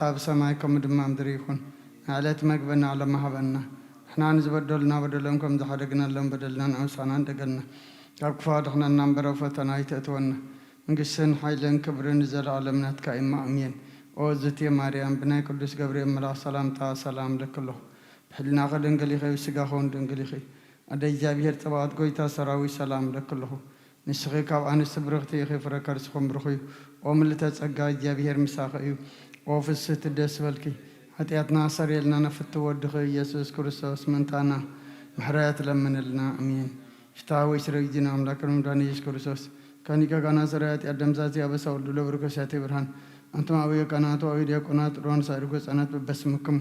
ኣብ ሰማይ ከምኡ ድማ ምድሪ ይኹን። ናይ ዕለት መግበና ዓለምና ሃበና። ንሕና ንዝበደሉና በደሎም ከም ዝሓደግናሎም በደልና ንኣውሳና እንደገልና። ካብ ክፉ ኣድሕነና እምበር ኣብ ፈተና ኣይተእትወና። መንግስትን ሓይልን ክብርን ንዘለኣለም ናትካ እማ ኣሜን። ኦ ዝትየ ማርያም፣ ብናይ ቅዱስ ገብርኤል መልኣኽ ሰላምታ ሰላም እብለኪ ኣለኹ። ብሕልናኺ ድንግል ኢኺ፣ ብስጋኺ እውን ድንግል ኢኺ። ኣደ እግዚኣብሔር ጸባኦት፣ ጎይታ ሰራዊት፣ ሰላም እብለኪ ኣለኹ። ንስኺ ካብ ኣንስቲ ብርኽቲ ኢኺ፣ ፍረ ከርስኹም ብሩኽ እዩ። ኦ ምልዕተ ጸጋ፣ እግዚኣብሔር ምሳኺ እዩ። ኦ ፍስህቲ፣ ደስ በልኪ። ሓጢኣትና ኣሰርየልና፣ ነፍቲ ወድኺ ኢየሱስ ክርስቶስ ምእንታና ምሕረት ለምንልና። ኣሜን። ፍትሐ ወይ ስረ ጊዜና ኣምላክ መድኃኒነ ኢየሱስ ክርስቶስ፣ ካኒቀ ካና ሰራያት ያደምዛዚ አበሳ ወልዱ ለብርከ ሲያቴ ብርሃን፣ አንቱም አብየ ካናቱ አብየ ዲያቆናት ሮን ሳይርጎ ህጻናት በበስምክሙ፣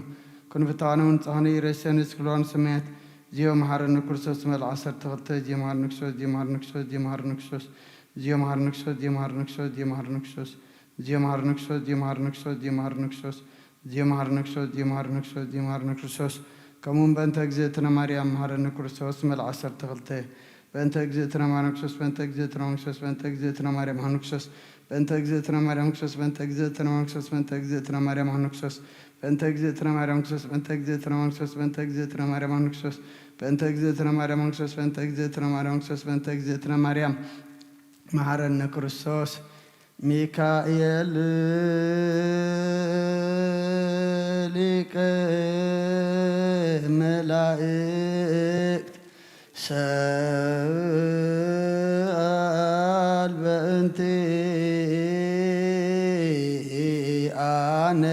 ክንፍታነ ወንጻህነ ይረሰን እስክሏን ሰማያት፣ ዚዮ መሐረነ ክርስቶስ መልዓ ዓሰርተ ክልተ፣ ዚዮ መሐረነ ክርስቶስ፣ ዚዮ መሐረነ ክርስቶስ፣ ዚዮ መሐረነ ክርስቶስ፣ ዚዮ መሐረነ ክርስቶስ፣ ዚዮ መሐረነ ክርስቶስ፣ ዚዮ መሐረነ ክርስቶስ፣ ዚዮ መሐረነ ክርስቶስ፣ ዚዮ መሐረነ ክርስቶስ፣ ዚዮ መሐረነ ክርስቶስ፣ ዚዮ መሐረነ ክርስቶስ፣ ዚዮ መሐረነ ክርስቶስ፣ ከምኡውን በእንተ እግዝእትነ ማርያም መሐረነ ክርስቶስ መልዓ ዓሰርተ ክልተ፣ በእንተ እግዝእትነ ማርያም ክርስቶስ፣ በእንተ እግዝእትነ ማርያም ክርስቶስ፣ በእንተ እግዝእትነ ማርያም መሐረነ ክርስቶስ፣ በእንተ እግዝእትነ ማርያም ክርስቶስ፣ በእንተ እግዝእትነ ማርያም ክርስቶስ፣ በእንተ እግዝእትነ ማርያም መሐረነ ክርስቶስ፣ በእንተ እግዝእትነ ማርያም ክርስቶስ፣ በእንተ እግዝእትነ ማርያም መሐረነ ክርስቶስ፣ በእንተ እግዝእትነ ማርያም መሐረነ ክርስቶስ፣ በእንተ እግዝእትነ ማርያም ክርስቶስ፣ በእንተ እግዝእትነ ማርያም መሐረነ ክርስቶስ። ሚካኤል ሊቀ መላእክት ሰአል በእንቲአነ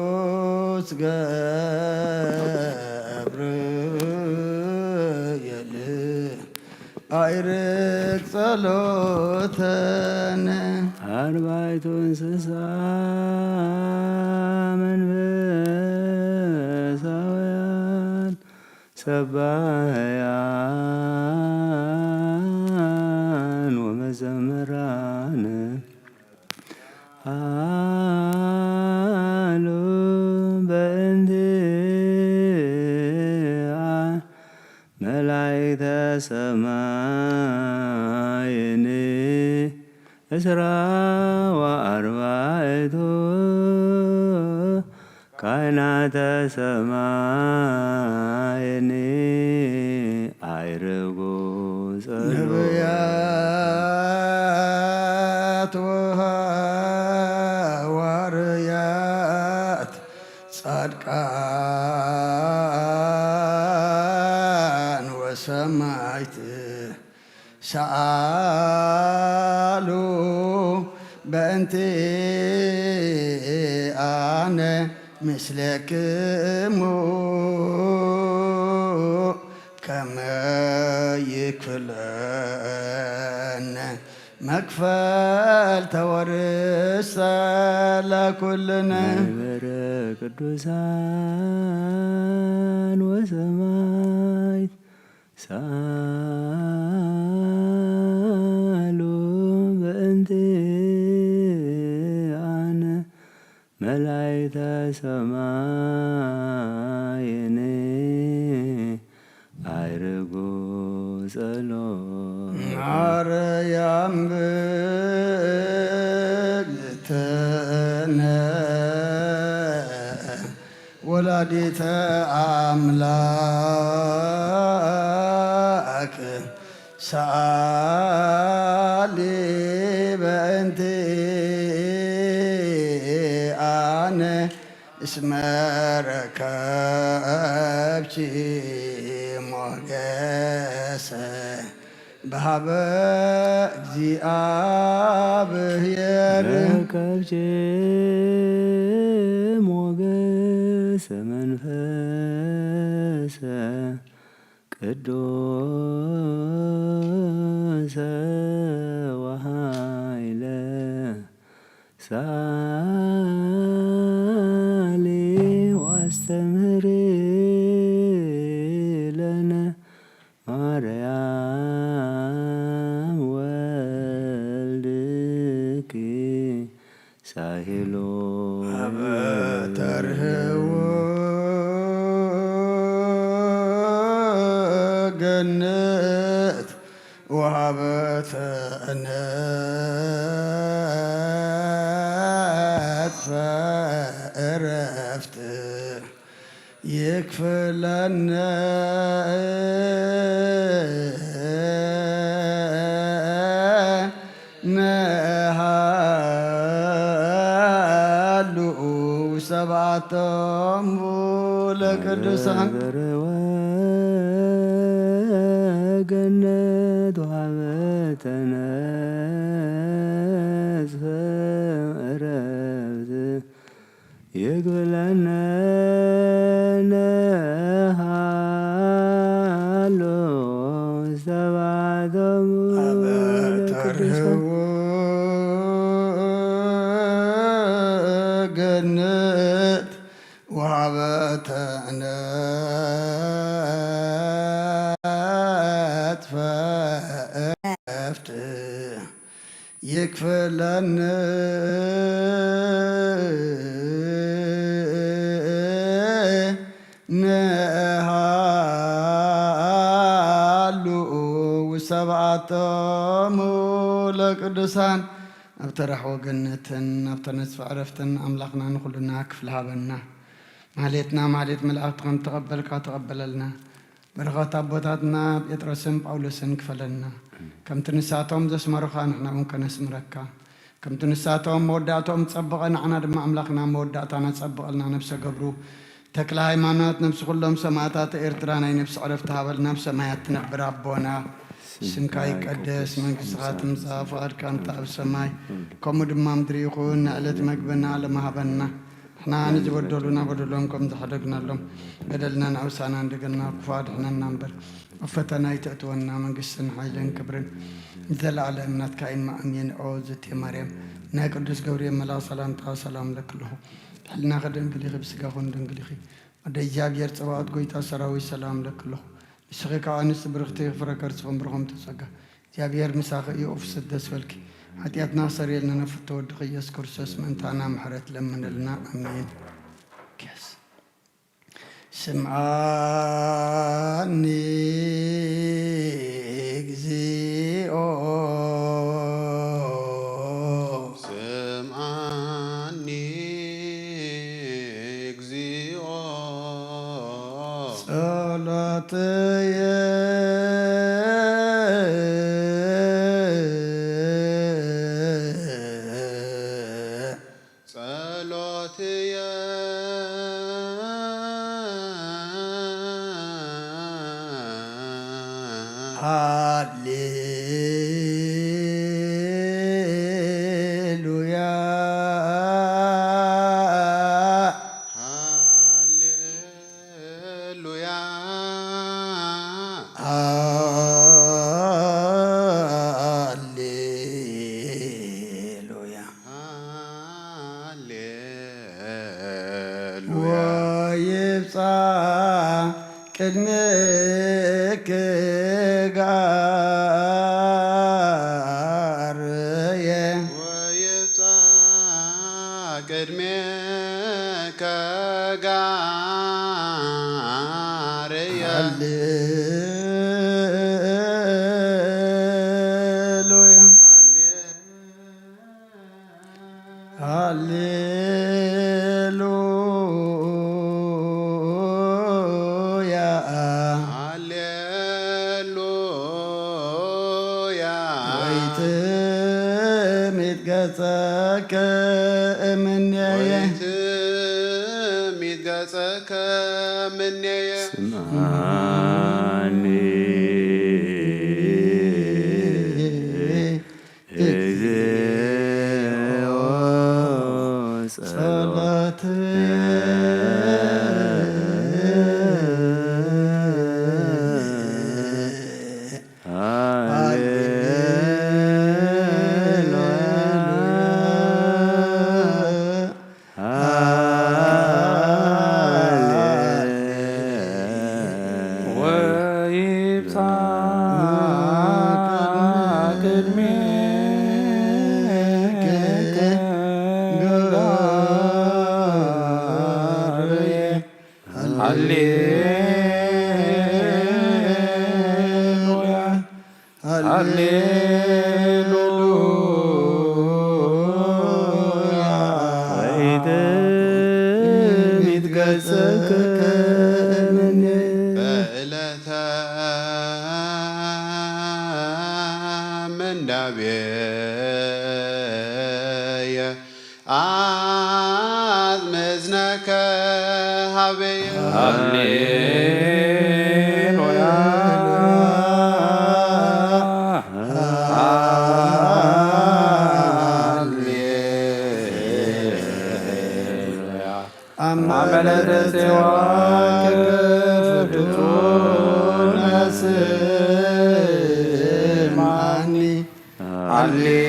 ወቅዱስ ገብርኤል አይርግ ጸሎተነ። አርባዕቱ እንስሳ መንፈሳውያን ሰባህያን ወመዘምራን አሉ በእንቲአ መላእክተ ሰማይኒ እስራ ወአርባዕቱ ካህናተ ሰማይኒ አይርጉ ጸሎት። ነቢያት ወሐዋርያት ጻድቃን ወሰማዕት ሰአሉ በእንቲአነ ምስሌክሙ ከመ ይክለነ መክፈልተ ወርስተ ለኩልነ። ማህበረ ቅዱሳን ወሰማዕት ሰአሉ በእንቲአነ መላእክተ ሰማይኒ አይርጉ ጸሎት። ማርያም ብልትነ ወላዲተ አምላክ ሰአሊ በእንቲአነ እስመ ረከብኪ ሞገሰ በሀበ እግዚአብሔር። ረከብኪ ሞገሰ መንፈሰ ቅዱሰ ወኃይለ ሰአሊ ወአስተምህሪ ለነ ማርያም ወልድኪ ሳሂሎ አበ ተርህዉ ገነት ወሃበተ ነጥፈ ዕረፍት ይክፍለነ ነሃሉ ሰብዓቶም ለቅዱሳን። ገነት ወሃበተ ነጽፈ ዕረፍት ይግብለነ ነሃሎ ሰባቶም አበ ለቅዱሳን። ተርህዉ ገነት ወሃበተ ነጥፈ ዕረፍት ይክፍለነ ነሃሉ ሰብዓቶም ለቅዱሳን። ኣብ ተራሕዎ ገነትን ኣብ ተነጽፈ ዕረፍትን ኣምላኽና ንኹልና ክፍሊ ሃበና። ማህሌትና ማህሌት መላእኽቲ ከም ተቐበልካ ተቐበለልና። በረኸት ኣቦታትና ጴጥሮስን ጳውሎስን ክፈለና። ከምቲ ንሳቶም ዘስመሩኻ ንሕና እውን ከነስምረካ። ከምቲ ንሳቶም መወዳእቶም ጸበቐ ንዓና ድማ ኣምላኽና መወዳእታና ጸብቐልና። ነብሰ ገብሩ ተክለ ሃይማኖት ነብሲ ኩሎም ሰማእታት ኤርትራ ናይ ነብሲ ዕረፍቲ ሃበልና። ኣብ ሰማያት ትነብር ኣቦና ስምካ ይቀደስ፣ መንግስትኻ ትምጻእ፣ ፍቓድካ እንተ ኣብ ሰማይ ከምኡ ድማ ምድሪ ይኹን። ንዕለት መግብና ሎም ሃበና። ንሕና ንዝበደሉና በደሎም ከም ዝሓደግናሎም በደልና ንኣውሳና እንደገና ክፉ ኣድሕነና እምበር ኣብ ፈተና ኣይተእትወና። መንግስትን ሓይልን ክብርን ንዘለኣለም ናትካ እዩ። ኣሜን። ኦ ዝቴ ማርያም ናይ ቅዱስ ገብርኤል መልኣኽ ሰላምታ ሰላም ለክልኹ። ብሕልናኺ ድንግል ኢኺ፣ ብስጋኹን ድንግል ኢኺ። ወደ እግዚኣብሔር ጸባኦት ጎይታ ሰራዊት ሰላም ለክልኹ። ንስኺ ከኣ ኣንስቲ ብርኽቲ ፍረ ከርስኹም ብርኹም ተጸጋ እግዚኣብሔር ምሳኺ እዩ። ኦፍስት ደስ በልኪ። ሓጢኣትና ክሰርየልና ነፍቶ ወድኺ ኢየሱስ ክርስቶስ ምእንታና ምሕረት ለምንልና። ኣሜን። ኬስ። ስምዓኒ እግዚኦ። ስምዓኒ እግዚኦ። ጸሎትየ። ጸሎትየ። ሃሌሉያ። ሃሌሉያ። ሃሌሉያ። ሃሌሉያ። ወይብጻሕ ቅድሜኪ ጋርየ። ወይብጻሕ ቅድሜኪ ጋርየ። ሃሌሉያ። ሃሌሉያ። ሃሌሉያ። ወይትሚት ገጸከ እምኔየ። ወይትሚት ገጸከ እምኔየ። ስምዓኒ። እግዚኦ ጸሎትየ። ሃሌሉያ። ወይብጻሕ ቅድሜኪ ጋርየ። ሃሌሉያ። ሃሌሉያ። ወኢትሚት ገጽከ እምኔ። በዕለተ ምንዳቤየ አጽምዝነከ ሀበየ። ሃሌሉያ። ሃሌሉያ። አመለተ ሴዋ ፍጹም ስማኒ። ሃሌሉያ።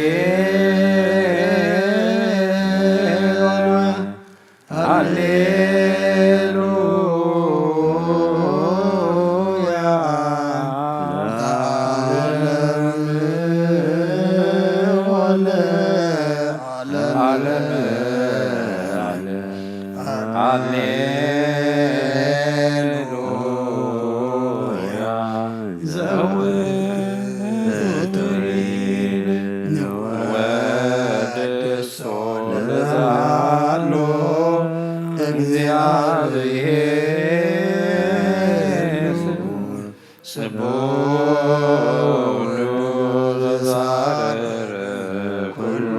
ሃሌሉያ። ለዓለመ ዓለም። ሃሌሉያ። ዘውትር ንወድሶ ለዛሎ እግዚአብሔር ስቡሕ ዘሳረረ ኩሎ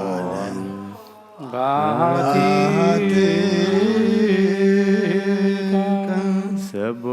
ዓለም። ባቲ ሰቦ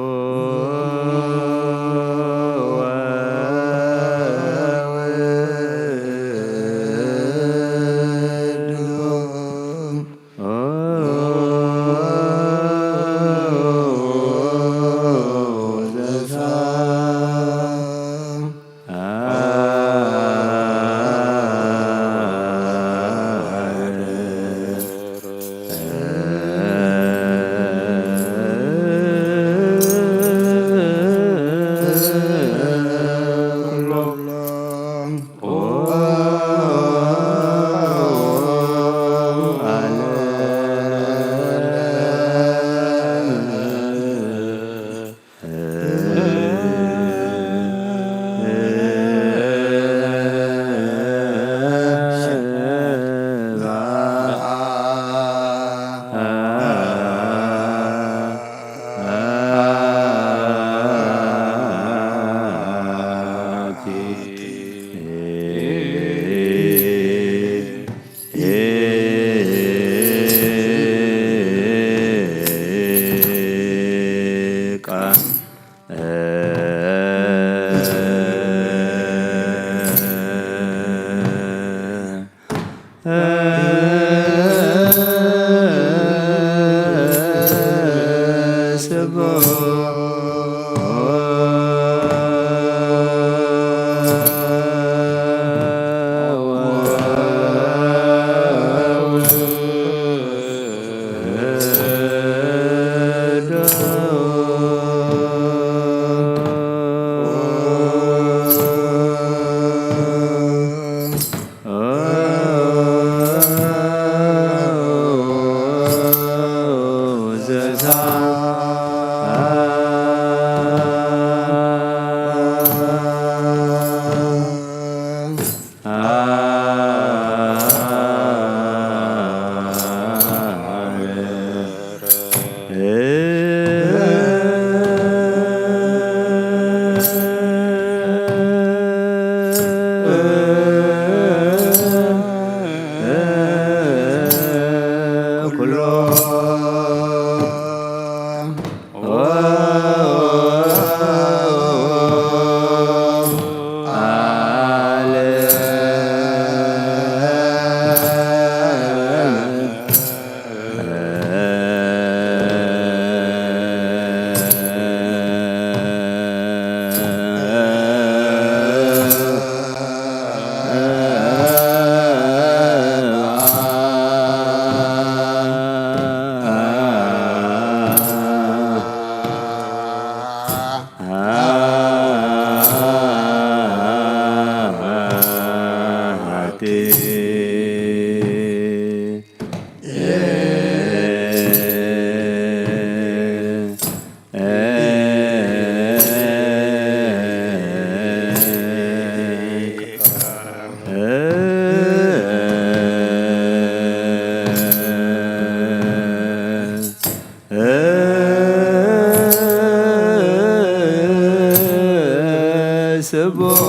ስብሖ ወውሉድ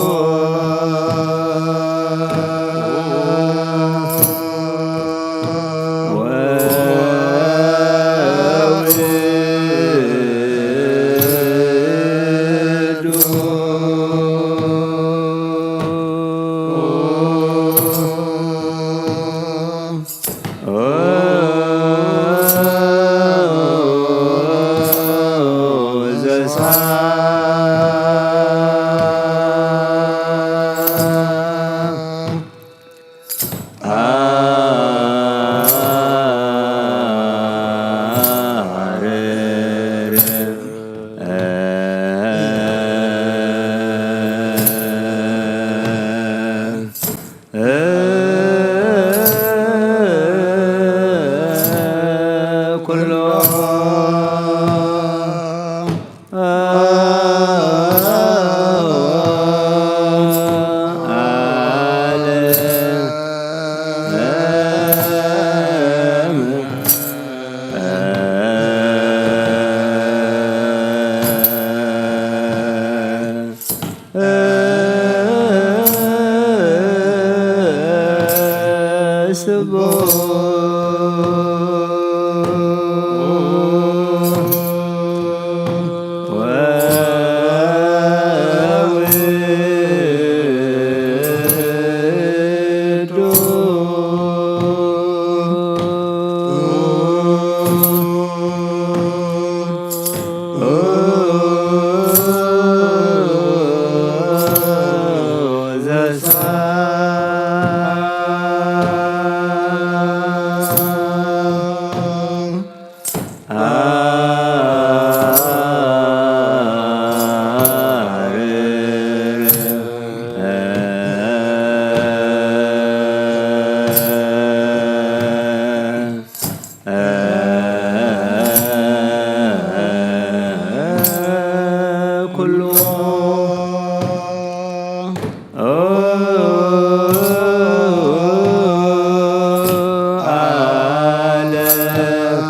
ኩሎ ዓለም ስብሖ ወውሉድ ኩሉ ዓለም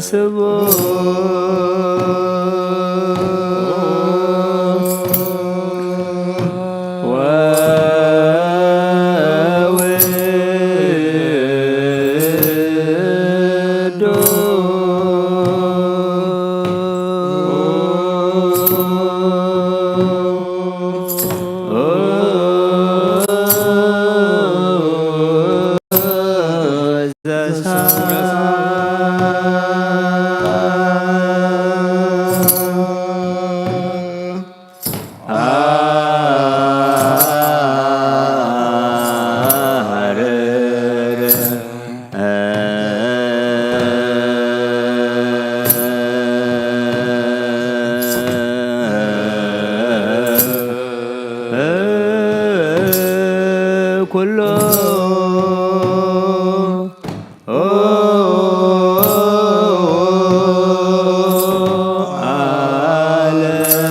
ስብሖ ወውሉድ ኩሎ ዓለም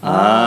አሐቲ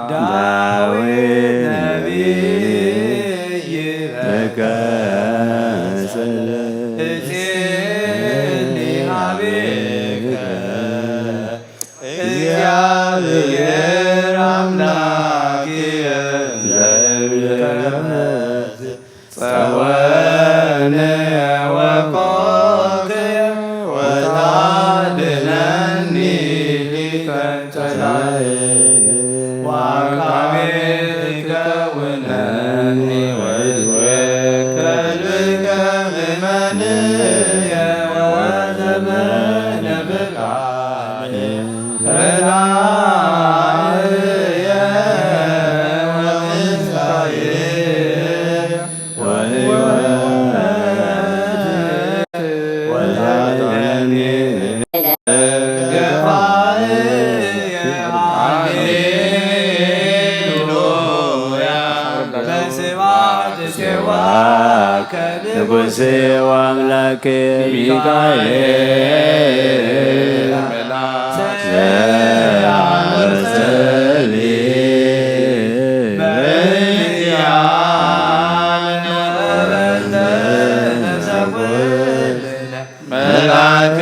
ዳዊት ነቢይ በከ ሰለ እጼኒ ሀቤከ እግዚአብሔር አምላክየ ዘእብከ ጸወነ ወኮክየ ወታድነኒ ሊቀ ጸላእየ ወአቃቤ ትከውነኒ ወእትወከል ብከ ምመንየ ወዘመነ ፍቃየ ረዳእየ ወምስካየ ወሕይወት ወታደገኒ ገፋእየ። ሃሌሉያ። በስብሐት ሴዋከ ንጉሴ ወአምላኬ ሚካኤል ሰላም ወሰሊ በእንቲአነ ወበእንተ ነፍሰ ኩልነ። መልአክ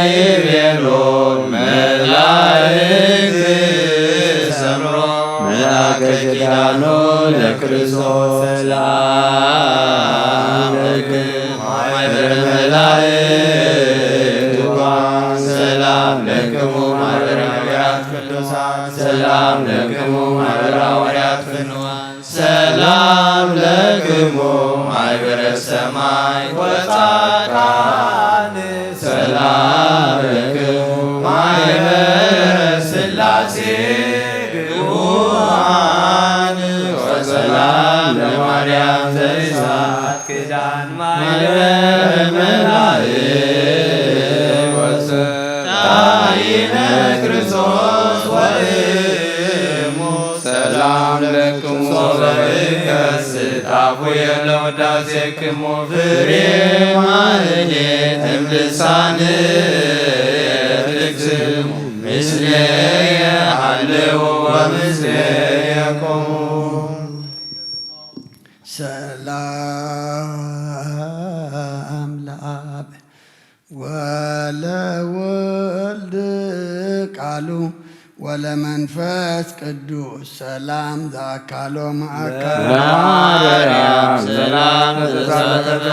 ይቤሎ መላእክት ሰምሮ መልአከ ኪዳኑ ለክርስቶስ ሰላም ለክሙ ማሕበረ መላእክት ቱፋን ሰላም ለክሙ ማሕበረ ነቢያት ቅዱሳን ሰላም ለክሙ ማሕበረ ሐዋርያት ፍኑዋን ሰላም ለክሙ ማሕበረ ሰማይ ወጻድቃን ሰላም ለክሙ ማሕበረ ሥላሴ ግቡአን ወሰላም ለማርያም ዘእሳት ክዳን ማሕበረ መላእክት ወሰ ጣይነ ክርስቶስ ወእሙ ሰላም ለክሙ በእከስት አፉየ ለውዳሴክሙ ፍሬ ማህሌት እምልሳን ትክስሙ ምስሌየ ሃልው ወምስሌየ ቁሙ። ሰላም ለአብ ወለወልድ ቃሉ ወለመንፈስ ቅዱስ ሰላም ዘአካሎ ማእከል ለማርያም ሰላም ዘተሳተፈ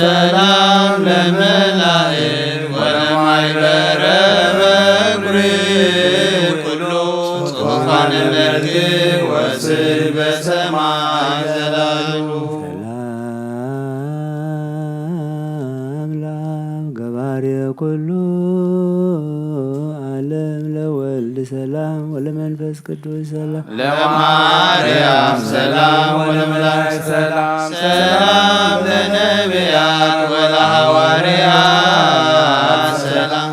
ሰላም ለመላእክት ወለማይበረ በኩር ኩሉ ጽሑፋነ መርትዕ ወስዕል በሰማይ ዘላሉ። ሰላም ለአብ ገባሬ ኩሉ ዓለም ለወልድ ሰላም ወለመንፈስ ቅዱስ ሰላም ለማርያም ሰላም ወለመላእክት ሰላም ሰላም ለነቢያት ወለሐዋርያት ሰላም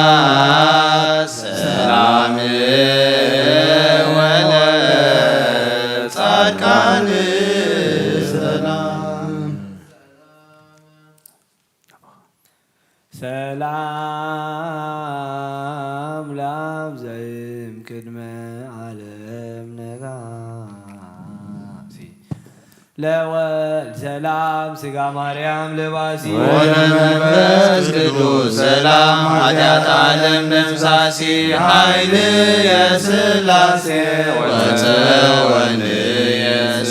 ለሰማዕታት ሰላም ለወልድ ሰላም ስጋ ማርያም ልባሲ ወለመንፈስ ቅዱስ ሰላም ኃጢአት ዓለም ደምሳሲ ኃይልየ ሥላሴ ወተወልድየ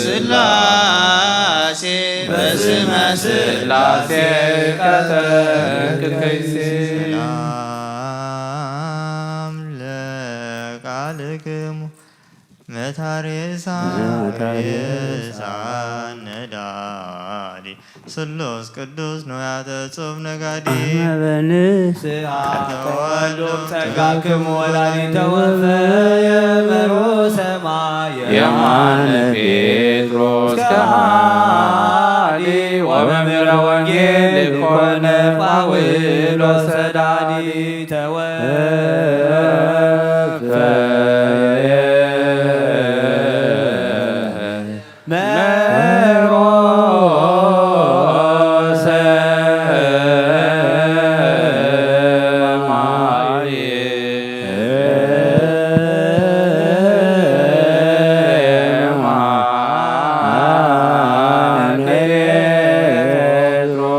ሥላሴ በስመ ሥላሴ ቀተልክ ከይሴ። ሰላም ለቃልክሙ መታሬሳ ሬሳ ነዳዲ ስሉስ ቅዱስ ንዋያተ ጽሑፍ ነጋዲ። አመበንስአ ተወልዶ ጸጋክሙ ወላዲተ ወፈየ መሮ ሰማየ የማነ ጴጥሮስ ከሃዲ ወመምህረ ወንጌል ኮነ ጳውሎስ ሰዳዲ ተወፈየ መሮሰ ማይ ከሃዲ ወመምህረ ወንጌል ኮነ።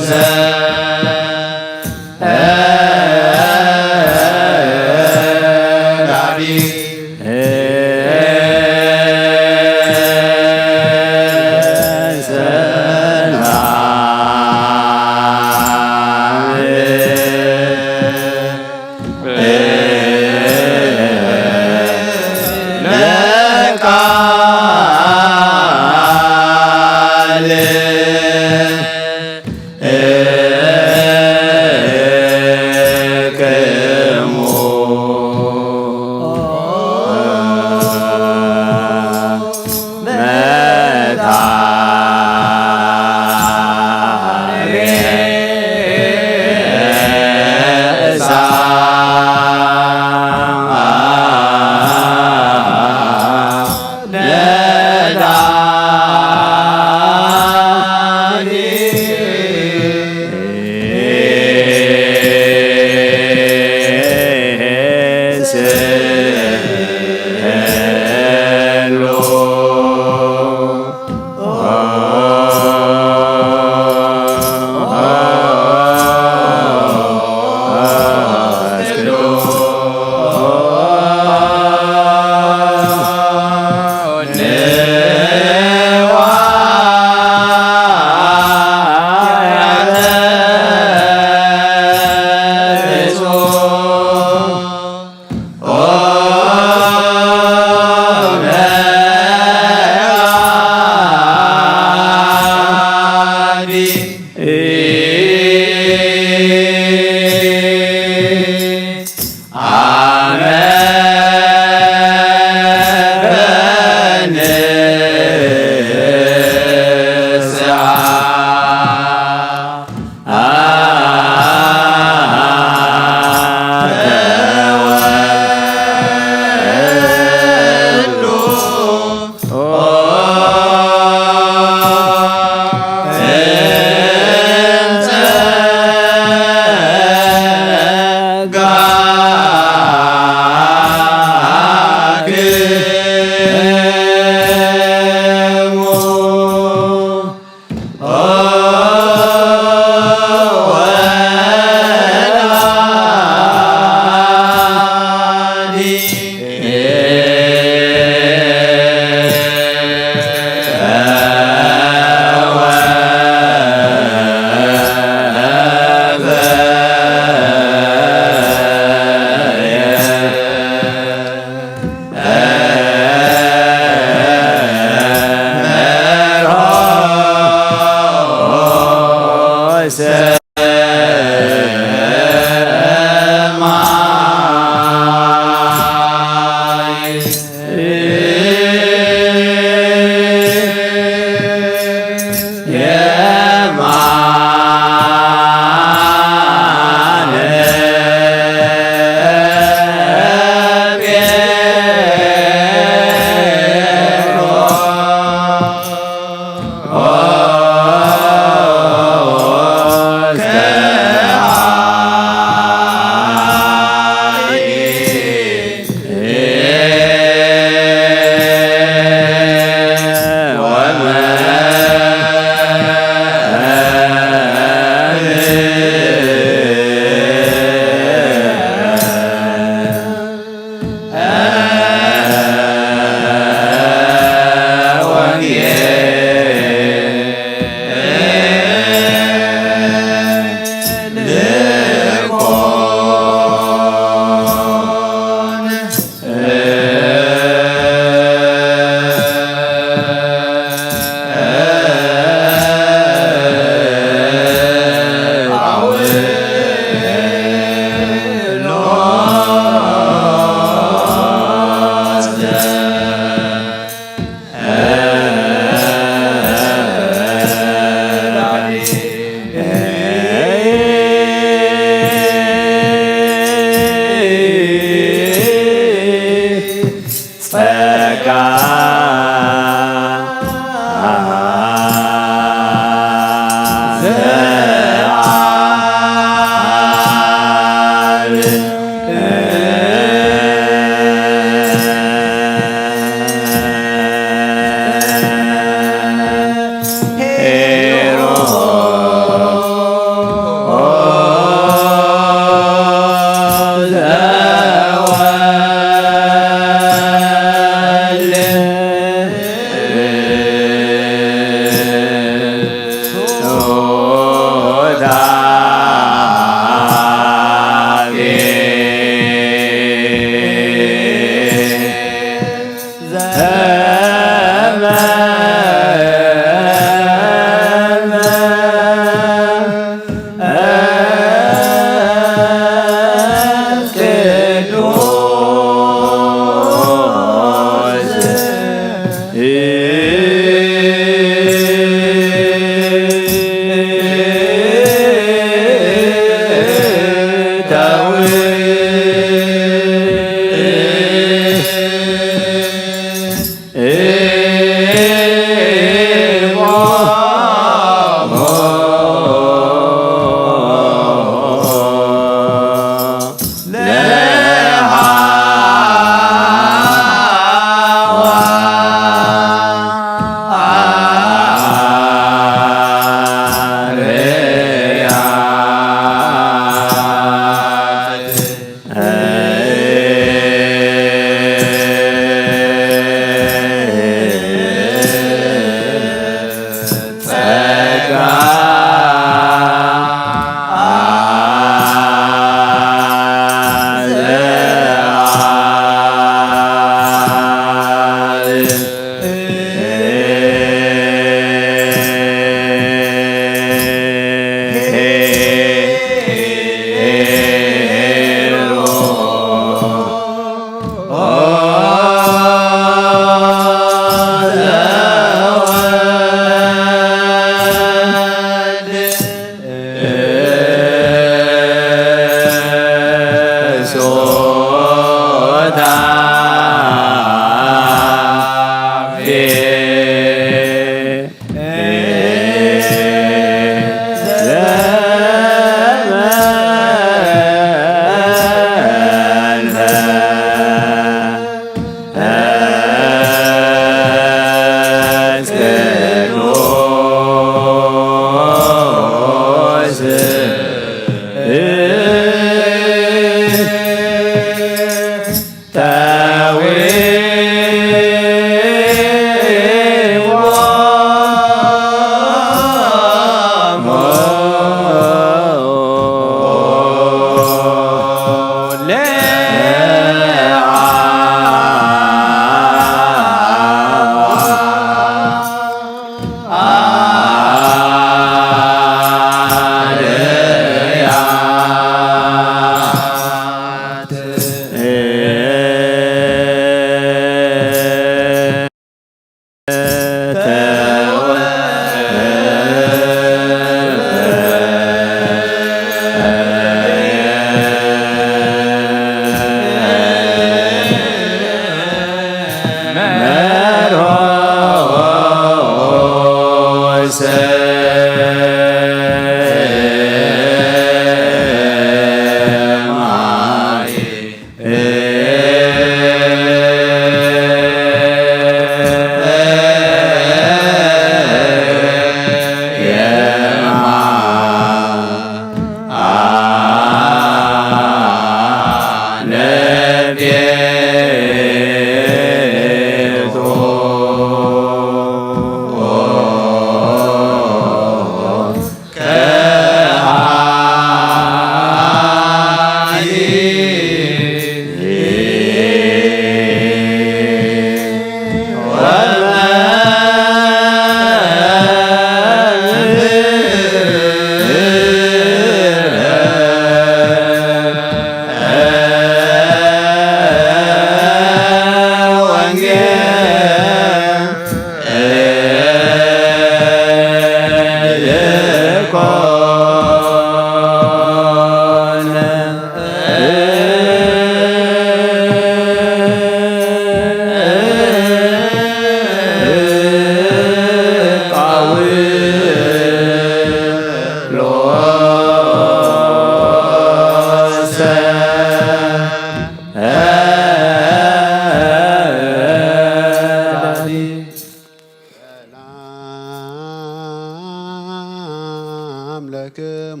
ሰላም ለክሙ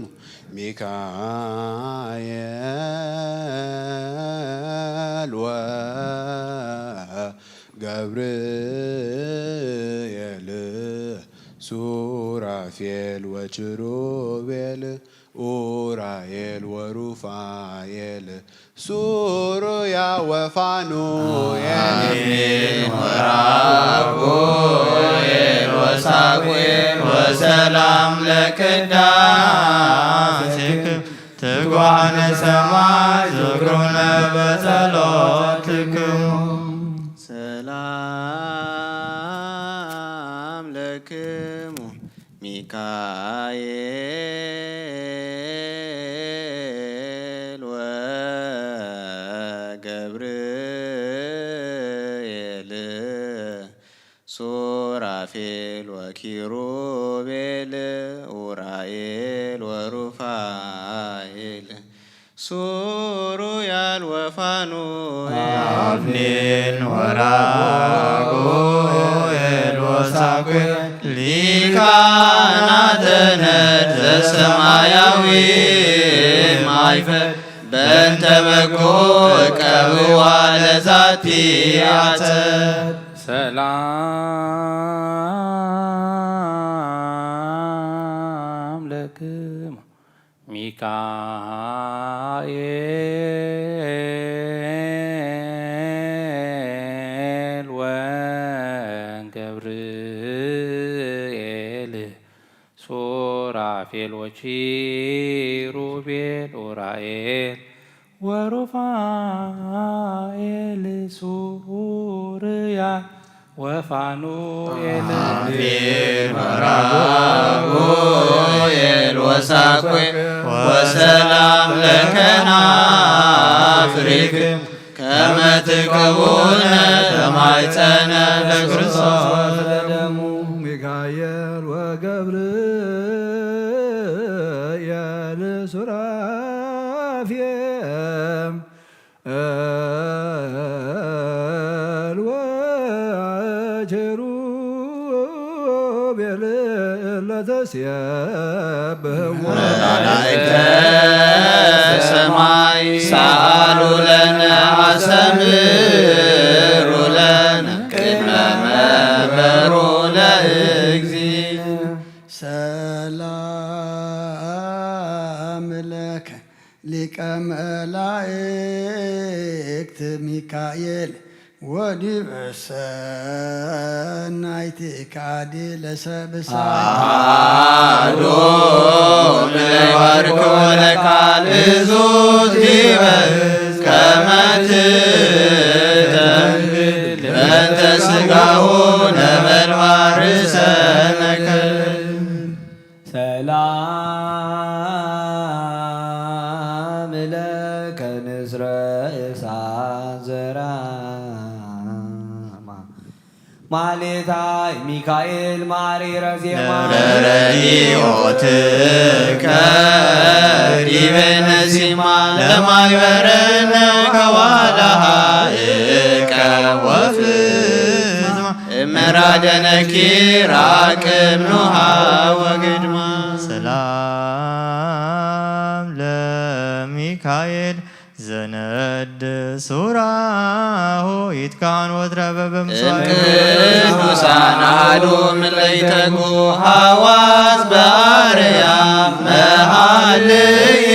ሚካኤል ወገብርኤል ሱራፌል ወችሩቤል ኡራኤል ወሩፋኤል ሱሩያ ወፋኑኤል አሜን። ወራጉኤል ወሳጉኤል ወሰላም ለቅዳሴክም ትጓሃነ ሰማይ ዝክሩነ በጸሎትክሙ። ሰላም ለክሙ ሚካኤል ገብርኤል ሱራፌል ወኪሩቤል ኡራኤል ወሩፋኤል ሱሩያል ወፋኑኤል አፍኒን ወራጉኤል ወሳኩኤል ሊቃናተ ነድ ዘሰማያዊ ማይፈድ በእንተ በጎ እቀብዋ ለዛቲ አጸድ። ሰላም ለክሙ ሚካኤል ወገብርኤል ሱራፌል ወኪሩቤል ኡራኤል ወሩፋኤል ሱርያ ወፋኑኤል አሜን። ወራጉኤል ወሳኩኤል ወሰላም ለከናፍሪክም ከመ ትቀውነ ተማይጸነ ለክርስቶስ። ደሙ ሚካኤል ወገብርኤል ሱራፌል ወኪሩቤል ለተስየብሕዎ መላእክተ ሰማይ ሰአሉ ለነ አስተምሩ ለነ ቅድመ መንበሩ ለእግዚእነ። ሰላም ለከ ሊቀ መላእክት ሚካኤል ወዲበ ሰናይት ካዲ ለሰብሳ አሐዱ እምነ ይባርኮ ለካል እዙት ዲበ ከመ ትተንብል በእንተ ሥጋሁ ነበልባል ርእሰነ ከ ሰላም ለከ ንስረ እሳት ዘራማ ማሌታይ ሚካኤል ማሪረ ዜማ ለረዲኦትከ ዲበነ ዜማ ለማይበረነ ከዋላሃ እቀ ወፍዝማ እመራደነኪ ራቅብ ኖሃ ወግድማ። ሰላም ለሚካኤል ዘነድ ሱራሆ ይትካን ወትረ በበምስዋዕ እምቅዱሳን አሐዱ ምለይተጉ ሐዋስ በአርያ መሃልዩ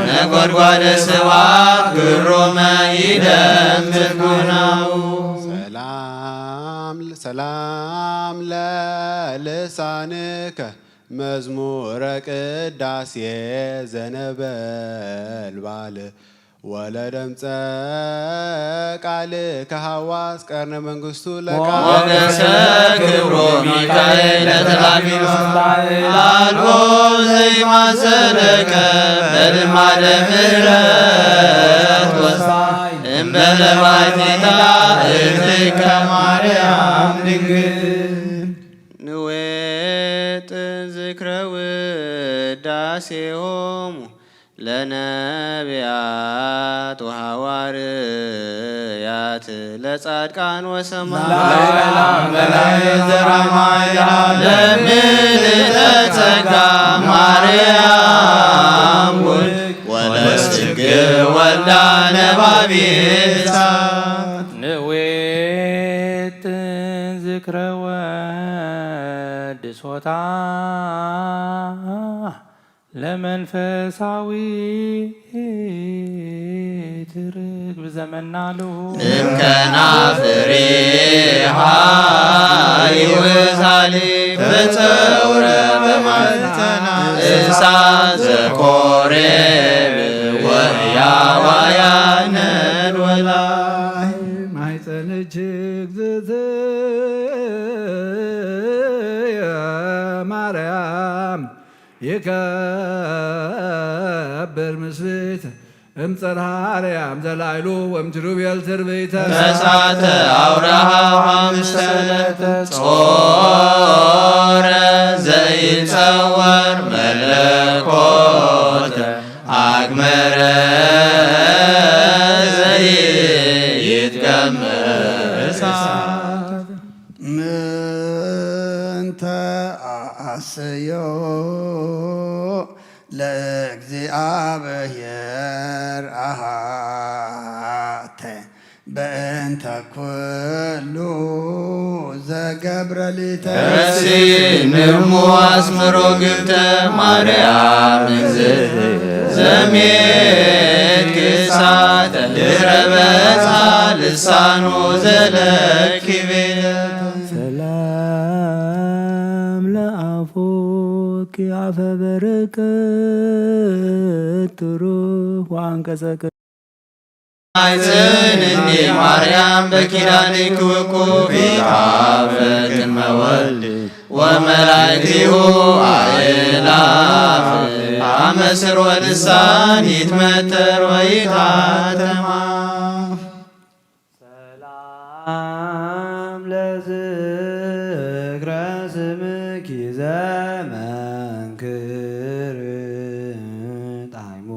ነጎድጓደ ስብሐት ግሩመ ይደምቅ ዜናሁ። ሰላም ሰላም ለልሳንከ መዝሙረ ቅዳሴ ዘነበልባል ወለደምፀ ቃል ከሐዋስ ቀርነ መንግስቱ ለቃል ሞገሰ ክብሩ ሚካኤል ለተላፊኖ አልቦ ዘይማሰለከ በልማደ ምሕረት ወሳይ እምበለ ባሕቲታ እትከ ማርያም ድንግል። ንዌጥን ዝክረ ውዳሴሆሙ ለነቢያት ወሐዋርያት ለጻድቃን ወሰማዕት ላዕላም በላይ ዘራማይ ለምልዕተ ጸጋ ማርያም ውድ ወለስግ ወልዳ ነባቢት እሳት። ንዌጥን ዝክረ ወድሶታ ለመንፈሳዊት ርግብ ዘመናሉ እምከናፍሪሃ ይውዛሊ በጸውረ በማይተና እሳት ዘኮሬብ ወያዋያነድ ወላይ ማይፀንች እግዝእትየ ማርያም ይከብር ምስሌት እምጸርሃ ኣርያም ዘላይሉ ወምኪሩቤል ትርብይተ እሳተ ኣውራሃው ሓምሰለተ ጾረ ዘይጸወር መለኮተ ኣግመረ ዘይትገምር እሳት። ምንተ ኣሰዮ ለእግዚኣብሔር ኣሃተ በእንተ ኩሉ ዘገብረ ሊተ። ረሲንሙ ኣስምሮ ግብተ ማርያም እግዝእትየ ዘሜት ክሳተ ድረበታ ልሳኑ ዘለኪ ቤተ። ሰላም ለአፉኪ አፈ በረከት ትሩፍ ወአንቀጸ ማይጽንኒ ማርያም በኪዳንኪ ውቁፍ ይትሃፈ ቅድመ ወልድ ወመላእክቲሁ አእላፍ አመስር ወልሳን ይትመተር ወይታተማ። ሰላም ለዝክረ ስምኪ ዘመንክር ጣዕሙ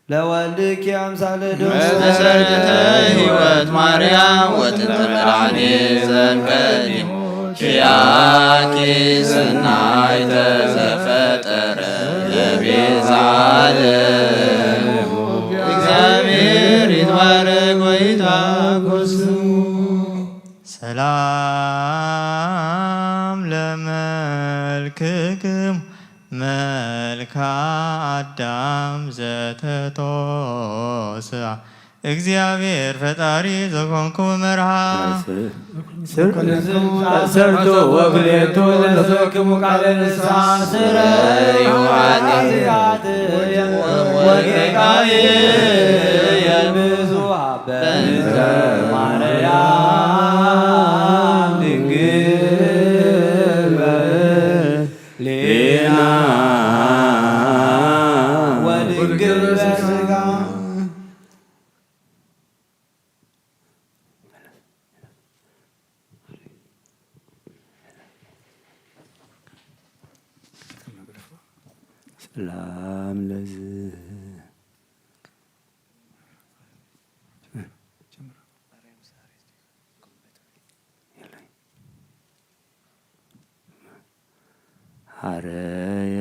ለወልድኪ አምሳለ ዶስ መሰረተ ሕይወት ማርያም ወጥንተ መድኃኔ ዘቀዲሙ ኪያኪ ሰናይተ ዘፈጠረ ለቤዛ ዓለም። እግዚአብሔር ይትባረክ ወይትባረክ ስሙ። ሰላም ለመልክክሙ መልክአ አዳም ዘተቶስአ እግዚአብሔር ፈጣሪ ዘኮንኩ መርሃ። ሰርቶ ወክልኤቱ ለዘክሙ ቃለ ንስሐ ስረዩ ኃጢአትየ ወጌጋየ ብዙ በእንተ ማርያም ድንግል በህሊና ወድንግል በስጋ። ሰላም ለዝ ሐረየ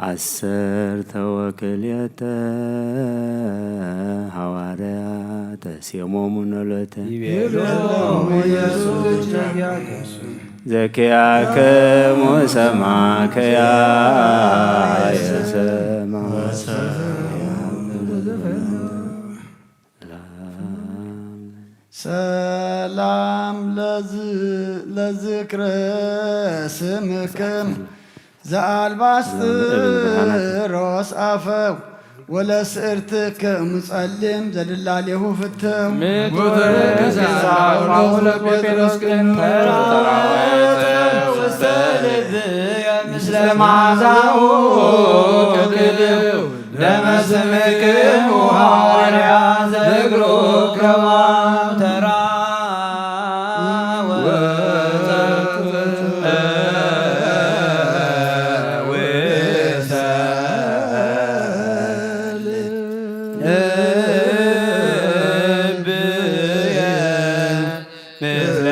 ዐሰርተ ወክልኤተ ሐዋርያተ ሴሞሙ ኖሎተ ይቤሎሙ ኢየሱስ ዘኪያክሙ ሰማከያ የሰማ ሰላም ለዝ- ለዝክረ ስምክም ዘአልባስጥሮስ አፈው ወለስእርትክሙ ጸሊም ዘድላሌሁ ፍትው። ምትወከ ኪሳው ጳውሎስ ጴጥሮስ ቅኑ ተራወተ ውስተ ልብየ ምስለ መዓዛሁ ቅድው ደመ ስምክሙ ሐዋርያ ዘእግሩ ከማም ተራ ወጸ ውሰል ልብየ ምስለ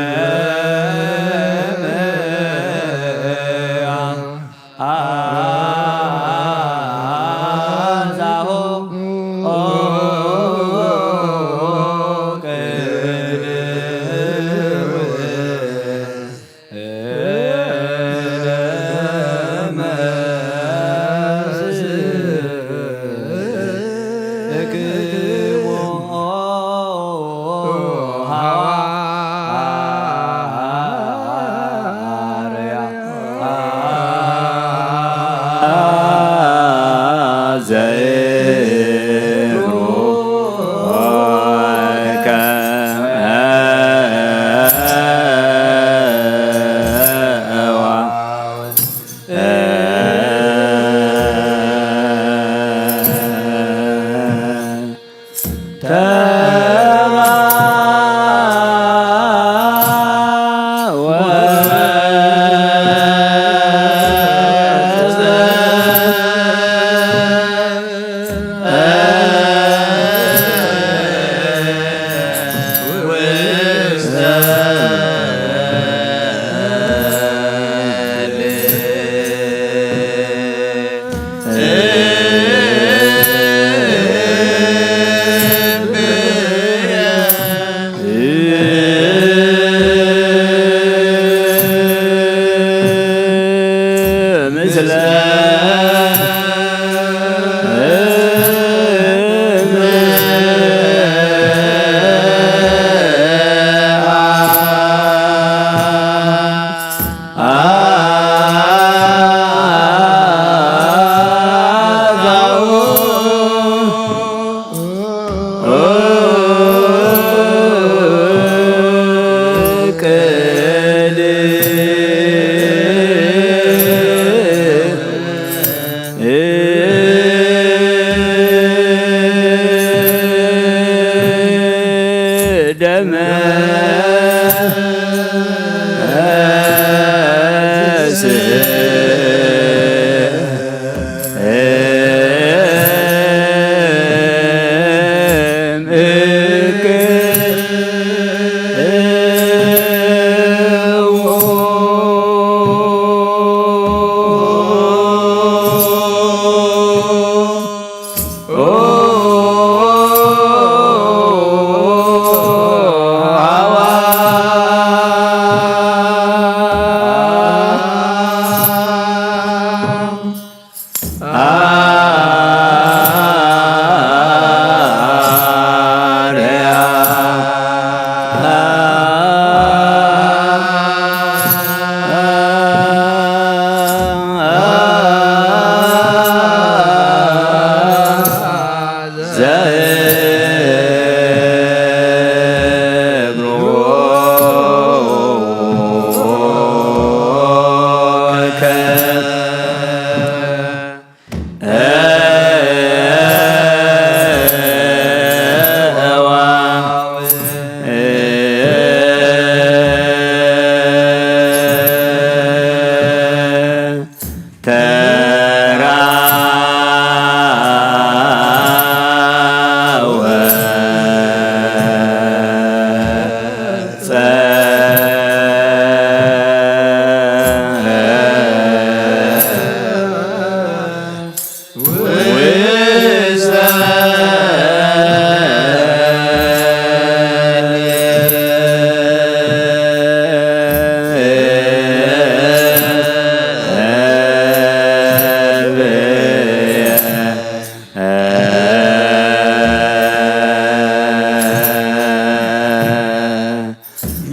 ደመ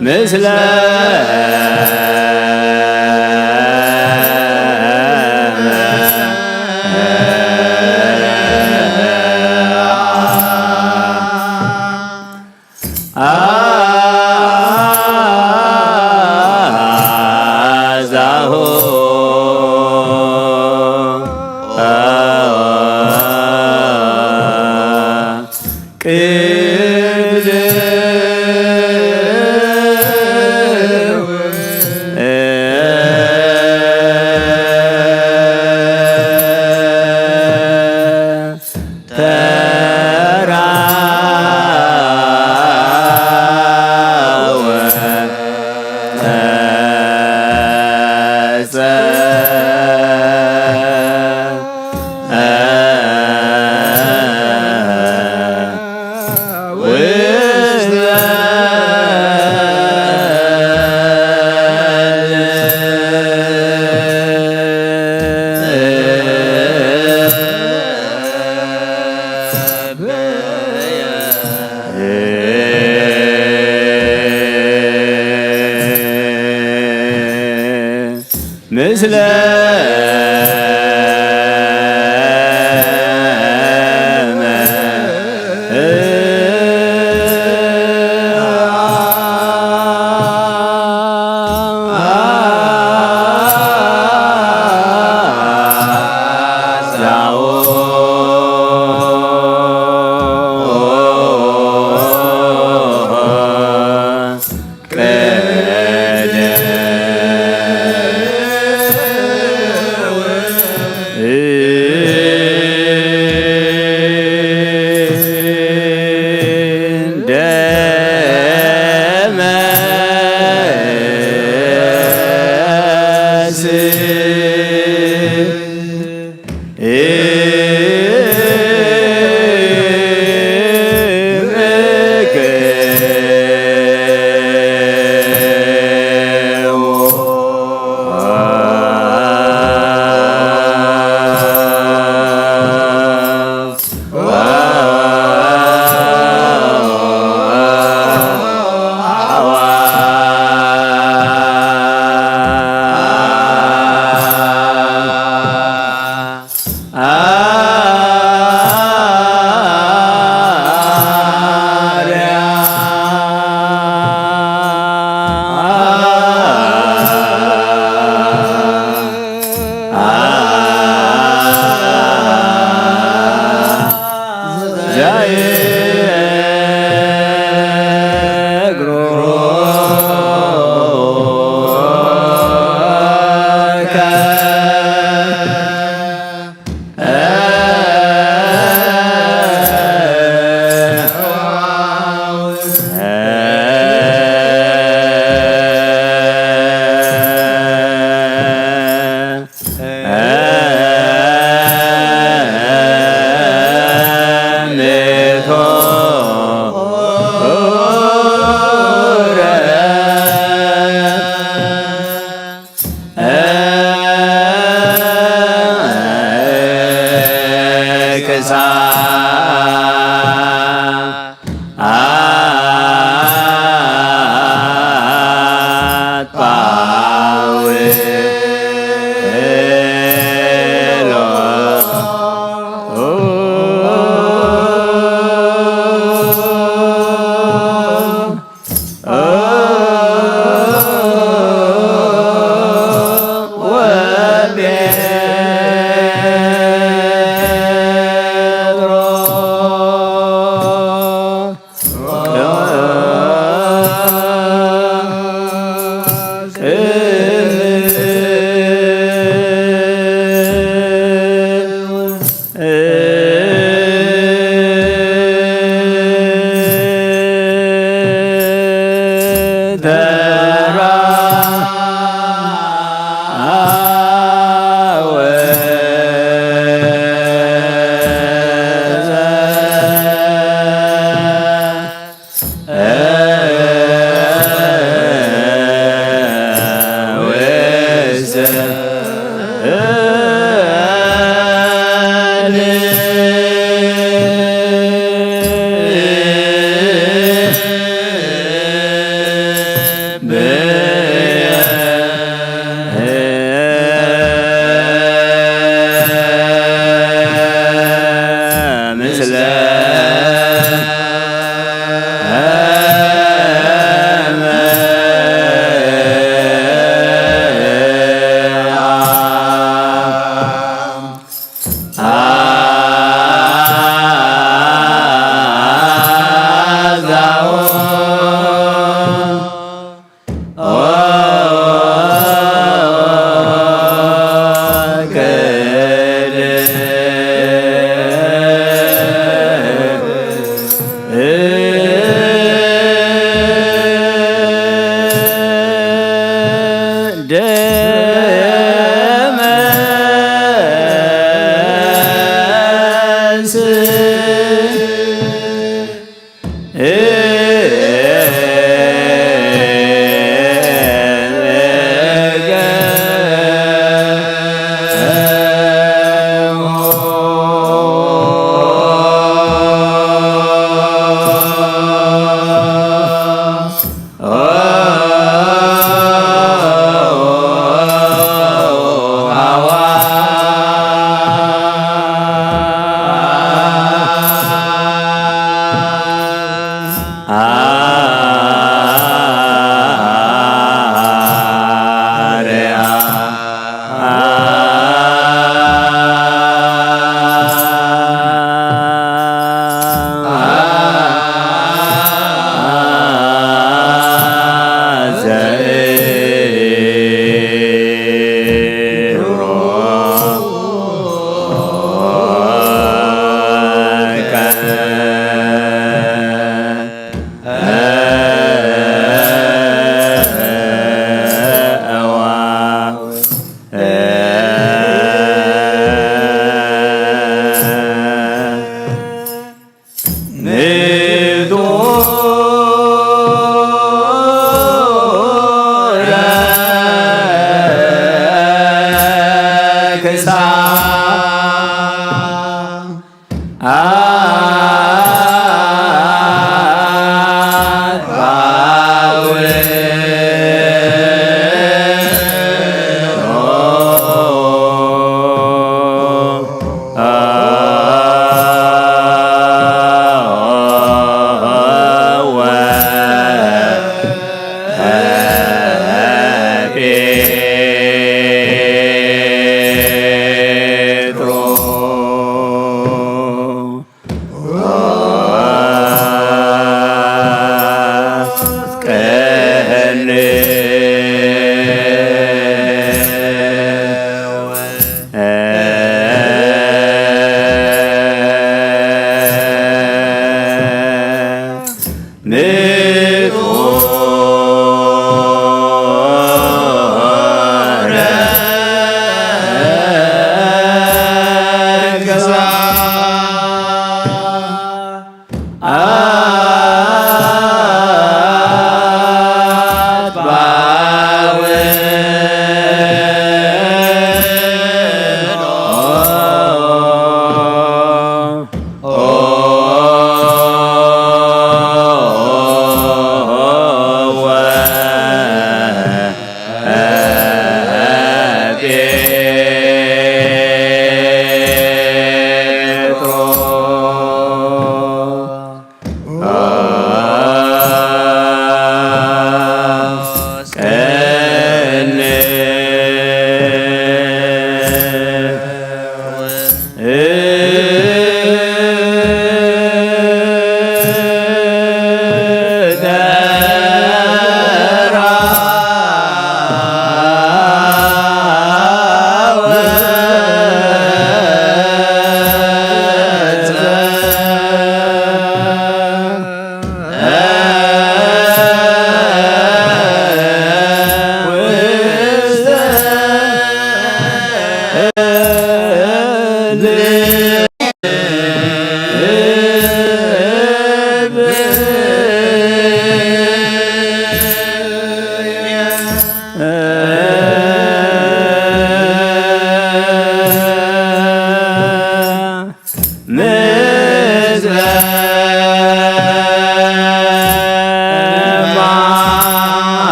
ምስለ አዛሁ ቅድም ተራ ምስለ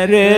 ቃለ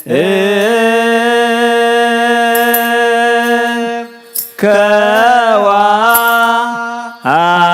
እከዋ አው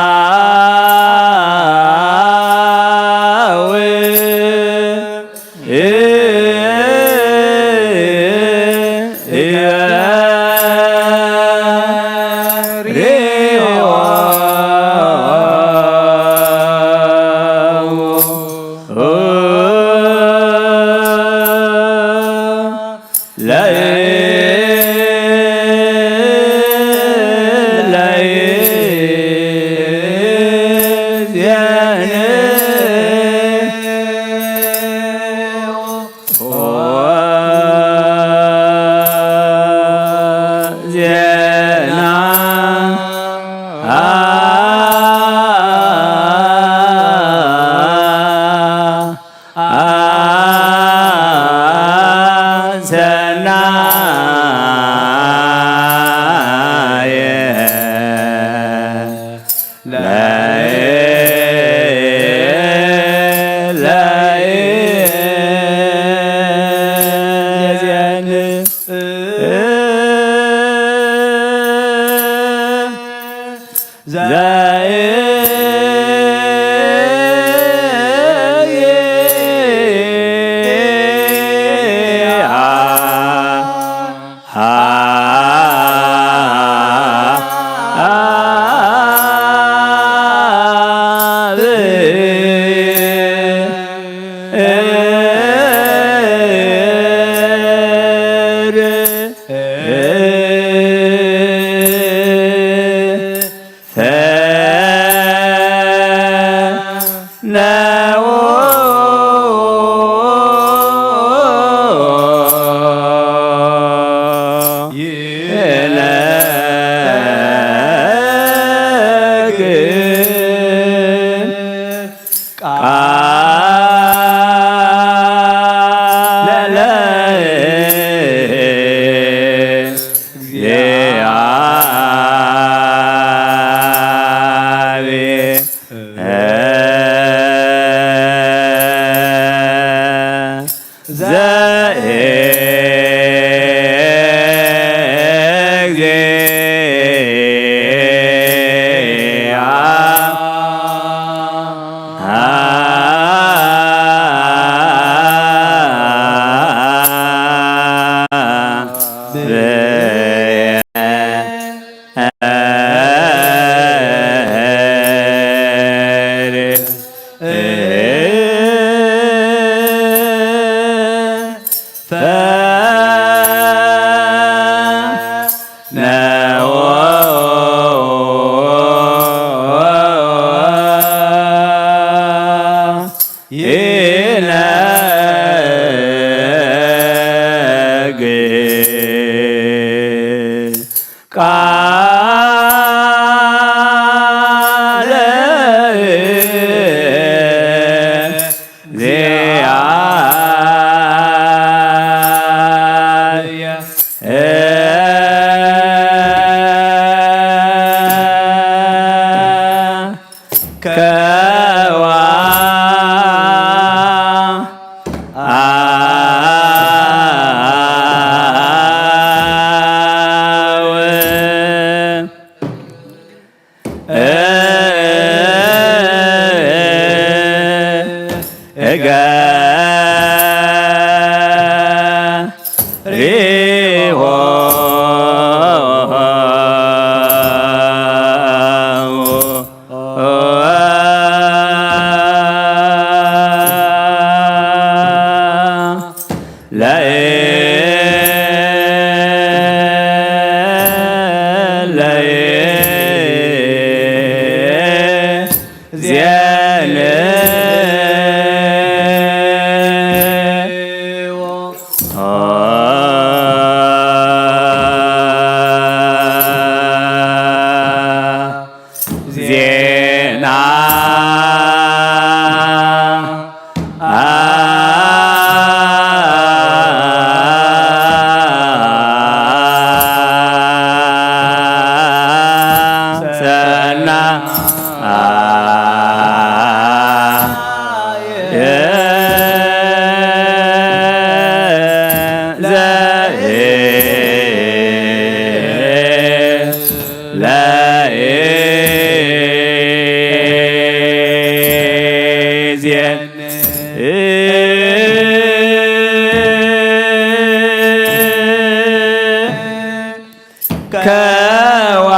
ዜና ሰናየ ዜና ከዋ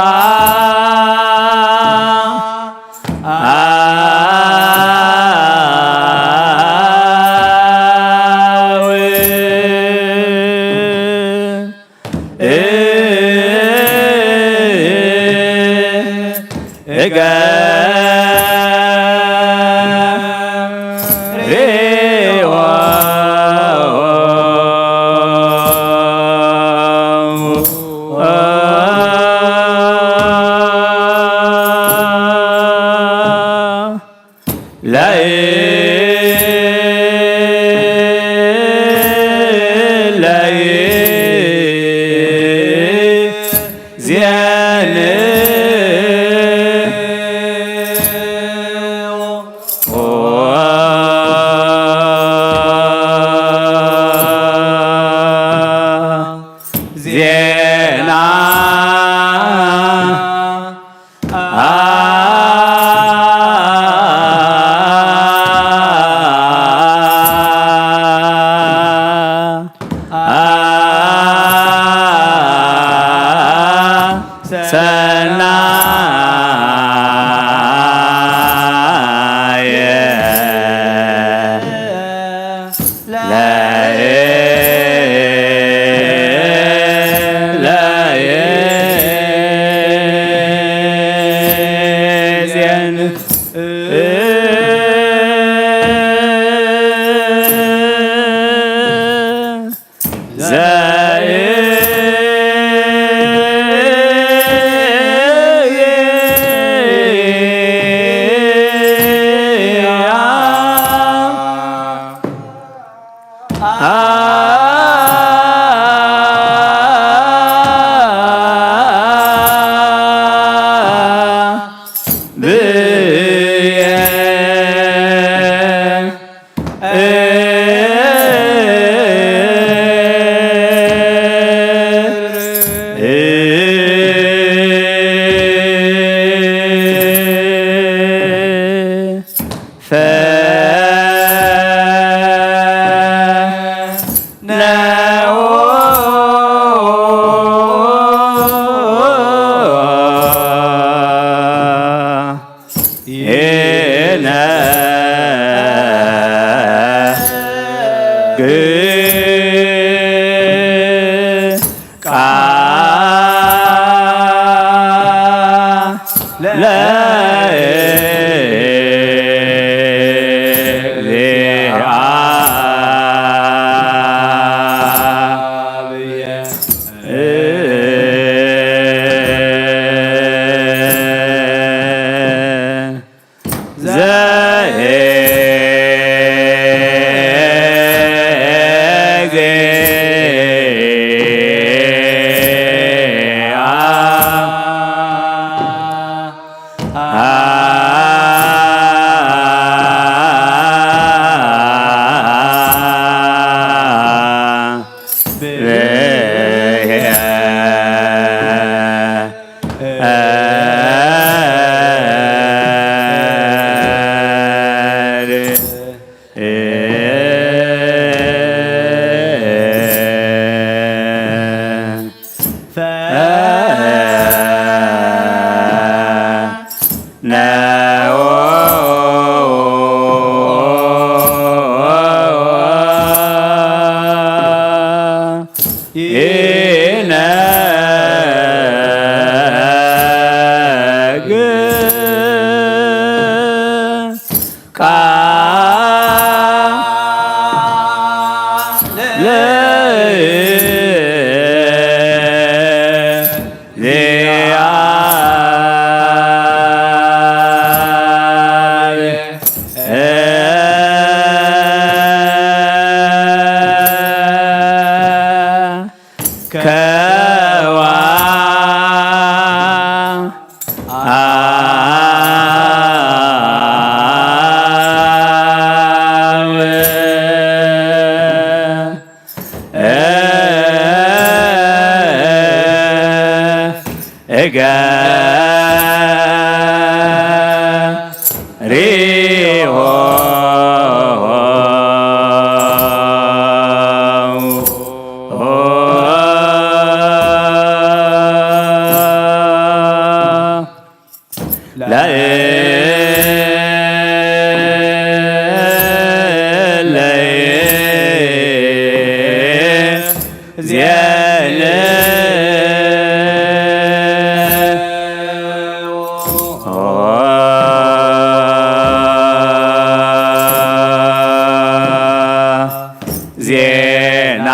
ዜና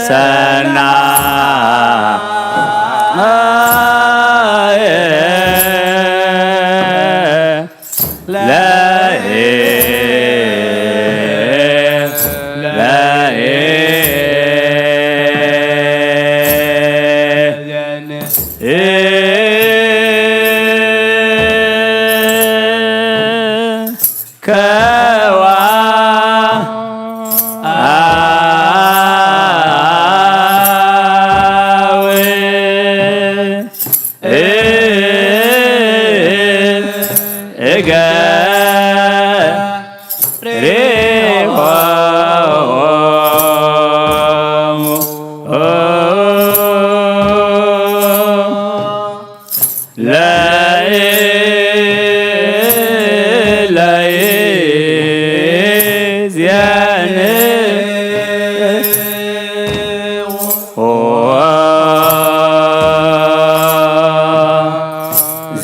ሰናየ ከዋ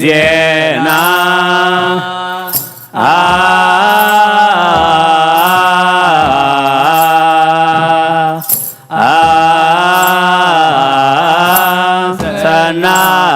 ዜና ሰናየ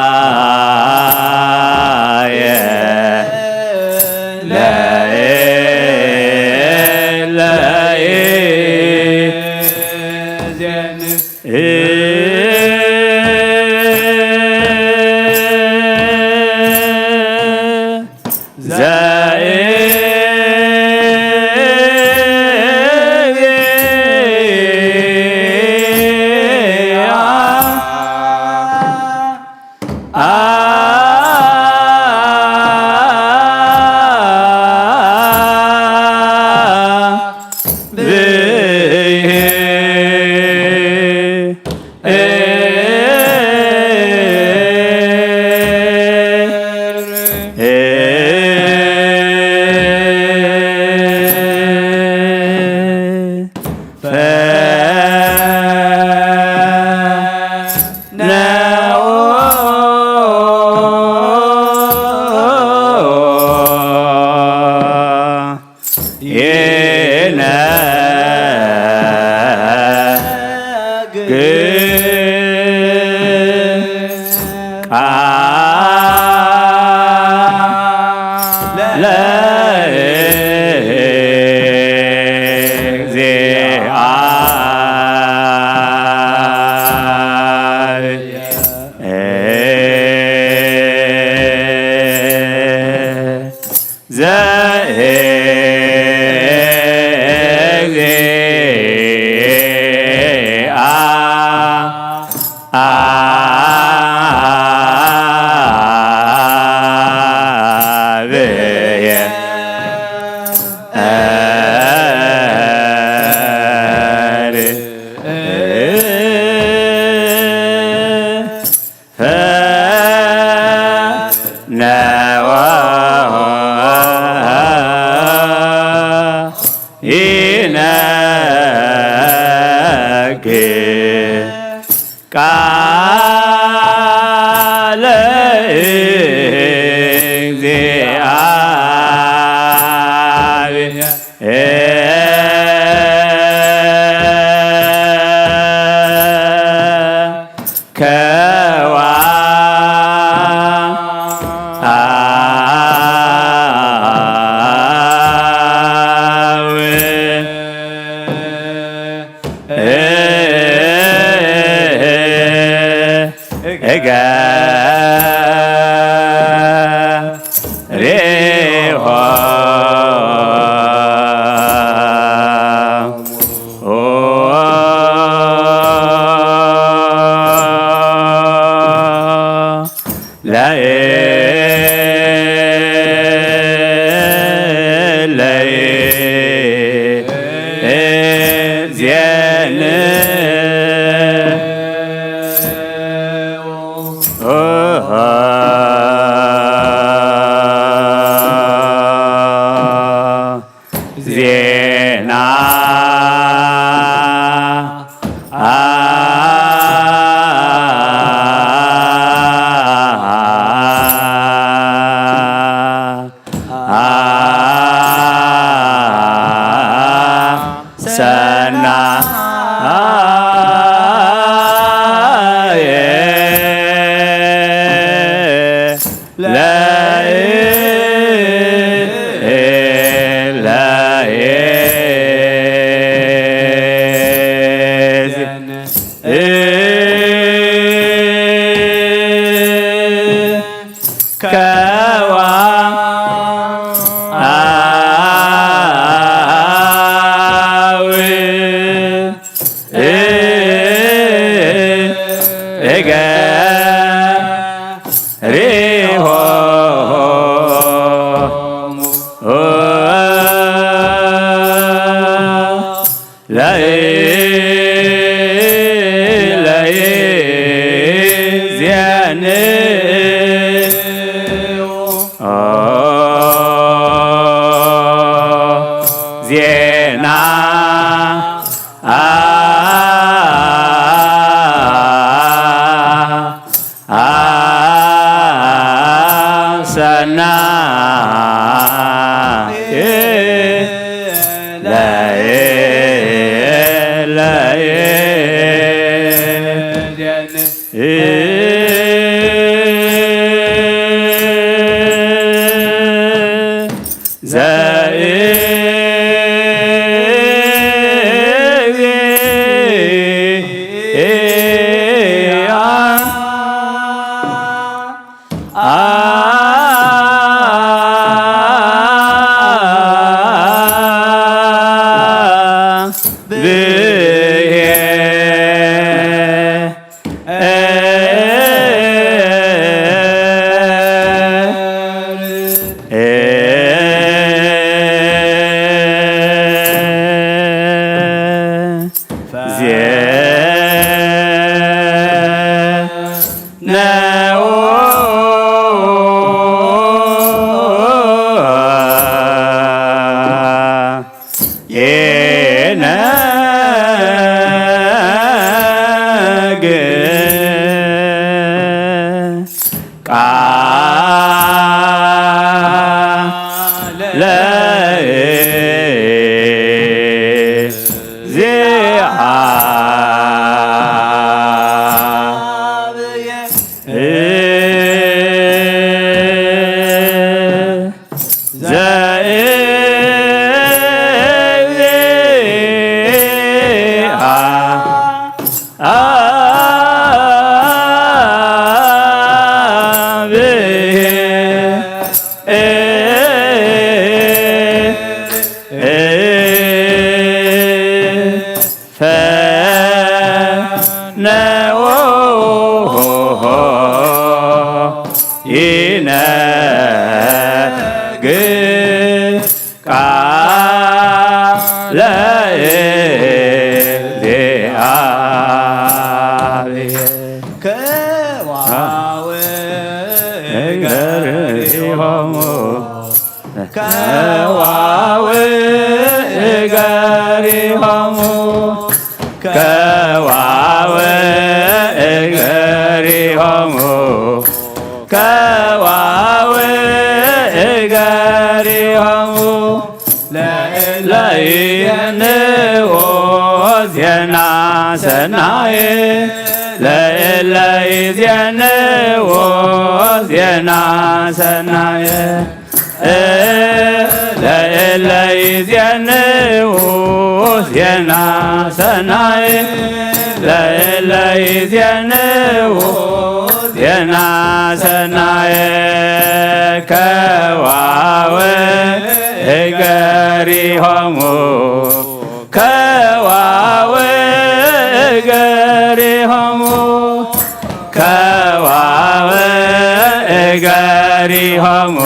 ዜና ሰናየ ለኢለየ ከዋዊ እገ ሪሆሙ ለይ ለይ ዜን ዜና አ አ ሰናየ ለየ ለየ ዘእግዚአ ዜነዎ ኢነግ ቃለ ፈነዎ ኢነግር ቃለ እግዚአብሔር ከዋው ገሪሆሙ ከዋው ገሪሆሙ ከዋው ገሪሆሙ ከዋው ገሪሆሙ ለእለ ይዜንዎ ዜና ሰናየ ለእለ ይዜንዎ ዜና ሰናየ ለእለ ይዜንዎ ዜና ሰናየ ለእለ ይዜንዎ ዜና ሰናየ ከዋው ገሪሆሙ ከዋው ገሪሆሙ ከዋው ገሪሆሙ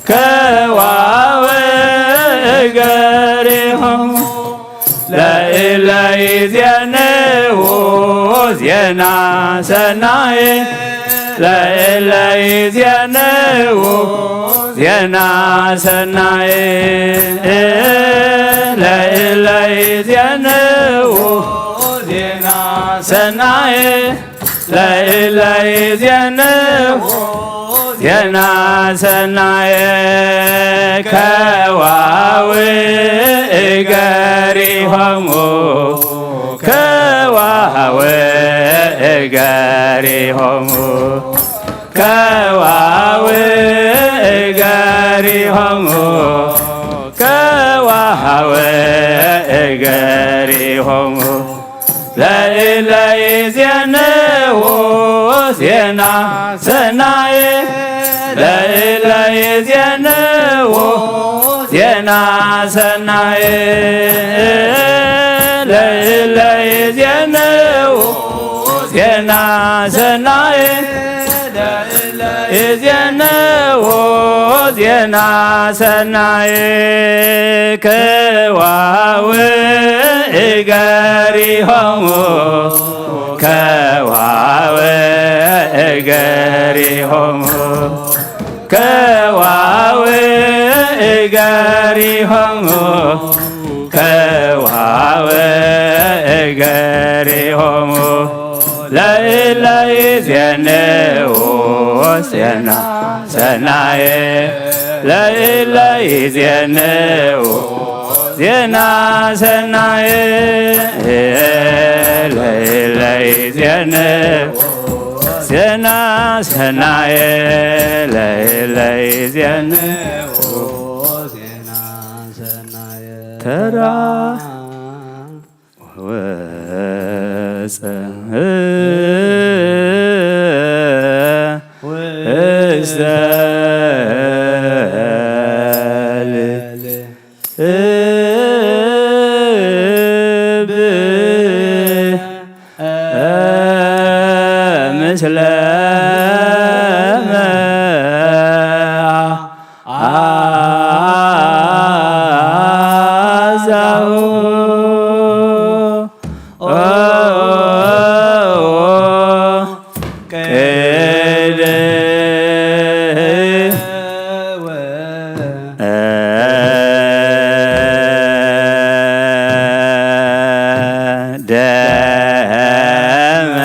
ከዋው ገሪሆሙ ለእለ ይዜንዎ ዜና ሰናየ ለእለ ይዜንዎ ዜና ሰናየ ለእለ ይዜንዎ ዜና ሰናየ ለእለ ይዜንዎ ዜና ሰናየ ከዋው ገሪ ገሪሆሙ፣ ከዋውእ ገሪሆሙ፣ ከዋውእ ገሪሆሙ፣ ከዋውእ ገሪሆሙ፣ ለእለ ይዜንዎ ዜና ሰናየ፣ ለእለ ይዜንዎ ዜና ሰናየ፣ ለእለ ይዜንዎ ዜና ሰናየ፣ ለእለ ይዜንዎ ዜና ሰናየ፣ ከዋውእ ገሪሆሙ፣ ከዋውእ ገሪሆሙ፣ ከዋውእ ገሪሆሙ፣ ከዋውእ ገሪሆሙ፣ ለእለ ይዜንዎ ዜና ሰናየ፣ ለእለ ይዜንዎ ዜና ሰናየ፣ ለእለ ይዜንዎ ዜና ሰናየ፣ ለእለ ይዜንዎ ዜና ሰናየ። ተራ ወፀ ውስተ ልብ ምስለ መ አዛሁ ቅድም ደመ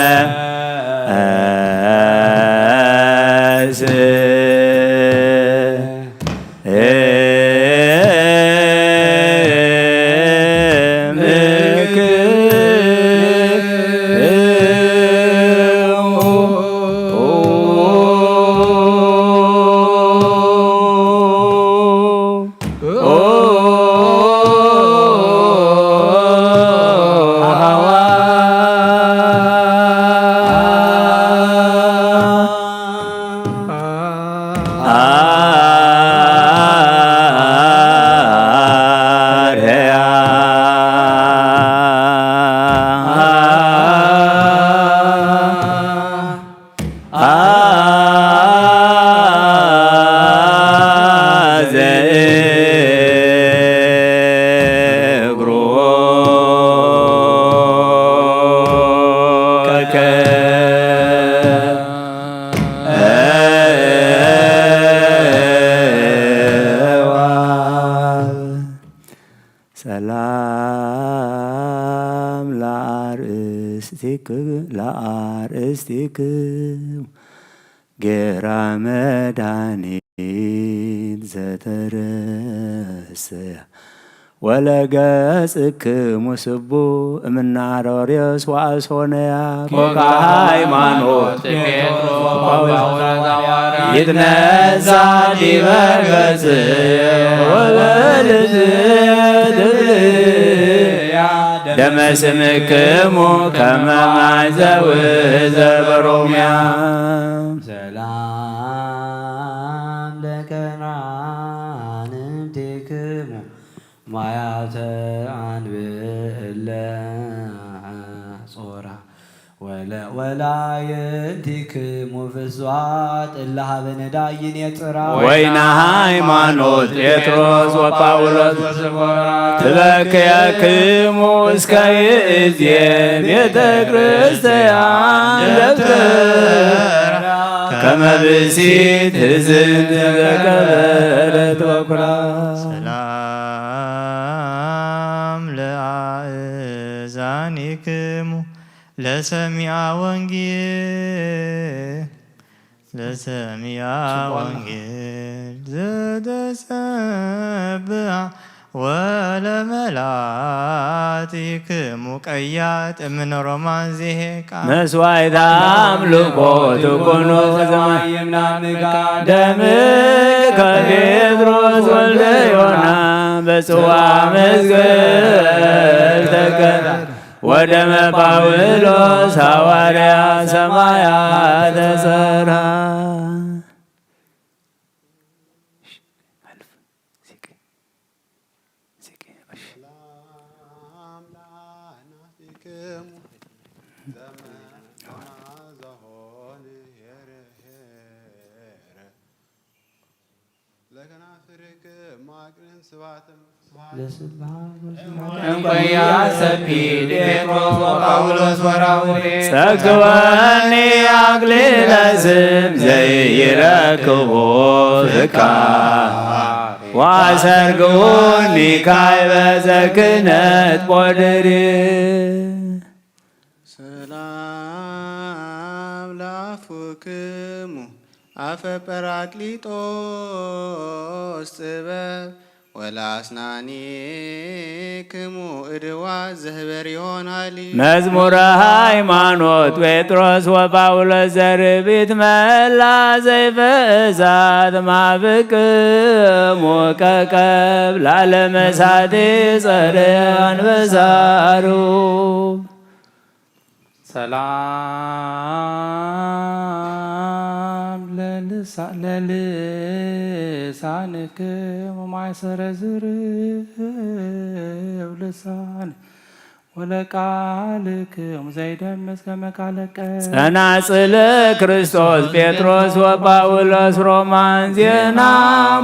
ሰላም ለአርእስቲክ-፣ ለአርእስቲክሙ ጌራ መድኃኒት ዘተረሰያ ወለገጽክሙ ስቡ እምነ አሮርዮስ ወአስፎነያ ኮካ ሃይማኖት ጴጥሮስ ጳውሎስ ይትነሳ ዲበ ገጽ ወበልዝ ትብልያ ደመ ስምክሙ ከመ ማይ ዘውዘ በሮምያ። ሰላም ለከርአንቲክሙ ማያተ አንብዕ እለ ጾራ ወለ ወላየንቲክሙ ፍሷት እለ ሀበ ነዳይን የጽራ። ወይነ ሃይማኖት ጴጥሮስ ወጳውሎስ ወስፎራ ትበክየክሙ እስከ ይእዜ ቤተ ክርስቲያን ደብተራ ከመ ብእሲት ሕዝን ዘከበረት በኩራ። ሰላም ለአእዛኒክሙ ለሰሚዐ ወንጌል ለሰሚዐ ወንጌል ዘተሰብአ ወለመላ ኣቲክሙ ቀያት እምነ ሮማን ዚሄ ቃል መስዋዕት ኣምልኮ ትኩኑ ዘማይምና ምጋ ደምከ ጴጥሮስ ወልደ ዮና በጽዋ መዝገብ ተቀዳ ወደመ ጳውሎስ ሐዋርያ ሰማያተ ሰርሃ። ሰላም ለአናቲክሙ ዘመ-፣ ዘማዘሆን ሄርሄር ለከናፍርክ ማቅርን ስባትም ለስብሐት ወስብሐት እንቆያ ሰፊ ጴጥሮስ ወጳውሎስ ወራውሬ ጸግወኒ አክሊለ ስም ዘይረክቦ ፍካ ወአሰርግውኒ ካዕበ ዘክህነት ጶድሪ። ሰላም ለአፉክሙ አፈ ጰራቅሊጦስ ጥበብ ወለአስናኒክሙ እድዋ ዘህበሪዮን አሊ። መዝሙረ ሃይማኖት ጴጥሮስ ወጳውሎስ ዘርቢት መላ ዘይፈ እሳት ማብክሙ ቀቀብ ላለ መሳቲ ጸረ አንበሳሩ። ሰላም ለልሳ-፣ ለልሳንክሙ ማእሰረ ዝርብ ልሳን ወለቃልክሙ ዘይደምስ ከመ ቃለ ቀ-፣ ጸናጽለ ክርስቶስ ጴጥሮስ ወጳውሎስ ሮማን ዜና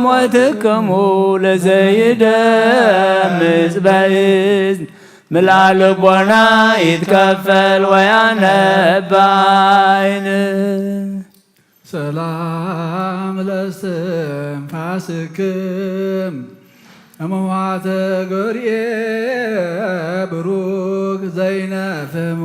ሞትክሙ ለዘይደምስ በእዝን ምልአ ልቦና ይትከፈል ወያነብ ዓይን። ሰላም ለእስትንፋስክም እምዋተ ጎርኤ ብሩክ ዘይነፍህም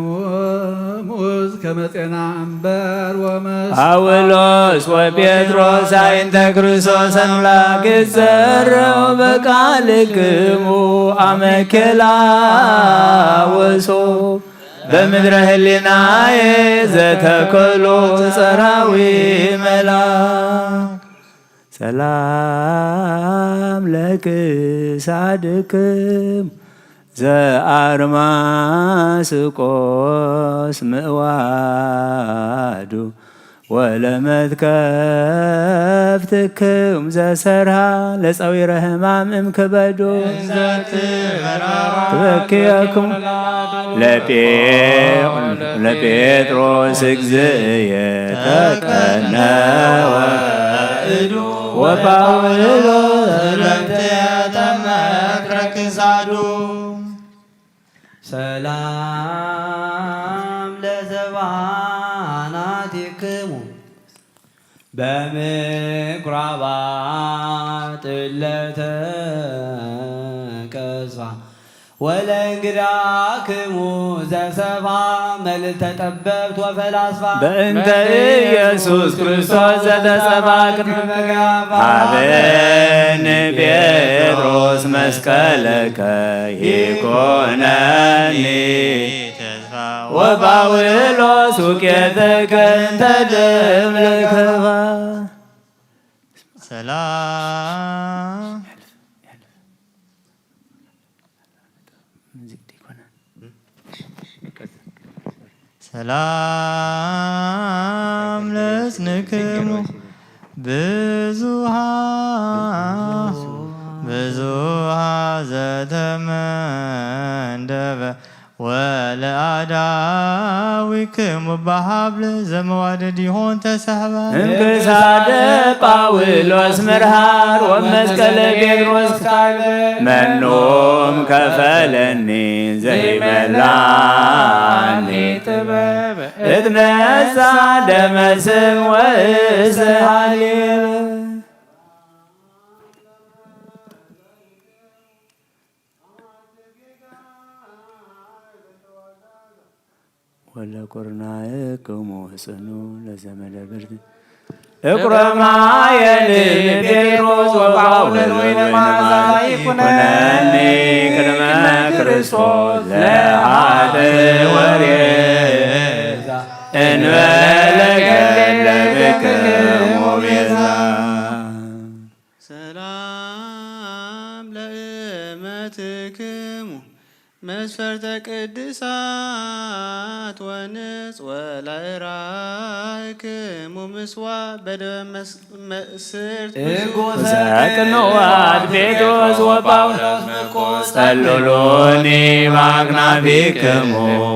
ሙዝ ከመ ጤና እምበር ወመስ ጳውሎስ ወጴጥሮስ አይንተ ክርስቶስ አምላክ ይጸረው በቃልክሙ አመኬላ ወሶ በምድረ ህሊናዬ ዘተከሎ ጸራዊ መልአክ። ሰላም ለክሳድክም ዘአርማስቆስ ምእዋዱ ወለመትከፍትክም ዘሰርሃ ለጸዊረ ህማም እምክበዱ። ትበክየኩም ለጴ-፣ ለጴጥሮስ እግዚእየ ተቀነወ እዱ ወጳውሎስ ለምትያተመክረ ክሳዱ። ሰላም ለዘባናቲክሙ በምኩራባት እለተቀስፋ ወለእንግዳክሙ ዘሰፋ መልዕልተ ጠበብት ወፈላስፋ በእንተ ኢየሱስ ክርስቶስ ዘተሰፋ ቅድመ በገባ ሀበኒ ጴጥሮስ መስቀለከ ይኮነኒ ተስፋ ወጳውሎስ ውቄተከ እንተ ደም ለከፋ። ሰላም ሰላም ለስንክሙ ብዙሃ ብዙሃ ዘተመንደበ ወለአዳዊክሙ በሀብለ ዘመዋደድ ይሆን ተሰህበ። እንክሳደ ጳውሎስ ምርሃር ወመስቀለ ጴጥሮስ ካይበ። መኖም ከፈለኒ ዘይመላኒ ጥበብ። እትነሳ ደመስም ወእስሃሊብ። ወለቁርናዕክሙ ጽኑ ለዘመደ ብርት። እቁረ ማየ ልብ ጴጥሮስ ወጳውሎስ ወይነ መዓዛ ይኩነኒ ቅድመ ክርስቶስ ለኃጥእ ወሬዛ እንበለ ገለ ብክሙ ቤዛ። ሰላም ለእመትክሙ መስፈርተ ቅድሳት ወንጽ ወላይራይክሙ ምስዋ በደበ መስ-፣ መስርት ብዙ ዘቅንዋት ጴጥሮስ ወጳውሎስ ምርቆስ ጸልሉኒ በአክናፊክሙ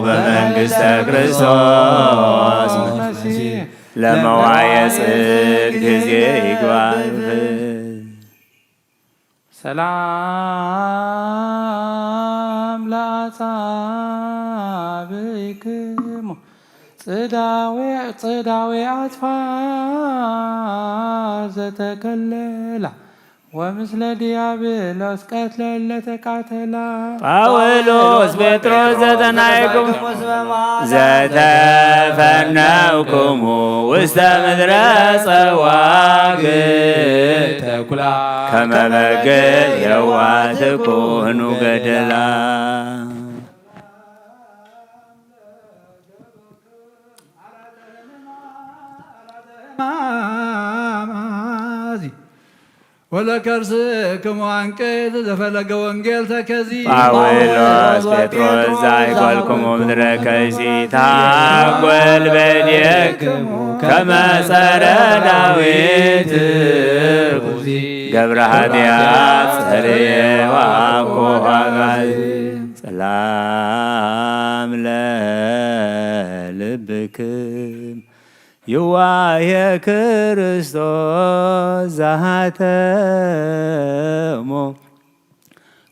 በመንግሥተ ክርስቶስ መሲሕ ለመዋየ ጽድቅ ጊዜ ይግባእ። ሰላም ለአጻብዕክሙ ጽዳዌ፣ ጽዳዌ አጽፋ ዘተከለላ ወምስለ ዲያብሎስ ቀትለ ለተቃተላ። ጳውሎስ ጴጥሮስ ዘተናይኩም ዘተፈነውክሙ ውስተ ምድረ ጸዋግ ተኩላ ከመ በግ የዋትኩኑ ገደላ። ወለከርስክሙ አንቅት ዘፈለገ ወንጌል ተከዚ። ጳውሎስ ጴጥሮስ ዛይጎልኩሙ ምድረ ከይሲ ታጎል በድየክሙ ከመ ጸረ ዳዊት ገብረ ኃጢአት ጸርየ ወአኮ አጋዚ። ሰላም ለልብክም ይዋየ ክርስቶስ ዛሃተሞ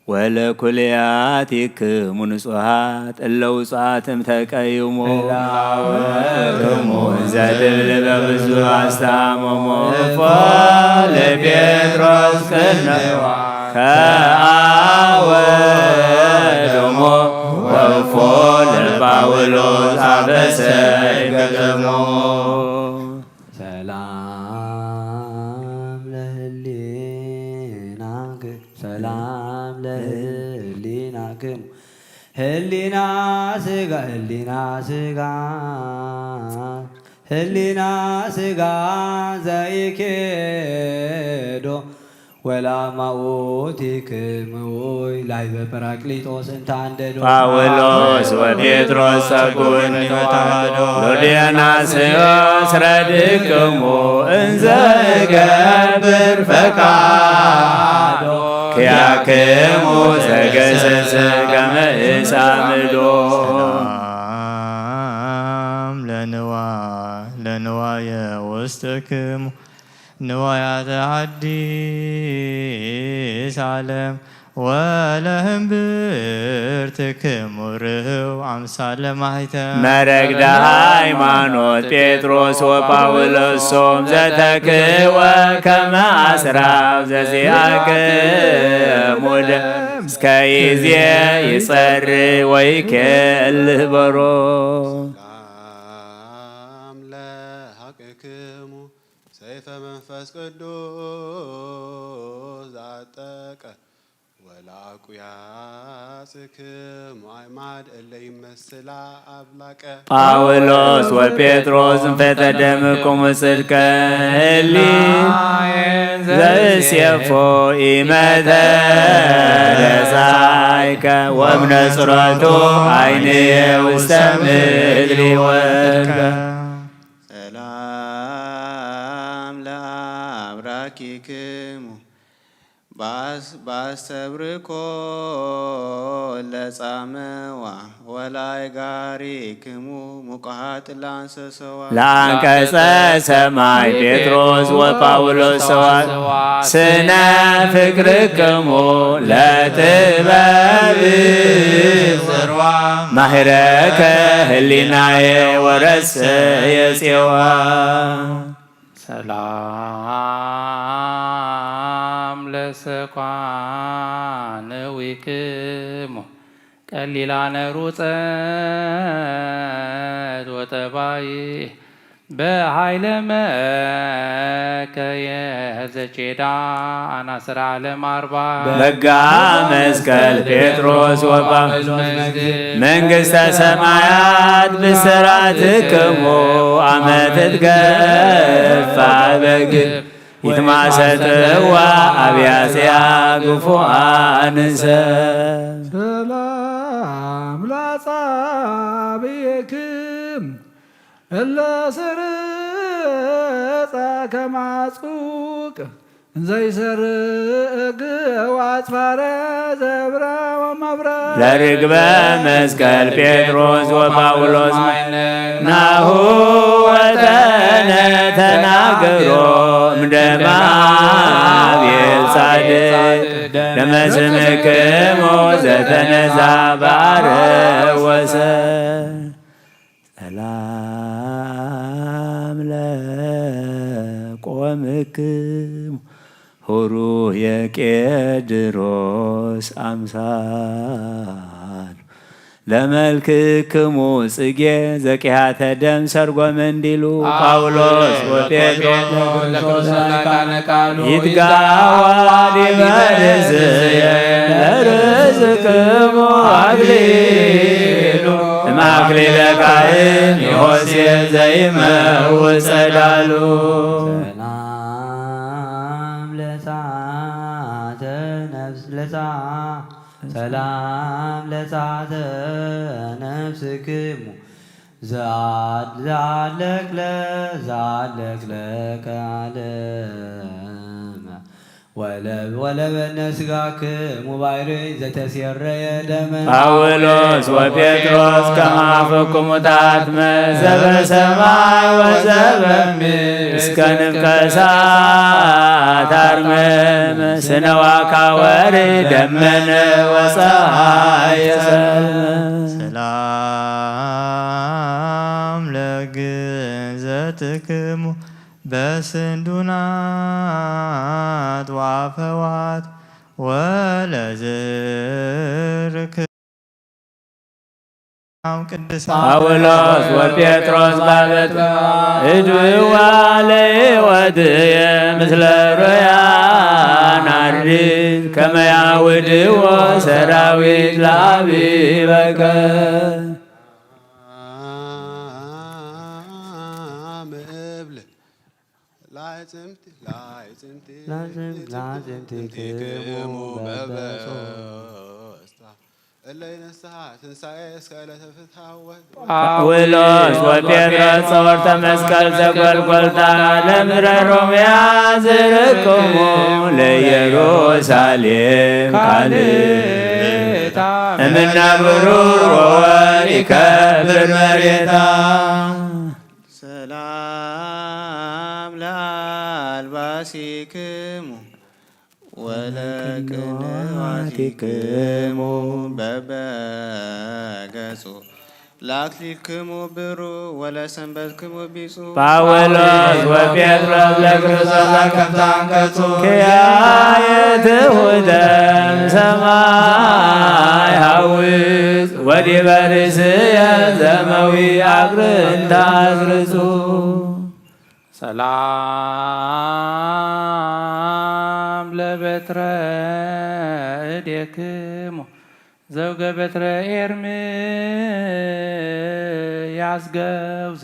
ወለኩልያቲክሙ ንጹሃት እለ ውጹዓትም ተቀዩሞ። ክሙ እንዘ ትብል በብዙ አስታመሞ። እፎ ለጴጥሮስ ቅነዋ ከአወደሞ ወእፎ ለጳውሎስ አፈሰ ይገዘሞ። ሰላም ለህሊናክ፣ ሰላም ለህሊናክሙ። ህሊና ስጋ፣ ህሊና ስጋ፣ ህሊና ስጋ ዘይኬዶ ወላማኡቲክምውይ ላይበ ጰራቅሊጦስ እንተ አንደዶ። ጳውሎስ ወጴጥሮስ ጸጉኒ ወተዋህዶ ሎዲዮናስዮስ ረድክሙ እንዘ እገብር ፈቃዶ ኪያክሙ ዘገሰሰ ከመ እሳምዶ። ሰላም ለንዋ-፣ ለንዋየ ውስጥክሙ ንዋያተ ሐዲስ ዓለም ወለህምብርትክሙ ርህው አምሳለ ማሕተም። መረግደ ሃይማኖት ጴጥሮስ ወጳውሎስ ሶም ዘተክወ ከመ አስራብ ዘዚአክሙ ደም እስከ ይዜ ይጸሪ ወይኬልህ በሮ። ሰላም ለሐቅክሙ ሰይፈ መንፈስ ቅዱስ ዘዐጠቀ ወለአቁያጽክሙ አዕማድ እለ ይመስላ አብላቀ። ጳውሎስ ወጴጥሮስ እንፈተደምክሙ ጽድቀ ህሊ ዘእሴፎ ኢመተ ደሳይከ ወእምነ ጽሮቱ አይንየ ውስተ ምድሪ ወድቀ። ሰላም ለአብራኪክሙ ባስ-፣ ባስተብርኮ ለጻመዋ ወላይ ጋሪክሙ ሙቃሃት ላንሰሰዋ። ለአንቀጸ ሰማይ ጴጥሮስ ወጳውሎስ ሰዋ ስነ ፍቅርክሙ ለጥበብ ጽርዋ ማህረከ ህሊናየ ወረሰየ ጼዋ። ሰላም ለሰኳንዊክሙ ቀሊላነ ሩጸት ወጠባይ በኃይለ መከየ ዘቼዳ አናስራ ለማርባ በጋ መስቀል ጴጥሮስ ወጳውሎስ መንግሥተ ሰማያት ብሰራትክሙ አመ ትትገፋ በግ ይትማሰጥዋ አብያጽያ ግፉአንሰ ሰላም ላጻብየክም እለ ስርጻ ከማጹቅ እንዘይሰርግ ዋጽፋረ ዘብረ ወመብረ ለርግበ መስቀል ጴጥሮስ ወጳውሎስ ናሁ ወጠነ ተናገሮ እምደማ ቤልጻድቅ ለመስምክሞ ዘተነሳ ባረ ወሰ ሰላም ለቆምክሙ ሁሩ የቄድሮስ አምሳል ለመልክክሙ ጽጌ ዘቅያተ ደም ሰርጎ መንዲሉ ጳውሎስ ወጴጥሮስ ለክርስቶስ ለካነ ቃሉ ይትጋዋ ዲበ ርእስየ ለርእስክሙ አክሊሉ እምአክሊለ ካህን የሆሴ ዘይመውት ጸዳሉ ሰላም ለሳተ ነፍስ ለሳ ሰላም ለሳተ ነፍስክሙ ዘአድ- ዘአለክለ ዘአለክለ ከአለመ ወለ- ወለበነ ስጋክሙ ባሕርይ ዘተሴረየ ደመ ጳውሎስ ወጴጥሮስ ከማፈኩሙ ታትመ ዘበሰማይ ወዘበምድር እስከ ንፍቀ እሳት አርምም ስነዋካ ወርህ ደመነ ወፀሐይ ጸልመ ሰላም ለግዘትክሙ በስንዱናት ወአፈዋት ወለዝርክ ቅዱሳን ጳውሎስ ወጴጥሮስ ባበት እድዋ ለሕይወትየ ምስለ ሮያን አርድእት ከመ ያውድዎ ሰራዊት ለአቢበከ እብል ላዕጽምቲ ላዕጽምቲ ላዕጽምቲክሙ በበሶስታ እለ ይነስሐ ትንሣኤ እስከ ዕለተ ፍትሐ ወ ጳውሎስ ወጴጥሮስ ጸወርተ መስቀል ዘጎልጎልታ ለምድረ ሮምያ ዝርክሙ ለኢየሩሳሌም ካልእታ እምነ ብሩር ወወርቅ ይከብር መሬታ ሰላም ለአልባሲክሙ ወለቅንዋቲክሙ በበገጹ ለአክሊልክሙ ብሩር ወለሰንበትክሙ ቢጹ ጳውሎስ ወጴጥሮስ ለክርስቶስ አከብታ አንቀጹ ክያየ ትሑተ እምሰማይ ሐውጽ ወዲበ ርእስየ ዘመዊ አቅርንተ አስርጹ። ሰላም ለበትረ እዴክሙ ዘውገ በትረ ኤርምያስ ገብዝ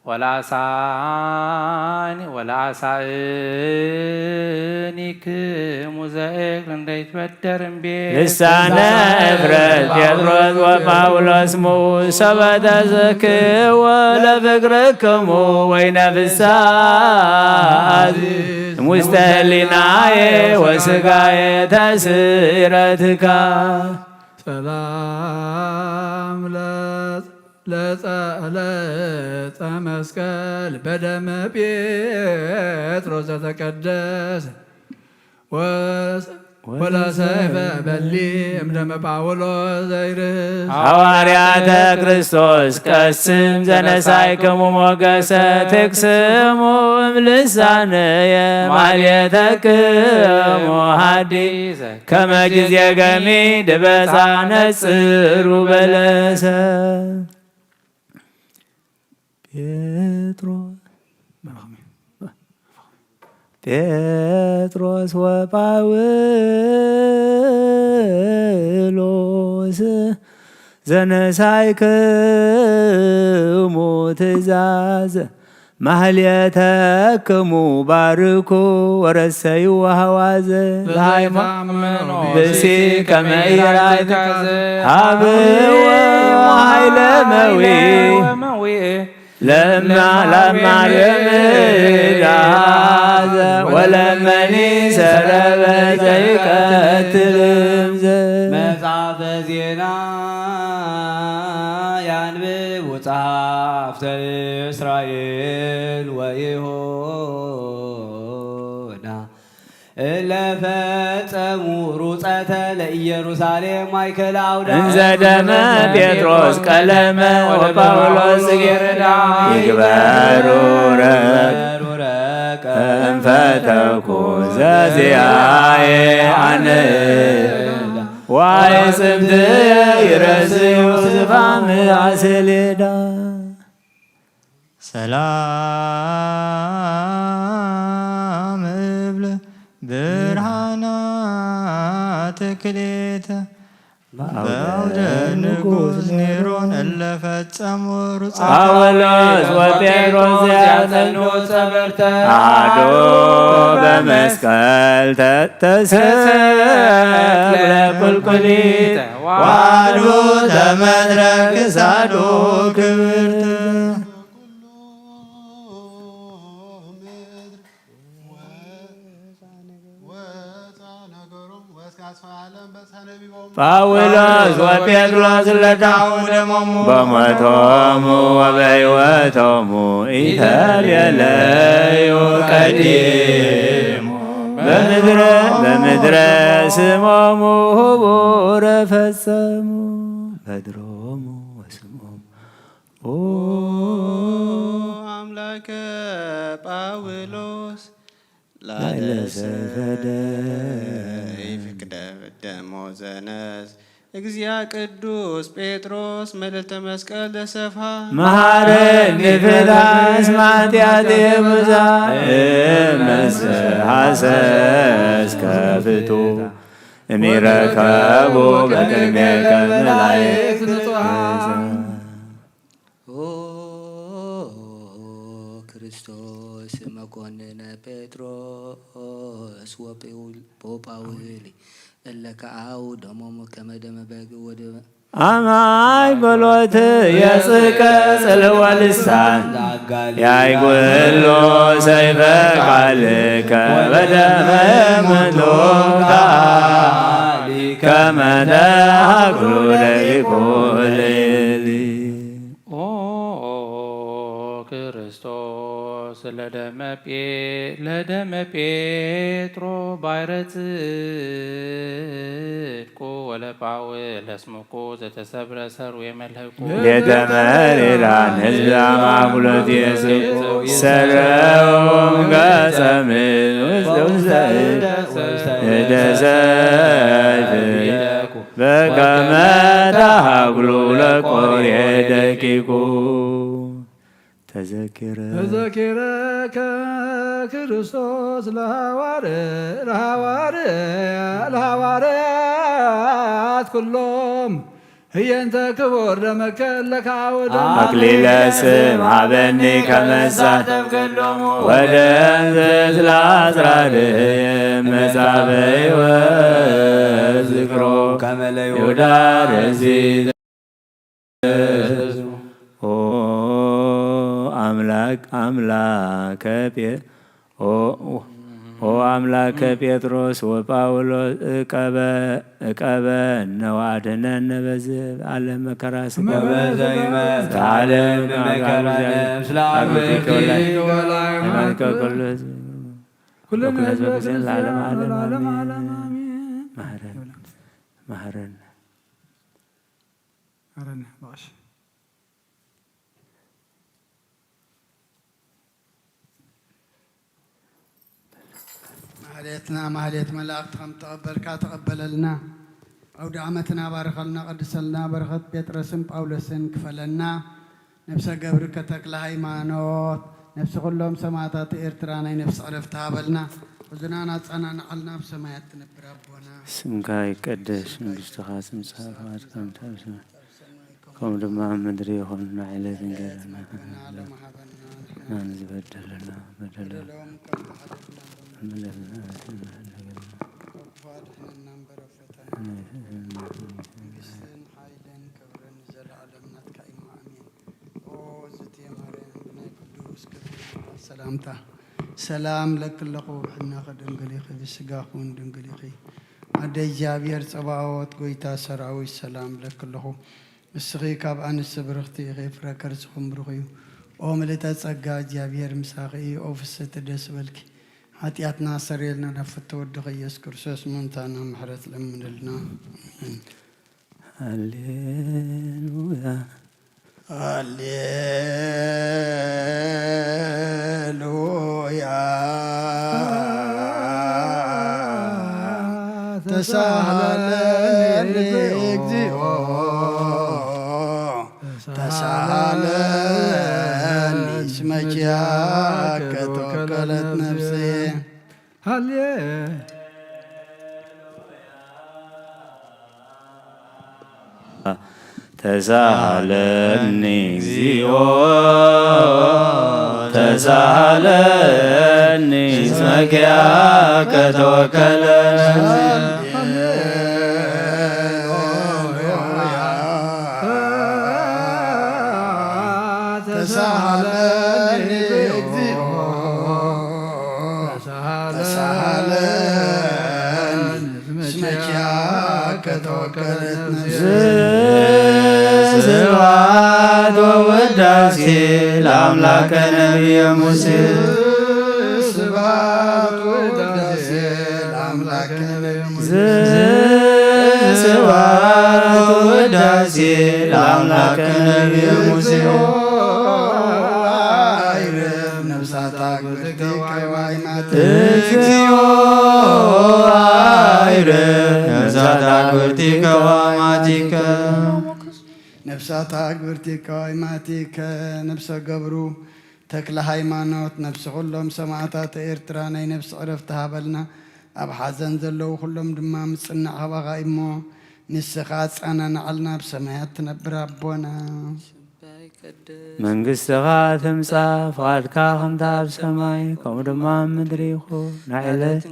ወለአሳኒ ወለአሳእኒክሙ ዘእግር እንደ ይትበደር እምቤ ልሳነ እፍረት ጴጥሮስ ወጳውሎስ ምኡ ሰበ ተዘክዎ ለፍቅርክሙ ወይነ ፍስሐ አዚዝ እሙስተ ህሊናየ ወስጋየ ተስረትካ ሰላም ለጸ- ለጸ መስቀል በደመ ጴጥሮስ ዘተቀደሰ ወ- ወለሰይፈ በሊ እምደመ ጳውሎስ ዘይርስ ሐዋርያተ ክርስቶስ ቀስም ዘነሳይክሙ ሞገሰ ትቅስሙ እምልሳንየ ማልየተክሙ ሐዲስ ከመ ጊዜ ገሚ ድበጻ ነጽሩ በለሰ። ጴጥሮስ ጴጥሮስ ወጳውሎስ ዘነሳይክሙ ትእዛዝ ማህሌተክሙ ባርኩ ወረሰዩ ወሃዋዘ ለሃይማኖት ብሲ ከመ ኢራይትካዘ ሃብዎ ኃይለ መዊ ለማ ለማርያም ዳዘ ወለመኒ ሰረበ ዘይቀትልም ዘ መጽሐፈ ዜና ያንብብ ውጽሐፍ ተርእዮ እስራኤል ወይሁዳ እለ ፈጸሙ ሩጸተ ለኢየሩሳሌም ማእከለ አውዳ እንዘ ደመ ጴጥሮስ ቀለመ ወጳውሎስ ጽጌረዳ ይግበሩ ረቀ እንፈተኩ ዘዚአየ አነ ዋይ ጽምት ይረስዩ ዝፋም አሰሌዳ ሰላም እብል ብርሃናት ክልኤተ በአውደ ንጉሥ ኔሮን እለ ፈጸሙ ሩጻ ጳውሎስ ወጴጥሮስ ያጸኑ ጸበርተ አዶ በመስቀል ተተሰቅለ ቁልቁሊት ዋዶ ተመትረ ክሳዶ ክብርት ጳውሎስ ወጴጥሮስ ለዳው ደሞሙ በሞቶሙ ወበሕይወቶሙ ኢተሌለዩ ቀዲሙ በምድረ በምድረ ስሞሙ ህቡረ ፈጸሙ በድሮሙ ወስሞሙ ኦ አምላከ ጳውሎስ ላዕለ ሰፈደ ይፍቅደ ደሞ ዘነስ እግዚአ ቅዱስ ጴጥሮስ መልዕልተ መስቀል ዘሰፍሃ መሐረኒ ፍትሐ እስመ ኃጢአቴ ብዙኃ እመሰ ሐሰስከ ፍቱ እሚረከቡ በቅድሜከ መላእክት ንጹሐ ኦ ክርስቶስ መኮንነ ጴጥሮስ ወጳውሊ እለ ከአው ደሞሙ ከመ ደመ በግ ወደ አማይ በሎት የጽቀ ጽልወ ልሳን ያይጉሎ ሰይፈ ቃልከ በደመ ሙንቱ ከመ ተሃግሉ ደቂቁ ለሌሊ ኦ ክርስቶስ ለደመ ጴ- ለደመ ጴጥሮ ባሕረ ጽድቁ ወለጳውሎስ ምቁ ዘተሰብረ ሰርዌ መልህቁ ሌተ መሪራን ህዝብ አማጉሎት የስቁ ሰረው ገጸ ምድር ውስተ ውስተ እደ ሰይፍ በከመ ተሃግሉ ለቆሬ ደቂቁ ተዘኪረ ተዘኪረከ ክርስቶስ ለሐዋር- ለሐዋር- ለሐዋርያት ኩሎም ህየንተ ክቡር ደመከ ለካውደ አክሊለ ስም ሀበኒ ከመሳተፍ ገሎሙ ወደንዝዝ ለአጽራር መጻበ ሕይወት ዝክሮ ከመ ለይሁዳ ለዚ ኦ አምላክ አምላከ ጴ- ኦ- ኦ አምላከ ጴጥሮስ ወጳውሎስ እቀበ- እቀበነ ወአድኅነነ በዝህ ዓለም መከራ ስጋ በበዘ ይመጽእ ዓለም መከራ ነፍስ ለአርብኪ ሃይማኖት ከኩሉ ህዝብ ኩሉ ኩሉ ህዝበ ህዝበ ክርስቲያን ለዓለመ ዓለም ለዓለመ ዓለም አሜን። አሜን። መሐረነ መሐረነ። አረነ ባሽ ማህሌትና ማህሌት መላእክት ከም ተቐበልካ ተቐበለልና። አውደ ዓመትና ባርኸልና፣ ቀድሰልና፣ በረኸት ጴጥሮስን ጳውሎስን ክፈለና። ነፍሰ ገብርከ ተክለ ሃይማኖት ነፍሲ ኩሎም ሰማዕታት ኤርትራ ናይ ነፍሲ ዕረፍቲ ሃበልና። ሕዙናን ኣጻናንዓልና ኣብ ሰማያት ትነብር ኣቦና። ስምካ ይቀደስ፣ መንግስትኻ ትምጻእ፣ ፍቓድካ ከምቲ ኣብ ሰማይ ከምኡ ድማ ኣብ ምድሪ ይኹን። ንዕለት እንጀራና ንዝበደለና በደልና በደሎም ከም ዝሓለፍና በደልና ኣድሕነና እምበር ኣብ ፈተና መንግስትን ሓይልን ክብርን ንዘለኣለም ናትካ እዩ። ኣሜን። ኦ ዝትየ ማርያም ብናይ ቅዱስ ገብርኤል ሰላምታ ሰላም ለኪ ኣለኹ። ብሕልናኺ ድንግል ኢኺ፣ ብስጋኺ እውን ድንግል ኢኺ። ኣደ እግዚኣብሔር ጸባኦት፣ ጎይታ ሰራዊት፣ ሰላም ለኪ ኣለኹ። ንስኺ ካብ ኣንስቲ ብርኽቲ ኢኺ፣ ፍረ ከርስኹም ብሩኽ እዩ። ኦ ምልእተ ጸጋ፣ እግዚኣብሔር ምሳኺ እዩ። ኦ ፍስሕቲ ደስ በልኪ፣ ሓጢኣትና ሰረየልና፣ ናብ ፍትወ ወድኺ ኢየሱስ ክርስቶስ ምእንታና ምሕረት ለምንልና። ኣሜን። ሃሌሉያ። ሃሌሉያ። ተሳሃለኒ እግዚኦ፣ ተሳሃለኒ እስመ ኪያከ ተወከለት ነፍስየ። ሃሌ ተሳሃለኒ እግዚኦ፣ ተሳሃለኒ እስመ ኪያከ ተወከለ። ተሳሃለኒ እግዚኦ፣ ተሳሃለኒ እስመ ኪያከ ተወከለት ነፍስየ። ስብሐት ወውዳሴ ለአምላከ ነቢየ ሙሴ። ስብሐት ወውዳሴ ለአምላከ ነቢየ ሙሴ። ስብሐት ወውዳሴ ለአምላከ ነቢየ ሙሴ። አይርፍ ነፍሳት አግብርቲከ ወአይማቲከ። እግዚኦ አይርፍ ነፍሳት አግብርቲከ ወአይማቲከ። ነፍሳት አግብርቲከ ወአይማቲከ። ነፍሰ ገብሩ ተክለ ሃይማኖት፣ ነፍሲ ኩሎም ሰማእታት ኤርትራ ናይ ነፍሲ ዕረፍቲ ሃበልና። ኣብ ሓዘን ዘለዉ ኩሎም ድማ ምጽናዕ ሃባኻ እሞ፣ ንስኻ ኣጸናንዓልና፣ ኣብ ሰማያት ትነብር ኣቦና። መንግስትኻ ትምጻእ፣ ፍቓድካ ከምታ ኣብ ሰማይ፣ ከምኡ ድማ ኣብ ምድሪ ይኹን። ናይ ዕለት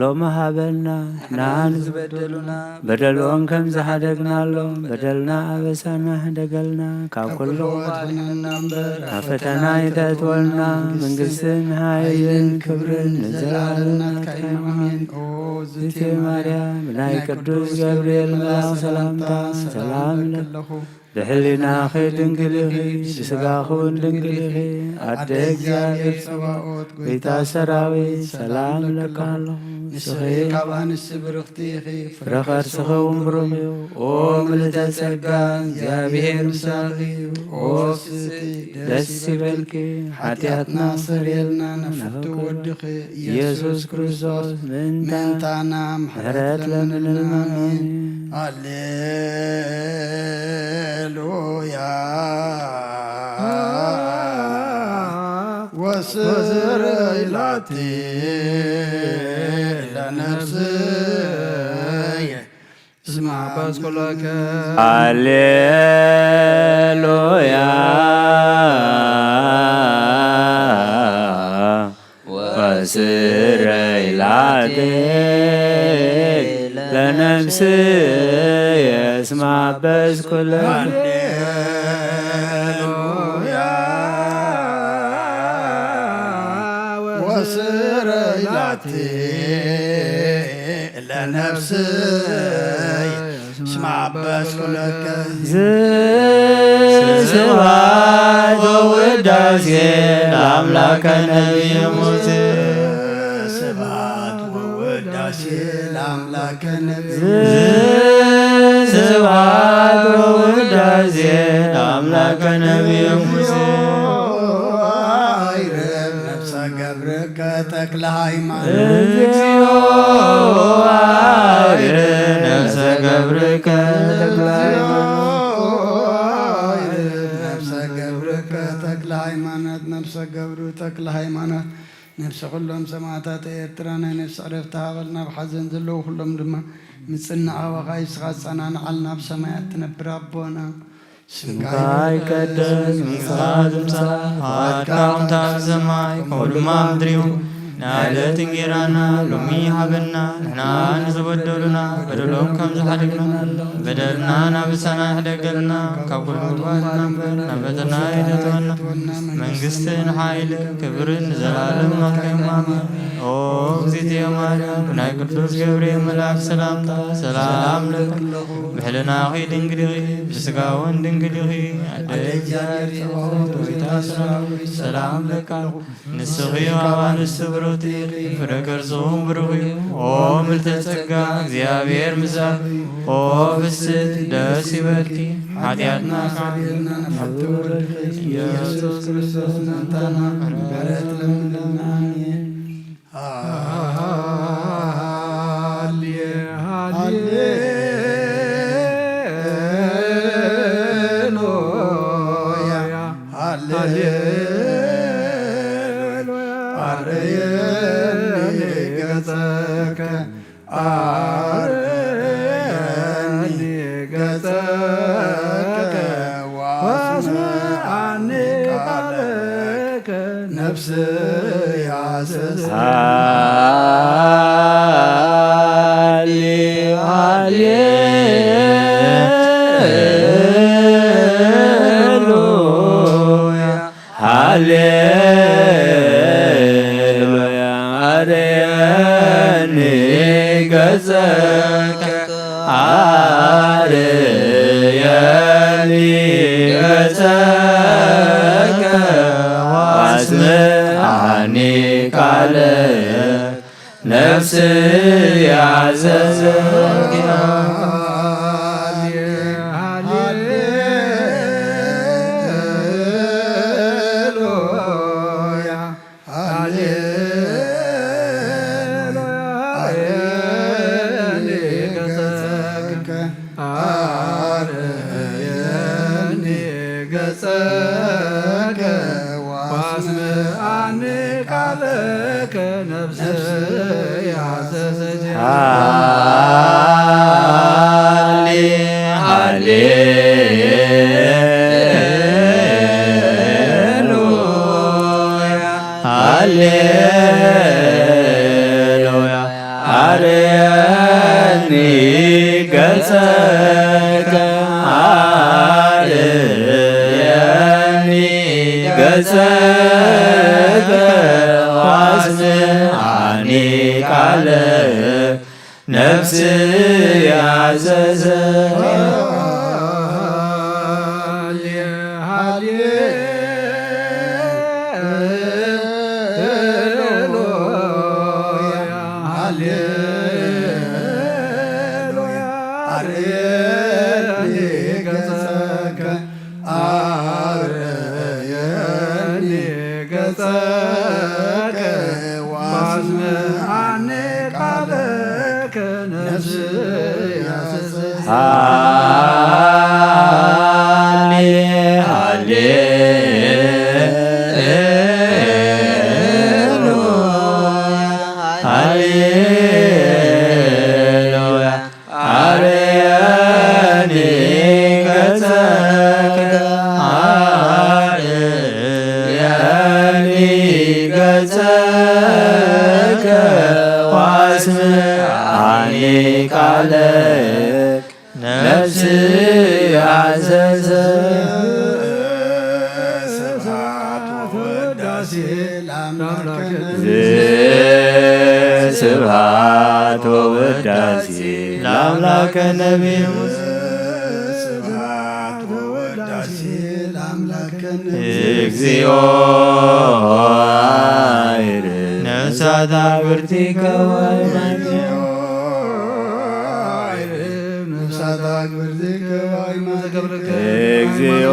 ሎሚ ሃበልና፣ ንሕና ንዝበደሉና በደሎም ከም ዝሓደግናሎም፣ በደልና ኣበሳና ሕደገልና፣ ካብ ኩሉ ኣድሕነና እምበር፣ ኣብ ፈተና ኣይተእትወልና፣ መንግስትን ሓይልን ክብርን ንዘለኣለም ናትካ እዩ። ኣሜን። ኦ ዝቴ ማርያም፣ ብናይ ቅዱስ ገብርኤል መልኣኽ ሰላምታ ሰላም እብለኪ። ብሕሊናኺ ድንግል ኢኺ፣ ብስጋኺ እውን ድንግል ኢኺ። ኣደ እግዚኣብሔር ጸባኦት፣ ጎይታ ሰራዊት፣ ሰላም እብለኪ ኣለኹ። ንስኺ ካብ ኣንስቲ ብርኽቲ ኢኺ፣ ፍረ ከርስኺ እውን ብሩኽ እዩ። ኦ ምልእተ ጸጋ፣ እግዚኣብሔር ምሳኺ እዩ። ኦ ፍስሕቲ፣ ደስ ይበልኪ፣ ሓጢኣትና ሰርየልና፣ ናብ ፍትው ወድኺ ኢየሱስ ክርስቶስ ምእንታና ምሕረት ለምንልና። ኣሜን። ሃሌሉያ። ወስር ኢላቲ ለነፍስየ እስማ በስኩለከ። ሃሌሉያ። ወስረይ ላቴ ለነፍስየ እስማ በስኩለከ። ሃሌሉያ። ወስረይ ላቴ ለነፍስየ እስማ በስኩለከ። ስብሐት ወውዳሴ ለአምላከ ነቢየ ሙሴ። ስብሐት ወውዳሴ ለአምላከ ነቢየ ሙሴ። ስብሐት ወውዳሴ ለአምላከ ነቢየ ሙሴ። አይረብ ነፍሰ ገብርከ ተክለ ሃይማኖት። እግዚኦ አይረብ ነፍሰ ገብርከ ተክለ ሃይማኖት። ነፍሰ ገብርከ ተክለ ሃይማኖት። ነፍሰ ገብሩ ተክለ ሃይማኖት፣ ነፍሲ ኩሎም ሰማዕታት ኤርትራ ናይ ነፍሲ ዕረፍቲ ሃበልና። ኣብ ሓዘን ዘለዉ ኩሎም ድማ ምጽናዕ ሃበኻ፣ ንስኻ ኣጸናንዓልና። ኣብ ሰማያት ትነብር ኣቦና፣ ስምካ ይቀደስ፣ መንግስትኻ ትምጻእ፣ ፍቓድካ ከምታ ኣብ ሰማይ ከምኡ ድማ ኣብ ምድሪ ይኹን። ናይ ዕለት እንጌራና ሎሚ ሃበና፣ ንሕና ንዝበደሉና በደሎም ከም ዝሓደግና በደልና ናብ ንስኻና ይሕደገልና፣ ካብ ኩሉ ባልና እምበር ናብ ፈተና ኣይተእትወና፣ መንግስትን ሓይልን ክብርን ንዘለኣለም ናትካ እዩ። ኣሜን። ኦ እግዝእትየ ማርያም፣ ብናይ ቅዱስ ገብርኤል መልኣክ ሰላምታ ሰላም ለኪ፣ ብሕልናኺ ድንግል ኢኺ፣ ብስጋውን ድንግል ኢኺ፣ ኣደ እግዚኣብሔር ጸባኦት፣ ጎይታ ሰራዊት፣ ሰላም ለኪ ኣለኹ። ንስኺ ካብ ኣንስቲ ብሩክቲ ኢኺ፣ ፍረ ከርስኹም ብሩኽ እዩ። ኦ ምልዕተ ጸጋ፣ እግዚኣብሔር ምሳኺ፣ ኦ ፍስሕቲ ደስ ይበልኪ፣ ሓጢኣትና ካሕዲልና ንፍትው ወልድኺ ኢየሱስ ክርስቶስ መታና ምሕረት ለምንልና። ኣሜን። ሃሌ ሃሌሉያ፣ ሃሌሉያ። ኣርየኒ ገጸከ፣ ኣርየኒ ገጸከ፣ ወስምዓኒ ቃለከ። ነፍስያ ስስ ሃሌ ሃሌሉያ፣ ሃሌሉያ። ኣርየኒ ገጸከ፣ ኣርየኒ ገጸከ፣ ወስምዓኒ ቃለ ነፍስያ ዘዘኪራ። ሃሌሉያ፣ ሃሌሉያ። ኣርየኒ ገጸከ፣ ኣርየኒ ገጸከ፣ ወስምዓኒ ቃለከ፣ ነፍስያ ዘዘኪራ። ሃሌ ሃሌሉያ፣ ሃሌሉያ። ኣርየኒ ገጸከ፣ ኣርየኒ ገጸከ፣ ወስምዓኒ ቃለ ነፍስያ ዘዘኪራ። ሃሌ ሃሌሉያ፣ ሃሌሉያ። ኣርየኒ ገጸከ፣ ኣርየኒ ገጸከ፣ ወስምዓኒ ቃለከ፣ ነፍስያ ስስ ሃሌ ሃሌ ሃሌሉያ። ኣርየኒ ገጸከ፣ ኣርየኒ ገጸከ፣ ወስምዓኒ ቃለ ነፍስ ያዘዘ። ስብሐት ወውዳሴ ለአምላክነ። ስብሐት ወውዳሴ ለአምላክነ። ስብሐት ወውዳሴ ለአምላክነ። እግዚኦ አይር ነፍሳት አግብርቲከ ወአይማን። ነፍሳት አግብርቲከ ወአይማን። እግዚኦ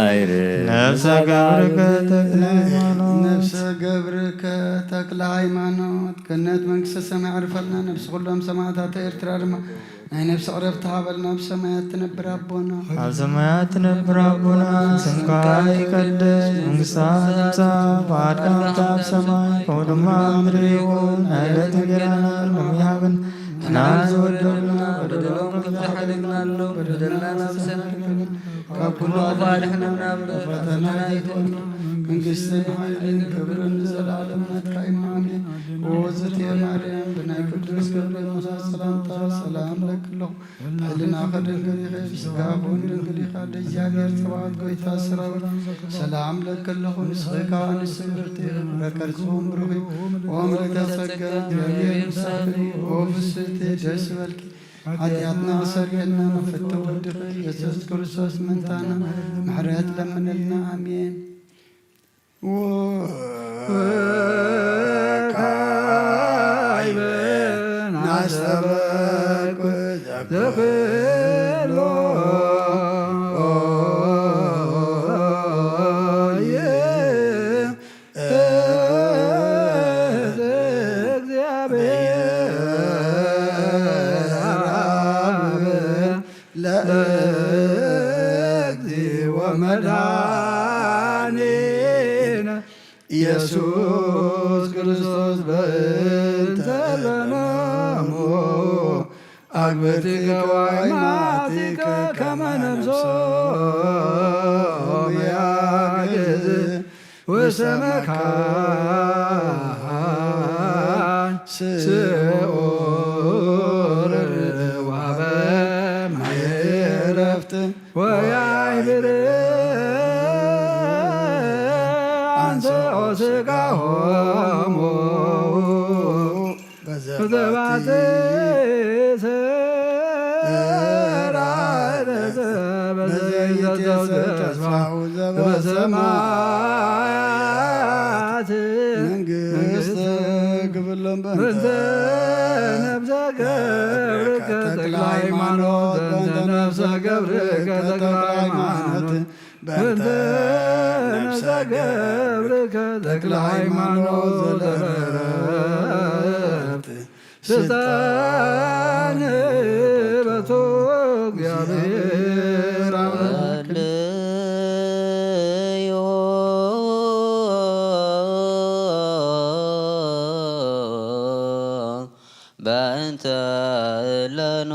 አይር ነፍሰ ገብርከ ተክለ ሃይማኖት። ነፍሰ ገብርከ ተክለ ሃይማኖት፣ ገነት መንግስተ ሰማይ ዕርፈልና፣ ነብሲ ኩሎም ሰማዕታት ኤርትራ ድማ ናይ ነብሲ ዕረፍቲ ሃበልና። ኣብ ሰማያት ትነብር ኣቦና፣ ኣብ ሰማያት ትነብር ኣቦና፣ ስምካ ይቀደስ፣ መንግስትካ ትምጻእ፣ ፍቃድካ ከምቲ ኣብ ሰማይ ከምኡ ድማ ኣብ ምድሪ ይኹን። ናይ ዕለት እንጀራና ሎሚ ሃበና፣ ንሕና ዝወደሉና በደሎም ከምዝሓደግና ኣሎ በደልና ናብ ሰናይ ካብ ኩሉ ኣድሕነና እምበር ፈተና ኣይትእቱ። መንግስትን ሓይልን ክብርን ንዘለኣለም ናትካ እዩ። ኣሜን። ኦ ዝትየ ማርያም፣ ብናይ ቅዱስ ገብርኤል ምሳል ሰላምታ ሰላም ለኪ ኣለኹ። ሕልና ከድንግል ኢኺ፣ ስጋ እውን ድንግል ኢኻ። ደእግዚኣብሔር ጸባኦት ጎይታ ሰራዊት ሰላም ለኪ ኣለኹ። ንስኺ ከኣ ንስብርቲ ኢኺ፣ ፍረ ከርሲ እውን ብሩኽ እዩ። ኦ ምልዕተ ጸጋ፣ እግዚኣብሔር ምሳኺ፣ ኦ ፍስሕቲ ደስ ይበልኪ። ሓጢኣትና ኣሰርየልና፣ ንፍትው ወድኺ ኢየሱስ ክርስቶስ ምእንታና ምሕረት ለምንልና። ኣሜን። ወካዕበ ናስተበኩ ዘክሎ ለእግዚእ ወመድኃኒነ ኢየሱስ ክርስቶስ በእንተ ለነሙ አግብርቲከ ወአይማቲከ ከመ ነፍሶሙ ያግዝ ውስተ መካን ስዑር ወሀበ ማየ ዕረፍት ወያይብር አንስኦ ስጋሆሙ በዘባቲ ሰራይ በዘይትዘው ተስፋሁ ዘበሰማያት መንግስት ግብሎም በእንተ ነፍሰ ገብርከ ተክለ ሃይማኖት በእንተ ነፍሰ ገብርከ ተክለ ሃይማኖት በእንተ ነፍሰ ገብርከ ተክለ ሃይማኖት ዘለረፍት ስልጣን በቶ እግዚአብሔር አምላክ። በእንተ ለኖሙ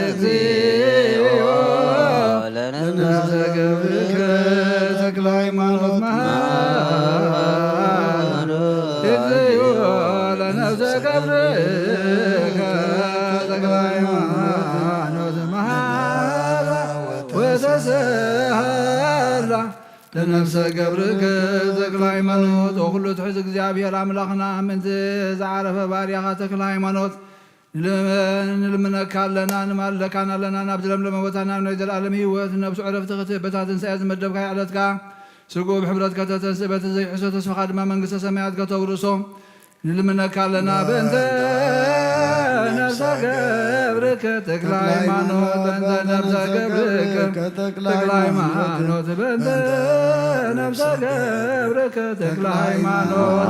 እግዚኦ ለነፍሰ ገብርከ ተክለ ሃይማኖት መሃ እግዚኦ ለነፍሰ ገብርከ ተክለ ሃይማኖት መሃላ ወተሰሃላ ለነፍሰ ገብርከ ተክለ ሃይማኖት። ወኩሉ ትሕዝ እግዚኣብሔር ኣምላኽና ምእንቲ ዝዓረፈ ባርያኻ ተክለ ሃይማኖት ንልም-፣ ንልምነካ ኣለና፣ ንማልደካን ኣለና፣ ናብ ዝለምለመ ቦታ ናብ ናይ ዘለኣለም ህይወት ነብሱ ዕረፍቲ ክትህብ በታ ትንሳኤ ዝመደብካዮ ዕለት ከኣ ስግኡ ብሕብረት ከተተንስእ በቲ ዘይሕሰ ተስፋኻ ድማ መንግስተ ሰማያት ከተውርሶ ንልምነካ ኣለና። በእንተ ነፍሰ ገብርከ ተክለ ሃይማኖት፣ በእንተ ነፍሰ ገብርከ ተክለ ሃይማኖት፣ በእንተ ነፍሰ ገብርከ ተክለ ሃይማኖት።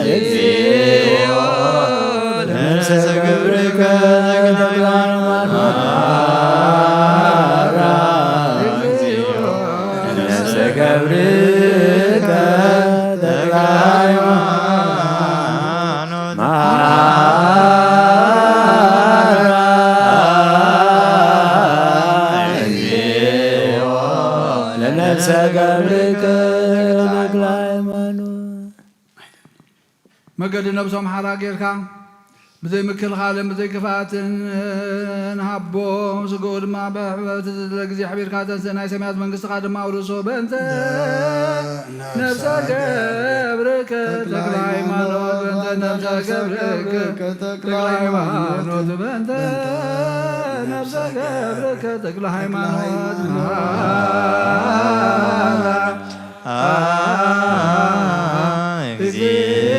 እግዚኦ ነፍሰ ገብርከ ተክለ ሃይማኖት። ነፍሰ ገብርከ ተክለ ሃይማኖት። ለነፍሰ ገብርከ ተክለ ሃይማኖት። መገዲ ነብሶም ሓራ ጌርካ ብዘይ ምክልኻልን ብዘይ ክፍኣትን ንሃቦ። ስግኡ ድማ ብሕብረት ዝድለ ግዜ ኣሕቢርካ ተንስእ፣ ናይ ሰማያት መንግስትኻ ድማ ኣውርሶ። በእንተ ነፍሰ ገብርከ ተክለ ሃይማኖት፣ በእንተ ነፍሰ ገብርከ ተክለ ሃይማኖት፣ በእንተ ነፍሰ ገብርከ ተክለ ሃይማኖት መሃላ። አይ፣ እግዚኦ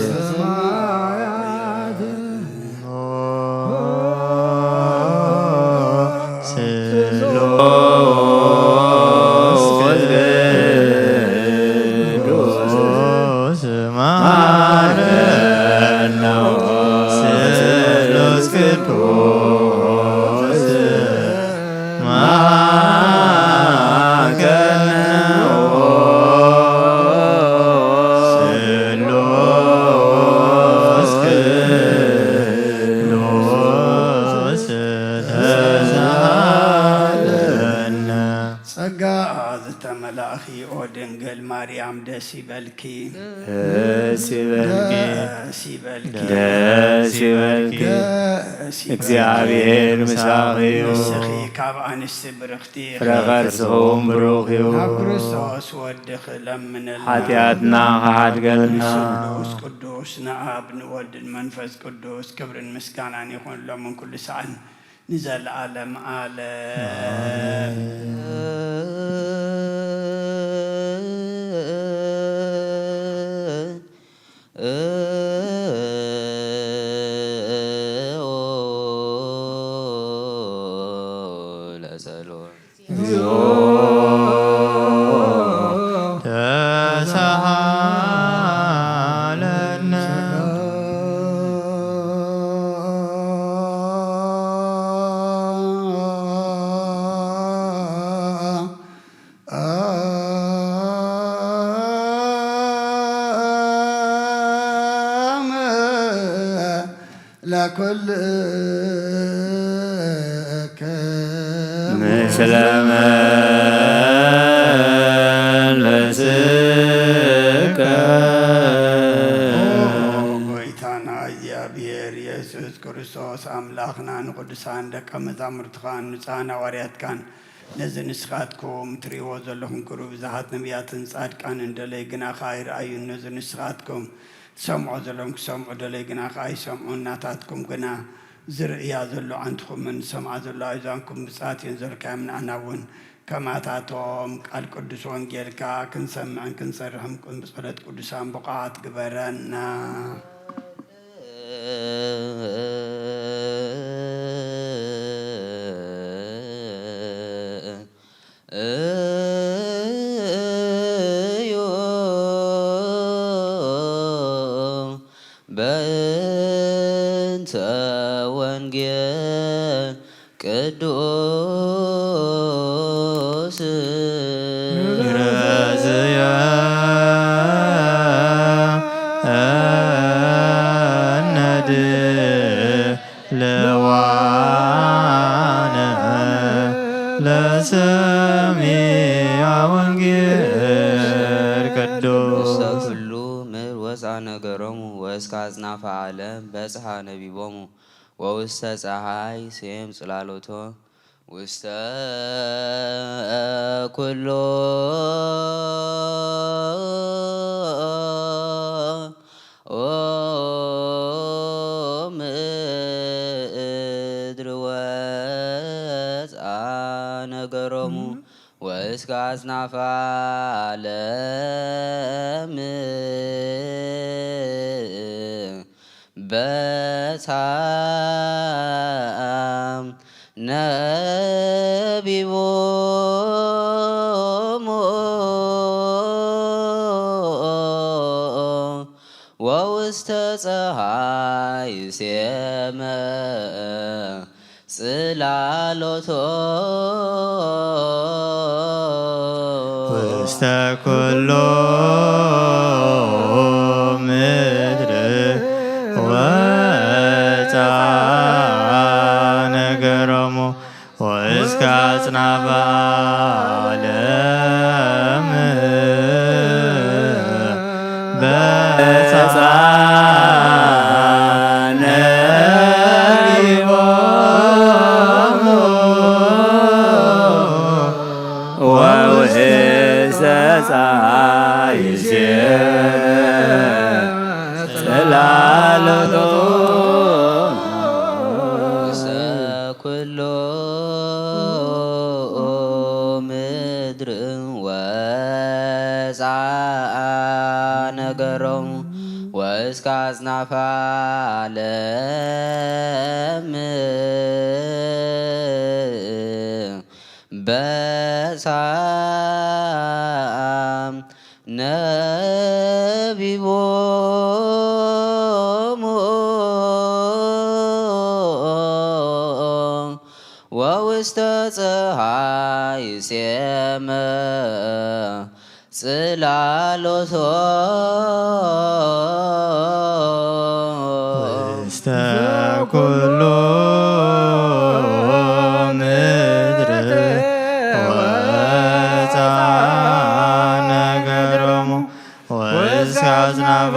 ሰማያት ስሉስ ቅዱስ ማረነ። ስሉስ ቅዱስ ማከነ። ስሉስ ቅዱስ ተሳለነ። ጸጋ ዝተመላእኺ ኦ ድንግል ማርያም ደስ ይበልኪ። ደስ ይበልኪ። ደስ ይበልኪ። ደስ ይበልኪ። ደስ ይበልኪ። እግዚኣብሔር ምሳኺ እዩ። ንስኺ ካብ ኣንስቲ ብርኽቲ ኢኺ። ፍረ ከርስኹም ብሩኽ እዩ። ናብ ክርስቶስ ወድኺ ለምንልና። ሓጢኣትና ክሓድገልና። ንስሉስ ቅዱስ ንኣብ ንወልድ ንመንፈስ ቅዱስ ክብርን ምስጋናን ይኹን ሎምን ኩሉ ሰዓትን ንዘለዓለም ዓለም። ተሳሃለነ። ለኩልከ ምስለ መንፈስከ። ኦ ጎይታና እግዚኣብሔር የሱስ ክርስቶስ ኣምላኽና፣ ንቅዱሳን ደቀ መዛሙርትኻን ንጹሃን ሃዋርያትካን፣ ነዚ ንስኻትኩም ትርእይዎ ዘለኹም ክብሪ ብዙሓት ነቢያትን ጻድቃንን ደለይ ግና ከኣ ኣይረኣዩን። ነዚ ንስኻትኩም ትሰምዖ ዘለኹም ክሰምዑ ደለይ ግና ከኣ ኣይሰምዑን። ናታትኩም ግና ዝርእያ ዘሎ ኣዕንትኹምን ዝሰምዓ ዘሎ ኣእዛንኩም ብጻት እየን ዘልካዮም። ንኣና እውን ከማታቶም ቃል ቅዱስ ወንጌልካ ክንሰምዕን ክንሰርሕን ብጸሎት ቅዱሳን ብቑዓት ግበረና። እዩ በእንተ ወንጌል ቅዱስ። ረዝየነ ድልዋነ ለሰሚዐ ወንጌል ቅዱስ። ውስተ ኩሉ ምድር ወፅአ ነገሮሙ ወእስከ አጽናፈ ዓለም በጽሐ ነቢቦሙ። ወውስተ ፀሐይ ሴም ጽላሎቶ ውስተ ኩሉ ምድር ወፅአ ነገሮሙ ወእስከ አጽናፈ ዓለም በጽሐ ነቢቦሙ ወውስተ ፀሐይ ሴመ ጽላሎቶ ውስተ ኩሉ ምድር ወፃ ነገሮሙ ወእስከ አጽናፈ ዓለም በጻ ነቢቦሙ ወውስተ ጻይሴ ጽላሎቶ ውስተ ኩሉ ምድር ወፃ ነገሮም ወእስከ አጽናፈ ዓለም በሳም ነቢቦሙ ወውስተ ፀሐይ ሴመ ጽላሎቶ ውስተ ኩሉ ምድር ወፃ ነገሮሙ ወእስከ አጽናፈ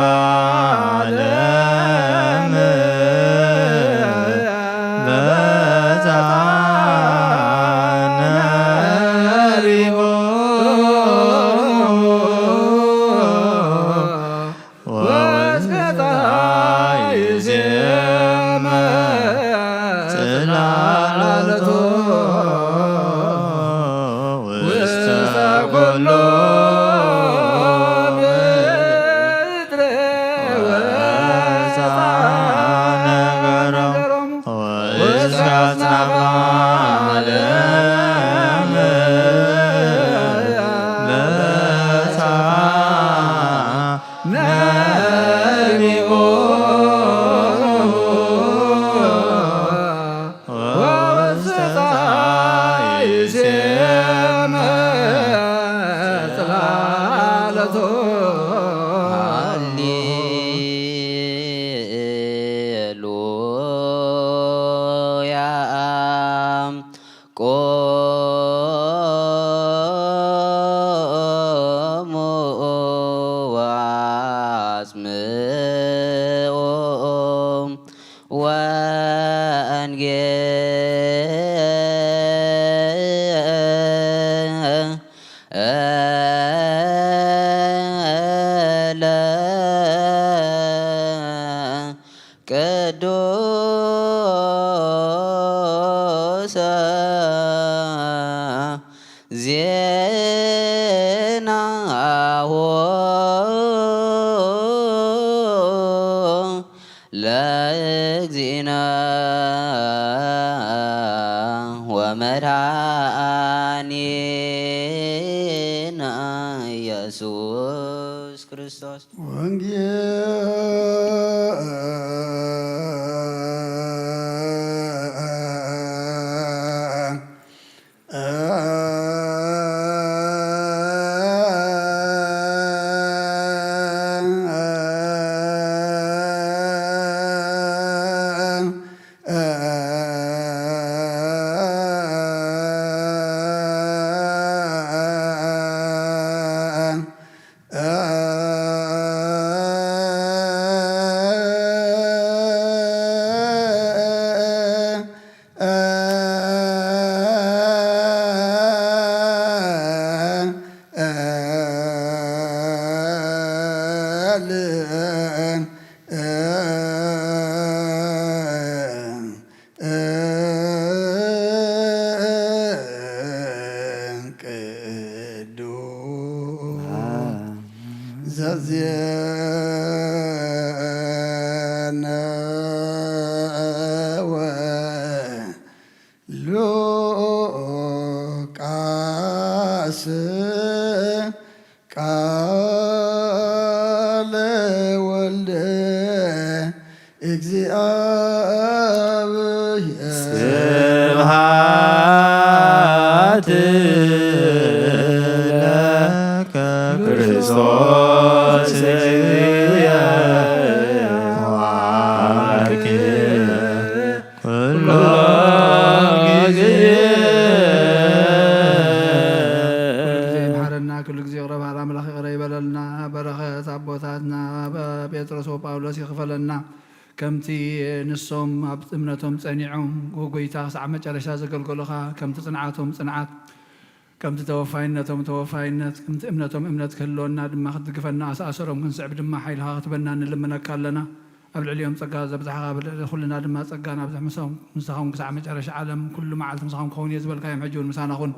ዓለም በፃ ነቢቦ ወእስከ ፀሐይ ዜመ ጽላሎቶ ውስተ ኩሉ ምድር ወፃ ነገሮሙ ወእስከ አጽናፈ ዓለም በፃ ነቢቦ ወውስተ ፀሐይ ዜመ ጽላሎቶ። ሃሌሉያ። ቆሙ ወአጽምዑ ወንጌለ ቅዱሰ ዜናሁ ለእግዚእነ ወመድኃኒነ ኢየሱስ ክርስቶስ። ወንጌል ቅዱስ ዘዜነወ ሉቃስ ቃለ ወልደ እግዚአብሔር። ስብሐት ለከ ክርስቶስ እግዚእነ ወአምላክነ ኩሎ ጊዜ። ኩሉ ጊዜ ይምሓረና፣ ኩሉ ጊዜ ይቕረ በሃል ኣምላኽ ይቕረ ይበለልና። በረኸት ኣቦታትና ጴጥሮስ ወጳውሎስ ይኽፈለና። ከምቲ ንሶም ኣብ እምነቶም ጸኒዖም፣ ጎይታ ክሳዕ መጨረሻ ዘገልገሉኻ፣ ከምቲ ጽንዓቶም ጽንዓት፣ ከምቲ ተወፋይነቶም ተወፋይነት፣ ከምቲ እምነቶም እምነት ክህልወና ድማ ክትድግፈና፣ ኣሰኣሰሮም ክንስዕብ ድማ ሓይልኻ ክትበና ንልምነካ ኣለና። ኣብ ልዕሊኦም ጸጋ ዘብዝሓኻ፣ ኣብ ልዕሊ ኩልና ድማ ጸጋ ናብዝሕ፣ ምሳኹም፣ ምሳኹም ክሳዕ መጨረሻ ዓለም ኩሉ መዓልቲ ምሳኹም ክኸውን እየ ዝበልካዮም፣ ሕጂ እውን ምሳና ኩን።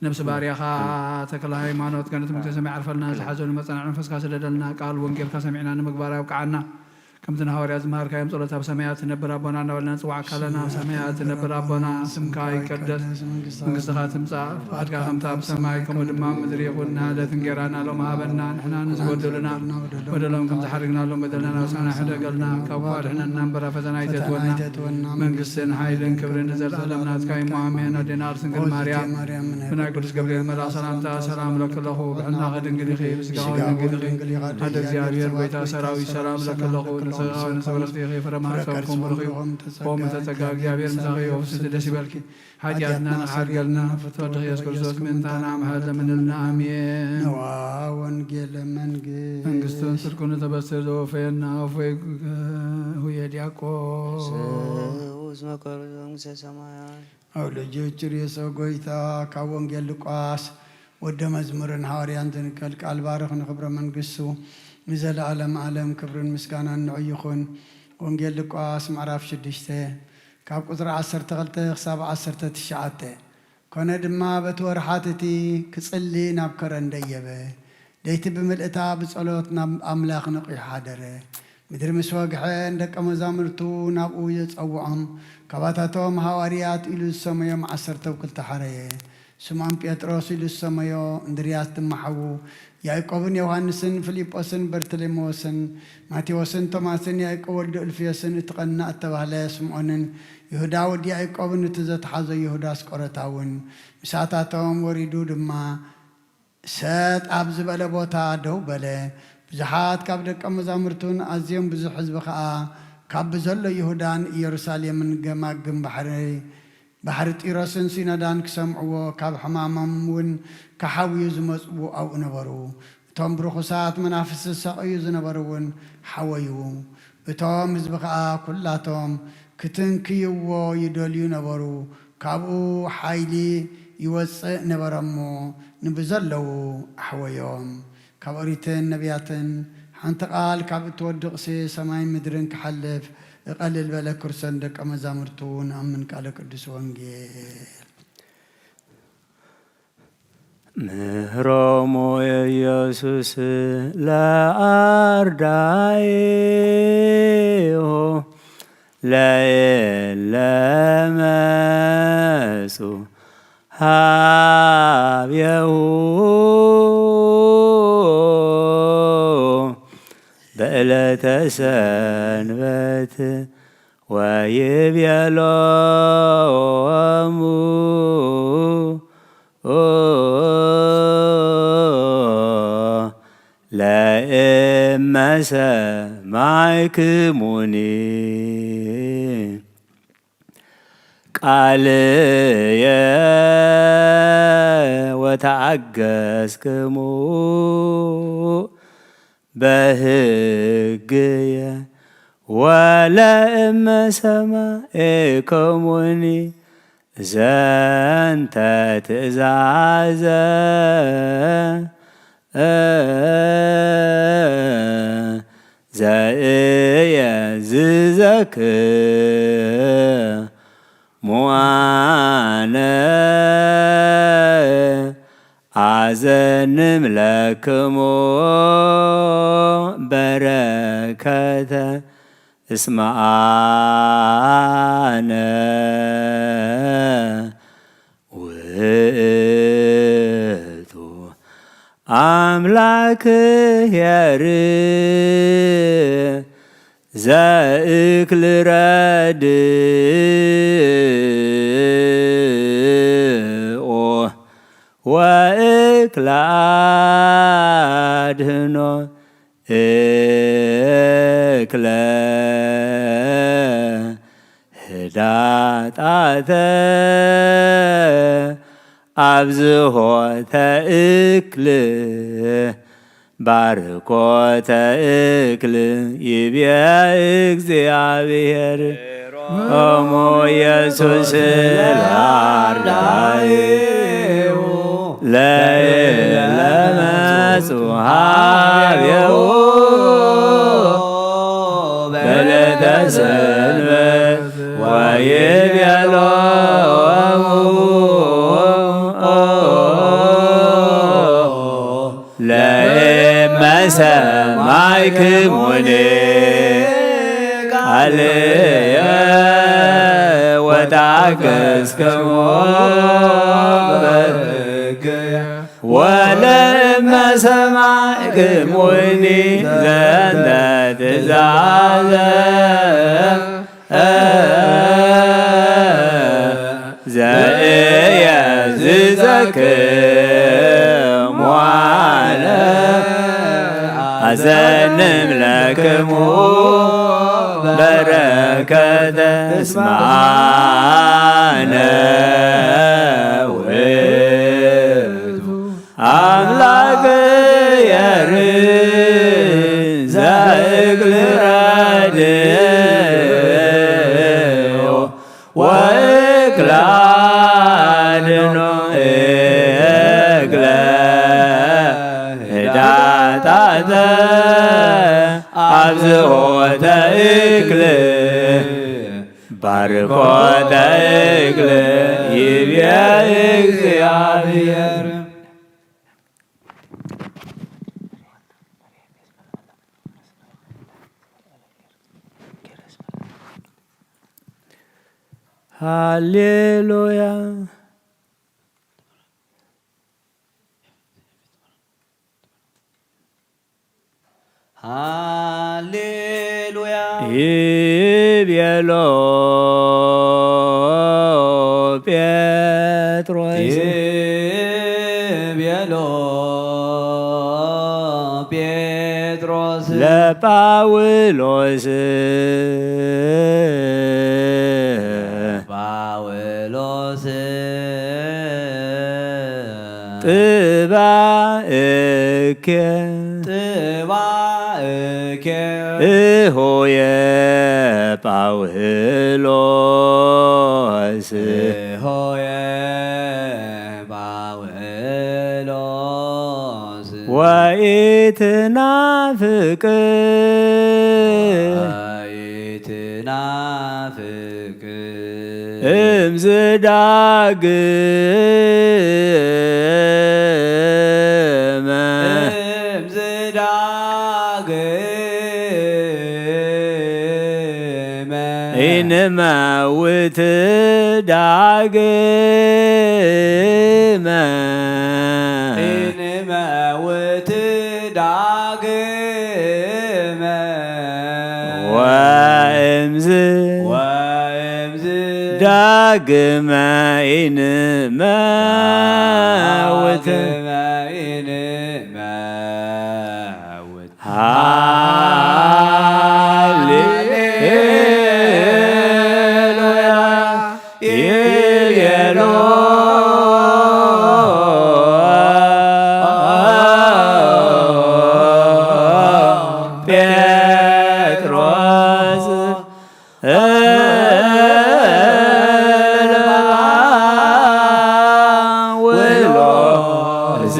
ነብሲ ባርያኻ ተክለ ሃይማኖት ገነት መንግስተ ሰማይ ዓርፈልና። ዝሓዘሉ መጸናዕቲ መንፈስካ ስደደልና። ቃል ወንጌልካ ሰሚዕና ንምግባር ኣብቅዓና። ከምቲ ንሃዋርያት ዝመሃርካዮም ጸሎት ኣብ ሰማያት ትነብር ኣቦና እናበልና ንጽዋዕካ ኣለና። ኣብ ሰማያት ትነብር ኣቦና ስምካ ይቀደስ፣ መንግስትኻ ትምጻእ፣ ፍቓድካ ከምቲ ኣብ ሰማይ ከምኡ ድማ ኣብ ምድሪ ይኹን። ንዕለት እንጌራና ሎም ሃበና። ንሕና ንዝበደሉና በደሎም ከም ዝሓረግናሎም በደልና ናብ ስጋና ሕደገልና፣ ካብ ክፉእ ኣድሕነና እምበር ኣብ ፈተና ኣይተእትወና። መንግስትን ሓይልን ክብርን ንዘለኣለም ናትካ እሞ ኣሜን። ኣዴና ቅድስት ድንግል ማርያም ብናይ ቅዱስ ገብርኤል መልኣኽ ሰላምታ ሰላም እለኪ ኣለኹ። ብሕልናኺ ድንግል ኢኺ፣ ብስጋኺ እውን ድንግል ኢኺ። ኣደ እግዚኣብሔር ጎይታ ሰራዊት ሰላም እለኪ ኣለኹ። ንስጋኺ ንስብረትኪ ፍረ ማህፀንኩም ብሩኽ እዩ። ኦም እተጸጋ እግዚኣብሔር ምሳኺ እዩ። ፍስቲ ደስ ይበልኪ። ሓጢኣትና ንሓርገልና ፍትወድኺ የሱስ ክርስቶስ ምእንታና መሓር ለምንልና ኣሜን። ነዋ ወንጌል መንግስት መንግስትን ጽድቅን ተበስር ዘወፈየና ኣፎይ ሁየ ዲያቆን። ስብሐት መከሩ መንግስተ ሰማያት። ኣውለጆች ርእሶ ጎይታ ካብ ወንጌል ሉቃስ ወደ መዝሙርን ሃዋርያን ዝንቀል ቃል ባርኽ ንኽብረ መንግስቱ ንዘለዓለም ዓለም ክብርን ምስጋናን ንዑ ይኹን። ወንጌል ሉቃስ ምዕራፍ ሽዱሽተ ካብ ቁጽሪ ዓሰርተ ክልተ ክሳብ ዓሰርተ ትሽዓተ። ኮነ ድማ በቲ ወርሓት እቲ ክጽሊ ናብ ከረን ደየበ። ለይቲ ብምልእታ ብጸሎት ናብ ኣምላኽ ነቒሑ ሓደረ። ምድሪ ምስ ወግሐ ንደቀ መዛሙርቱ ናብኡ የጸውዖም። ካባታቶም ሃዋርያት ኢሉ ዝሰመዮም ዓሰርተው ክልተ ሓረየ። ስምዖን ጴጥሮስ ኢሉ ዝሰመዮ፣ እንድርያስ ድማ ሓዉ፣ ያዕቆብን ዮሃንስን ፊልጶስን በርተሌሜዎስን ማቴዎስን ቶማስን ያዕቆብ ወዲ እልፍዮስን እቲ ቐናእ እተባህለ ስምዖንን ይሁዳ ወዲ ያዕቆብን እቲ ዘተሓዞ ይሁዳ ኣስቆሮታ እውን ምሳታቶም ወሪዱ ድማ ሰጥ ኣብ ዝበለ ቦታ ደው በለ። ብዙሓት ካብ ደቀ መዛሙርቱን ኣዝዮም ብዙሕ ህዝቢ ኸኣ ካብ ብዘሎ ይሁዳን ኢየሩሳሌምን ገማግም ባሕሪ ባሕሪ ጢሮስን ሲኖዳን ክሰምዕዎ ካብ ሕማሞም እውን ክሓውዩ ዝመጽኡ ኣብኡ ነበሩ። እቶም ብርኹሳት መናፍስቲ ዝሳቐዩ ዝነበሩ እውን ሓወዩ። እቶም ህዝቢ ኸኣ ኵላቶም ክትንክይዎ ይደልዩ ነበሩ። ካብኡ ሓይሊ ይወጽእ ነበረ እሞ ንብዘለዉ ኣሕወዮም። ካብ ኦሪትን ነቢያትን ሓንቲ ቃል ካብ እትወድቕሲ ሰማይን ምድርን ክሓልፍ እቐልል በለ። ክርስቶን ደቀ መዛሙርቱ ንኣምን ቃለ ቅዱስ ወንጌል። ምህሮሙ ኢየሱስ ለኣርዳኢሁ ለየለመጹ ሃብየሁ በዕለተ ሰንበት ወይቤሎሙ ለእመ ሰማዕክሙኒ ቃልየ ወተዓገስክሙ በህግየ ወለእመ ሰማዕኩሙኒ ዘንተ ትእዛዘ ዘእየ ዝዘክር ሙኣነ ኣዘንም ለክሙ በረከተ እስመ ኣነ ውእቱ ኣምላክ ኄር ዘእክል ረድኦ ወእክል ኣድህኖ እክለ ህዳጣተ ኣብዝሆተ እክል ባርኮተ እክል ይቤ እግዚኣብሔር። ኦሙ ኢየሱስ ለአርዳኢሁ ለእለ መጹ ሀቤሁ በዕለተ ሰንበት ወይቤሎሙ ሰማዕክሙኒ ቃልየ ወተሐገስክሙ በሕግየ ወለመ ሰማዕክሙኒ ዘንተ ትእዛዘ ዘእየዝዘክሙ አነ አዘንም ለክሙ በረከተ እስመ አነ ውእቱ አምላክ የርእ ዘእግል ረድዮ ወእክላድኖ እግለ ህዳጣተ አብዝሆተ እክል ባርኮተ እክል ይብየ እግዚአብሔር። ሃሌሉያ። ሃሌሉያ። ይቤሎ ጴጥሮስ። ይቤሎ ጴጥሮስ። ለጳውሎስ። ጳውሎስ። ጥባእኬ። ጥባእኬ። እሆየ ጳውሎስ። እሆየ ጳውሎስ። ወኢትናፍቅ። ወኢትናፍቅ። እምዝ ዳግመ። እምዝ ዳግመ። ኢንመውት ዳግመ። ኢንመውት ዳግመ። ወእምዝ። ወእምዝ። ዳግመ ኢንመውት። ዳግመ ኢንመውት። ሃሌሉያ። ይቤሎ ጴጥሮስ። ለጳውሎስ።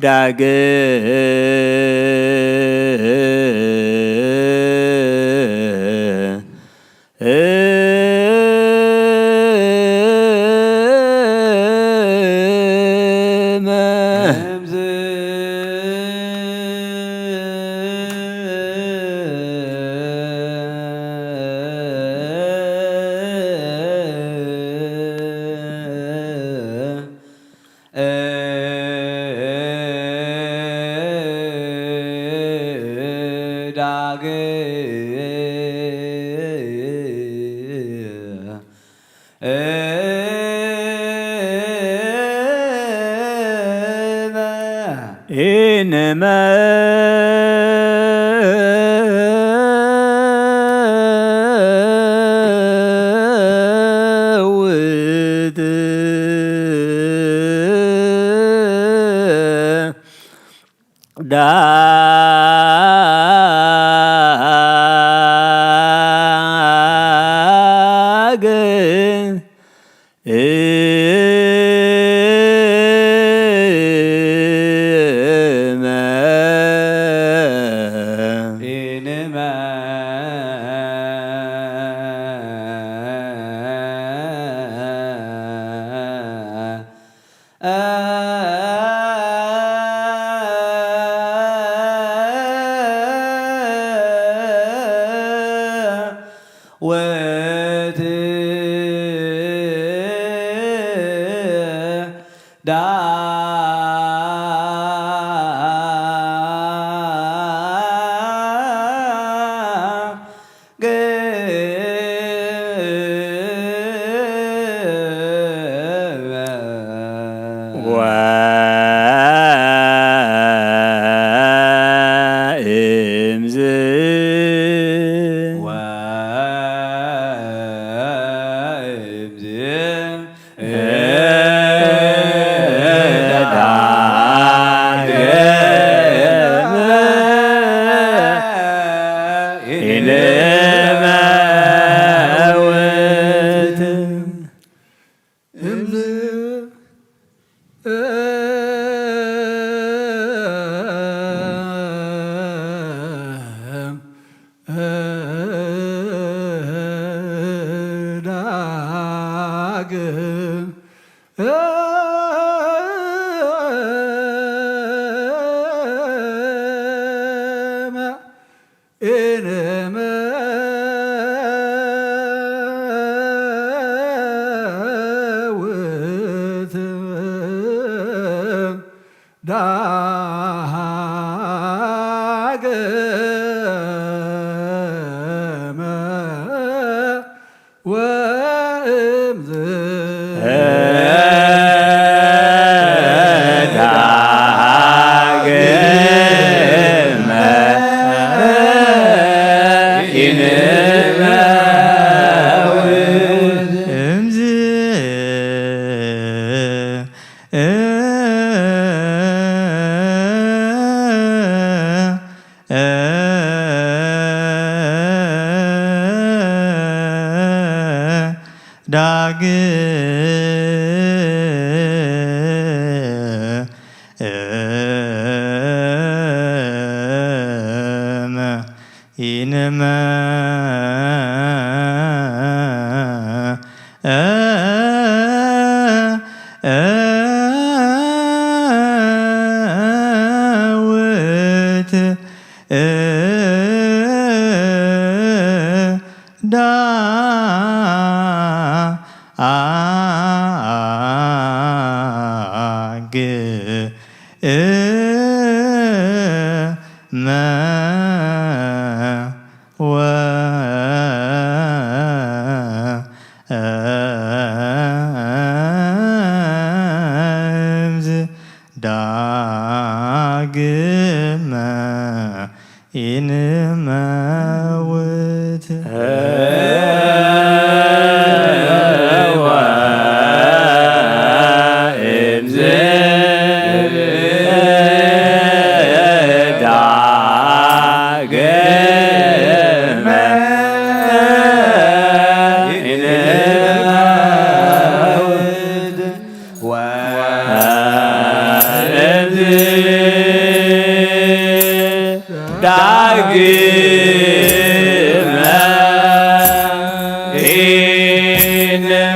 ዳግም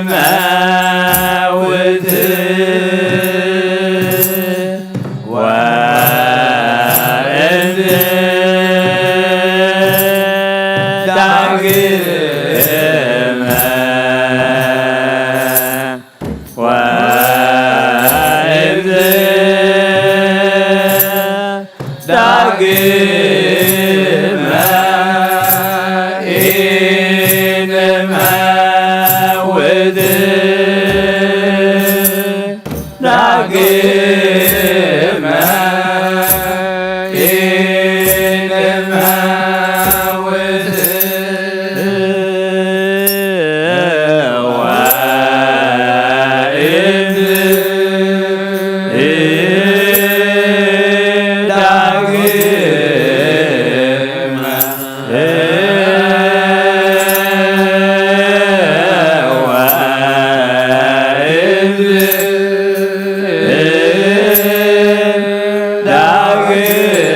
መውት ወእንዝ ዳግመ ወእንዝ ዳግመ ኢንመውት ዳግመ ኢንመውት ወእንዝ ዳግመ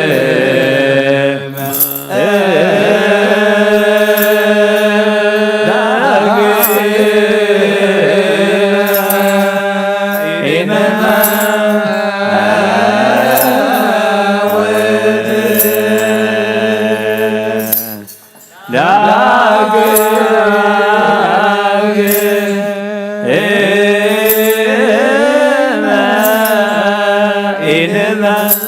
ዳግመ ኢንመውት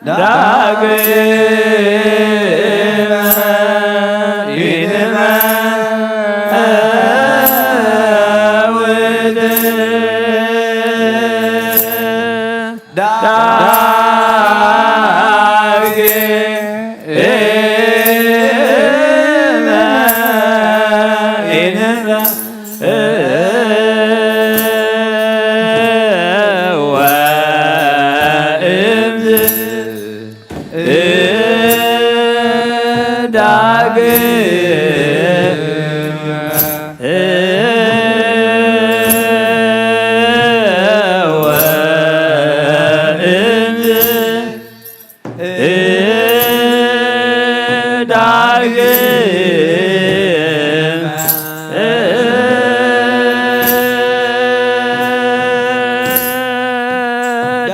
ዳግመ ኢንመ ወእምዝ ዳግመ ወእምዝ ዳግመ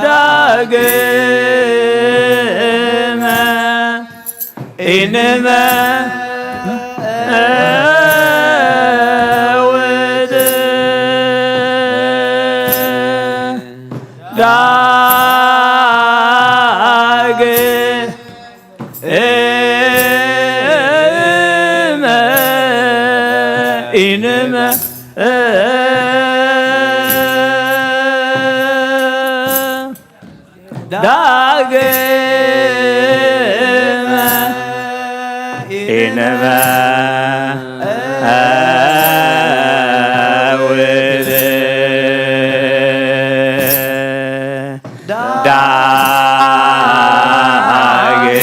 ዳግመ ኢንመውት ዳግመ ኢንመ ዳግመ ኢንመውት ዳግመ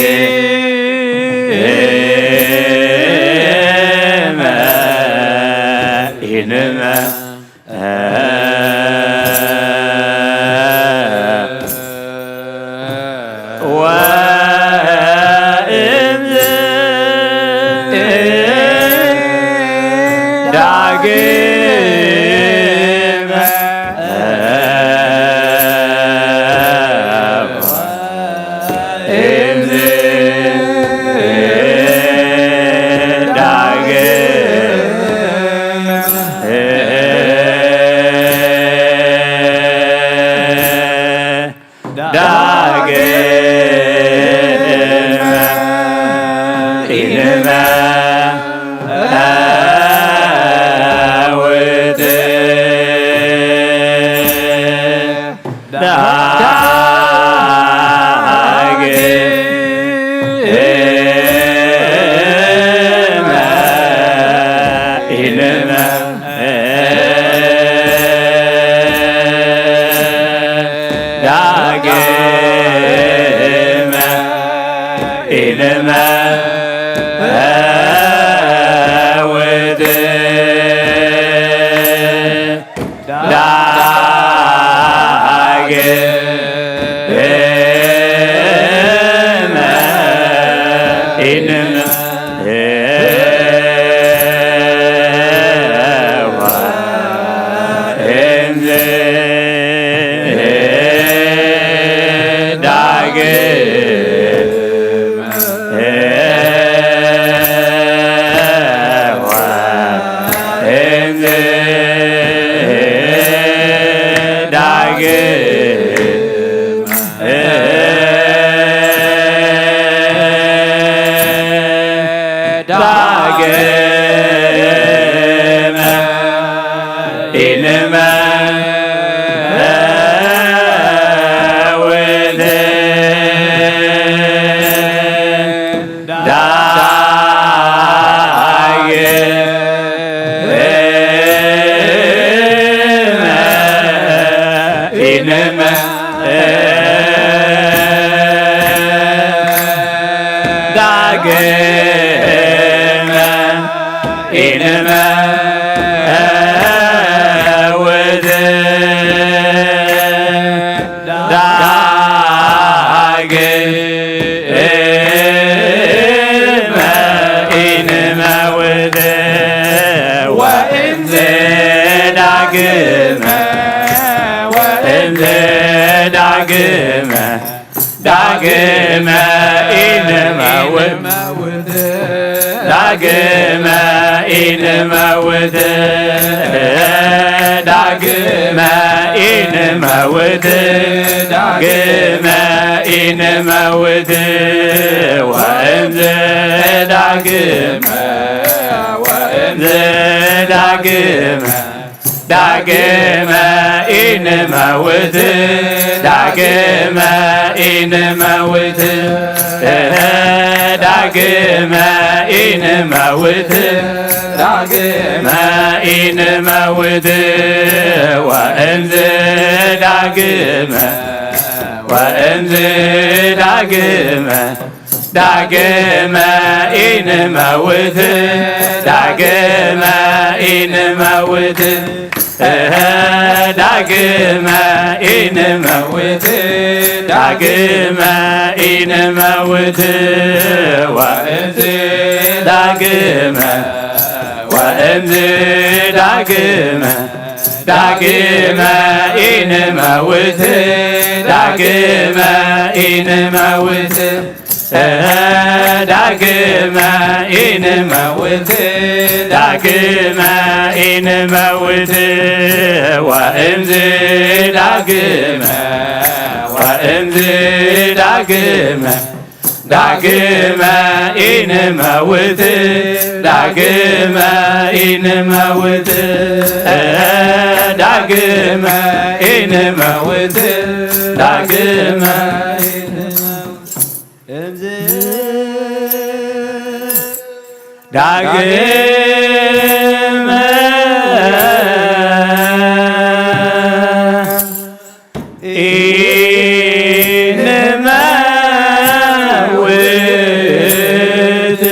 ኢንመ ወእምዝ ዳግመ እምዝ ዳግመ ዳግመ ኢንመውት ዳግመ ኢንመውት ዳግመ ኢንመ ዳግመ ኢንመውት ዳግመ ኢንመውት ወእምዝ ዳግመ ወእምዝ ዳግመ ዳግመ ኢንመውት ዳግመ ኢንመውት ዳግመ ኢንመውት ዳግመ ኢንመውት ወእምዝ ዳግመ ወእምዝ ዳግመ ዳግመ ኢንመውት ዳግመ ኢንመውት ዳግመ ኢንመውት ዳግመ ኢንመውት ወእምዝ ዳግመ ወእምዝ ዳግመ ዳግመ ኢንመውት ዳግመ ኢንመውት እህ ዳግመ ኢንመውት ዳግመ ኢንመውት ወእምዝ ዳግመ ወእምዝ ዳግመ ዳግመ ኢንመውት ዳግመ ኢንመውት ዳግመ ኢንመውት ዳግመ ኢንመውት ወእምዝ ዳግመ ወእምዝ ዳግመ ዳግመ ኢንመውት ዳግመ ኢንመውት ዳግመ ኢንመውት ዳግመ ኢንመውት እምዝ ዳግመ ኢንመውት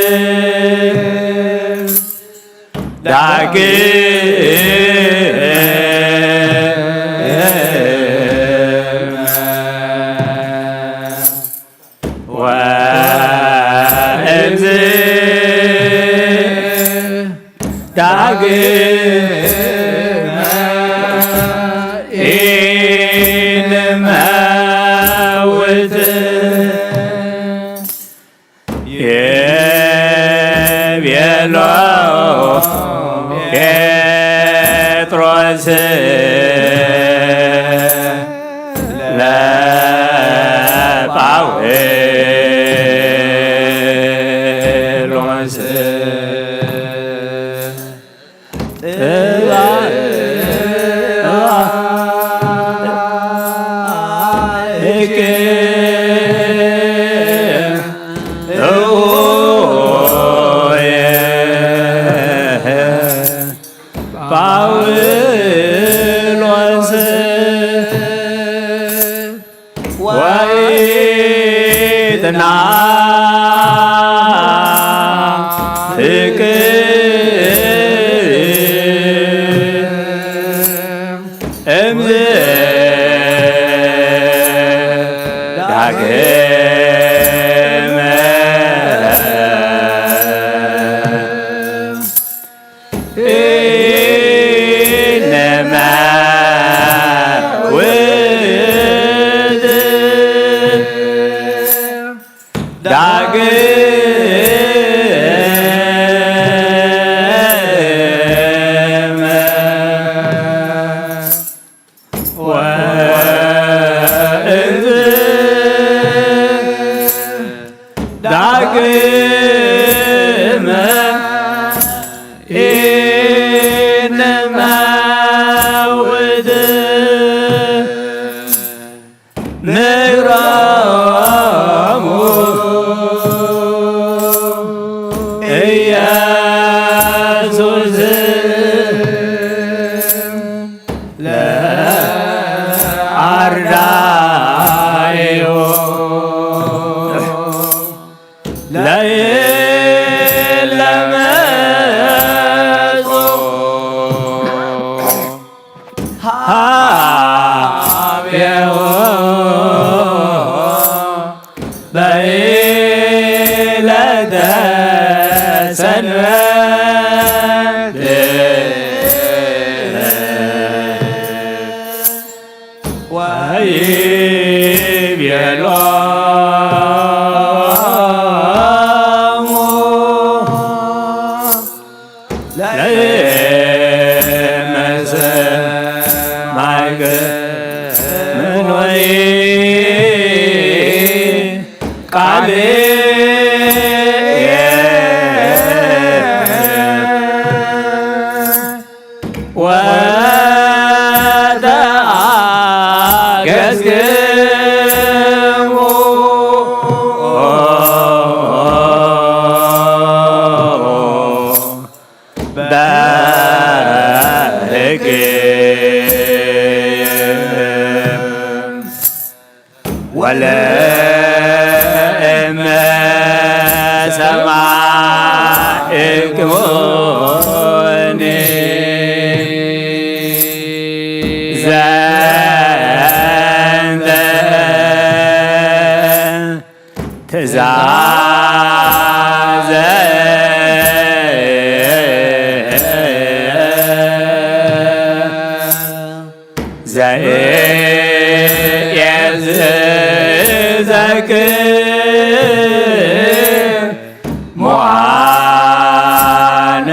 ዳግመ ወእምዝ ዳግመ ኢንመውት ይቤሎ ጴጥሮስ ለጳውሎስ ጳውሎስ ወኢትናፍቅም እምዝ ዳግመ ኢንመውት ዳግመ ኢየሱስ ለአርዳኢሁ ለይለመጹ ሀቤሁ በዕለተ ሰንበት ወይቤሎሙ ለመሰማዕክሙኒ ቃልየ ወተአገስክሙ በሕግየ ወለእመ ሰማዕክሙኒ ዘንተ ትእዛዘ ዘየእዝዘክሙ አነ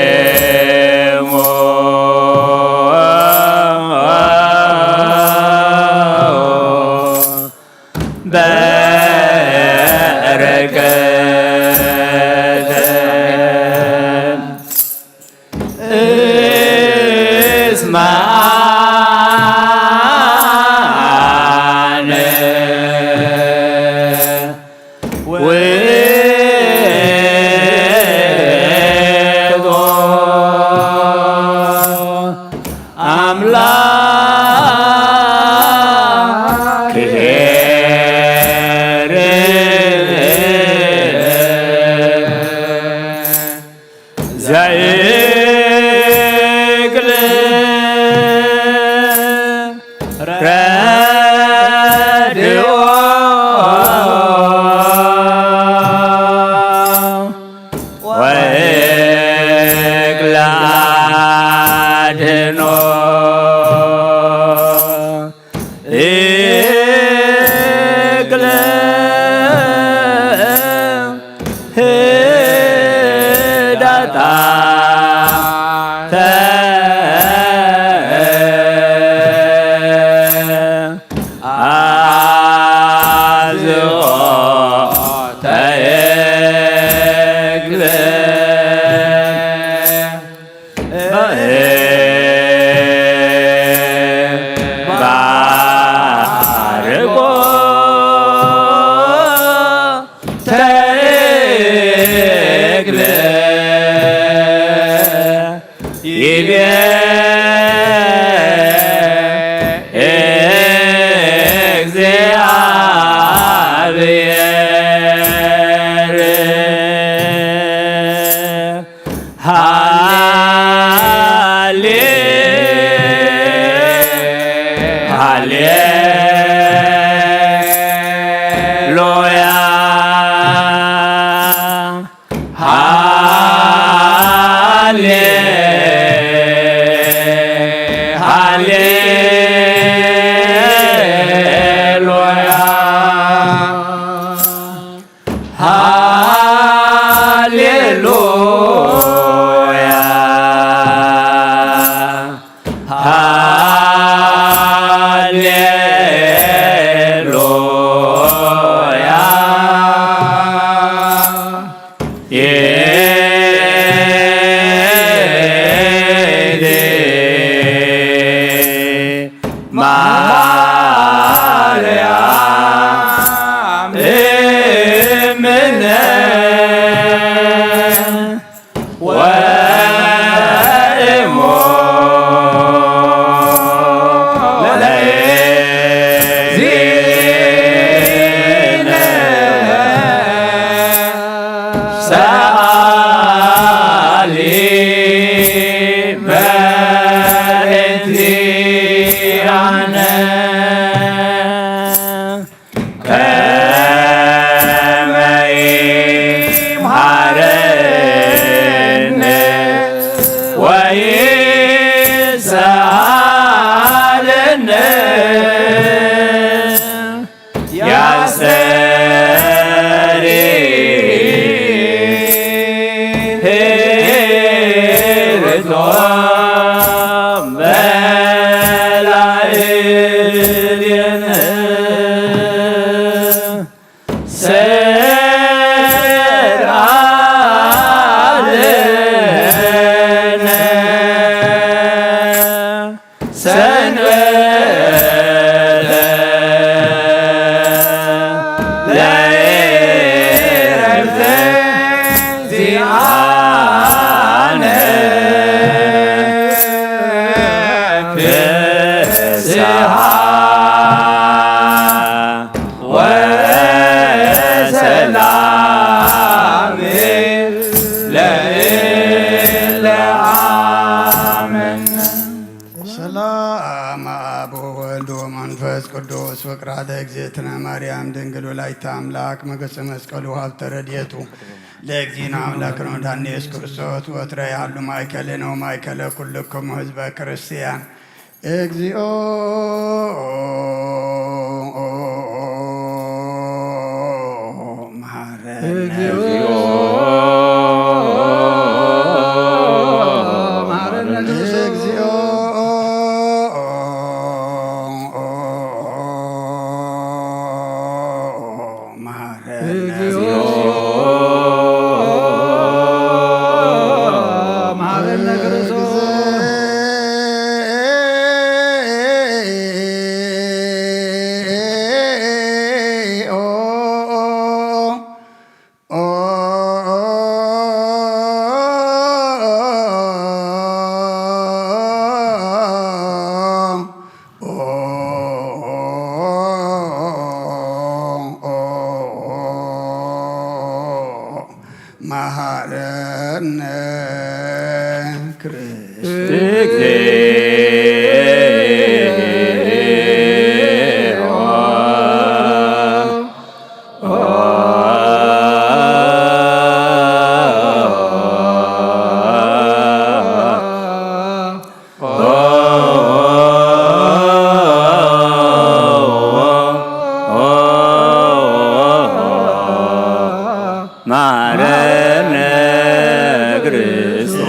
አዘንለክሙ በረከተ እስማነ ውእቱ አምላክ ኄር ዘእክል ረድኦ ወእክል አድህኖ እክለ ህዳጣተ አዝኦ ተእክለ ባርኮ ተክለ ይቤ እግዚአብሔር። ሃሌ ሃሌሉያ ሃሌ ሃሌሉያ ሃሌሉያ ሃሌሉያ እንቲኣነ ከመይ መሃረኒ ወይሰኣለኒ ያስተሪ ሄርቶ በላዕሌነ ሰርዓለነ ሰንበተ ለእረፍተ ዚኣነ ፍስሓ ወሰላም ለእለ ኣመን። ሰላም አብ ወወልድ ወመንፈስ ቅዱስ ፍቅራ ለእግዝእትነ ማርያም ድንግል ወላዲተ አምላክ መገሰ መስቀሉ ሀብተ ረድኤቱ ለእግዚእነ አምላክነ ወመድኃኒነ ኢየሱስ ክርስቶስ ወትረ ያሉ ማእከልነ ወማእከለ ኩልክሙ ህዝበ ክርስቲያን እግዚኦ መሐረነ እግዚኦ መሐረነ እግዚኦ መሐረነ እግዚኦ መሐረነ ክርስቶስ መሐረነ ክርስቶስ መሐረነ ክርስቶስ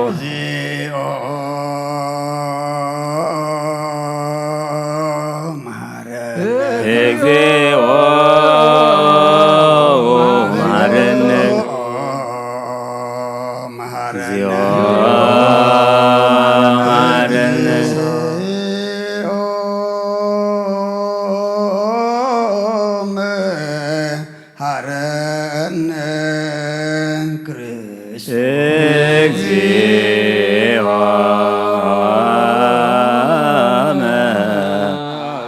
እግዚኦ መሐረነ እግዚኦ መሐረነ መሐረነ እግዚኦ መሐረነ መሐረነ ክርስቶስ እግዚኦ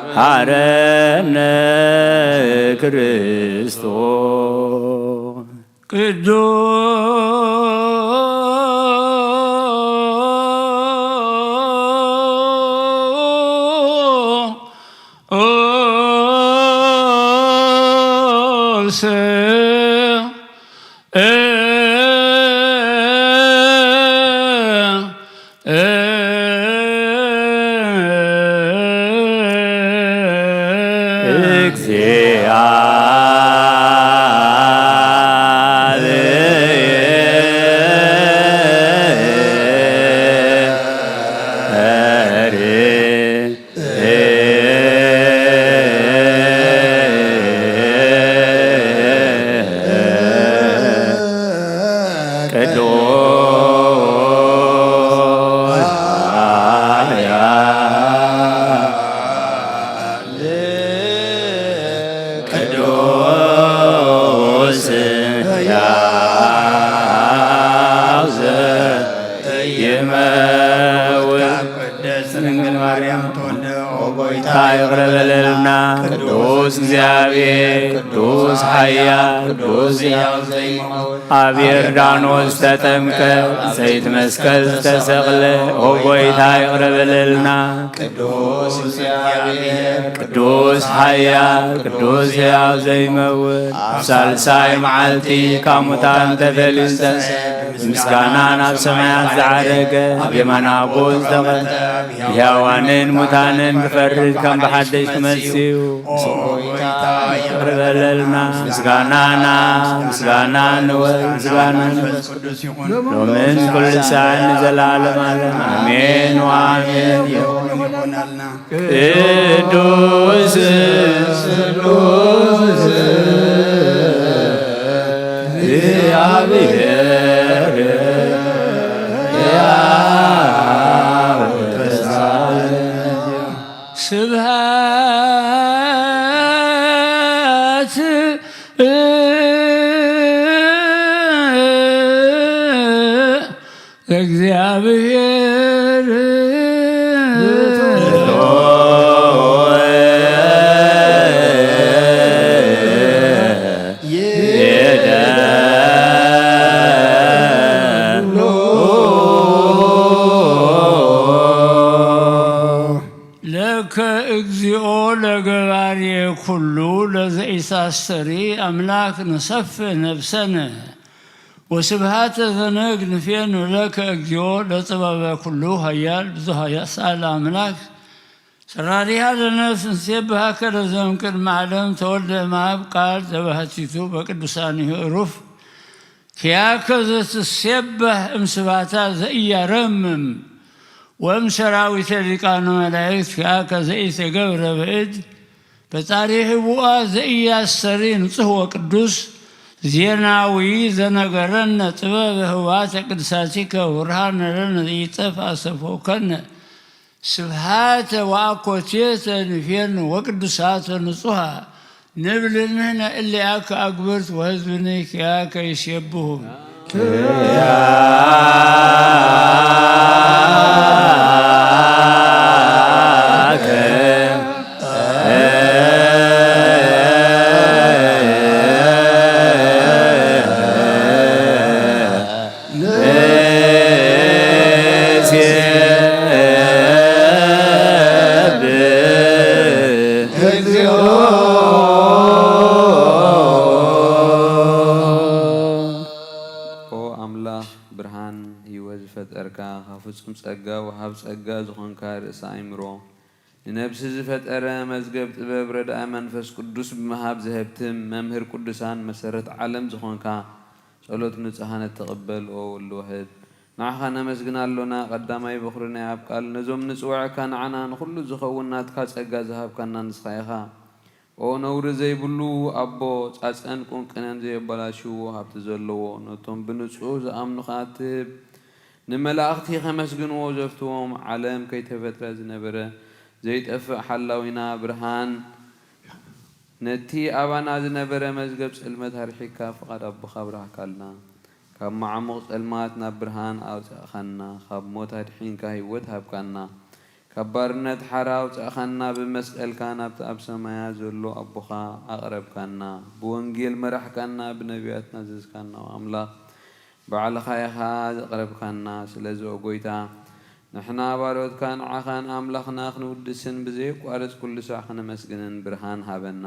መሐረነ ክርስቶስ ቅዱስ ቅዱስ ሕያው ዘኢይመውት። ቅድስት ድንግል ማርያም ተወልደ ኦ ጎይታ ይቅረ በለልና። ቅዱስ ቅዱስ እግዚኣብሔር፣ ቅዱስ ኃያል፣ ቅዱስ ሕያው ዘይመውት፣ ኣብ ዮርዳኖስ ተጠምቀ፣ ዘይትመስቀል ዝተሰቕለ፣ ኦ ጐይታ ይቕረ በለልና። ቅዱስ እግዚኣብሔር፣ ቅዱስ ኃያል፣ ቅዱስ ሕያው ዘይመውት፣ ኣብ ሳልሳይ መዓልቲ ካብ ሙታን ተፈልዩ ዝተንስአ፣ ምስጋና ናብ ሰማያት ዝዓረገ፣ ኣብ የማን ኣቦ ዝተቐመጠ፣ ብሕያዋንን ሙታንን ክፈርድ ከም ብሓድሽ ክመጽእ እዩ። ኦ ጐይታ፣ ይቕረ በለልና። ምስጋናና፣ ምስጋና ንወልድ፣ ምስጋና ንመንፈስ ቅዱስ ይኹን። ሎምን ኩሉ ሰዓት ንዘለዓለም ዓለም። ኣሜን ወኣሜን። ይኹን፣ ይኹን ኣልና። ቅዱስ፣ ቅዱስ እግዚኣብሔር ሕያው ተስፋ ስብሐት ለእግዚኣብሔር። ለከ እግዚኦ ለገባሬ ኩሉ ለዘኢሳስተሪ ኣምላክ ንሰፍ ነፍሰነ ወስብሃተ ዘነግ ንፌኑ ለከ እግዚኦ ለጥበበ ኩሉ ኃያል ብዙሃ ያስኣል ኣምላክ ሰራሪሃ ለነፍስ ንሴብሃከ ለዘም ቅድመ ዓለም ተወልደ እምኣብ ቃል ዘባህቲቱ በቅዱሳኒሁ እሩፍ ኪያከ ዘትሴብሕ እምስባታ ዘኢያረምም ወእም ሰራዊተ ሊቃነ መላእክት ኪያከ ዘኢተገብረ ብእድ ፈጣሪ ህቡኣ ዘኢያስተሪ ንጹህ ወቅዱስ ዜናዊ ዘነገረነ ጥበብ ህዋተ ቅድሳቲከ ውርሃነ ለነ ዘኢጠፍእ አሰፎከነ ስብሃተ ወአኮቴተ ንፌኑ ወቅዱሳተ ንጹሃ ንብል ንሕነ እሊኣከ አግብርት ወህዝብኒ ኪያከ ይሴብሁ። ኦ ኣምላኽ ብርሃን ህይወት ዝፈጠርካ፣ ካብ ፍጹም ጸጋ ወሃብ ጸጋ ዝኾንካ ርእሰ ኣእምሮ፣ ንነብሲ ዝፈጠረ መዝገብ ጥበብ ረድኣ መንፈስ ቅዱስ ብምሃብ ዘህብትም መምህር ቅዱሳን መሰረት ዓለም ዝኾንካ ጸሎት ንጹሃን ትቕበል ኦ ወልድ ዋህድ። ንዓኻ ነመስግና ኣሎና ቀዳማይ በኹሪ ናይ ኣብ ቃል ነዞም ንጽውዐካ ንዓና ንኹሉ ዝኸውን ናትካ ጸጋ ዝሃብካና ንስኻ ኢኻ። ኦ ነውሪ ዘይብሉ ኣቦ ጻጸን ቁንቅነን ዘየበላሽዎ ሃብቲ ዘለዎ ነቶም ብንጹህ ዝኣምኑኻ ትህብ ንመላእኽቲ ከመስግንዎ ዘፍትዎም ዓለም ከይተፈጥረ ዝነበረ ዘይጠፍእ ሓላዊና ብርሃን ነቲ ኣባና ዝነበረ መዝገብ ጽልመት ኣርሒካ ፍቓድ ኣቦኻ ኣብራህካልና። ካብ መዓሙቕ ጸልማት ናብ ብርሃን ኣውጻእኻና፣ ካብ ሞት ኣድሒንካ ህይወት ሃብካና፣ ካብ ባርነት ሓራ ኣውጻእኻና፣ ብመስቀልካ ናብቲ ኣብ ሰማያት ዘሎ ኣቦኻ ኣቕረብካና፣ ብወንጌል መራሕካና፣ ብነቢያት ናዘዝካና ኣምላኽ ባዕልኻ ኢኻ ዘቕረብካና። ስለዚ ኦ ጐይታ ንሕና ባሮትካ ንዓኻን ኣምላኽና ክንውድስን ብዘየቋርጽ ኩሉ ሳዕ ክነመስግንን ብርሃን ሃበና።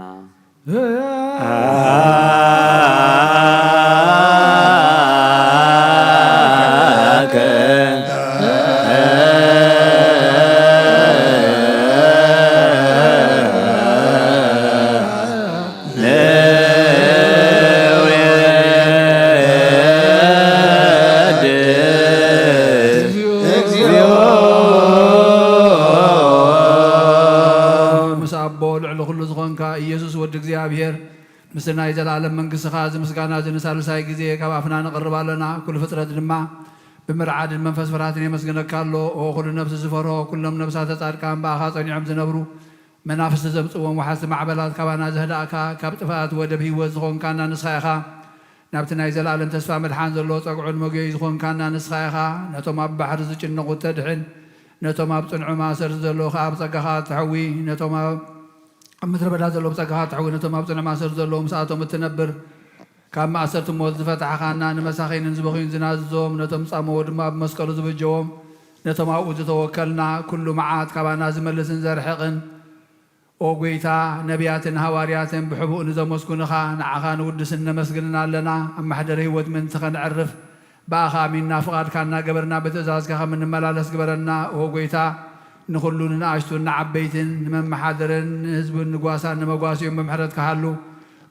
ንዑስ ኣቦ ልዕሊ ኩሉ ዝኾንካ ኢየሱስ ወዲ እግዚኣብሔር፣ ምስቲ ናይ ዘለኣለም መንግስትኻ እዚ ምስጋና እዚ ንሳልሳይ ግዜ ካብ ኣፍና ነቕርብ ኣለና። ኩሉ ፍጥረት ድማ ብምርዓድን መንፈስ ፍርሃትን የመስግነካ ኣሎ። ኦ ኩሉ ነፍሲ ዝፈርሆ፣ ኩሎም ነፍሳተ ጻድቃን ብኣኻ ጸኒዖም ዝነብሩ፣ መናፍስቲ ዘምጽዎም ወሓዝቲ ማዕበላት ካባና ዘህዳእካ፣ ካብ ጥፍኣት ወደብ ህይወት ዝኾንካና ንስኻ ኢኻ። ናብቲ ናይ ዘለኣለም ተስፋ መድሓን ዘለዎ ጸግዑን መጎየይ ዝኾንካና ንስኻ ኢኻ። ነቶም ኣብ ባሕሪ ዝጭነቑ እተድሕን፣ ነቶም ኣብ ጽንዑ ማእሰርቲ ዘለዉ ኸኣ ብጸጋኻ እተሕዊ፣ ነቶም ኣብ ኣብ ምድረ በዳ ዘለዉ ብጸጋኻ ትሕዊ፣ ነቶም ኣብ ጽኑዕ ማእሰርቲ ዘለዉ ምስኣቶም እትነብር፣ ካብ ማእሰርቲ ሞት ዝፈታሕኻና፣ ንመሳኺንን ዝበኽዩን ዝናዝዞም፣ ነቶም ዝጻመዎ ድማ ብመስቀሉ ዝበጀዎም፣ ነቶም ኣብኡ ዝተወከልና፣ ኩሉ መዓት ካባና ዝመልስን ዘርሕቕን፣ ኦ ጐይታ፣ ነቢያትን ሃዋርያትን ብሕቡእ ንዘመስጉንኻ፣ ንዓኻ ንውድስን ነመስግንን ኣለና። ኣብ ማሕደር ህይወት ምእንቲ ኸነዕርፍ፣ ብኣኻ ኣሚንና ፍቓድካ እናገበርና ብትእዛዝካ ከም እንመላለስ ግበረና። ኦ ጐይታ፣ ንኹሉ ንንኣሽቱን ንዓበይትን፣ ንመመሓደርን ንህዝብን ንጓሳን ንመጓሲኡን ብምሕረትካ ሃሉ።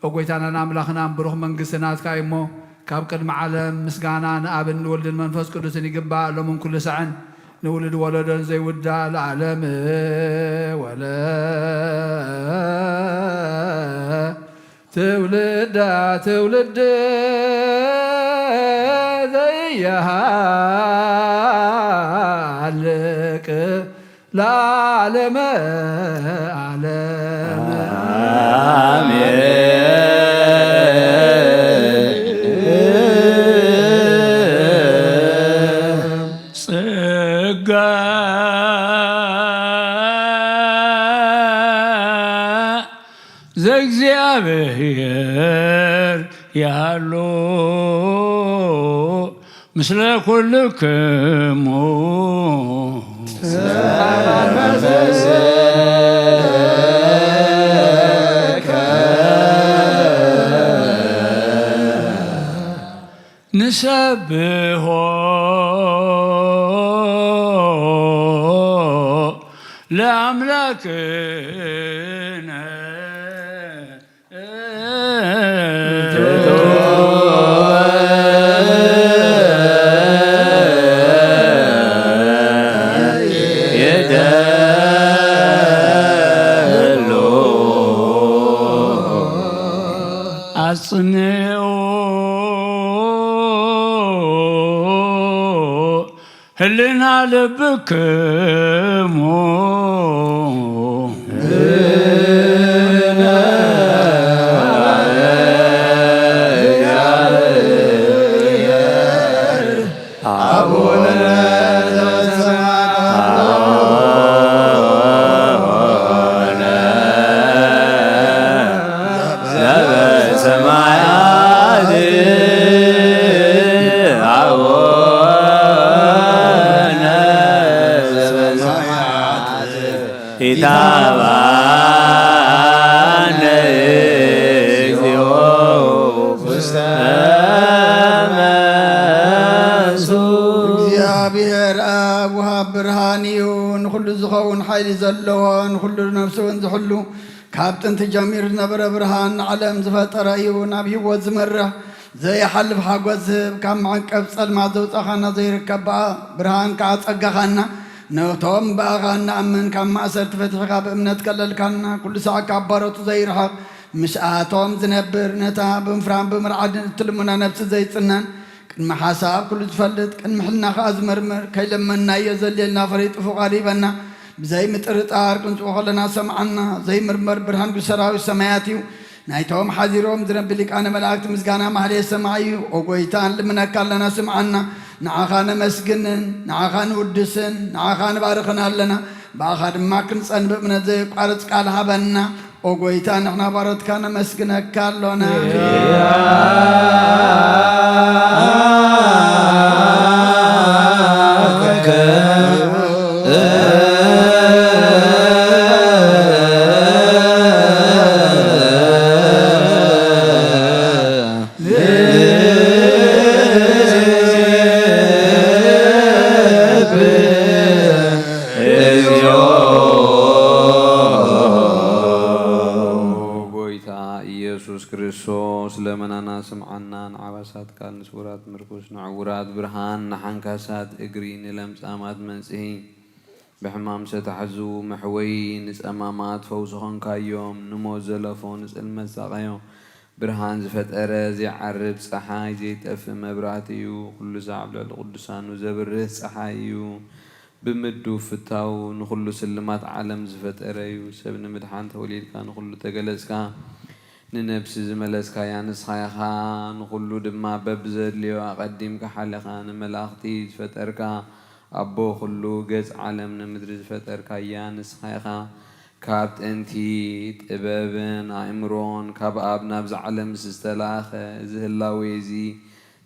ኦ ጐይታናን ኣምላኽናን፣ ብሩኽ መንግስቲ ናትካ እዩ እሞ፣ ካብ ቅድሚ ዓለም ምስጋና ንኣብን ንወልድን መንፈስ ቅዱስን ይግባእ፣ ሎምን ኩሉ ሳዕን ንውሉድ ወለዶን ዘይውዳእ ለዓለም ወለ ትውልዳ ትውልድ ዘይሃልቅ ለዓለመ ዓለም። ጸጋ ዘእግዚኣብሔር ይሃሉ ምስለ ኩልክሙ። ንሰብሖ ለኣምላክነ። ኣጽንዑ ህልና ልብክሙ። ዘበሰማያት አቡነ ዘበሰማያት ኢታባነ እግዚኦ ውስተ መንሱ። እግዚኣብሔር ኣብ ወሃብ ብርሃን እዩ፣ ንኹሉ ዝኸውን ሓይሊ ዘለዎ፣ ንኹሉ ነፍሲ እውን ዝሕሉ፣ ካብ ጥንቲ ጀሚሩ ዝነበረ ብርሃን ንዓለም ዝፈጠረ እዩ። ናብ ህይወት ዝመርሕ ዘይሓልፍ ሓጎስ ዝህብ፣ ካብ መዕቀብ ጸልማት ዘውጻኻና ዘይርከብ ብኣ ብርሃን ከዓ ጸጋኻና ነቶም ብኣኻ እንኣምን ካብ ማእሰርቲ ፈቲሕካ ብእምነት ከለልካና ኩሉ ሳዕ ካብ ባሮቱ ዘይርሕቕ ምስኣቶም ዝነብር ነታ ብምፍራን ብምርዓድን እትልሙና ነብሲ ዘይጽነን ቅድሚ ሓሳብ ኩሉ ዝፈልጥ፣ ቅድሚ ሕልና ኸኣ ዝምርምር፣ ከይለመንናዮ ዘልየልና ፈሊጡ ፍቓዱ ሂበና። ብዘይ ምጥርጣር ክንጽኡ ኸለና ሰምዓና። ዘይምርመር ብርሃን ቅዱስ ሰራዊት ሰማያት እዩ። ናይቶም ሓዚሮም ዝነቢ ሊቃነ መላእክት ምስጋና ማህሌት ሰማዕ እዩ። ኦ ጐይታ፣ ንልምነካ ኣለና፣ ስምዓና። ንዓኻ ነመስግንን ንዓኻ ንውድስን ንዓኻ ንባርኽን ኣለና። ብኣኻ ድማ ክንጸን ብእምነት ዘየቋርጽ ቃል ሃበና። ኦ ጐይታ፣ ንሕና ባሮትካ ነመስግነካ ኣሎና። ኦ ጐይታ ኢየሱስ ክርስቶስ፣ ለመናና ስምዓና፣ ንዓባሳት ቃል፣ ንስውራት ምርኩስ፣ ንዕውራት ብርሃን፣ ንሓንካሳት እግሪ፣ ንለምጻማት መንጽሂ፣ ብሕማም ዝተታሕዙ መሕወዪ፣ ንጸማማት ፈውሲ ኾንካዮም፣ ንሞት ዘለፎ፣ ንጽልመት ዝሳቐዮ፣ ብርሃን ዝፈጠረ፣ ዘይዓርብ ጸሓይ፣ ዘይጠፍእ መብራህቲ እዩ። ኩሉ ሳዕ ኣብ ልዕሊ ቅዱሳኑ ዘብርህ ጸሓይ እዩ። ብምዱብ ፍታው ንኹሉ ስልማት ዓለም ዝፈጠረ እዩ። ሰብ ንምድሓን ተወሊድካ ንኹሉ ተገለጽካ። ንነብሲ ዝመለስካያ ንስኻ ኢኻ። ንኹሉ ድማ በብዘድልዮ ኣቐዲምካ ሓሊኻ ንመላእኽቲ ዝፈጠርካ። ኣቦ ኩሉ ገጽ ዓለም ንምድሪ ዝፈጠርካያ ንስኻ ኢኻ። ካብ ጥንቲ ጥበብን ኣእምሮን ካብ ኣብ ናብዚ ዓለም ዝተላእኸ፣ እዚ ህላዌ እዚ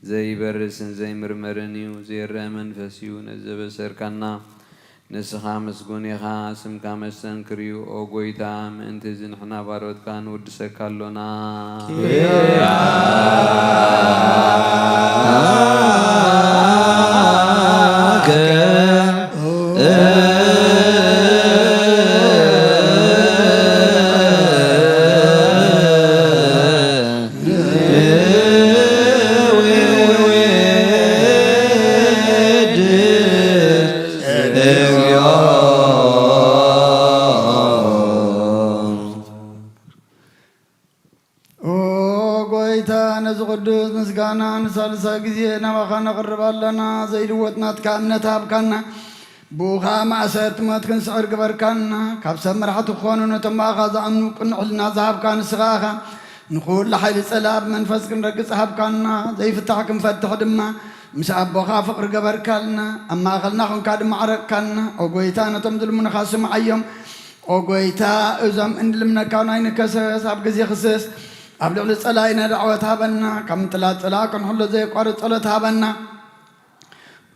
ዘይበርስን ዘይምርመርን እዩ። ዘይረአ መንፈስ እዩ ነዚ ዘበሰርካና። ንስኻ ምስጉን ኢኻ፣ ስምካ መስተንክር እዩ። ኦ ጐይታ፣ ምእንቲ እዚ ንሕና ባሮትካ ንውድሰካ ኣሎና። ኦ ጐይታ፣ ነዚ ቅዱስ ምስጋና ንሳልሳይ ግዜ ናባኻ ነቕርብ ኣለና። ዘይልወጥ ናትካ እምነት ሃብካና። ብኡ ኸኣ ማእሰርቲ ሞት ክንስዕር ግበርካና። ካብ ሰብ መራሕቲ ክኾኑ ነቶም ብኣኻ ዝኣምኑ ቅኑዕ ሕልና ዝሃብካ ንስኻ ኢኻ። ንኹሉ ሓይሊ ጸላእ ብመንፈስ ክንረግጽ ሃብካና። ዘይፍታሕ ክንፈትሕ ድማ ምስ ኣቦኻ ፍቕሪ ገበርካልና። ኣብ ማእከልና ኾንካ ድማ ዓረቅካና። ኦ ጐይታ፣ ነቶም ዝልምኑኻ ስምዓዮም። ኦ ጐይታ፣ እዞም እንልምነካ ናይ ንከሰስ ኣብ ግዜ ክስስ ኣብ ልዕሊ ጸላኢና ዳዕወት ሃበና። ካብ ምጥላት ጸላእ ክንሕሎ ዘየቋርጽ ጸሎት ሃበና።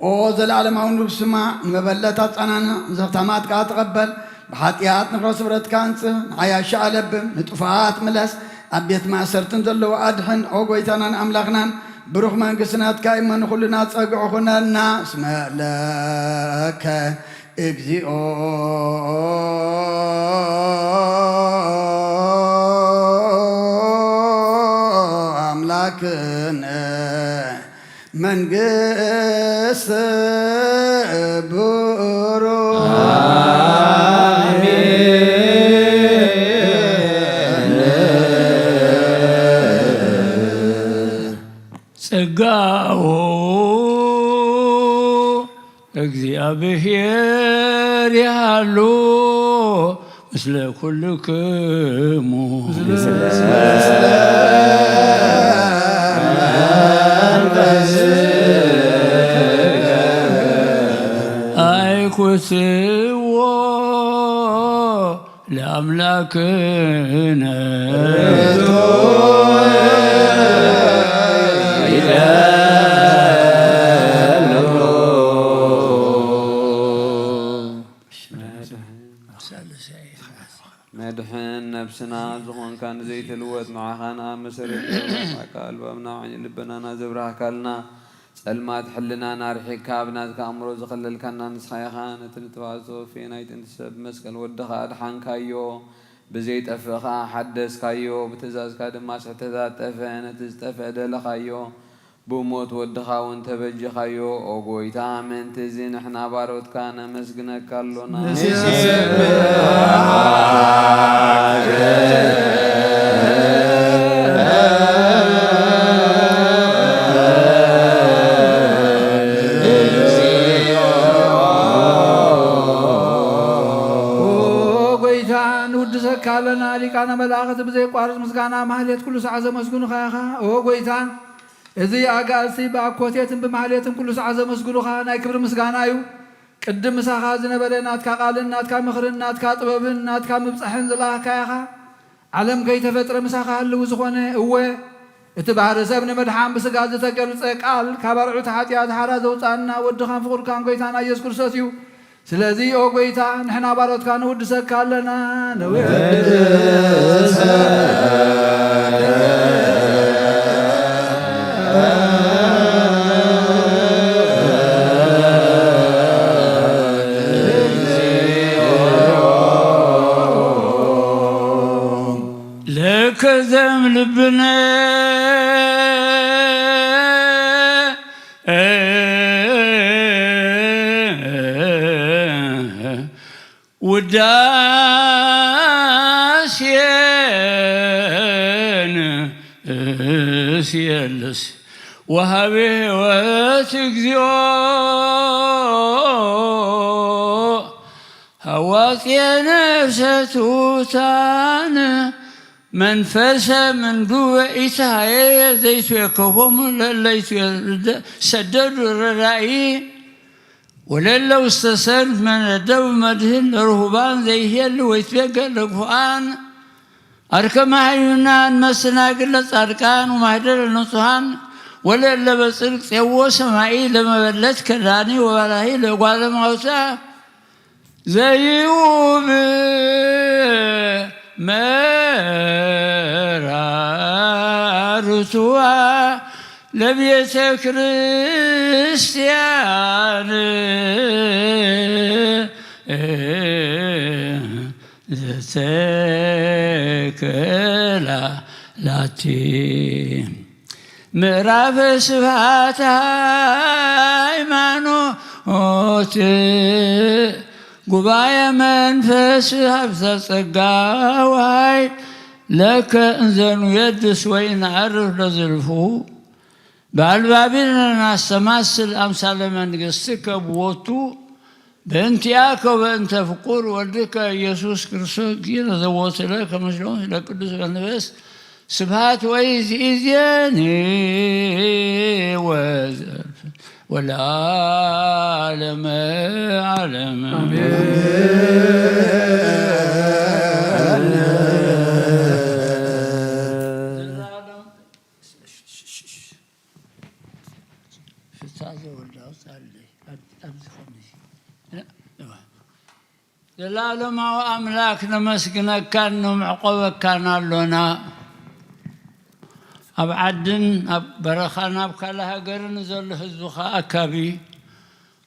ኦ ዘለኣለማዊ ንጉስ ስማዕ፣ ንመበለት ኣጸናንዕ፣ ዘኽታማት ከኣ ተቐበል። ብሓጢኣት ንኽረስ ብረትካ ኣንጽህ፣ ንዓያሹ ኣለብም፣ ንጥፉኣት ምለስ፣ ኣብ ቤት ማእሰርትን ዘለዉ ኣድሕን። ኦ ጐይታናን ኣምላኽናን፣ ብሩኽ መንግስቲ ናትካ እዩ እሞ ንኹልና ጸግዒ ኹነና። እስመ ለከ እግዚኦ ኣምላክነ መንግስት ብሩክ። ጸጋኡ እግዚኣብሔር ይሃሉ ምስለ ኩልክሙ። ኣይኩስዎ ለኣምላክነ። መድሕን ነብስና ዝኾንካ ንዘይትልወጥ ንዓኻ ንኣመሰረት ዘብራህካ ኣልባብና ዓይኒ ልበናና ዘብራህካልና ጸልማት ሕልናና ኣርሒቕካ ኣብ ናትካ ኣእምሮ ዘኸለልካና ንስኻ ኢኻ። ነቲ ንጥፍኣት ዘወፈየ ናይ ጥንቲ ሰብ ብመስቀል ወድኻ ኣድሓንካዮ። ብዘይጠፍእ ኸኣ ሓደስካዮ። ብትእዛዝካ ድማ ስሕተታት ጠፍአ። ነቲ ዝጠፍአ ደለኻዮ። ብሞት ወድኻ እውን ተበጀኻዮ። ኦ ጐይታ፣ ምእንቲ እዚ ንሕና ባሮትካ ነመስግነካ ኣሎና። ኦ ጐይታ፣ ንውድሰካ ኣለና። ሊቃነ መላእኽቲ ብዘይቋርጽ ምስጋና ማህሌት ኩሉ ሰዓት ዘመስግኑኻ ኢኻ። ኦ ጐይታ፣ እዚ ኣጋእዝቲ ብኣኮቴትን ብማህሌትን ኩሉ ሰዓት ዘመስግኑኻ ናይ ክብሪ ምስጋና እዩ። ቅድም ምሳኻ ዝነበረ ናትካ ቃልን ናትካ ምኽርን ናትካ ጥበብን ናትካ ምብጻሕን ዝለኣኽካ ኢኻ። ዓለም ከይተፈጥረ ምሳኻ ህልው ዝኾነ፣ እወ፣ እቲ ባህሪ ሰብ ንምድሓን ብስጋ ዝተገልጸ ቃል፣ ካብ ኣርዑት ሓጢኣት ሓራ ዘውጽኣና ወድኻን ፍቑርካን ጐይታና ኢየሱስ ክርስቶስ እዩ። ስለዚ ኦ ጐይታ፣ ንሕና ባሮትካ ንውድሰካ ኣለና። ንውድሰካ። ለከ ዘም ልብነ ውዳሴን እስየልስ ወሃቤ ሕይወት እግዚኦ ሃዋጽየ ነፍሰ ትሑታን መንፈሰ ምንዱበ ኢታየ ዘይትዌከፎሙ ለለይትሰደዱ ረዳኢ ወለለ ውስተ ሰልፍ መነደብ መድህን ለርሁባን ዘይሄል ወይትቤገር ለግፉኣን ኣርከመ ሃይምናን መሰናግል ለጻድቃን ወማህደር ለንጹሃን ወለለ በጽድቅ ጼዎ ሰማኢ ለመበለት ከዳኒ ወባላሂ ለጓለማውታ ዘይውብ መራርትዋ ለቤተ ክርስቲያን ዘተከላ ላቲ ምዕራፈ ስብሐት ሃይማኖት ጉባኤ መንፈስ ሃብተ ጸጋ ወሃይ ለከ እንዘ ንየድስ ወይ ነዐርፍ ለዝልፉ በአልባቢነ ናስተማስል አምሳለ መንግሥትከ ብወቱ በእንቲአከ ወበእንተ ፍቁር ወልድከ ኢየሱስ ክርስቶስ ጊነ ዘወትለ ከመስለውን ስለ ቅዱስ መንፈስ ስብሐት ወይእዜኒ ወዘልፍ ወለዓለመ ዓለም። ፍታ ዘወልድ ኣውፅኣለይ። ኣብ-፣ ኣብዚ ኾነ። ዘላለማዊ ኣምላክ ነመስግነካን ነምዕቆበካን ኣሎና። ኣብ ዓድን ኣብ በረኻን ኣብ ካልእ ሃገርን ዘሎ ህዝብኻ ኣካቢ፣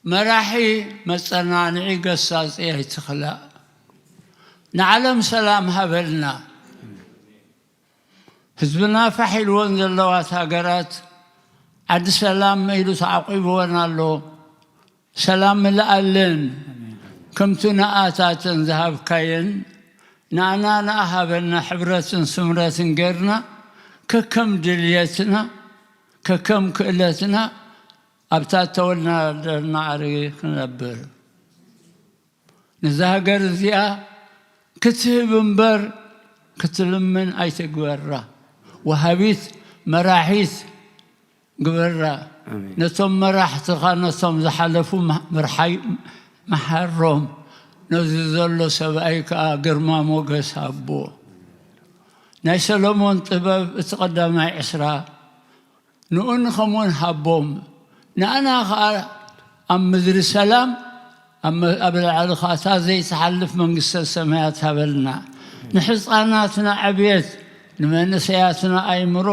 መራሒ፣ መጸናንዒ፣ ገሳጺ ኣይትኽላእ። ንዓለም ሰላም ሃበልና። ህዝብና ፋሕ ኢልወን ዘለዋት ሃገራት ዓዲ ሰላም ኢሉ ተዓቂብወን ኣሎ። ሰላም ምልኣለን። ከምቲ ንኣታተን ዝሃብካየን ንኣና ንኣሃበና ሕብረትን ስምረትን ጌርና ከከም ድልየትና ከከም ክእለትና ኣብታ ተወልናደር ማዕርግ ክነብር። ነዛ ሃገር እዚኣ ክትህብ እምበር ክትልምን ኣይትግበራ። ወሃቢት መራሒት ግበራ። ኣሜን። ነቶም መራሕትኻ፣ ነቶም ዝሓለፉ መ-፣ ምርሓይ መሓሮም፣ ነዚ ዘሎ ሰብኣይ ከኣ ግርማ ሞገስ ሃቦ። ናይ ሰሎሞን ጥበብ እቲ ቀዳማይ ዕስራ ንኡን ኸምኡን ሃቦም። ንኣና ኸኣ ኣብ ምድሪ ሰላም፣ ኣብ መ-፣ ኣብ ላዕሊ ኸኣ እታ ዘይትሓልፍ መንግስተ ሰማያት ሃበልና። ንሕፃናትና ዕብየት፣ ንመንእሰያትና ኣእምሮ፣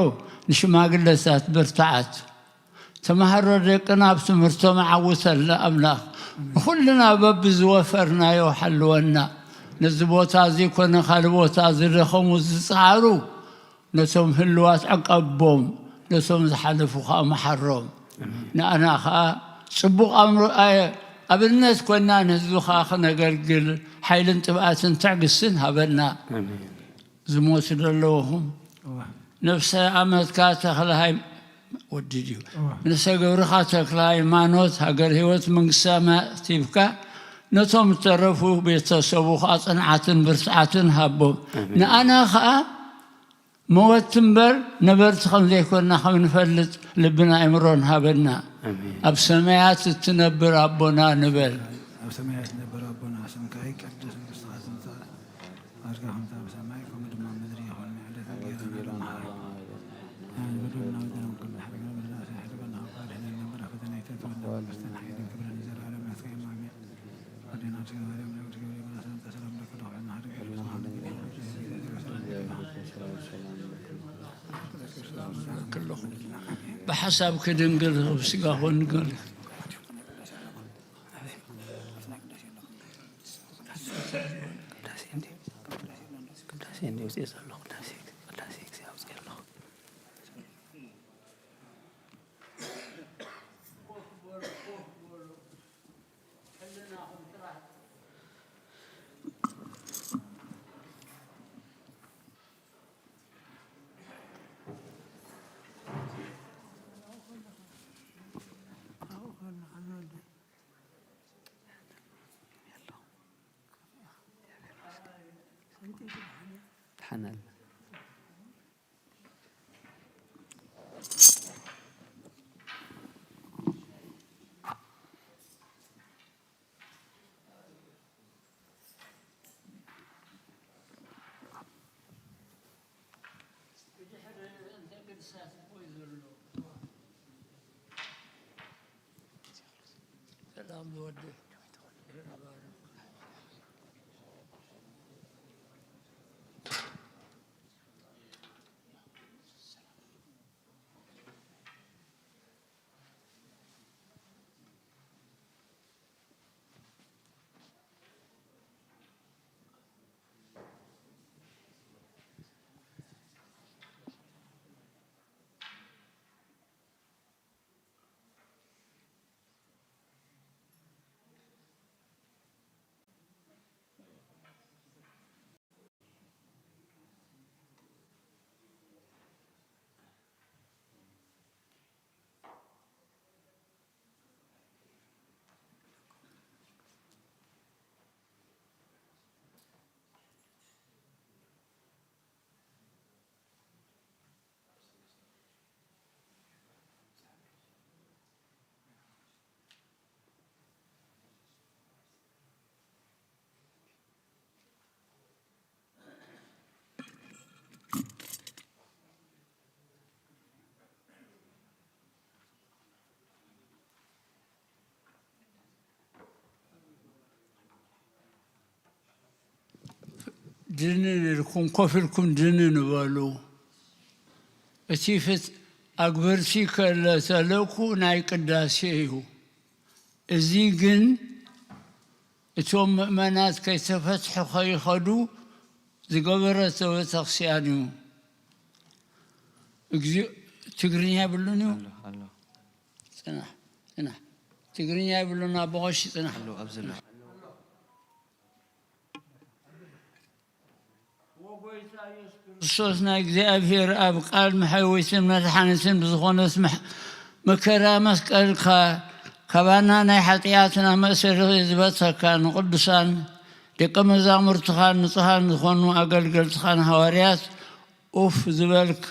ንሽማግለታት ብርትዓት። ተማሃሮ ደቅና ኣብ ትምህርቶም ዓውተልና ኣምላኽ። ንኹልና በብዝወፈርናዮ ሓልወና። ነዚ ቦታ እዚ ኮነ ካልእ ቦታ ዝደኸሙ ዝጸዓሩ ነቶም ህልዋት ዕቀቦም፣ ነቶም ዝሓለፉ ኸኣ መሓሮም። ኣሜን። ንኣና ኸኣ ጽቡቕ ኣምሮ-፣ ኣየ-፣ ኣብነት ኮና ንህዝቢ ኸኣ ክነገልግል ሓይልን ጥብኣትን ትዕግስትን ሃበና። ኣሜን። ዝሞቱ ዘለውኹም እዋ። ነፍሰ ኣመትካ ተኽለ ሃይ-፣ ወዲ ድዩ? እዋ። ነፍሰ ገብርኻ ተክለ ሃይማኖት፣ ሃገር ህይወት፣ መንግስቲ ሰማያት ሂብካ፣ ነቶም እተረፉ ቤተሰቡ ኸኣ ጽንዓትን ብርትዓትን ሃቦም። ኣሜን። ንኣና ኸኣ መወቲ እምበር ነበርቲ ከም ዘይኮንና ከም ንፈልጥ ልብን ኣእምሮን ሃበና። ኣሜን። ኣብ ሰማያት እትነብር ኣቦና ንበል። ኣብ ሰማያት እትነብር ኣቦና፣ ስምካ ይቀደስ፣ መንግስትኻ ትምጻእ፣ ፍቓድካ ከምቲ ኣብ ሰማይ፣ ከምኡ ድማ ኣብ ምድሪ ይኹን። ዕለታዊ እንጀራና ሃበና ሎሚ፣ ንበደልና በደልና ከም ንሕድግ ንበደልና፣ ኣይተሕድገና፣ ካብ ክፉእ ኣድሕነና እምበር፣ ኣብ ፈተና ኣይተእትወና፣ መንግስትን ሓይልን ክብርን ንዘለኣለም ናትካ እዩ። ኣሜን። ወደና ስጋ ማርያም ናይ ወድገ ወደ በላ ሰላምታ ሰላም ለኪ ዶኸ ናህር ገር ብሓሳብ ክድንግል ብስጋ ኾን ገል ቅዳሴ እንዲ ውፅእ ዘሎ ቅዳሴ ቅዳሴ እግዚኣብሔር ኣለኹ። ተሓናል። ድንን ኢልኩም ኮፍ ኢልኩም ድንን በሉ። እቲ ፍት ኣግበርቲ ከለ ተለኩ ናይ ቅዳሴ እዩ። እዚ ግን እቶም ምእመናት ከይተፈትሑ ከይኸዱ ዝገበረቶ ቤተክርስትያን እዩ። እግዚኦ፣ ትግርኛ የብሉን እዩ። ኣሎ፣ ኣሎ። ጽናሕ፣ ጽናሕ። ትግርኛ የብሉን፣ ኣቦ ቀሺ ጽናሕ። ኣሎ፣ ኣብዚ ኣሎ። ክርስቶስ ናይ እግዚኣብሔር ኣብ ቃል መሐወይትን መድሓኒትን ብዝኾነት መሕ-፣ መከራ መስቀልካ ካባና ናይ ሓጢኣትና መእሰሪ ዝበተካ ንቅዱሳን ደቀ መዛሙርትኻን ንጹሃን ዝኾኑ ኣገልገልትኻን ሃዋርያት ኡፍ ዝበልክ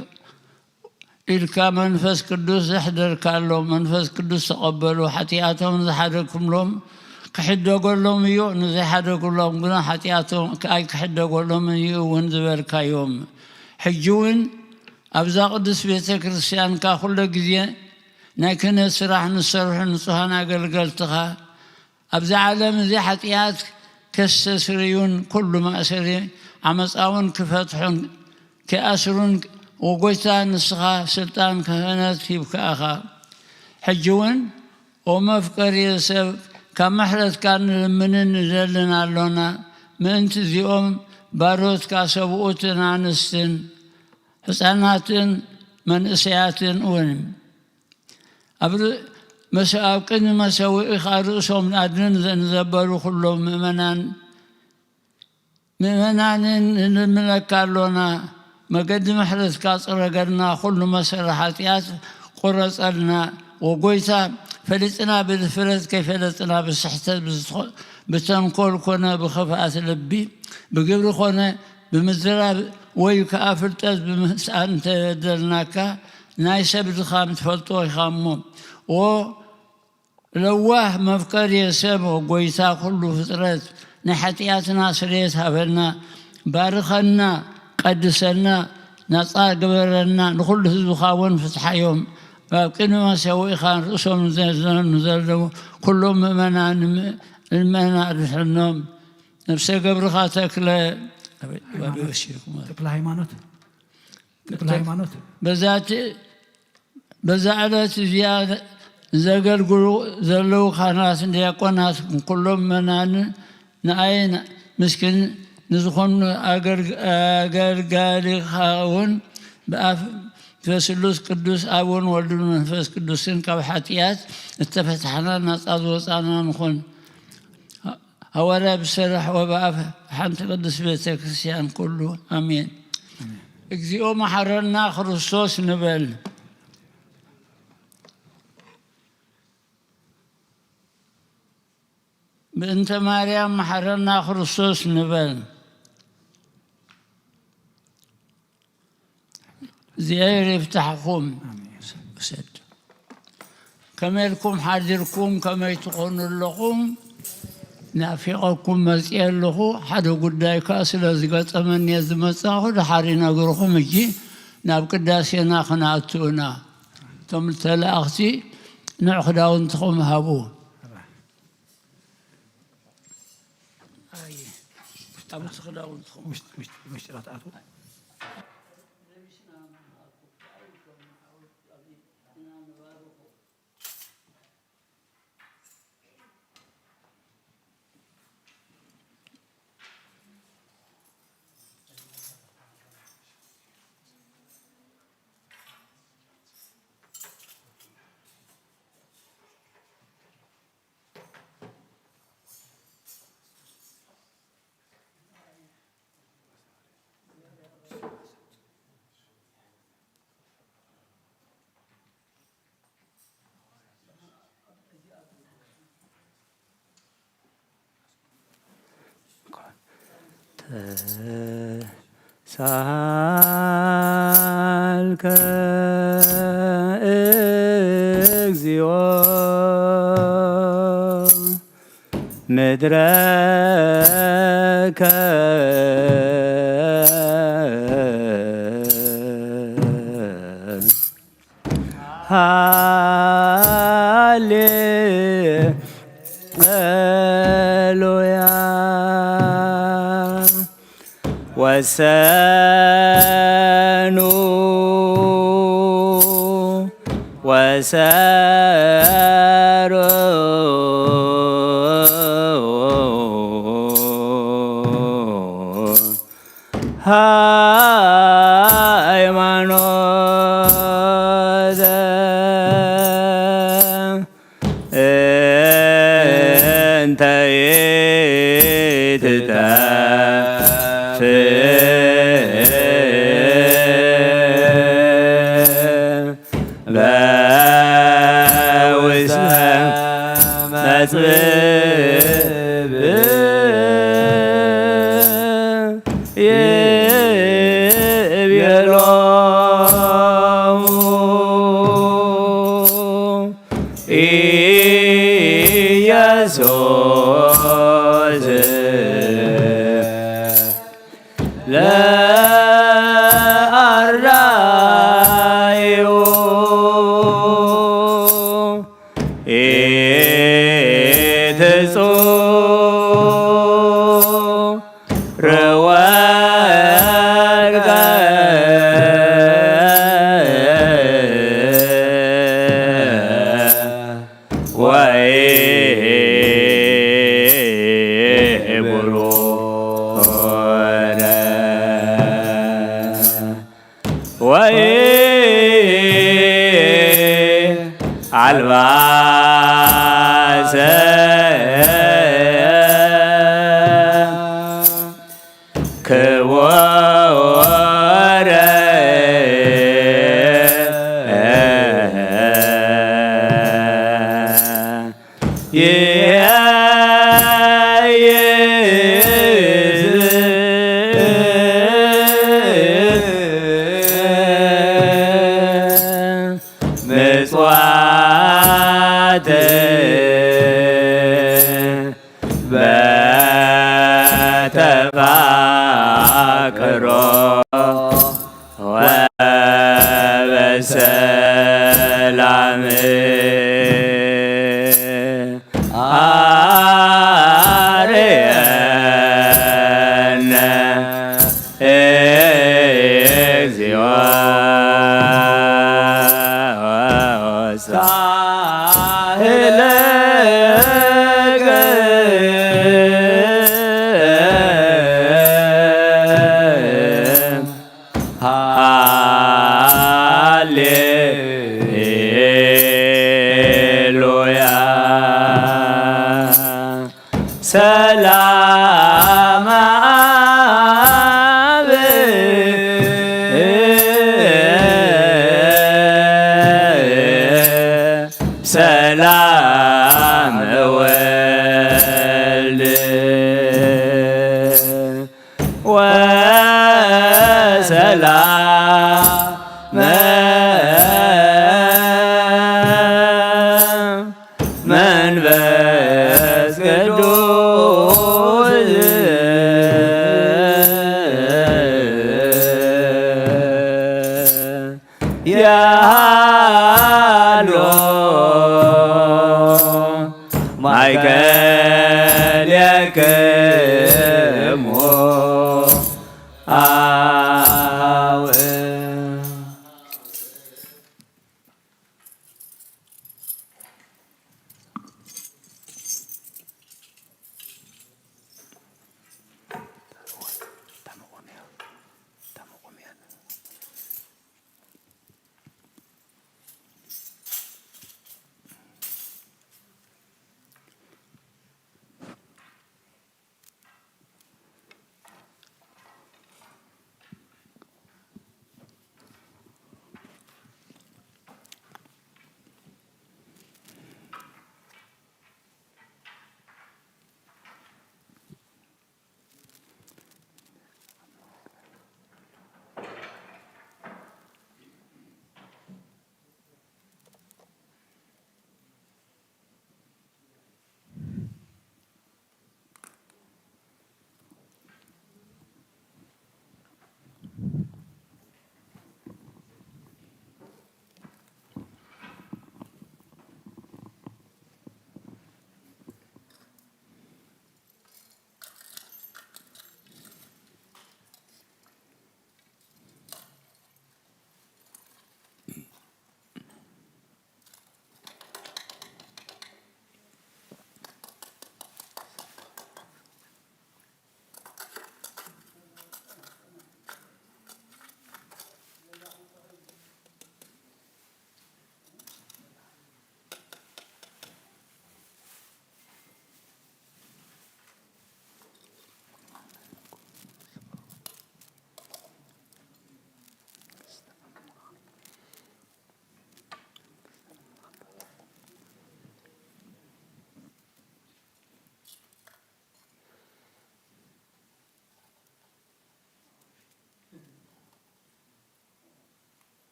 ኢልካ መንፈስ ቅዱስ ዘሕደርካሎም፣ መንፈስ ቅዱስ ተቐበሉ። ሓጢኣቶም ንዝሓደግኩምሎም ክሕደገሎም እዩ፣ ንዘይሓደግሎም ግና ሓጢኣቶም ኣይክሕደገሎምን እዩ እውን ዝበልካዮም። ሕጂ እውን ኣብዛ ቅድስት ቤተ ክርስቲያንካ ኩለ ግዜ ናይ ክህነት ስራሕ ንሰርሑ ንጹሃን ኣገልገልትኻ ኣብዚ ዓለም እዚ ሓጢኣት ከስተስርዩን ኩሉ ማእሰሪ ዓመፃውን ክፈትሑን ክኣስሩን፣ ወጎይታ ንስኻ ስልጣን ክህነት ሂብካ ኢኻ። ሕጂ እውን ኦ መፍቀሪ ሰብ ካብ ምሕረትካ ንልምንን ንደልን ኣሎና። ምእንቲ እዚኦም ባሮትካ ሰብኡትን ኣንስትን ህፃናትን መንእሰያትን እውን ኣብ ር-፣ መስ-፣ ኣብ ቅድሚ መሰውኢኻ ርእሶም ኣድንን ዘ-፣ ንዘበሉ ኩሎም ምእመናን፣ ምእመናንን ንልምነካ ኣሎና። መገዲ ምሕረትካ ጽረገልና፣ ኩሉ መሰረ ሓጢኣት ቁረጸልና። ወጎይታ፣ ፈሊጥና ብድፍረት፣ ከይፈለጥና ብስሕተት፣ ብዝትኾ-፣ ብተንኮል ኮነ ብኽፍኣት ልቢ፣ ብግብሪ ኮነ ብምዝራብ ወይ ከኣ ፍልጠት ብምስኣን እንተበደልናካ፣ ናይ ሰብ ድኻም ትፈልጦ ኢኻ እሞ። ዎ ለዋህ መፍቀሪ ሰብ፣ ጎይታ ኩሉ ፍጥረት፣ ናይ ሓጢኣትና ስርየት ሃበና፣ ባርኸና፣ ቀድሰና፣ ናጻ ግበረና፣ ንኹሉ ህዝብኻ እውን ፍትሓዮም። ኣብ ቅድሚ መሰውኢኻ ርእሶም ዘ-፣ ዘ-፣ ዘለዉ ኩሎም ምእመናን፣ ምእመና ኣድሕኖም። ነፍሰ ገብርኻ ተክለ፣ ኣበይ፣ ኣበይ ወሲድኩማ? ተክለ ሃይማኖት። ተክለ ሃይማኖት። በዛቲ፣ በዛ ዕለት እዚኣ ዘገልግሉ ዘለዉ ካህናትን ዲያቆናትን ኩሎም ምእመናንን ንኣይ ምስኪን ንዝኾኑ ኣገልግ-፣ ኣገልጋሊኻ እውን ብኣፈ ስሉስ ቅዱስ ኣብን ወልድን መንፈስ ቅዱስን ካብ ሓጢኣት እተፈትሓና ናጻ ዝወጻና ንኹን። ሃዋርያ ብሰራሕ ወብኣፍ ሓንቲ ቅድስት ቤተ ክርስቲያን ኩሉ። ኣሜን። ኣሜን። እግዚኦ መሓረና ክርስቶስ ንበል። ምእንተ ማርያም መሓረና ክርስቶስ ንበል። እግዚኣብሔር ይፍታሕኩም። ኣሜን። ውሰድ። ከመይ ኢልኩም ሓዲርኩም? ከመይ ትኾኑ ኣለኹም? ናፊቐኩም መፅየ ኣለኹ። ሓደ ጉዳይ ከዓ ስለ ዝገጠመኒ እየ ዝመፃኹ። ድሓር ይነግርኹም። ሕጂ ናብ ቅዳሴና ክንኣቱ ኢና። እቶም ተለኣኽቲ ንዑ ክዳውንትኹም ሃቡ። ኣየ፣ ኣብ ውሽጢ ክዳውንትኹም። ውሽጢ፣ ውሽጢ፣ ውሽጢ ራትኣቱ። ተሳሃልከ እግዚኦ ምድረከ ሃሌሉያ። ወሰኑ ወሰሩ ሃይማኖተ እንተ ኢትጠፍእ በውስተ መጽብብ ይቤሎሙ ኢየሱስ ለአራዩ ኢትጹ ርወርቀ ወይ ብሩረ ወይ አልባሰ ክቡረ ምጽዋት በተፋቅሮ ወበሰላም አርየነ እግዚኦ ሳህለከ ሃሌሉያ። ሰላም አብ ሰላም ወልድ ወሰላም መንፈስ ቅዱስ ያሎ ማእከሌክን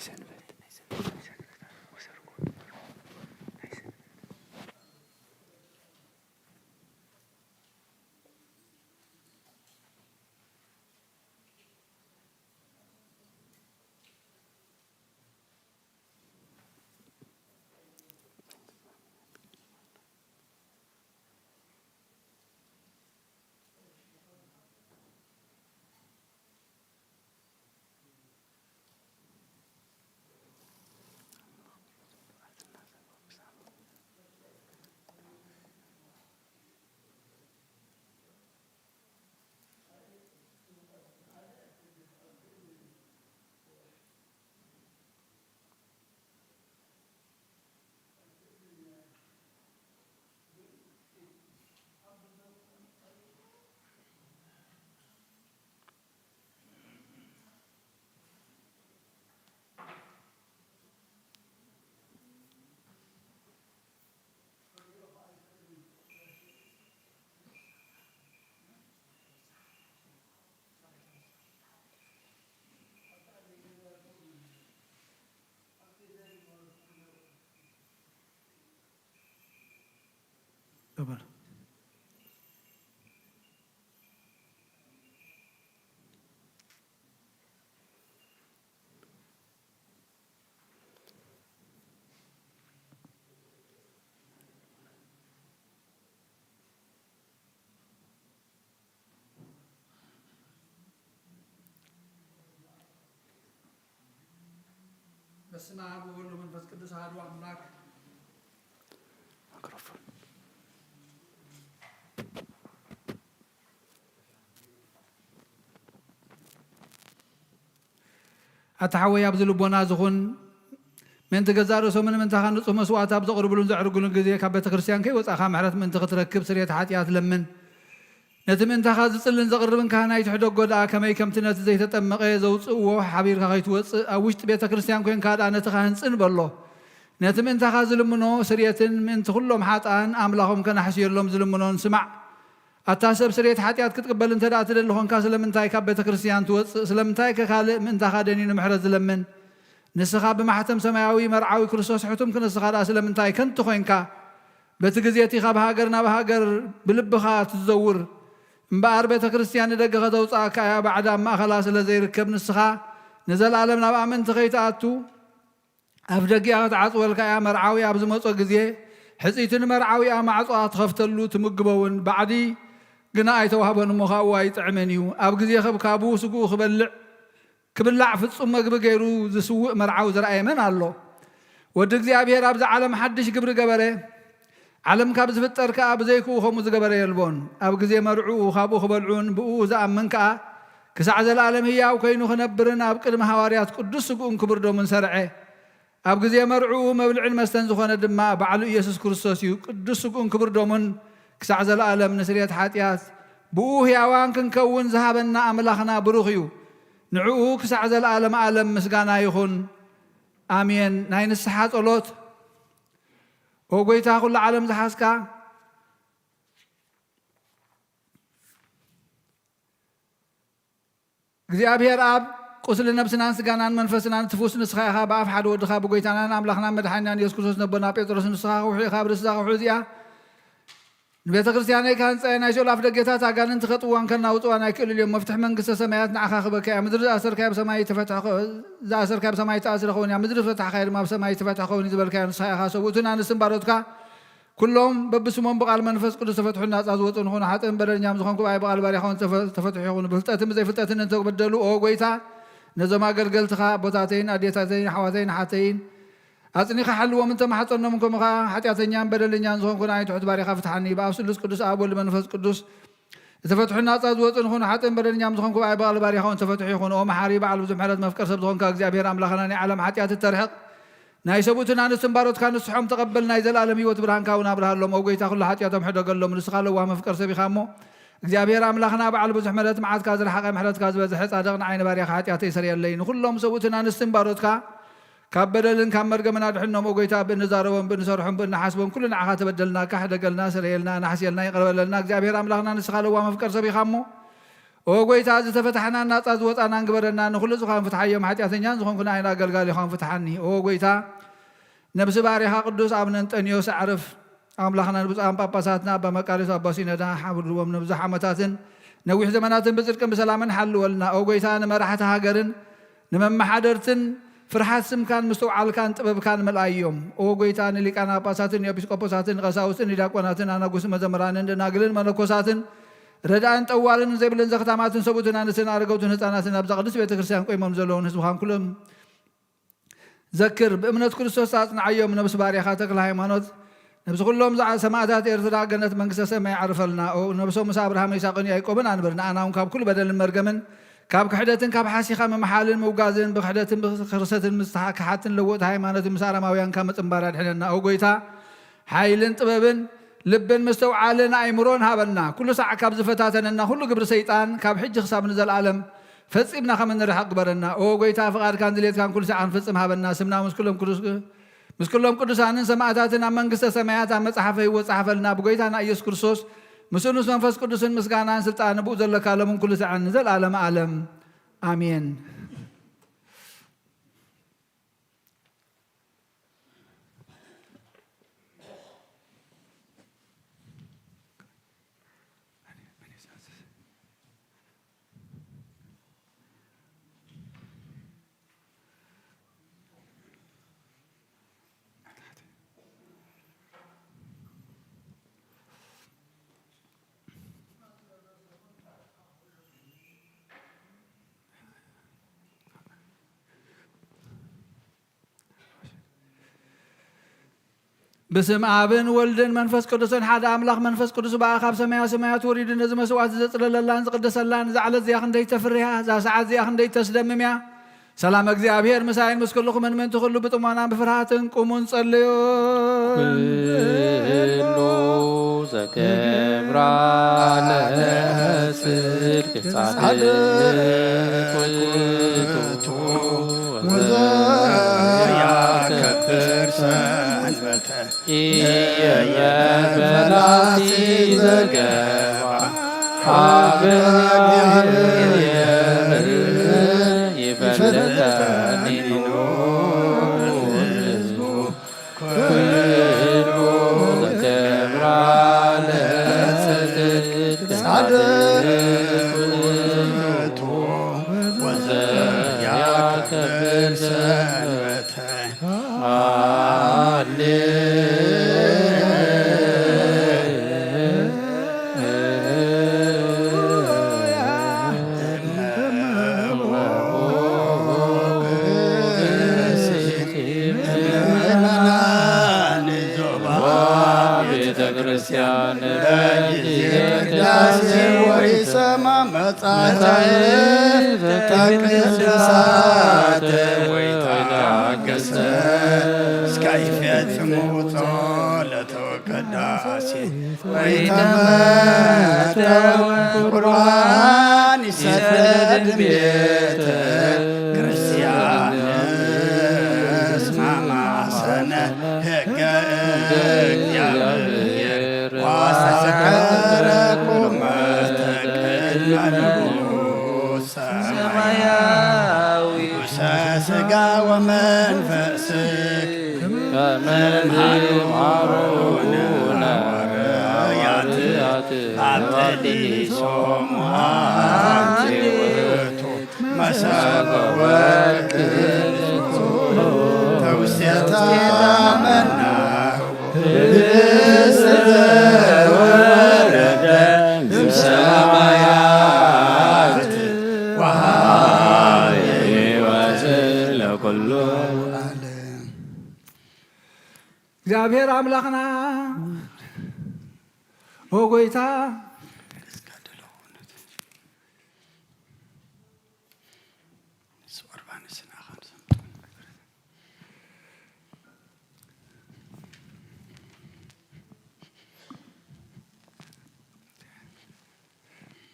ሰንበት፣ በስመ አብ ወወልድ ወመንፈስ ቅዱስ አሐዱ አምላክ። ማይክሮፎን። ኣታ ሓወይ፣ ኣብዚ ልቦና ዝኹን፣ ምእንቲ ገዛእ ርእሶምን ምእንታኻ ንጹህ መስዋዕቲ ኣብ ዘቕርብሉን ዘዕርግሉን ግዜ፣ ካብ ቤተ ክርስቲያን ከይወጻእካ ምሕረት ምእንቲ ክትረክብ ስርየት ሓጢኣት ለምን። ነቲ ምእንታኻ ዝጽልን ዘቕርብን ካህን ኣይትሕደጎ ደኣ፣ ከመይ ከምቲ ነቲ ዘይተጠመቐ ዘውጽእዎ ሓቢርካ ከይትወጽእ፣ ኣብ ውሽጢ ቤተ ክርስቲያን ኮይንካ ደኣ ነቲ ካህን ጽን በሎ። ነቲ ምእንታኻ ዝልምኖ ስርየትን ምእንቲ ኩሎም ሓጥኣን ኣምላኾም ከናሕስየሎም ዝልምኖን ስማዕ። ኣታ ሰብ፣ ስርየት ሓጢኣት ክትቅበል እንተ ደኣ ትደሊ ኾንካ፣ ስለምንታይ ካብ ቤተ ክርስቲያን ትወጽእ? ስለምንታይ ከ ካልእ ምእንታኻ ደኒኑ ምሕረት ዝለምን? ንስኻ ብማሕተም ሰማያዊ መርዓዊ ክርስቶስ ሕቱም ክንስኻ ደኣ ስለምንታይ ከንቱ ኾይንካ? በቲ ግዜ እቲ ካብ ሃገር ናብ ሃገር ብልብኻ ትዘውር። እምበኣር ቤተ ክርስቲያን ንደገ ከተውጽኣካ እያ፣ ባዕዳ ኣብ ማእኸላ ስለ ዘይርከብ፣ ንስኻ ንዘለኣለም ናብኣ ምእንቲ ከይትኣቱ፣ ኣፍ ደጊኣ ክትዓጽወልካ እያ። መርዓዊ ኣብ ዝመጾ ግዜ፣ ሕጽይቲ ንመርዓዊኣ ማዕጾኣ ትኸፍተሉ፣ ትምግቦ እውን። ባዕዲ ግና ኣይተዋህቦን እሞ፣ ካብኡ ኣይጥዕምን እዩ። ኣብ ግዜ ከብካቡ፣ ስግኡ ክበልዕ፣ ክብላዕ ፍጹም መግቢ ገይሩ ዝስውእ መርዓዊ ዝረኣየ መን ኣሎ? ወዲ እግዚኣብሔር ኣብዚ ዓለም ሓድሽ ግብሪ ገበረ። ዓለም ካብ ዝፍጠር ከኣ ብዘይክኡ ከምኡ ዝገበረ የልቦን። ኣብ ግዜ መርዕኡ ካብኡ ክበልዑን ብእኡ ዝኣምን ከኣ ክሳዕ ዘለኣለም ህያው ኮይኑ ክነብርን ኣብ ቅድሚ ሃዋርያት ቅዱስ ስግኡን ክቡር ደሙን ሰርዐ። ኣብ ግዜ መርዕኡ መብልዕን መስተን ዝኾነ ድማ ባዕሉ ኢየሱስ ክርስቶስ እዩ። ቅዱስ ስግኡን ክቡር ደሙን ክሳዕ ዘለኣለም ንስርየት ሓጢኣት ብኡ ህያዋን ክንከውን ዝሃበና ኣምላኽና ብሩኽ እዩ። ንዕኡ ክሳዕ ዘለኣለም ዓለም ምስጋና ይኹን። ኣሜን። ናይ ንስሓ ጸሎት። ኦ ጐይታ፣ ኵሉ ዓለም ዝሓዝካ፣ እግዚኣብሔር ኣብ፣ ቁስሊ ነብስናን ስጋናን መንፈስናን ትፍውስ ንስኻ ኢኻ። ብኣፍ ሓደ ወድኻ፣ ብጐይታናን ኣምላኽናን መድሓኒናን ኢየሱስ ክርስቶስ፣ ነቦና ጴጥሮስ፣ ንስኻ ክውሒ ኢኻ። ኣብ ርእሲ እዛ ክውሒ እዚኣ ንቤተ ክርስቲያነይ ክሃንጻ እየ። ናይ ሲኦል ኣፍ ደገታት ኣጋንንቲ ከጥውዋን ከናውጽዋን ኣይክእሉን እዮም። መፍትሒ መንግስተ ሰማያት ንዓኻ ክበካ እያ። ምድሪ ዝኣሰርካዮ ብሰማይ ይተፈትሐ፣ ዝኣሰርካዮ ብሰማይ ይተኣስረ ክኸውን እያ። ምድሪ ዝፈታሕካዮ ድማ ብሰማይ ይተፈትሐ ክኸውን እዩ ዝበልካዮ ንስኻ ኢኻ። ሰብኡትን ኣንስትን ባሮትካ ኩሎም በብስሞም ብቓል መንፈስ ቅዱስ ተፈትሑን ናጻ ዝወጹን ይኹኑ። ሓጥእን በደለኛን ዝኾንኩ ብኣይ ብቓል ባሪኻ እውን ተፈ-፣ ተፈትሑ ይኹኑ። ብፍልጠትን ብዘይፍልጠትን እንተበደሉ፣ ኦ ጐይታ፣ ነዞም ኣገልገልትኻ ኣቦታተይን ኣዴታተይን ኣሕዋተይን ኣሓተይን ኣጽኒኻ ሓልዎም። እንተማሕጸኖም፣ ከምኡ ኸኣ ሓጢኣተኛን በደለኛን ዝኾንኩ ንኣይ ትሑት ባሪኻ ፍትሓኒ። ብኣብ ስሉስ ቅዱስ ኣብ ወልድ መንፈስ ቅዱስ ዝተፈትሑ ናጻ ዝወጹን ይኹኑ። ሓጥእን በደለኛን ዝኾንኩ ብኣይ ብቓል ባሪኻ እውን ተፈትሑ ይኹኑ። ኦ መሓሪ፣ በዓል ብዙሕ ምሕረት፣ መፍቀር ሰብ ዝኾንካ እግዚኣብሔር ኣምላኽና፣ ናይ ዓለም ሓጢኣት እተርሕቕ ናይ ሰብኡትን ኣንስትን ባሮትካ ንስሖም ተቐበል፣ ናይ ዘለኣለም ህይወት ብርሃንካ እውን ኣብርሃሎም። ኦ ጐይታ፣ ኩሉ ሓጢኣቶም ሕደገሎም፣ ንስኻ ለዋህ መፍቀር ሰብ ኢኻ እሞ። እግዚኣብሔር ኣምላኽና በዓል ብዙሕ ምሕረት፣ መዓትካ ዝረሓቐ ምሕረትካ ዝበዝሐ ጻድቕ፣ ንዓይ ንባርያኻ ሓጢኣተይ ሰርየለይ። ንኹሎም ሰብኡትን ኣንስትን ባሮትካ ካብ በደልን ካብ መርገምን ኣድሕኖም። ኦ ጐይታ፣ ብእንዛረቦም፣ ብእንሰርሖም፣ ብእንሓስቦም ኩሉ ንዓኻ ተበደልናካ፣ ሕደገልና፣ ሰርየልና፣ ኣናሕስየልና፣ ይቕረ በለልና። እግዚኣብሔር ኣምላኽና ንስኻ ለዋህ መፍቀር ሰብ ኢኻ እሞ። ኦ ጎይታ፣ ዝተፈታሕናን ናጻ ዝወጻናን ግበረና። ንኹሉ ዝኻን ፍትሓዮም፣ ሓጢኣተኛን ዝኾንኩ ንዓይና ኣገልጋሊኻን ፍትሓኒ። ኦ ጎይታ፣ ነብሲ ባሪኻ ቅዱስ ኣብነ እንጠንዮስ ኣዕርፍ። ኣምላኽና ንብፁዓን ጳጳሳትና ኣባ መቃርዮስ ኣባ ሲኖዳ ሓብርዎም ንብዙሕ ዓመታትን ነዊሕ ዘመናትን ብጽድቅን ብሰላምን ሓልወልና። ኦ ጎይታ፣ ንመራሕቲ ሃገርን ንመመሓደርትን ፍርሃት ስምካን ምስትውዓልካን ጥበብካን መልኣዮም። ኦ ጎይታ፣ ንሊቃነ ጳጳሳትን ንኤጲስቆጶሳትን ንቀሳውስትን ንዲያቆናትን ኣናጉስ መዘምራንን ደናግልን መነኮሳትን ረዳእን ጠዋልን ዘይብልን ዘኽታማትን ሰብኡትን ኣንስትን ኣረገውትን ህፃናትን ኣብዛ ቅድስት ቤተ ክርስቲያን ቆይሞም ዘለውን ህዝብኻን ኩሎም ዘክር። ብእምነት ክርስቶስ ኣጽንዓዮም። ነብሲ ባርያኻ ተክለ ሃይማኖት፣ ነብሲ ኩሎም ዝዓ-፣ ሰማእታት ኤርትራ ገነት መንግስተ ሰማይ ዓርፈልና። ኦ፣ ነብሶም ምስ ኣብርሃም፣ ይስሐቅን ያዕቆብን ኣንብር። ንኣና እውን ካብ ኩሉ በደልን መርገምን፣ ካብ ክሕደትን ካብ ሓሲኻ ምምሓልን ምውጋዝን፣ ብክሕደትን ብክርሰትን ምስ ተሓ-፣ ከሓትን ለወጥቲ ሃይማኖትን ምስ ኣረማውያን ካብ ምጽንባር ኣድሕነና። ኦ ጎይታ፣ ሓይልን ጥበብን ልብን ምስትውዓልን ኣእምሮን ሃበና። ኩሉ ሳዕ ካብ ዝፈታተነና ኩሉ ግብሪ ሰይጣን ካብ ሕጂ ክሳብ ንዘለኣለም ፈጺምና ከም እንርሕቕ ግበረና። ኦ ጎይታ፣ ፍቓድካን ድሌትካን ኩሉ ሳዕ ክንፍጽም ሃበና። ስምና ምስ ኩሎም ቅዱስ-፣ ምስ ኩሎም ቅዱሳንን ሰማእታትን ኣብ መንግስተ ሰማያት ኣብ መጽሓፈ ህይወት ጸሓፈልና። ብጎይታና ኢየሱስ ክርስቶስ ምስኡን ምስ መንፈስ ቅዱስን ምስጋናን ስልጣን ብኡ ዘለካ ሎምን ኩሉ ሳዕን ንዘለኣለም ዓለም። ኣሜን። ብስም ኣብን ወልድን መንፈስ ቅዱስን ሓደ ኣምላኽ መንፈስ ቅዱስ ብኣ ካብ ሰማያ ሰማያት ወሪዱ ነዚ መስዋዕቲ ዘጽለለላን ዝቕደሰላን እዛ ዕለት እዚኣ ክንደይ ተፍርያ፣ እዛ ሰዓት እዚኣ ክንደይ ተስደምም እያ። ሰላም እግዚኣብሔር ምሳይን ምስ ኩልኹምን ምእንቲ ኩሉ ብጥሞናን ብፍርሃትን ቁሙን ጸልዩ። ኩሉ ዘገብራ ለጽድቅ ጻድቅ ውእቱ ወዘያከብር ሰንበተ ኢየመበላቲ ዘገባ ሀበ ይፈልጠኒ ህዝቡ ኩሉ ዘገብራ ለጽድቅ ጻድቅ ውእቱ ወዘያከብር ሰንበተ። ሃሌ ቤተ ክርስቲያን በጊዜ ቅዳሴ ወይሰማ መጻሕፍተ ቅዱሳት ወይታገሰ እስከ ይፈጽሙ ጸሎተ ቅዳሴ ወይተመጠው ቁርባን ይሰደድ ቤተ ክርስቲያን እስመ ማሰነ ሕገ እግዚአብሔር ዋሳከረ ቁመተ ቅድመ ንጉሥ ሰማያዊ ንጉሠ ሥጋ ወመንፈስ ከመ እምሃሉ አበዊነ ሐዋርያት አትሊሶሙ አንቲ ውእቱ መሰበ ወርቅ ተውስቴታ መናሁ ህብስተ ወረደ እምሰማያት ወሃበ ሕይወት ለኩሉ ዓለም። እግዚኣብሔር ኣምላኽና፣ ኦ ጎይታ፣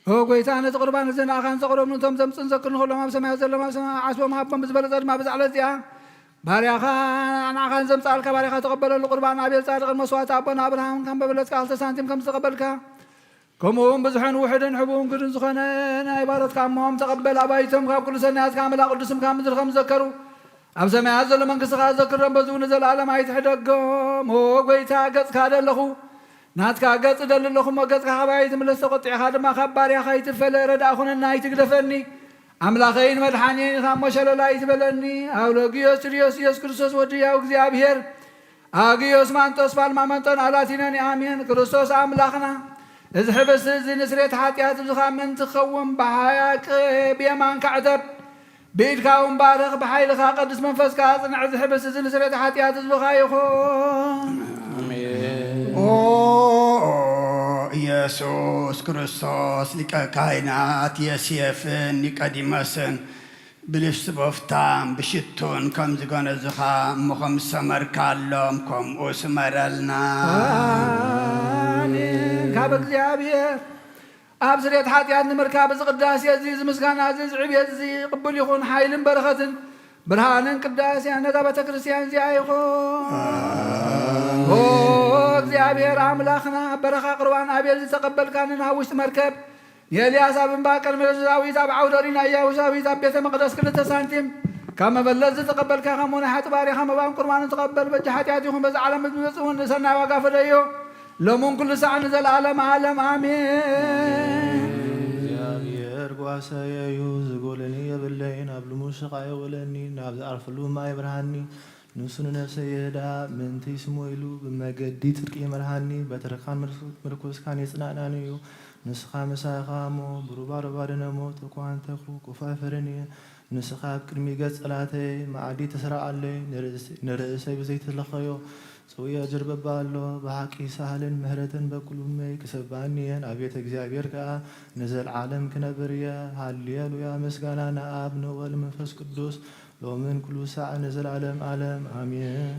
ኦ ጎይታ፣ ነቲ ቁርባን እዚ ንኣኻን ዘቕረብን እቶም ዘምጽእን ዘክርን ኩሎም ኣብ ሰማያት ዘለዉ ኣብ ሰማይ ዓስቦም ሃቦም። ብዝበለጸ ድማ ብዛ ዕለት እዚኣ ባርያኻ ንኣኻን ዘምጽኣልካ ባርያኻ ተቐበለሉ። ቁርባን ኣቤል ጻድቕን መስዋዕቲ ኣቦና ኣብርሃም ከም በብለጽካ ክልተ ሳንቲም ከም ዝተቐበልካ ከምኡ እውን ብዙሕን ውሑድን ሕቡእን ግዱን ዝኾነ ናይ ባሮትካ እሞም ተቐበል። ኣባይቶም ካብ ኩሉ ሰናያትካ ኣምላኽ ቅዱስም ካብ ምድሪ ከም ዝዘከሩ ኣብ ሰማያት ዘሎ መንግስትኻ ዘክሮም፣ በዚ እውን ንዘለኣለም ኣይትሕደጎም። ኦ ጎይታ፣ ገጽካ ደለኹ፣ ናትካ ገጽ እደሊ ኣለኹ እሞ፣ ገጽካ ካባይ ኣይትምለስ፣ ተቖጢዕካ ድማ ካብ ባርያኻ ኣይትፈለ። ረዳእ ኩነና፣ ኣይትግደፈኒ። ኣምላኸይን መድሓኒየይን ኢኻ እሞ፣ ሸለል ኣይትበለኒ። ኣውሎጊዮስ ቱልዮስ ኢየሱስ ክርስቶስ ወዲ ያው እግዚኣብሔር፣ ኣግዮስ ማንጦስ ፋልማመንጦን ኣላቲኖን፣ ኣሜን። ክርስቶስ ኣምላኽና፣ እዚ ሕብስቲ እዚ ንስሬት ሓጢኣት ህዝብኻ ምእንቲ ክኸውን፣ ብሓያቅ ብየማንካ ዕተብ፣ ብኢድካ እውን ባርኽ፣ ብሓይልኻ ቀድስ መንፈስካ ኣጽንዕ። እዚ ሕብስቲ እዚ ንስሬት ሓጢኣት ህዝብኻ ይኹን። ኣሜን። ኦ ኢየሱስ ክርስቶስ፣ ሊቀ ካህናት የሴፍን ኒቆዲሞስን ብልብሲ ቦፍታን ብሽቱን ከም ዝገነዙኻ እሞ ከም ዝሰመርካሎም ከምኡ ስመረልና። ኣሜን። ካብ እግዚኣብሔር ኣብ ስርየት ሓጢኣት ንምርካብ እዚ ቅዳሴ እዚ፣ እዚ ምስጋና እዚ፣ እዚ ዕብየት እዚ ቅቡል ይኹን። ሓይልን በረኸትን ብርሃንን ቅዳሴን ነዛ ቤተ ክርስቲያን እዚኣ ይኹን። ኦ እግዚኣብሔር ኣምላኽና፣ በረኻ ቁርባን ኣቤል ዝተቐበልካ፣ ንናብ ውሽጢ መርከብ ንኤልያስ ኣብ እምባ ቀርሜሎሳዊት፣ ኣብ ዓውደ ኦሪት ንኢያቡሳዊት፣ ኣብ ቤተ መቕደስ ክልተ ሳንቲም ካብ መበለት ዝተቐበልካ፣ ከምኡ ናይ ሓጢ ባሪኻ መባን ቁርባንን ተቐበል። በጃ ሓጢኣት ይኹን፣ በዛ ዓለም ዝመጽእ እውን ንሰናይ ዋጋ ፈደዮ፣ ሎምን ኩሉ ሳዕ ንዘለዓለም ዓለም ኣሜን። እግዚኣብሔር ጓሳየ እዩ፣ ዝጎለኒ የብለይን። ኣብ ልሙስ ሽቓ የውዕለኒ፣ ናብ ዝኣርፍሉ ማይ የብርሃኒ። ንሱ ንነፍሰይ ይህዳ፣ ምእንቲ ስሙ ኢሉ ብመገዲ ጽድቂ ይመርሃኒ። በትርኻን ምርኩስካን የጽናናኒ እዩ። ንስኻ ምሳኻ እሞ፣ ብሩባ ሩባ ድነ ሞት እኳ እንተኹ፣ ክፉ ኣይፈርን እየ። ንስኻ ኣብ ቅድሚ ገጽ ጸላእተይ፣ መዓዲ ተስርዓለይ። ንርእስ-፣ ንርእሰይ ብዘይትለኸዮ ጽውየ ጅርበባ ኣሎ። ብሓቂ ሳህልን ምህረትን በኩሉ እመይ ክሰብኣኒ እየን። ኣቤት እግዚኣብሔር ከኣ ንዘለዓለም ክነብር እየ። ሃሌሉያ፣ ምስጋና ንኣብ፣ ንወልድ፣ መንፈስ ቅዱስ፣ ሎምን ኩሉ ሳዕ ንዘለዓለም ዓለም ኣሜን።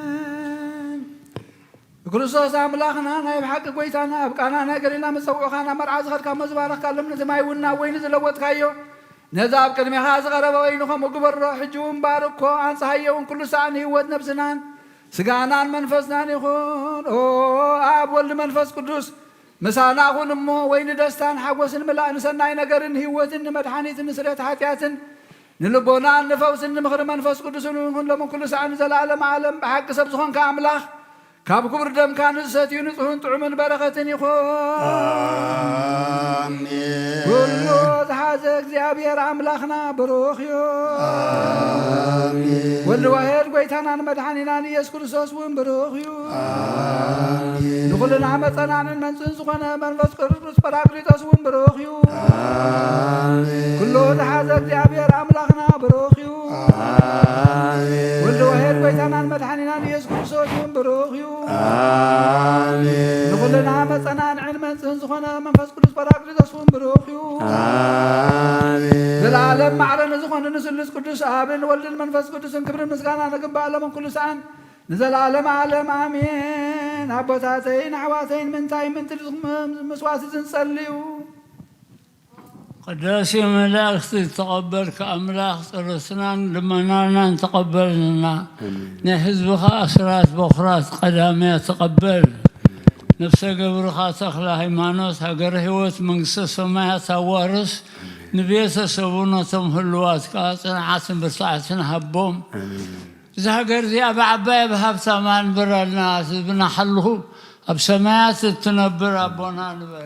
ኣሜን። ክርስቶስ ኣምላኽና፣ ናይ ብሓቂ ጐይታና፣ ኣብ ቃና ናይ ገሊላ ምስ ጸውዑኻ ናብ መርዓ ዝኸድካ እሞ ዝባረኽካሎም፣ ነቲ ማይ እውን ናብ ወይኒ ዝለወጥካዮ፣ ነዚ ኣብ ቅድሜኻ ዝቐረበ ወይኒ ከምኡ ግበሮ። ሕጂ እውን ባርኮ፣ ኣንጽሃዮ እውን ኩሉ ሳዕ ንህይወት ነብስናን ስጋናን መንፈስናን ይኹን። ኦ ኣብ ወልድ መንፈስ ቅዱስ ምሳና ኩን እሞ፣ ወይ ንደስታን ሓጎስን ምላእ፣ ንሰናይ ነገርን ህይወትን፣ ንመድሓኒትን ንስርየት ሓጢኣትን፣ ንልቦናን ንፈውስን፣ ንምኽሪ መንፈስ ቅዱስን እውን ኩን ሎምን ኩሉ ሳዕን ንዘለዓለም ዓለም። ብሓቂ ሰብ ዝኾንካ ኣምላኽ፣ ካብ ክቡር ደምካ ንዝሰትዩ ንጹህን ጥዑምን በረኸትን ይኹን። ኣሜን። ኩሉ ዝሓዘ እግዚኣብሔር ኣምላኽና ብሩኽ እዩ። ኣሜን። ወልድ ዋሕድ ጐይታናን መድሓኒናን ኢየሱስ ክርስቶስ እውን ብሩኽ እዩ። ኣሜን። ንኹልና መጸናንን መንጽን ዝኾነ መንፈስ ቅዱስ ጳራቅሊጦስ እውን ብሩኽ እዩ። ኣሜን። ኩሉ ዝሓዘ እግዚኣብሔር ኣምላኽና ብሩኽ እዩ። ኣሜን። ወልድ ዋሕድ ጐይታናን መድሓኒናን ኢየሱስ ክርስቶስ እውን ብሩኽ እዩ። ኣሜን። ንኹልና መጸናንዕን መንጽህን ዝኾነ መንፈስ ቅዱስ ጳራቅሊጦስ እውን ብሩኽ እዩ። ኣሜን። ዘለዓለም ማዕረ ንዝኾነ ንስሉስ ቅዱስ ኣብን ወልድን መንፈስ ቅዱስን ክብርን ምስጋና ንግባእ ሎምን ኩሉ ሰዓን ንዘለዓለም ዓለም ኣሜን። ኣቦታተይን ኣሕዋተይን፣ ምንታይ ምንትልኩም መስዋዕቲ ዝንጸልዩ? ቅዳሴ መላእክት ዝተቐበልካ ኣምላኽ፣ ጸሎትናን ልመናናን ተቐበልና። ኣሜን። ናይ ህዝብኻ ኣስራት በኹራት ቀዳምያ ተቐበል። ነፍሰ ገብርኻ ተኽለ ሃይማኖት ሃገረ ህይወት መንግስተ ሰማያት ኣዋርስ። ኣሜን። ንቤተሰቡ ነቶም ህልዋት ከኣ ጽንዓትን ብርታዕትን ሃቦም። ኣሜን። እዛ ሃገር እዚኣ ብዓባይ ኣብ ሃብታማ ንበረልና፣ ህዝብና ሓልኹ ኣብ ሰማያት እትነብር ኣቦና ንበል።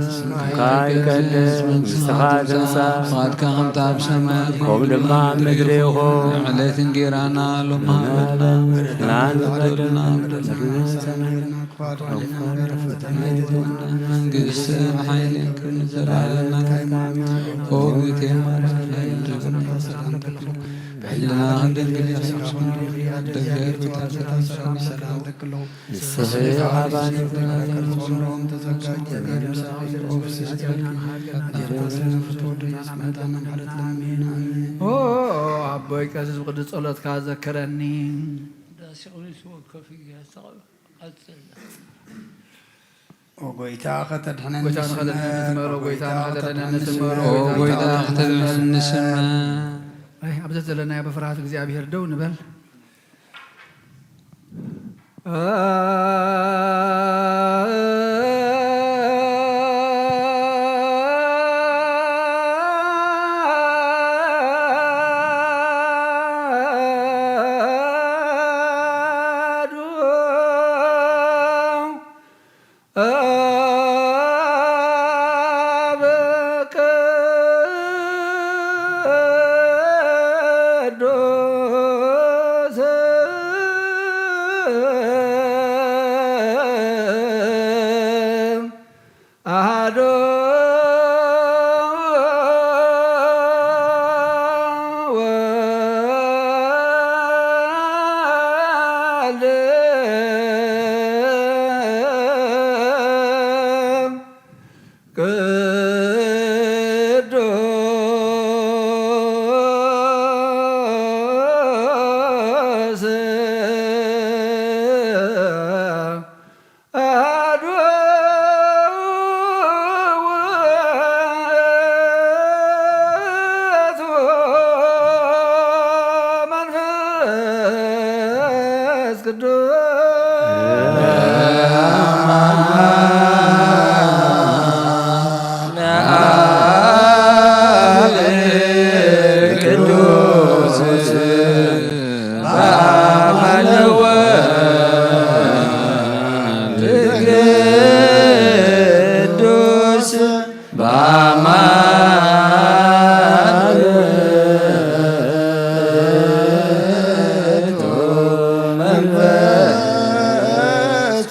ስምካ ይቀደስ፣ መንግስትኻ ትምጻእ፣ ፍቓድካ ከምታ ኣብ ሰማይ ከምኡ ድማ ኣብ ምድሪ ይኹን። ዕለት እንጌራና ሎሚ ሃበና፣ በደልና ንበደልና፣ በደልና መንግስትን ሓይልን ክብርን ዘላለማዊ ኣሜን። ኦ እግዝእትየ ማርያም፣ ብሕልና ክንደንግል ንስኺ ኦ ኣቦይ ቀሲስ ብቅዱስ ጸሎትካ ዘክረኒ። ቅዳሴ ቅዱስ ወከፍ እያ። ቀጽል። ኦ ጎይታ ከተድሕነኒ ጎይታ ንስመ፣ ንኸደድሕነኒ ንስመሮ፣ ጎይታ ንኸደድሕነኒ ንስመሮ፣ ኦ ጎይታ ጎይታ ከተድሕነኒ ንስመ። ኣይ፣ ኣብ ዘዘለናዮ ብፍርሃት እግዚኣብሔር ደው ንበል። አሐዱ ወልድ ቅዱስ አሐዱ ውእቱ መንፈስ ቅዱስ። ቅዱስ በአማን ወወልድ ቅዱስ በአማን ውእቱ መንፈስ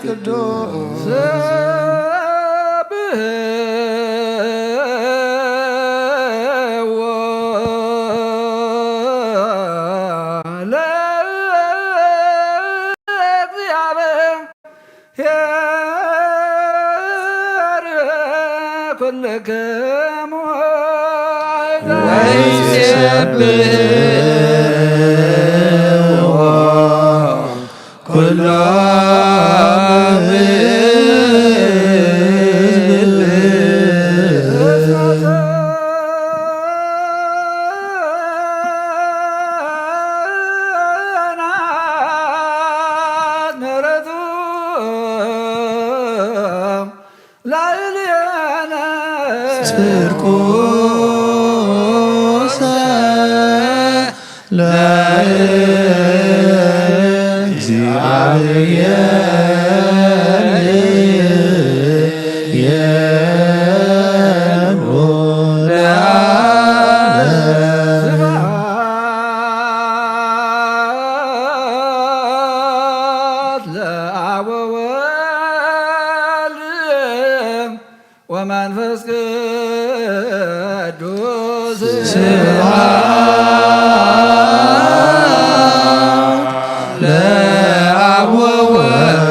ቅዱስ። ለእግዚአብሔር ኩልክሙ ወይሴብሕዎ ኩሎም ምህረቱ ላዕሌነ ጽድቁሰ ለእግዚአብሔር ይኩን ለዓለም። ስብሐት ለአብ ወወልድ ወመንፈስ ቅዱስ። ስብሐት ለአብ ወወልድ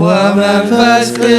ወመንፈስ ቅዱስ።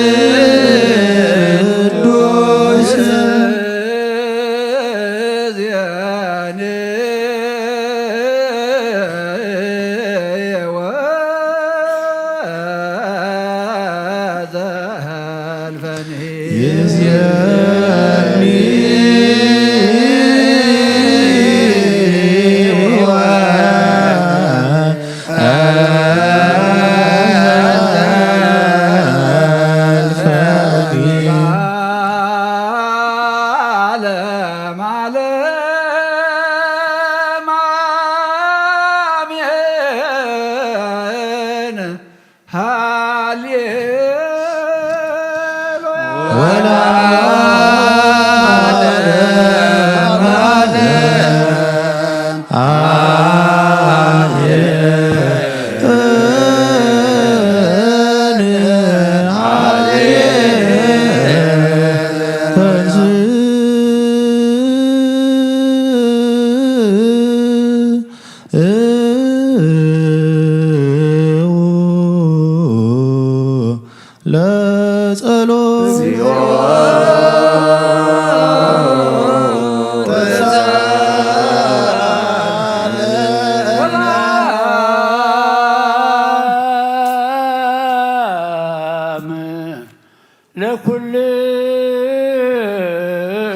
ለጸሎት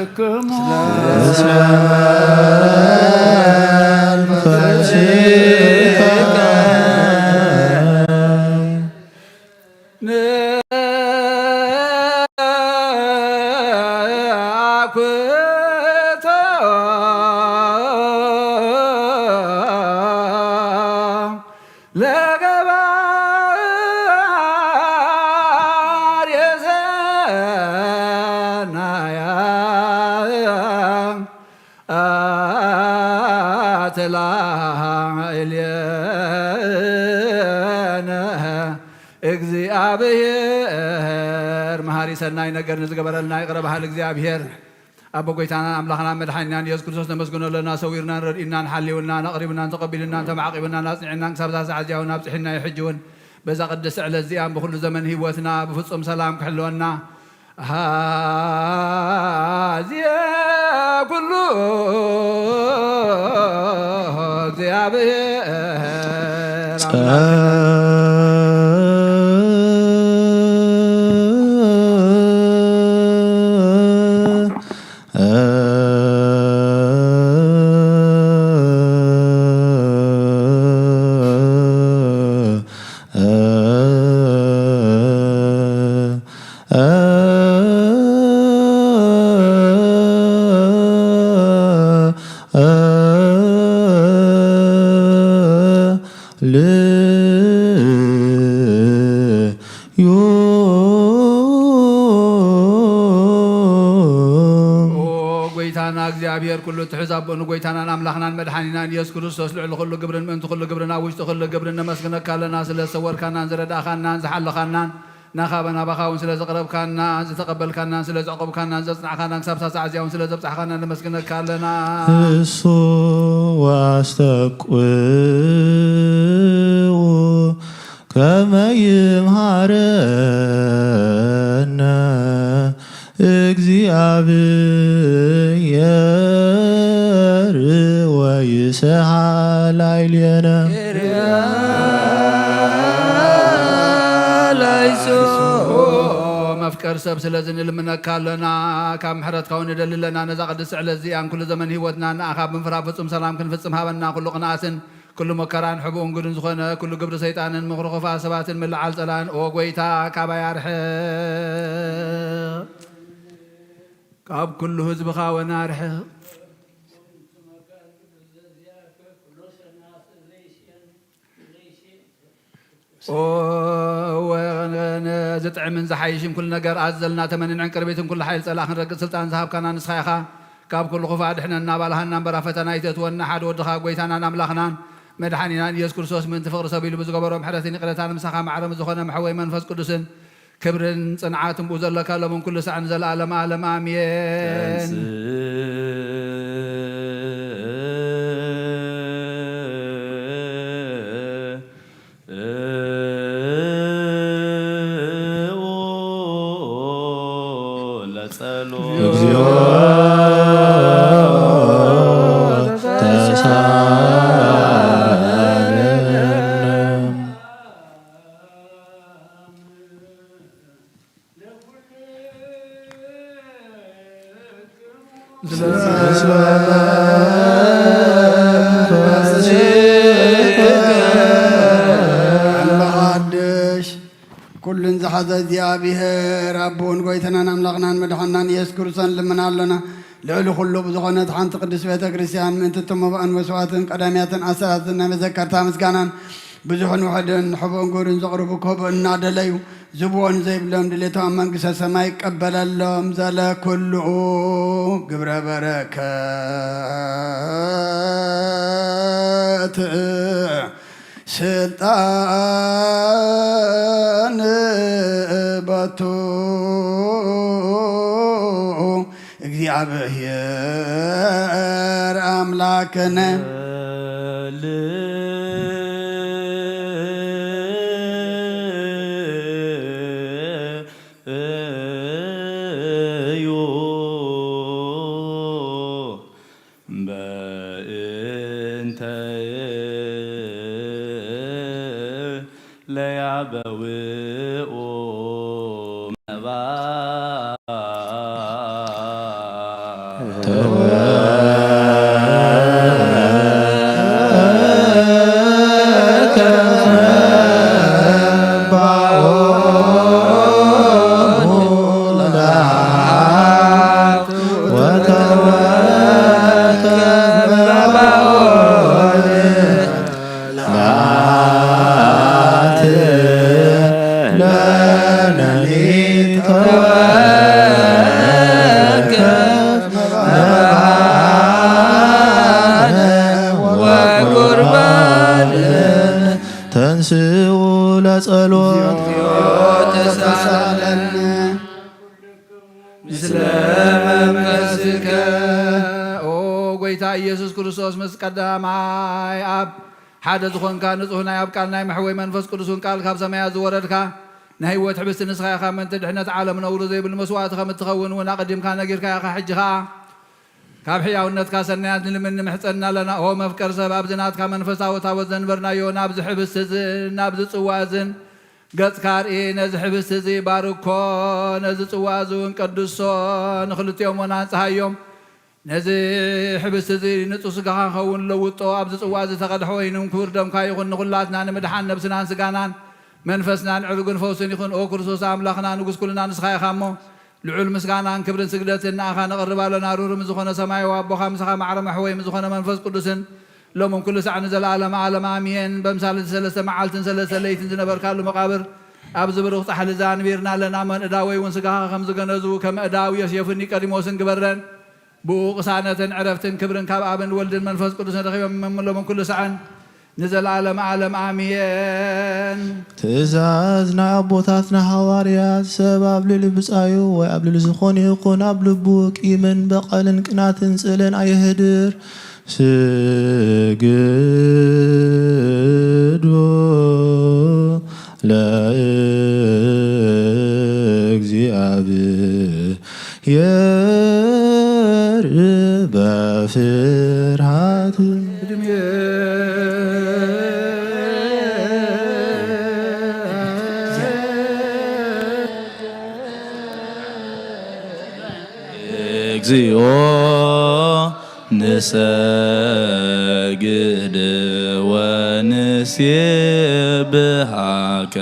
ለኩልክሙ። ላዕሌነ። እግዚኣብሔር መሃሪ ሰናይ ነገር ንዝገበረልና ይቕረ በሃል እግዚኣብሔር። ኣቦ ጎይታናን ኣምላኽናን መድሓኒናን ኢየሱስ ክርስቶስ ነመስግኖ ኣለና። ሰዊርናን ረድኢናን ሓልዩናን ኣቕሪብናን ተቐቢልናን ተማዕቂብናን ኣጽኒዕናን ክሳብ እዛ ሰዓት እዚኣ እውን ኣብጽሒና እዩ። ሕጂ እውን በዛ ቅድስቲ ዕለት እዚኣን ብኹሉ ዘመን ህይወትና ብፍጹም ሰላም ክሕልወና ኣሃዜ ኩሉ እግዚኣብሔር ኣምላኽና። ኦ ጎይታና እግዚኣብሔር ኩሉ ትሕዝ ኣቦ ንጎይታናን ኣምላኽናን መድሓኒናን ኢየሱስ ክርስቶስ ልዕሊ ኩሉ ግብርን ምእንቲ ኩሉ ግብርን ኣብ ውሽጢ ኩሉ ግብርን ነመስግነካ ኣለና። ስለ ዝሰወርካናን ዝረዳእኻናን ዝሓለኻናን ናኻበ ናባኻ እውን ስለ ዘቕረብካና ዝተቐበልካናን ስለ ዘዕቆብካናን ዘጽናዕካናን ክሳብ ሳዕ እዚኣ እውን ስለ ዘብጻሕካና ነመስግነካ ኣለና። እሱ ዋስተቁ ከመ ይምሃረነ እግዚኣብሔር ወይስሓ ላዕሌነ። መፍቀር ሰብ ስለዚ ንልምነካ ኣለና፣ ካብ ምሕረትካ እውን ንደሊ ኣለና። ነዛ ቅድስቲ ዕለት እዚኣን ኩሉ ዘመን ህይወትና ንኣኻ ብምፍራህ ፍጹም ሰላም ክንፍጽም ሃበና። ኩሉ ቅንኣትን ኩሉ መከራን ሕቡእን ግዱን ዝኾነ ኩሉ ግብሪ ሰይጣንን ምኽሪ ክፉኣት ሰባትን ምልዓል ጸላእን፣ ኦ ጎይታ፣ ካባይ ኣርሕቕ። ካብ ኩሉ ህዝብኻ እውን ኣርሕቕ። ኦ ወ-፣ ን-፣ ዝጥዕምን ዝሓይሽን ኩሉ ነገር ኣዘልና ተመንን ዕንቅርቢትን ኩሉ ሓይሊ ጸላእ ክንረግጽ ስልጣን ዝሃብካና ንስኻ ኢኻ። ካብ ኩሉ ክፉእ ኣድሕነና፣ ባልሃና እምበር ኣብ ፈተና ኣይተእትወና። ሓደ ወድኻ ጎይታናን ኣምላኽናን መድሓኒናን ኢየሱስ ክርስቶስ ምእንቲ ፍቕሪ ሰብ ኢሉ ብዝገበሮ ምሕረትን ይቕረታን ምሳኻ ማዕረ ምስ ዝኾነ መሕወይ መንፈስ ቅዱስን ክብርን ጽንዓትን ብኡ ዘለካ ሎምን ኩሉ ሳዕ ንዘለኣለም ኣለም ኣሜን። ተንሥእ ለጸሎት። እግዚኦ ተሳለነ። ሓድሽ ኩሉን ዝሓዘ እግዚኣብሔር ኣቦን ጎይታናን ኣምላኽናን መድሓናን ኢየሱስ ክርስቶስ ንልምን ኣሎና። ልዕሊ ኩሉ ብዝኾነት ሓንቲ ቅድስት ቤተ ክርስቲያን ምእንቲ እቶም መባእን መስዋዕትን ቀዳሚያትን ኣሰራትን ናይ መዘከርታ ምስጋናን ብዙሕን ውሑድን ሕቡእን ግብርን ዘቕርቡ ክህቡ እናደለዩ ዝብኦን ዘይብሎም ድሌቶም ኣብ መንግስተ ሰማይ ይቀበለሎም። ዘለ ኩሉ ግብረ በረከት ስልጣን በቱ እግዚኣብሔር ኣምላክነ። እዩ። በእንተ ለያበውኦ መባ ኦ ጎይታ ኢየሱስ ክርስቶስ፣ ምስ ቀዳማይ ኣብ ሓደ ዝኾንካ፣ ንጹህ ናይ ኣብ ቃል ናይ መሕወይ መንፈስ ቅዱስ እውን ቃል ካብ ሰማያት ዝወረድካ፣ ናይ ህይወት ሕብስቲ ንስኻ ኢኻ። ምእንቲ ድሕነት ዓለም ነውሪ ዘይብሉ መስዋእቲ ከም እትኸውን እውን ኣቐዲምካ ነጊርካ ኢኻ። ሕጂ ኸኣ ካብ ሕያውነትካ ሰናያት ንልምን ንምሕጸን ኣለና። ኦ መፍቀር ሰብ፣ ኣብዚ ናትካ መንፈሳዊ ታቦት ዘንበርናዮ፣ ናብዚ ሕብስቲ እዝን ናብዚ ጽዋ እዝን ገጽካ ኣርኢ። ነዚ ሕብስቲ እዚ ባርኮ፣ ነዚ ጽዋ እዚ እውን ቀድሶ፣ ንኽልቲኦም እውን ኣንጽሃዮም። ነዚ ሕብስቲ እዚ ንጹህ ስጋኻ ክኸውን ለውጦ። ኣብዚ ጽዋ እዚ ተቐድሐ ወይንን ክቡር ደምካ ይኹን፣ ንኹላትና ንምድሓን ነብስናን ስጋናን መንፈስናን ዕሩግን ፈውስን ይኹን። ኦ ክርስቶስ ኣምላኽና ንጉስ ኩልና ንስኻ ኢኻ እሞ፣ ልዑል ምስጋናን ክብርን ስግደትን ንኣኻ ነቕርብ ኣለና። ርሁር ምስ ዝኾነ ሰማያዊ ኣቦኻ፣ ምሳኻ ማዕረ መሕወይ ምስ ዝኾነ መንፈስ ቅዱስን፣ ሎምን ኩሉ ሳዕ ንዘለኣለመ ዓለም ኣሜን። በምሳል እቲ ሰለስተ መዓልትን ሰለስተ ለይትን ዝነበርካሉ መቓብር፣ ኣብዚ ብሩኽ ጻሕሊ እዚ ኣንቢርና ኣለና። መን እዳወይ እውን ስጋኻ ከም ዝገነዙ፣ ከም እዳው ዮሴፍን ኒቆዲሞስን ግበረን። ብኡ ቅሳነትን ዕረፍትን ክብርን ካብ ኣብን ወልድን መንፈስ ቅዱስን ረኺቦም፣ ሎምን ኩሉ ሳዕን ንዘለኣለመ ዓለም ኣሜን። ትእዛዝ ናይ ኣቦታትና ሃዋርያት፣ ሰብ ኣብ ልዕሊ ብጻዩ ወይ ኣብ ልዕሊ ዝኾነ ይኹን ኣብ ልቡ ቂምን በቐልን ቅናትን ስእልን ኣየህድር። ስግዱ ለእግዚኣብሔር በፍርሃት። እግዚኦ ንሰግድ ወንሴብሃከ።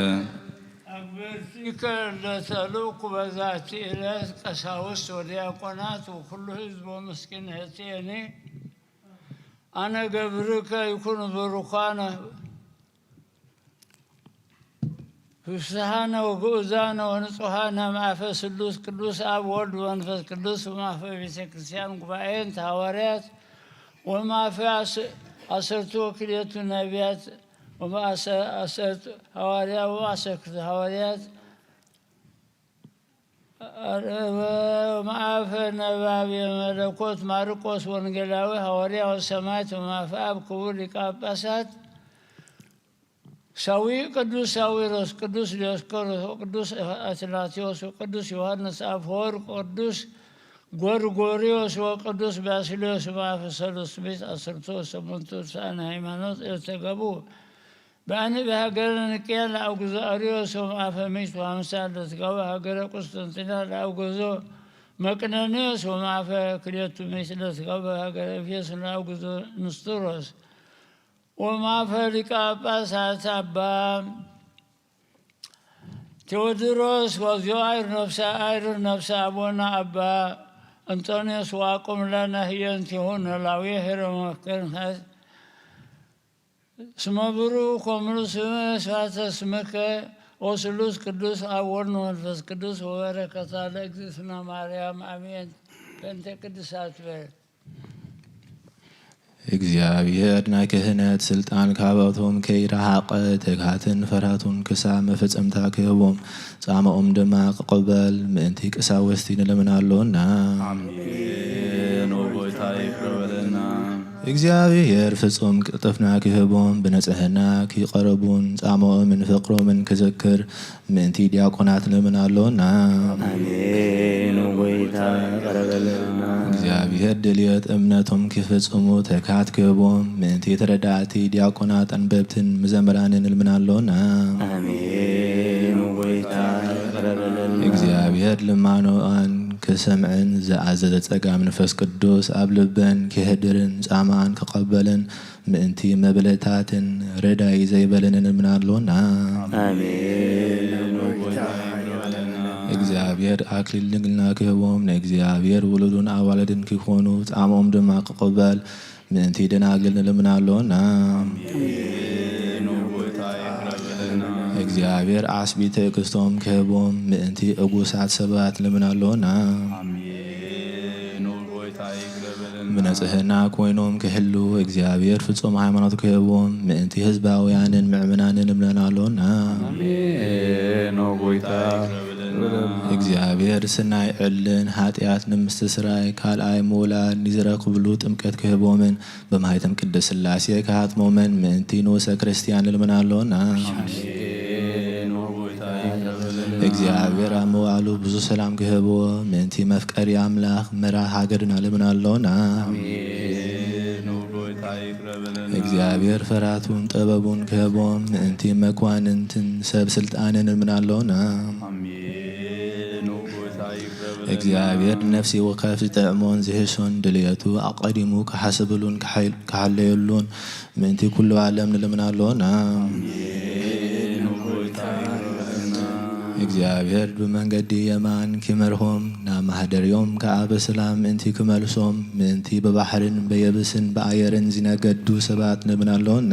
أكبرتك لتلوك بذات إله قساوس ودياقونات وكل حزب ومسكين هتيني. أنا قبرك يكون بركانه ፍስሓነ ወግኡዛነ ወንጹሃነ ማፈ ስሉስ ቅዱስ ኣብ ወልድ ወመንፈስ ቅዱስ ወማፈ ቤተ ክርስቲያን ጉባኤን ሃዋርያት ወማፈ ኣስ-፣ ኣሰርቱ ወክልኤቱ ነቢያት ወማእሰ-፣ ኣሰርቱ ሃዋርያ ወማእሰርቱ ሃዋርያት ወማእፈ ነባቢ መለኮት ማርቆስ ወንጌላዊ ሃዋርያ ወሰማዕት ወማፈ ኣብ ክቡር ሊቀ ጳጳሳት ሳዊ ቅዱስ ሳዊሮስ፣ ቅዱስ ዲዮስቆሮስ ወቅዱስ ኣትናቴዎስ ወቅዱስ ዮሃንስ ኣፈወርቅ ወቅዱስ ጎርጎርዮስ ወቅዱስ ባስልዮስ ማፈ ሰለስቱ ሚእት ዓሰርተ ወሰሙንቱ ርቱዓን ሃይማኖት ለተጋቡ ብኣኒ ብሃገረ ንቅያ ለኣውግዞ ኣርዮስ ወማፈ ሚእት ወሃምሳ ለተጋቡ ሃገረ ቁስጥንጥንያ ለኣውገዞ መቅነንዮስ ወማፈ ክልኤቱ ሚእት ለተጋቡ ሃገረ ኤፌሶን ለኣውገዞ ንስጥሮስ ወማፈ ሊቀ ጳጳሳት ኣባ ቴዎድሮስ ወእግዚኦ ኣይር ነፍሰ፣ ኣይር ነፍሰ ኣቦና ኣባ እንጦንዮስ ወአቁም ለነ ህየንቲሁ ኖላዊ ሄረ መፍቀር እስመ ብሩክ ወምሉእ ስምዕ ስብሐተ ስምከ ኦ ስሉስ ቅዱስ ኣብ ወልድ መንፈስ ቅዱስ ወበረከታ ለእግዝእትነ ማርያም ኣሜን። በእንተ ቅድሳት በል። እግዚኣብሔር ናይ ክህነት ስልጣን ካብኣቶም ከይረሓቐ ተግሃትን ፈራቱን ክሳብ መፈጸምታ ክህቦም ጻማኦም ድማ ክቕበል ምእንቲ ቀሳውስቲ ንለምን ኣሎና። ኣሜን። ኦ ጎይታ ይቅረ በለና። እግዚኣብሔር ፍጹም ቅልጥፍና ክህቦም ብንጽህና ክይቐረቡን ጻማኦምን ፍቕሮምን ክዘክር ምእንቲ ዲያቆናት ንምን ኣሎና። ኣሜን። ኦ ጎይታ ይቅረ በለና። እግዚኣብሔር ድልየት እምነቶም ክፍጽሙ ተካት ክህቦም ምእንቲ ተረዳእቲ ዲያቆናት ኣንበብትን መዘምራንን ንልምን ኣሎና። ኣሜን። ኦ ጎይታ ይቅረ በለልና። እግዚኣብሔር ልማኖኣን ክሰምዕን ዝኣዘዘ ጸጋ መንፈስ ቅዱስ ኣብ ልበን ክህድርን ጻማኣን ክቐበልን ምእንቲ መብለታትን ረዳኢ ዘይበለንን እምና ኣሎና። ኣሜን። እግዚኣብሔር ኣክሊል ድንግልና ክህቦም ንእግዚኣብሔር ውሉዱን ኣዋልድን ክኾኑ ጻምኦም ድማ ክቕበል ምእንቲ ደናግል ንልምና ኣሎና። እግዚኣብሔር ዓስቢ ትዕግስቶም ክህቦም ምእንቲ ዕጉሳት ሰባት ንልምና ኣሎና። ብንጽህና ኮይኖም ክህልዉ እግዚኣብሔር ፍጹም ሃይማኖት ክህቦም ምእንቲ ህዝባውያንን ምእመናንን እምነና ኣሎና። ኣሜን። ኦ ጎይታ፣ እግዚኣብሔር ስናይ ዕልን ኃጢኣት ንምስትስራይ ካልኣይ ምውላድ ንዝረክብሉ ጥምቀት ክህቦምን ብማይተም ቅድስት ሥላሴ ክሃትሞምን ምእንቲ ንኡሰ ክርስቲያን ንልምን ኣሎና። እግዚኣብሔር ኣብ መዋዕሉ ብዙ ሰላም ክህብዎ ምእንቲ መፍቀሪ ኣምላኽ መራ ሃገርና ልምን ኣሎና። እግዚኣብሔር ፈራቱን ጥበቡን ክህቦም ምእንቲ መኳንንትን ሰብ ስልጣንን ንልምን ኣሎና። እግዚኣብሔር ንነፍሲ ወከፍ ዝጥዕሞን ዝህሾን ድልየቱ ኣቐዲሙ ክሓስብሉን ክሓይ-፣ ክሓለየሉን ምእንቲ ኩሉ ዓለም ንልምን ኣሎና። እግዚኣብሔር ብመንገዲ የማን ኪመርሆም ናብ ማህደርዮም ከኣ ብሰላም ምእንቲ ክመልሶም ምእንቲ ብባሕርን በየብስን ብኣየርን ዝነገዱ ሰባት ንልምን ኣሎና።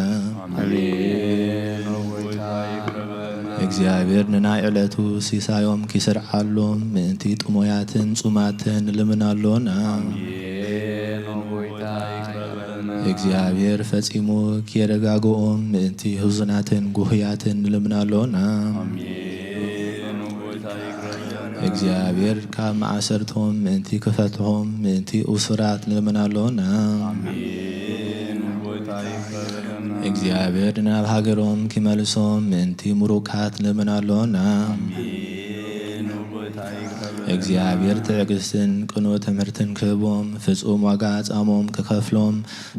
እግዚኣብሔር ንናይ ዕለቱ ሲሳዮም ኪሰርዓሎም ምእንቲ ጥሙያትን ጹማትን ንልምን ኣሎና። እግዚኣብሔር ፈጺሙ ኪየረጋግኦም ምእንቲ ህዙናትን ጉህያትን ንልምን ኣሎና። እግዚኣብሔር ካብ ማእሰርቶም ምእንቲ ክፈትሖም ምእንቲ እሱራት ንልምን ኣሎና። እግዚኣብሔር ናብ ሃገሮም ኪመልሶም ምእንቲ ምሩካት ንልምን ኣሎና። እግዚኣብሔር ትዕግስትን ቅኑዕ ትምህርትን ክህቦም ፍጹም ዋጋ ጻሞም ክኸፍሎም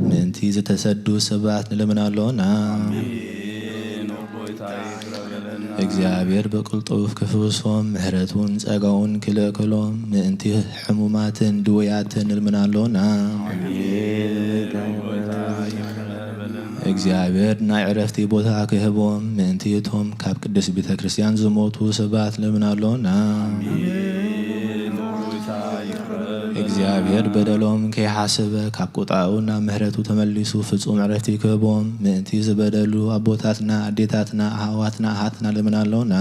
ምእንቲ ዝተሰዱ ሰባት ንልምን ኣሎና። እግዚኣብሔር ብቅልጡፍ ክፍውሶም ምሕረቱን ጸጋኡን ክልእክሎም ምእንቲ ሕሙማትን ድውያትን ንልምን ኣሎና። እግዚኣብሔር ናይ ዕረፍቲ ቦታ ክህቦም ምእንቲ እቶም ካብ ቅድስት ቤተ ክርስቲያን ዝሞቱ ሰባት ንልምን ኣሎና። እግዚኣብሔር በደሎም ከይሓሰበ ካብ ቁጣኡ ናብ ምሕረቱ ተመሊሱ ፍጹም ዕረፍቲ ክህቦም ምእንቲ ዝበደሉ ኣቦታትና፣ ኣዴታትና፣ ኣሕዋትና፣ ኣሓትና ንልምን ኣሎና።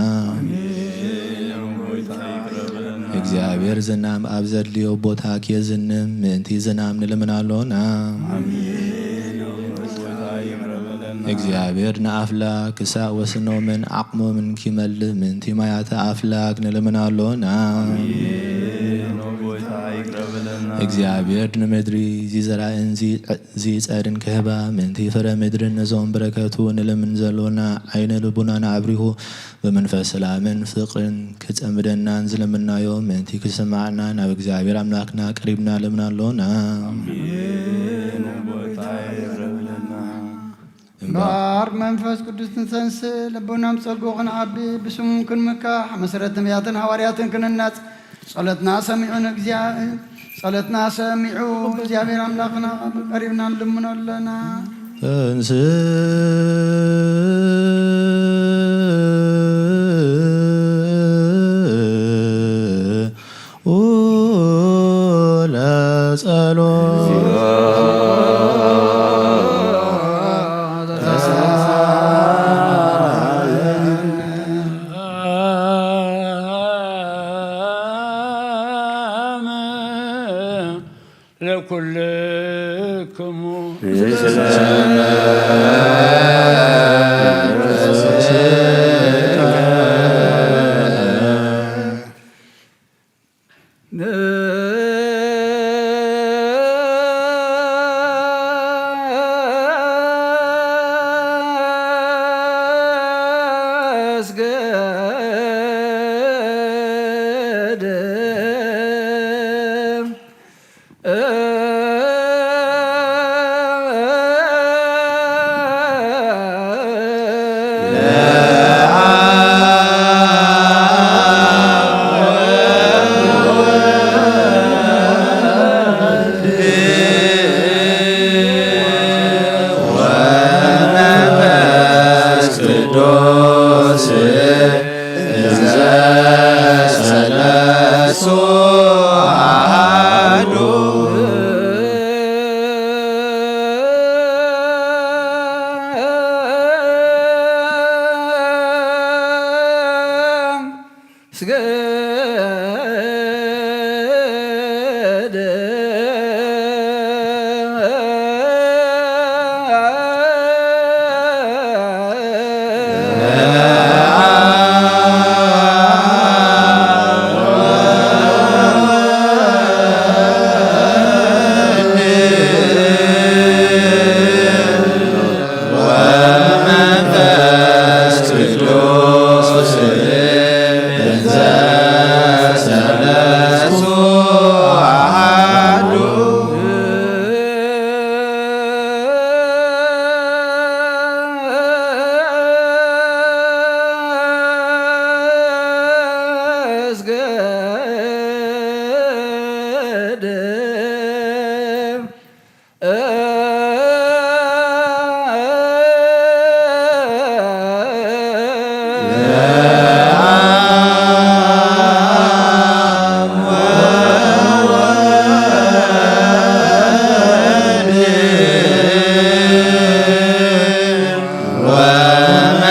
እግዚኣብሔር ዝናም ኣብ ዘድልዮ ቦታ ኪየዝንም ምእንቲ ዝናም ንልምን ኣሎና። እግዚኣብሔር ንኣፍላክ ክሳእ ወስኖምን ዓቕሞምን ኪመልእ ምእንቲ ማያተ ኣፍላክ ንልምን ኣሎና። እግዚኣብሔር ንምድሪ ዚዘራእን ዚ-፣ ዚጸድን ክህባ ምእንቲ ፍረ ምድርን ነዞም በረከቱ ንልምን ዘሎና ዓይነ ልቡናና ኣብሪሁ ብመንፈስ ሰላምን ፍቕርን ክጸምደናን ዝለምናዮ ምእንቲ ክስማዕና ናብ እግዚኣብሔር ኣምላክና ቀሪብና ልምን ኣሎና። እምበኣር መንፈስ ቅዱስ ንሰንስ ልቦናም ጸጉ ክንዓቢ ብስሙም ክንምካሕ መሰረት ነቢያትን ሃዋርያትን ክንናጽ ጸሎትና ሰሚዑ ንእግዚኣ-፣ ጸሎትና ሰሚዑ እግዚኣብሔር ኣምላኽና ቀሪብና ንልምኖ ኣለና። እንስ ለኩልክሙ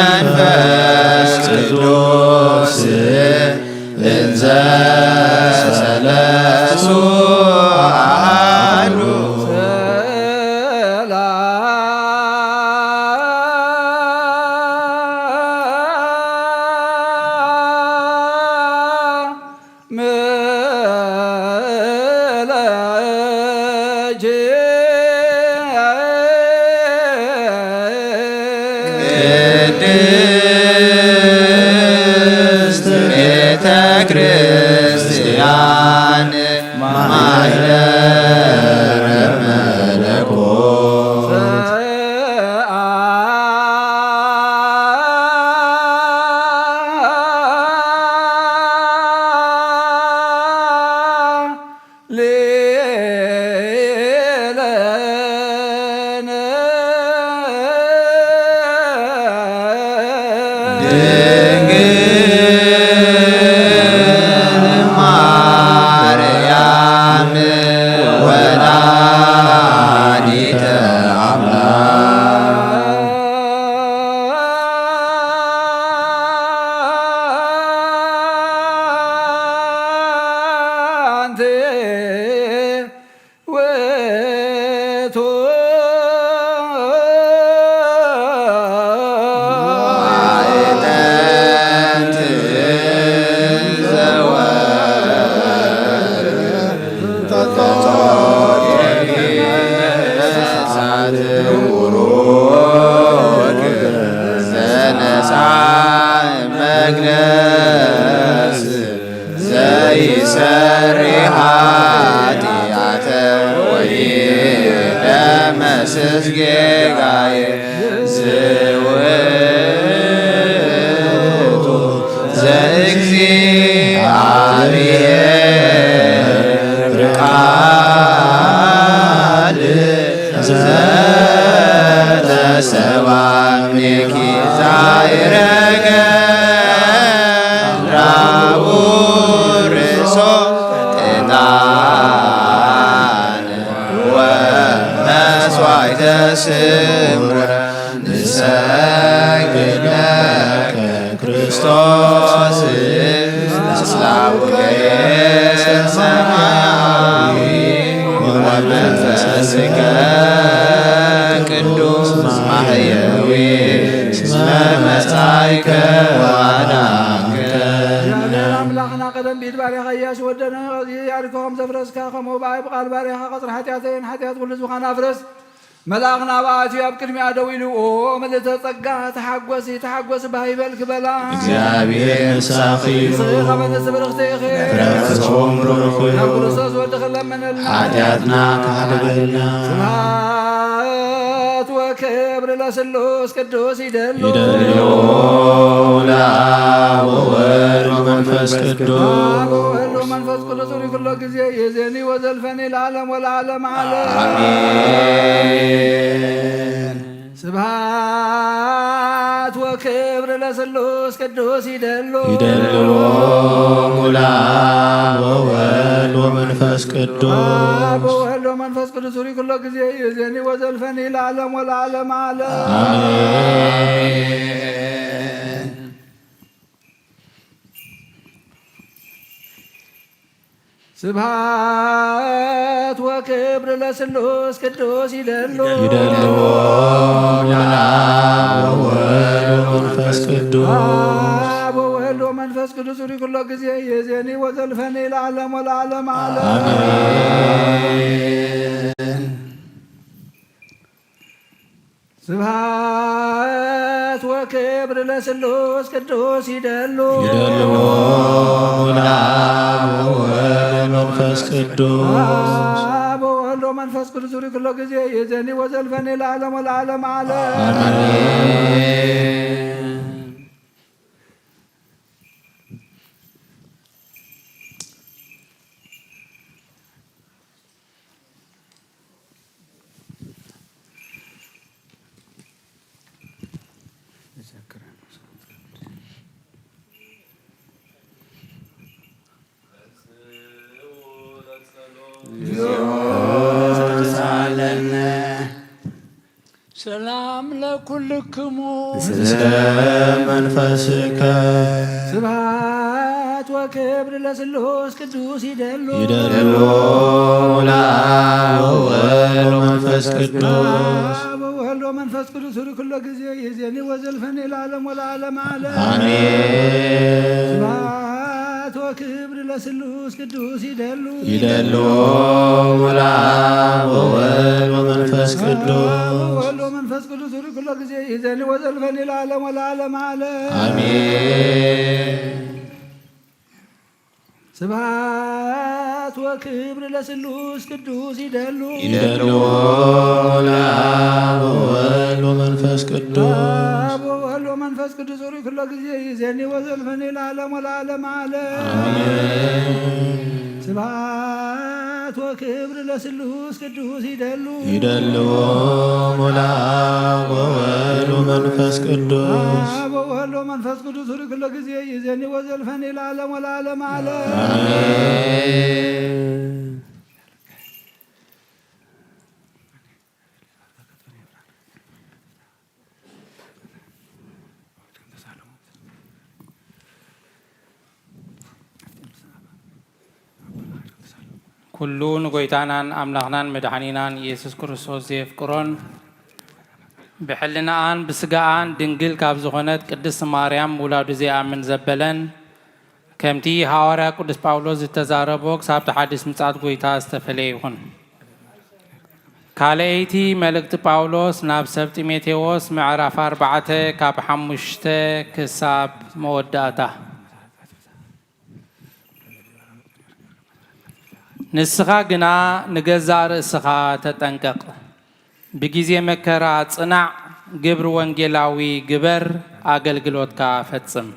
ወመንፈስ ቅዱስ እንዘ ሰለስቱ አሐዱ። ቅድስት ቤተ ክርስቲያን ማህደረ መለኮት። ድንግል ማርያም ወላዲተ አምላክ። አንቲ ውእቱ ማዕጠንት ዘወ ዘይሰሪ ኃጢአተ ወይደመስስ ጌጋየ። ዝውቱ ዘእግዚአብሔር ቃል ዘተሰብአ እምኔኪ ዛይረገ ራቡ ርእሶ ዕጣን ወመስዋዕተ ስምረ ንሰግድ ለከ ክርስቶስ ምስለ አቡከ ሰማያዊ ወመንፈስከ ቅዱስ ማሕየዊ እስመ መጻእከ ወአድኃንከ። እግዚአብሔር አምላክና ቀደም ብኢድ ባሪያኻ ኢያሱ ወደነ፣ እዚ ያሪኮ ከም ዘፍረስካ፣ ከምኡ ብኣይ ብቃል ባሪያኻ ቀጽሪ ሓጢኣተይን ሓጢኣት ኩሉ ህዝብኻን ኣፍርስ። መልኣኽ ናብኣ ኣትዩ ኣብ ቅድሚኣ ደው ኢሉ፣ "ኦ ምልእተ ጸጋ፣ ተሓጎሲ፣ ተሓጎሲ፣ ባህ ይበልኪ" በላ። እግዚኣብሔር ምሳኺ እዩ። ንስኺ ኸኣ ንእስቲ ብርኽቲ ኢኺ። ፍረ ከርሥኺ ቡሩኽ እዩ። ናብ ክርስቶስ ወድኺ ለምንልና። ሓጢኣትና ክሓልበልና። ስብሐት ወክብር ለስሉስ ቅዱስ ይደሉ። ይደሉ ለአብ ወወልድ ወመንፈስ ቅዱስ። አብ ወወልድ ወመንፈስ ቅዱስ ርኩሎ ጊዜ ይእዜኒ ወዘልፈኒ ለዓለም ወለዓለም ዓለም። አሜን። ስብሐት ወክብር ለስሉስ ቅዱስ ይደሉ። ይደልዎ ለአብ ወወልድ ወመንፈስ ቅዱስ። አብ ወወልድ ወመንፈስ ቅዱስ ርኩሎ ጊዜ ይእዜኒ ወዘልፈኒ ለዓለም ወለዓለም ዓለም። አሜን። ስብሐት ወክብር ለስሉስ ቅዱስ ይደሉ። ይደልዎ ለአብ ወወልድ ወመንፈስ ቅዱስ። አብ ወወልድ ወመንፈስ ቅዱስ ርኩሎ ጊዜ ይእዜኒ ወዘልፈኒ ለዓለም ወለዓለም ዓለም። አሜን። ስብሐት ወክብር ለስሉስ ቅዱስ ይደሉ። ይደልዎ ለአብ ወወልድ ወመንፈስ ቅዱስ። አብ ወወልድ ወመንፈስ ቅዱስ ርኩሎ ጊዜ ይእዜኒ ወዘልፈኒ ለዓለም ወለዓለም ዓለም። አሜን። እግዚኦ ተሳለነ። ሰላም ለኩልክሙ። ምስለ መንፈስከ። ስብሐት ወክብር ለስሉስ ቅዱስ ይደሉ። ይደሉ ለአብ ወወልድ ወመንፈስ ቅዱስ። ለአብ ወወልድ ወመንፈስ ቅዱስ ሁሉ ኩሎ ጊዜ ይዜኒ ወዘልፈኒ ለዓለም ወለዓለም ዓለም። አሜን። ስብሐት ወክብር ለስሉስ ቅዱስ ይደሉ። ይደሉ ለአብ ወወልድ ወመንፈስ ቅዱስ። ወወልድ ወመንፈስ ቅዱስ ሁሉ ኩሎ ጊዜ ይዜኒ ወዘልፈኒ ለዓለም ወለዓለም ዓለም። አሜን። ስብሐት ወክብር ለስሉስ ቅዱስ ይደሉ። ይደሉ ለአብ ወወልድ ወመንፈስ ቅዱስ። አብ ወወልድ ወመንፈስ ቅዱስ ሩይ ኩሎ ጊዜ ይዜኒ ወዘልፈኒ ለዓለም ወለዓለም ዓለም። አሜን። ስብሐት ወክብር ለስሉስ ቅዱስ ይደሉ። ይደሉ ለአብ ወወልድ ወመንፈስ ቅዱስ። አብ ወወልድ ወመንፈስ ቅዱስ ሩይ ኩሎ ጊዜ ይዜኒ ወዘልፈኒ ለዓለም ወለዓለም ዓለም። አሜን። ኩሉ ንጎይታናን ኣምላኽናን መድሓኒናን ኢየሱስ ክርስቶስ ዘየፍቅሮን ብሕልናኣን ብስጋኣን ድንግል ካብ ዝኾነት ቅድስት ማርያም ውላዱ ዘይኣምን ዘበለን፣ ከምቲ ሃዋርያ ቅዱስ ጳውሎስ ዝተዛረቦ፣ ክሳብ እቲ ሓዲስ ምጽኣት ጎይታ ዝተፈለየ ይኹን። ካልኣይቲ መልእክቲ ጳውሎስ ናብ ሰብ ጢሞቴዎስ፣ ምዕራፍ ኣርባዕተ ካብ ሓሙሽተ ክሳብ መወዳእታ። ንስኻ ግና ንገዛእ ርእስኻ ተጠንቀቕ፣ ብጊዜ መከራ ጽናዕ፣ ግብሪ ወንጌላዊ ግበር፣ ኣገልግሎትካ ፈጽም።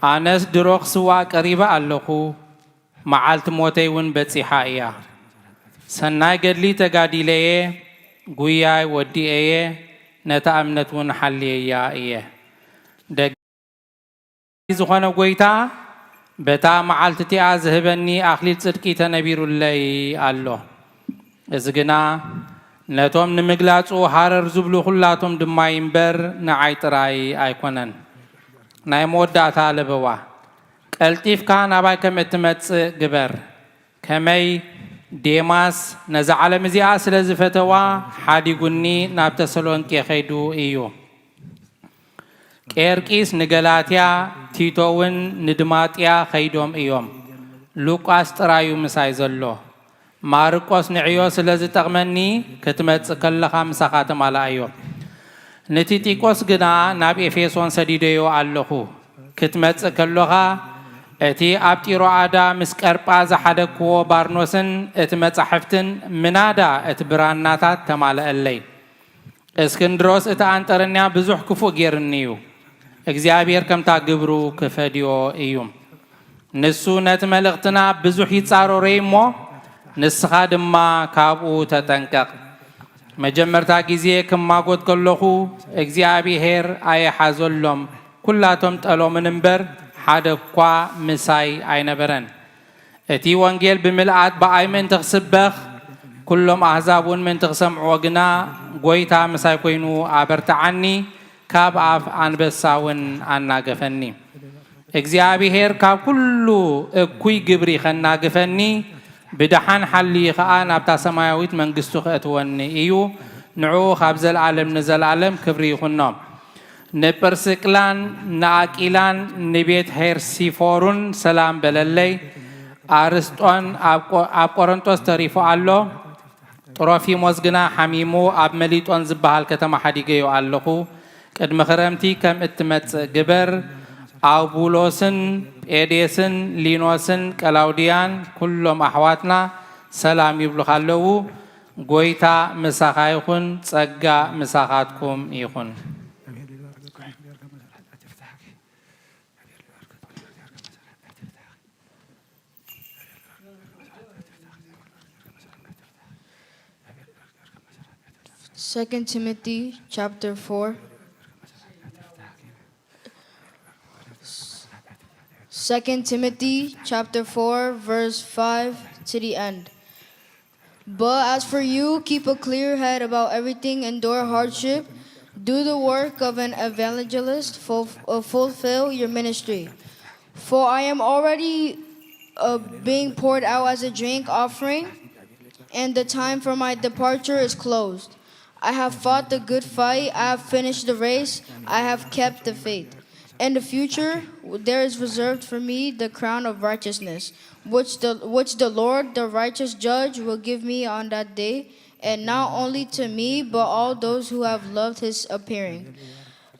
ኣነስ ድሮ ክስዋእ ቀሪበ ኣለኹ፣ መዓልቲ ሞተይ እውን በጺሓ እያ። ሰናይ ገድሊ ተጋዲለየ፣ ጉያይ ወዲኤየ፣ ነታ እምነት እውን ሓልየያ እየ። ደግ ዝኾነ ጎይታ በታ መዓልቲ እቲኣ ዝህበኒ ኣኽሊል ጽድቂ ተነቢሩለይ ኣሎ። እዚ ግና ነቶም ንምግላጹ ሃረር ዝብሉ ኩላቶም ድማ እምበር ንዓይ ጥራይ ኣይኮነን። ናይ መወዳእታ ለበዋ፣ ቀልጢፍካ ናባይ ከም እትመጽእ ግበር። ከመይ ዴማስ ነዛ ዓለም እዚኣ ስለ ዝፈተዋ ሓዲጉኒ ናብ ተሰሎንቄ ኸይዱ እዩ። ቄርቂስ ንገላትያ፣ ቲቶ እውን ንድማጥያ ኸይዶም እዮም። ሉቃስ ጥራዩ ምሳይ ዘሎ። ማርቆስ ንዕዮ ስለ ዝጠቕመኒ፣ ክትመጽእ ከለኻ ምሳኻ ተማልኣዮ። ንቲጢቆስ ግና ናብ ኤፌሶን ሰዲደዮ ኣለኹ። ክትመጽእ ከሎኻ፣ እቲ ኣብ ጢሮኣዳ ምስ ቀርጳ ዝሓደግክዎ ባርኖስን እቲ መጻሕፍትን ምናዳ እቲ ብራናታት ተማልኣለይ። እስክንድሮስ እቲ ኣንጠረንያ ብዙሕ ክፉእ ጌርኒ እዩ። እግዚኣብሔር ከምታ ግብሩ ክፈድዮ እዩ። ንሱ ነቲ መልእኽትና ብዙሕ ይጻረሮ እዩ እሞ፣ ንስኻ ድማ ካብኡ ተጠንቀቕ። መጀመርታ ግዜ ክማጎት ከለኹ፣ እግዚኣብሔር ኣይሓዘሎም፣ ኩላቶም ጠሎምን እምበር፣ ሓደ እኳ ምሳይ ኣይነበረን። እቲ ወንጌል ብምልኣት ብኣይ ምእንቲ ክስበኽ፣ ኩሎም ኣህዛብ እውን ምእንቲ ክሰምዕዎ ግና፣ ጐይታ ምሳይ ኮይኑ ኣበርትዓኒ፣ ካብ ኣፍ ኣንበሳ እውን ኣናገፈኒ። እግዚኣብሔር ካብ ኩሉ እኩይ ግብሪ ኸናግፈኒ፣ ብደሓን ሓልዩ ኸኣ ናብታ ሰማያዊት መንግስቱ ኸእትወኒ እዩ። ንዕኡ ካብ ዘለኣለም ንዘለኣለም ክብሪ ይኹኖ። ንጵርስቅላን ንኣቂላን ንቤት ሄርሲፎሩን ሰላም በለለይ። ኣርስጦን ኣብ ቆ-፣ ኣብ ቆሮንቶስ ተሪፉ ኣሎ። ጥሮፊሞስ ግና ሓሚሙ ኣብ መሊጦን ዝበሃል ከተማ ሓዲገዮ ኣለኹ። ቅድሚ ክረምቲ ከም እትመጽእ ግበር። ኣውቡሎስን ጴዴስን ሊኖስን ቀላውድያን ኩሎም ኣሕዋትና ሰላም ይብሉኻ ኣለዉ። ጐይታ ምሳኻ ይኹን፣ ጸጋ ምሳኻትኩም ይኹን። Second Timothy chapter four. Second Timothy chapter four, verse five to the end. But as for you, keep a clear head about everything, endure hardship, do the work of an evangelist, ful- uh, fulfill your ministry. For I am already uh, being poured out as a drink offering, and the time for my departure is closed. I have fought the good fight, I have finished the race, I have kept the faith. In the future, there is reserved for me the crown of righteousness, which the, which the Lord, the righteous judge, will give me on that day, and not only to me, but all those who have loved his appearing.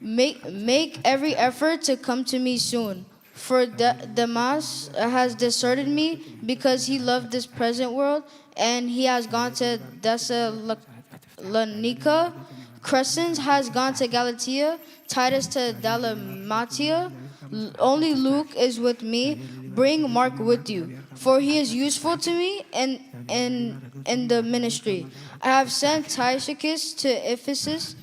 Make, make every effort to come to me soon, for De- Demas has deserted me because he loved this present world, and he has gone to Thessalonica. Crescens has gone to Galatia, Titus to Dalmatia. L- Only Luke is with me. Bring Mark with you, for he is useful to me in, in, in the ministry. I have sent Tychicus to Ephesus.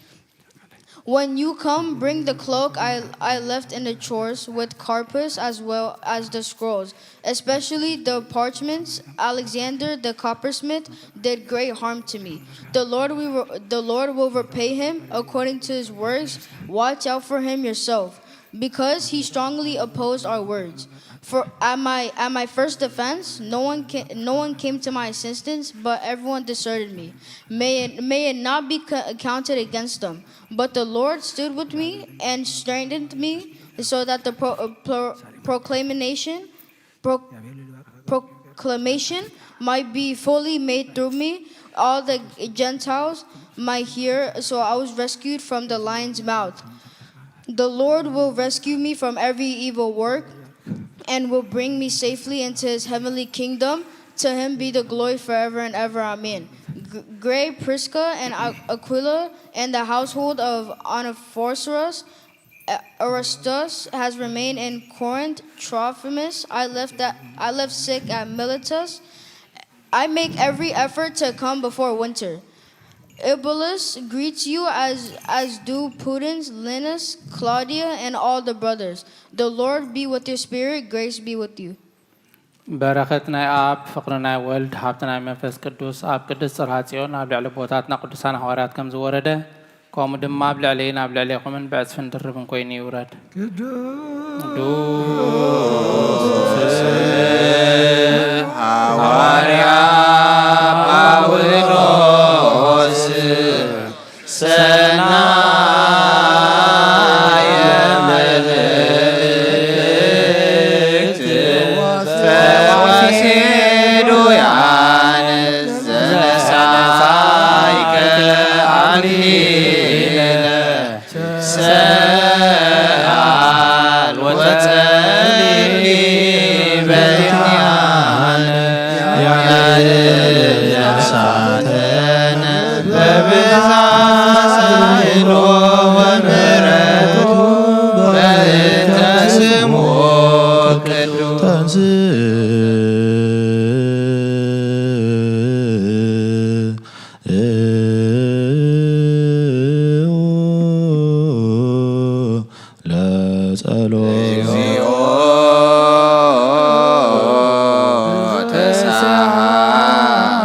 When you come, bring the cloak I, I left in the church with Carpus as well as the scrolls, especially the parchments. Alexander the coppersmith did great harm to me. The Lord, we were, the Lord will repay him according to his works. Watch out for him yourself, because he strongly opposed our words. For at my at my first defense, no one came, no one came to my assistance, but everyone deserted me. May it, may it not be co- counted against them. But the Lord stood with me and strengthened me, so that the pro- uh, pro- proclamation pro- proclamation might be fully made through me. All the Gentiles might hear. So I was rescued from the lion's mouth. The Lord will rescue me from every evil work and will bring me safely into his heavenly kingdom. To him be the glory forever and ever. Amen. G- Great Prisca and Aquila and the household of Onesiphorus. Erastus has remained in Corinth. Trophimus I left, at, I left sick at Miletus. I make every effort to come before winter. Eubulus greets you, as, as do Pudens, Linus, Claudia, and all the brothers. The Lord be with your spirit. Grace be with you. በረኸት ናይ ኣብ፣ ፍቕሪ ናይ ወልድ፣ ሃብቲ ናይ መንፈስ ቅዱስ ኣብ ቅድስት ጽርሃ ጽዮን ኣብ ልዕሊ ኣቦታትና ቅዱሳን ሃዋርያት ከም ዝወረደ፣ ከምኡ ድማ ኣብ ልዕለይን ኣብ ልዕሌኹምን ብዕጽፍን ድርብን ኮይኑ ይውረድ። ቅዱስ ሃዋርያ ጳውሎስ ሰናየ መልእክት ፈዋሴ ዱያን ዘነሳይከ አክሊለ ሰአል ወጸሊ በኪያነ ያለ ነፍሳተነ በብዛይሎ ወምሕረቱ በእንተ ስሙ ቅዱስ። ለጸሎት። እግዚኦ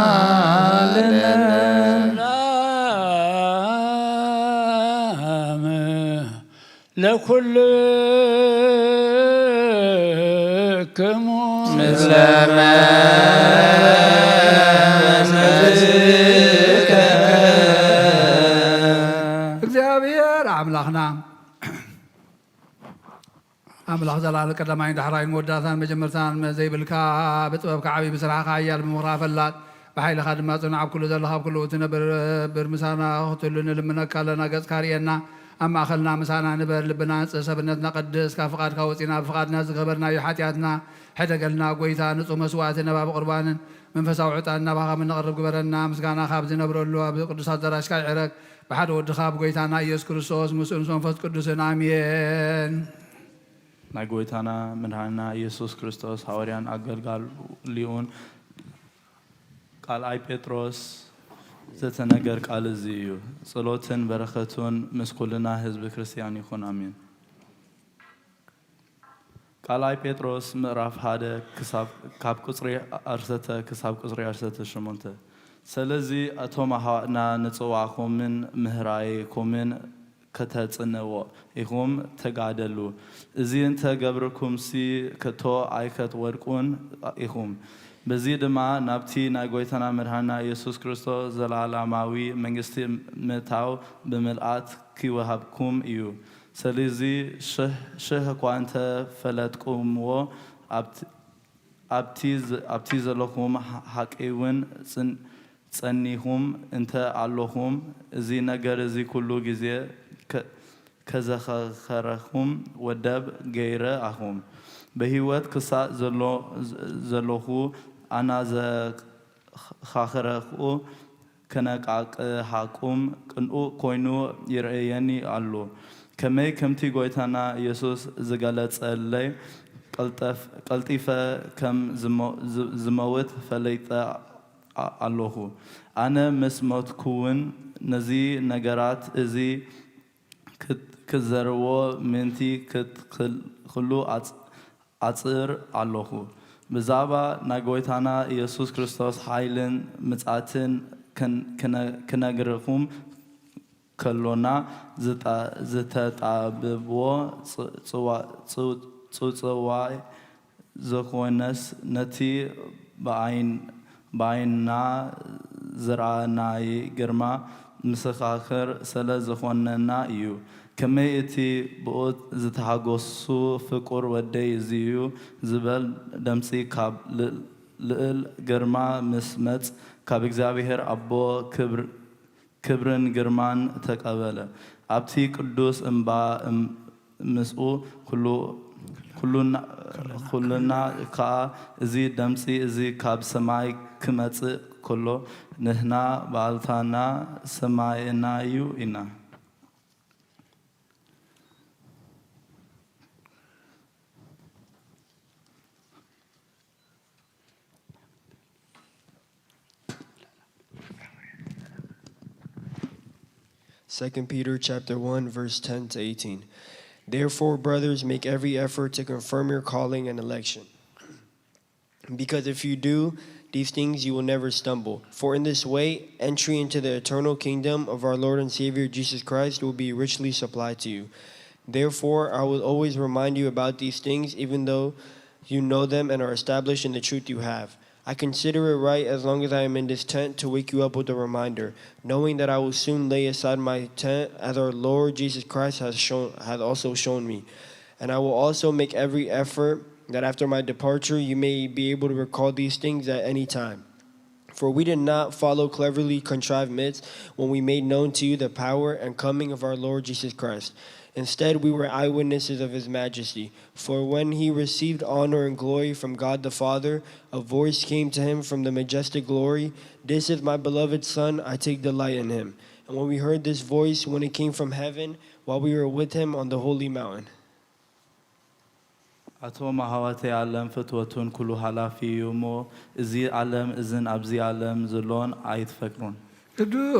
ተሳሃለነ። ሰላም ለኩልክሙ ምስለ መንፈስከ። እግዚኣብሔር ኣምላኽና ኣምላኽ ዘላለ ቀዳማይን ዳሕራይን መወዳእታን መጀመርታን ዘይብልካ፣ ብጥበብካ ዓብዪ፣ ብስራሕካ ሓያል፣ ብምኽርኻ ፈላጥ፣ ብሓይልኻ ድማ ጽኑዕ፣ ኣብ ኩሉ ዘለኻ ኣብ ኩሉ እትነብር ምሳና ክትህሉ ንልምነካ ኣለና። ገጽካ ርእየና፣ ኣብ ማእኸልና ምሳና ንበር፣ ልብና ንጽህ፣ ሰብነትና ቀድስ፣ ካብ ፍቓድካ ወጺና ብፍቓድና ዝገበርናዮ ሓጢኣትና ሕደገልና። ጎይታ፣ ንጹህ መስዋእቲ ነባቢ ቁርባንን መንፈሳዊ ዕጣን ናባኻ ምንቕርብ ግበረና። ምስጋና ካብ ዝነብረሉ ኣብ ቅዱስ ኣዳራሽካ ይዕረግ። ብሓደ ወድኻ ብጎይታና ኢየሱስ ክርስቶስ ምስኡ ምስ መንፈስ ቅዱስን ኣሜን። ናይ ጎይታና መድሓንና ኢየሱስ ክርስቶስ ሃዋርያን ኣገልጋሊኡን ካልኣይ ጴጥሮስ ዘተነገር ቃል እዚ እዩ። ጸሎትን በረኸቱን ምስ ኩልና ህዝቢ ክርስትያን ይኹን። ኣሜን። ካልኣይ ጴጥሮስ ምዕራፍ ሓደ ክሳብ ካብ ቁጽሪ ዓሰርተ ክሳብ ቁጽሪ ዓሰርተ ሸሞንተ። ስለዚ ኣቶም ኣሕዋትና ንጽዋዕኩምን ምህራይኩምን ከተጽንዕዎ ኢኹም ተጋደሉ። እዚ እንተ ገብርኩምሲ ከቶ ኣይከትወድቁን ኢኹም። በዚ ድማ ናብቲ ናይ ጐይታና መድሓና ኢየሱስ ክርስቶስ ዘለዓለማዊ መንግስቲ ምእታው ብምልኣት ኪወሃብኩም እዩ። ስለዚ ሽሕ ሽሕ እኳ እንተ ፈለጥኩምዎ ኣብቲ ኣብቲ ዘ-፣ ኣብቲ ዘለኹም ሓ-፣ ሓቂ እውን ጽን-፣ ጸኒኹም እንተ ኣለኹም፣ እዚ ነገር እዚ ኩሉ ግዜ ከ-፣ ከዘኸኸረኹም ወደብ ገይረ ኣኹም። ብህይወት ክሳእ ዘሎ-፣ ዘ-፣ ዘለኹ ኣና ዘ-፣ ኻኽረኹ ከነቃቅሓኩም ቅኑዕ ኮይኑ ይርእየኒ ኣሎ። ከመይ ከምቲ ጐይታና ኢየሱስ ዝገለጸለይ ቀልጠፍ-፣ ቀልጢፈ ከም ዝሞ-፣ ዝ-፣ ዝመውት ፈሊጠ ኣ-፣ ኣለኹ። ኣነ ምስ ሞትኩውን ነዚ ነገራት እዚ ክት-፣ ክትዘርዎ ምእንቲ ክትክል-፣ ክሉ ኣጽ-፣ ኣጽር ኣለኹ። ብዛዕባ ናይ ጐይታና ኢየሱስ ክርስቶስ ሓይልን ምጽኣትን ክን-፣ ክነ-፣ ክነግርኹም ከሎና ዝጠ-፣ ዝተጣበብዎ ጽ-፣ ጽዋ-፣ ጽው-፣ ጽውጽዋይ ዘኾነስ ነቲ ብኣይን-፣ ብኣይንና ዝረኣናይ ግርማ ምስኻኽር ስለ ዝኾነና እዩ። ከመይ እቲ ብኡ ዝተሓጎሱ ፍቁር ወደይ እዚ እዩ ዝበል ደምጺ ካብ ል-፣ ልእል ግርማ ምስ መጽ ካብ እግዚኣብሔር ኣቦ ክብር ክብርን ግርማን ተቐበለ። ኣብቲ ቅዱስ እምባ እም-፣ ምስኡ ኩሉ-፣ ኩሉና-፣ ኩሉና ከኣ እዚ ደምጺ እዚ ካብ ሰማይ ክመጽእ ከሎ፣ ንሕና ባእልታና ሰማይና'ዩ ኢና። Second Peter chapter one, verse ten to eighteen. Therefore, brothers, make every effort to confirm your calling and election. Because if you do these things, you will never stumble. For in this way, entry into the eternal kingdom of our Lord and Savior Jesus Christ will be richly supplied to you. Therefore, I will always remind you about these things, even though you know them and are established in the truth you have. I consider it right as long as I am in this tent to wake you up with a reminder, knowing that I will soon lay aside my tent as our Lord Jesus Christ has shown has also shown me. And I will also make every effort that after my departure you may be able to recall these things at any time. For we did not follow cleverly contrived myths when we made known to you the power and coming of our Lord Jesus Christ. Instead, we were eyewitnesses of his majesty. For when he received honor and glory from God the Father, a voice came to him from the majestic glory, "This is my beloved Son, I take delight in him." And when we heard this voice, when it came from heaven, while we were with him on the holy mountain. ኣቶም ኣሕዋተይ፣ ዓለም ፍትወቱን ኩሉ ሃላፊ እዩ እሞ፣ እዚ ዓለም እዝን ኣብዚ ዓለም ዘሎን ኣይትፈቅሩን። ቅዱስ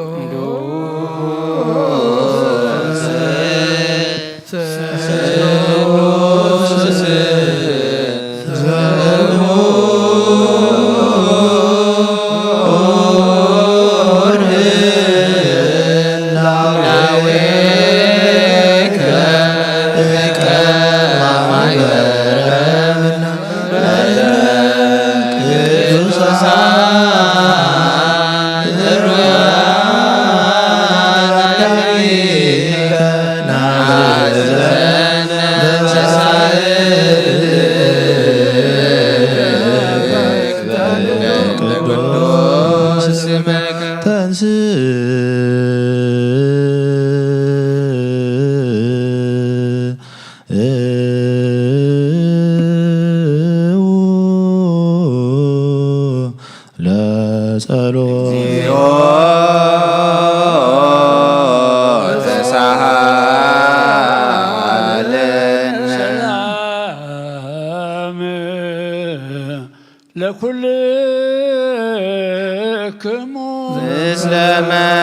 ለኩልክሙ ምስለ መንፈስከ።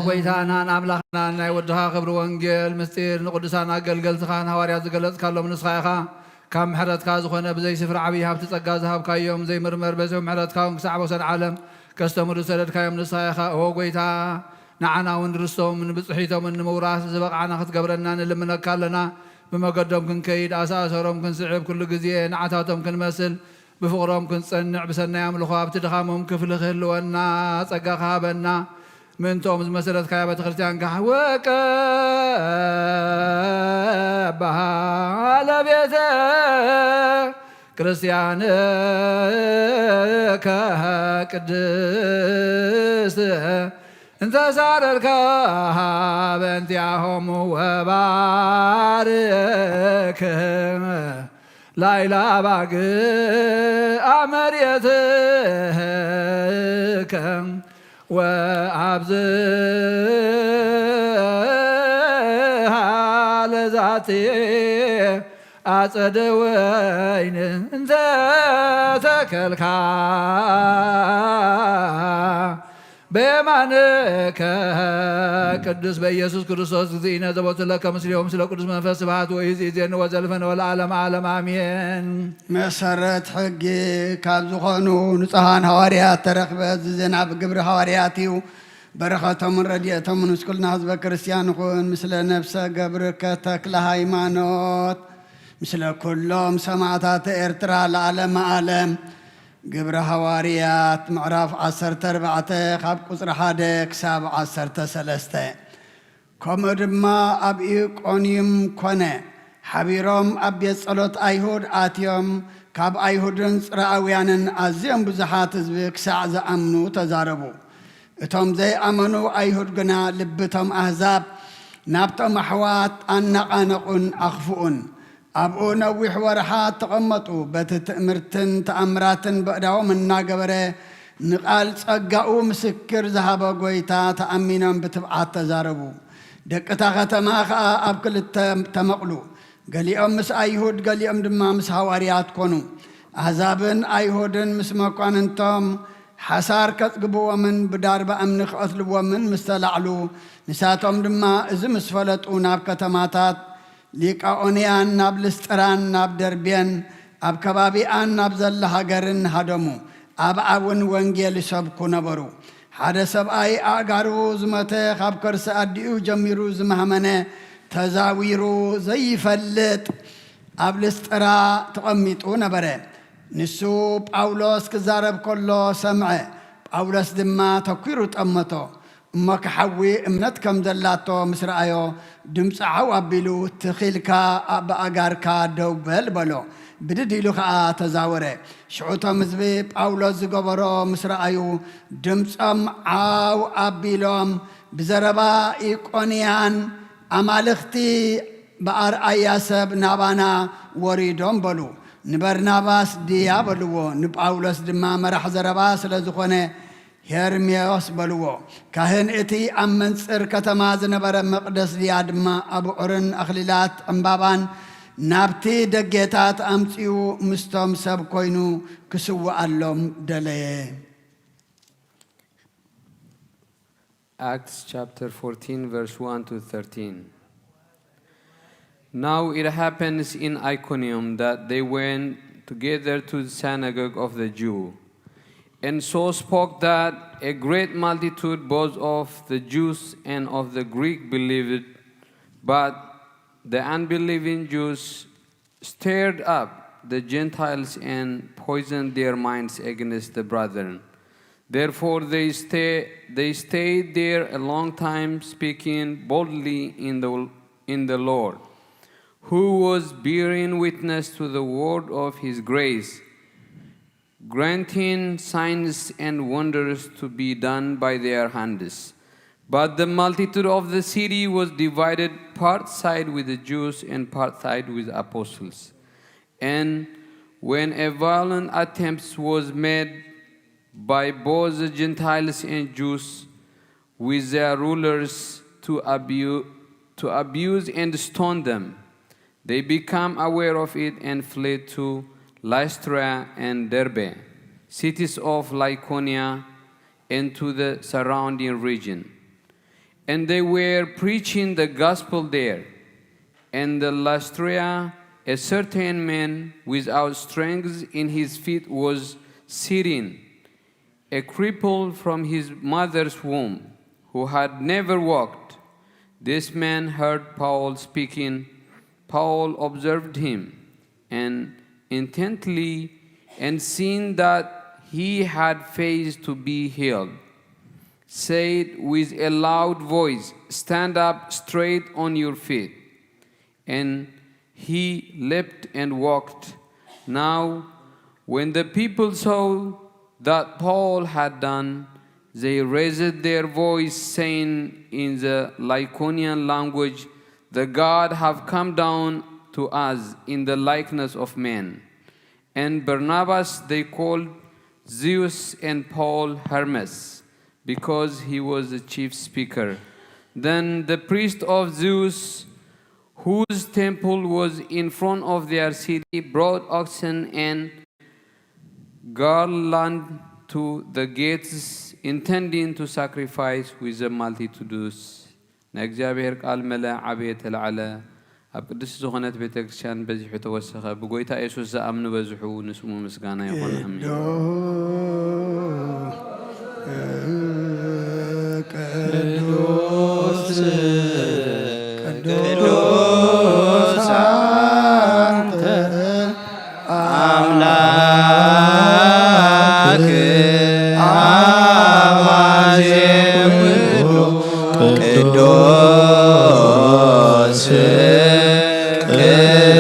ጎይታናን ኣምላኽናን ናይ ወድኻ ክብሪ ወንጌል ምስጢር ንቅዱሳን ኣገልገልትኻን ሃዋርያት ዝገለጽካሎም ንስኻ ኢኻ። ካብ ምሕረትካ ዝኾነ ብዘይ ስፍራ ዓብዪ ሃብቲ ጸጋ ዝሃብካዮም ዘይምርመር በዝሒ ምሕረትካ እውን ክሳዕ ወሰን ዓለም ከስተምሩ ዝሰደድካዮም ንስኻ ኢኻ። ኦ ጐይታ፣ ንዓና እውን ርስቶምን ብጽሒቶምን ንምውራስ ዝበቕዓና ክትገብረና ንልምነካ ኣለና። ብመገዶም ክንከይድ፣ ኣሳእሰሮም ክንስዕብ፣ ኩሉ ግዜ ንዓታቶም ክንመስል፣ ብፍቕሮም ክንጸንዕ፣ ብሰናይ ኣምልኾ ኣብቲ ድኻሞም ክፍሊ ክህልወና ጸጋ ክሃበና፣ ምእንትኦም ዝመሰረትካያ ቤተ ክርስቲያን ካሕ ወቀ ባለ ቤተ ክርስቲያን ከቅድስት እንተ ሳረርካ በእንቲኣሆሙ ወባርክ ላይላ ባግ ኣመርየትከ ወኣብዝሃ ለዛቲ ኣጸደ ወይን እንተ ተከልካ በየማንከ ቅዱስ በኢየሱስ ክርስቶስ እግዚእነ ዘቦቱ ለከ ምስሌሆም ስለ ቅዱስ መንፈስ ስብሐት ወይእዜኒ ወዘልፈነ ወለዓለመ ዓለም ኣሜን። መሰረት ሕጊ ካብ ዝኾኑ ንጹሓን ሃዋርያት ተረኽበ። እዚ ዜና ብግብሪ ሃዋርያት እዩ። በረኸቶምን ረድኤቶምን ምስ ኩልና ህዝበ ክርስቲያን ይኹን። ምስለ ነፍሰ ገብርከ ተክለ ሃይማኖት፣ ምስለ ኩሎም ሰማዕታተ ኤርትራ ለዓለመ ዓለም። ግብረ ሃዋርያት ምዕራፍ ዓሰርተ ኣርባዕተ ካብ ቁጽሪ ሓደ ክሳብ ዓሰርተ ሰለስተ። ከምኡ ድማ ኣብ ኢቆንዩም ኮነ። ሓቢሮም ኣብ ቤት ጸሎት ኣይሁድ ኣትዮም፣ ካብ ኣይሁድን ጽርኣውያንን ኣዝዮም ብዙሓት ህዝቢ ክሳዕ ዝኣምኑ ተዛረቡ። እቶም ዘይኣመኑ ኣይሁድ ግና ልቢ እቶም ኣህዛብ ናብቶም ኣሕዋት ኣነቓነቑን ኣኽፍኡን። ኣብኡ ነዊሕ ወርሓት ተቐመጡ። በቲ ትእምርትን ተኣምራትን በእዳዎም እናገበረ ንቓል ጸጋኡ ምስክር ዝሃበ ጐይታ ተኣሚኖም ብትብዓት ተዛረቡ። ደቂ እታ ኸተማ ኸኣ ኣብ ክልተ ተመቕሉ። ገሊኦም ምስ ኣይሁድ፣ ገሊኦም ድማ ምስ ሃዋርያት ኮኑ። ኣህዛብን ኣይሁድን ምስ መኳንንቶም ሓሳር ከጽግብዎምን ብዳርባ እምኒ ክቐትልዎምን ምስ ተላዕሉ፣ ንሳቶም ድማ እዚ ምስ ፈለጡ ናብ ከተማታት ሊቃኦንያን ናብ ልስጥራን ናብ ደርቤን ኣብ ከባቢኣን ናብ ዘላ ሃገርን ሃደሙ። ኣብኣ እውን ወንጌል ይሰብኩ ነበሩ። ሓደ ሰብኣይ ኣእጋሩ ዝሞተ፣ ካብ ከርሲ ኣዲኡ ጀሚሩ ዝማህመነ፣ ተዛዊሩ ዘይፈልጥ ኣብ ልስጥራ ተቐሚጡ ነበረ። ንሱ ጳውሎስ ክዛረብ ከሎ ሰምዐ። ጳውሎስ ድማ ተኲሩ ጠመቶ። እሞ ክሓዊ እምነት ከም ዘላቶ ምስ ረኣዮ፣ ድምፂ ዓው ኣቢሉ፣ "ትኺልካ ብኣእጋርካ ደው በል" በሎ። ብድድ ኢሉ ኸኣ ተዛወረ። ሽዑ እቶም ህዝቢ ጳውሎስ ዝገበሮ ምስ ረኣዩ፣ ድምፆም ዓው ኣቢሎም፣ ብዘረባ ኢቆንያን፣ "ኣማልኽቲ ብኣርኣያ ሰብ ናባና ወሪዶም" በሉ። ንበርናባስ "ድያ" በልዎ። ንጳውሎስ ድማ መራሕ ዘረባ ስለ ዝኾነ "ሄርሜዎስ" በልዎ። ካህን እቲ ኣብ መንጽር ከተማ ዝነበረ መቕደስ፣ ድያ ድማ ኣብዑርን ኣኽሊላት ዕምባባን ናብቲ ደጌታት ኣምጺኡ ምስቶም ሰብ ኮይኑ ክስውኣሎም ደለየ። Acts chapter fourteen, verse one to thirteen. Now it happens in Iconium that they went together to the synagogue of the Jew. And so spoke that a great multitude both of the Jews and of the Greek believed, but the unbelieving Jews stirred up the Gentiles and poisoned their minds against the brethren. Therefore they stay, they stayed there a long time, speaking boldly in the, in the Lord, who was bearing witness to the word of his grace, granting signs and wonders to be done by their hands. But the multitude of the city was divided, part side with the Jews and part side with the apostles. And when a violent attempt was made by both the Gentiles and Jews with their rulers to abu-, to abuse and stone them, they became aware of it and fled to Lystra and Derbe, cities of Lycaonia, and to the surrounding region. And they were preaching the gospel there. And the Lystra A certain man without strength in his feet was sitting, a cripple from his mother's womb, who had never walked. This man heard Paul speaking. Paul observed him and intently, and seeing that he had faith to be healed, said with a loud voice, "Stand up straight on your feet." And he leapt and walked. Now, when the people saw that Paul had done, they raised their voice, saying in the Lycaonian language, "The God have come down to us in the likeness of men." And Barnabas they called Zeus, and Paul Hermes, because he was the chief speaker. Then the priest of Zeus, whose temple was in front of their city, brought oxen and garland to the gates, intending to sacrifice with the multitudes. ናይ እግዚኣብሔር ቃል መለ ዓበየ ተላዕለ፣ ኣብ ቅድስቲ ዝኾነት ቤተ ክርስቲያን በዚሑ ተወሰኸ፣ ብጎይታ የሱስ ዝኣምኑ በዝሑ፣ ንስሙ ምስጋና ይኹን፣ ኣሜን። ቅዱስ፣ ቅዱስ አንተ አምላክ አባዜ ኩሉ ቅዱስ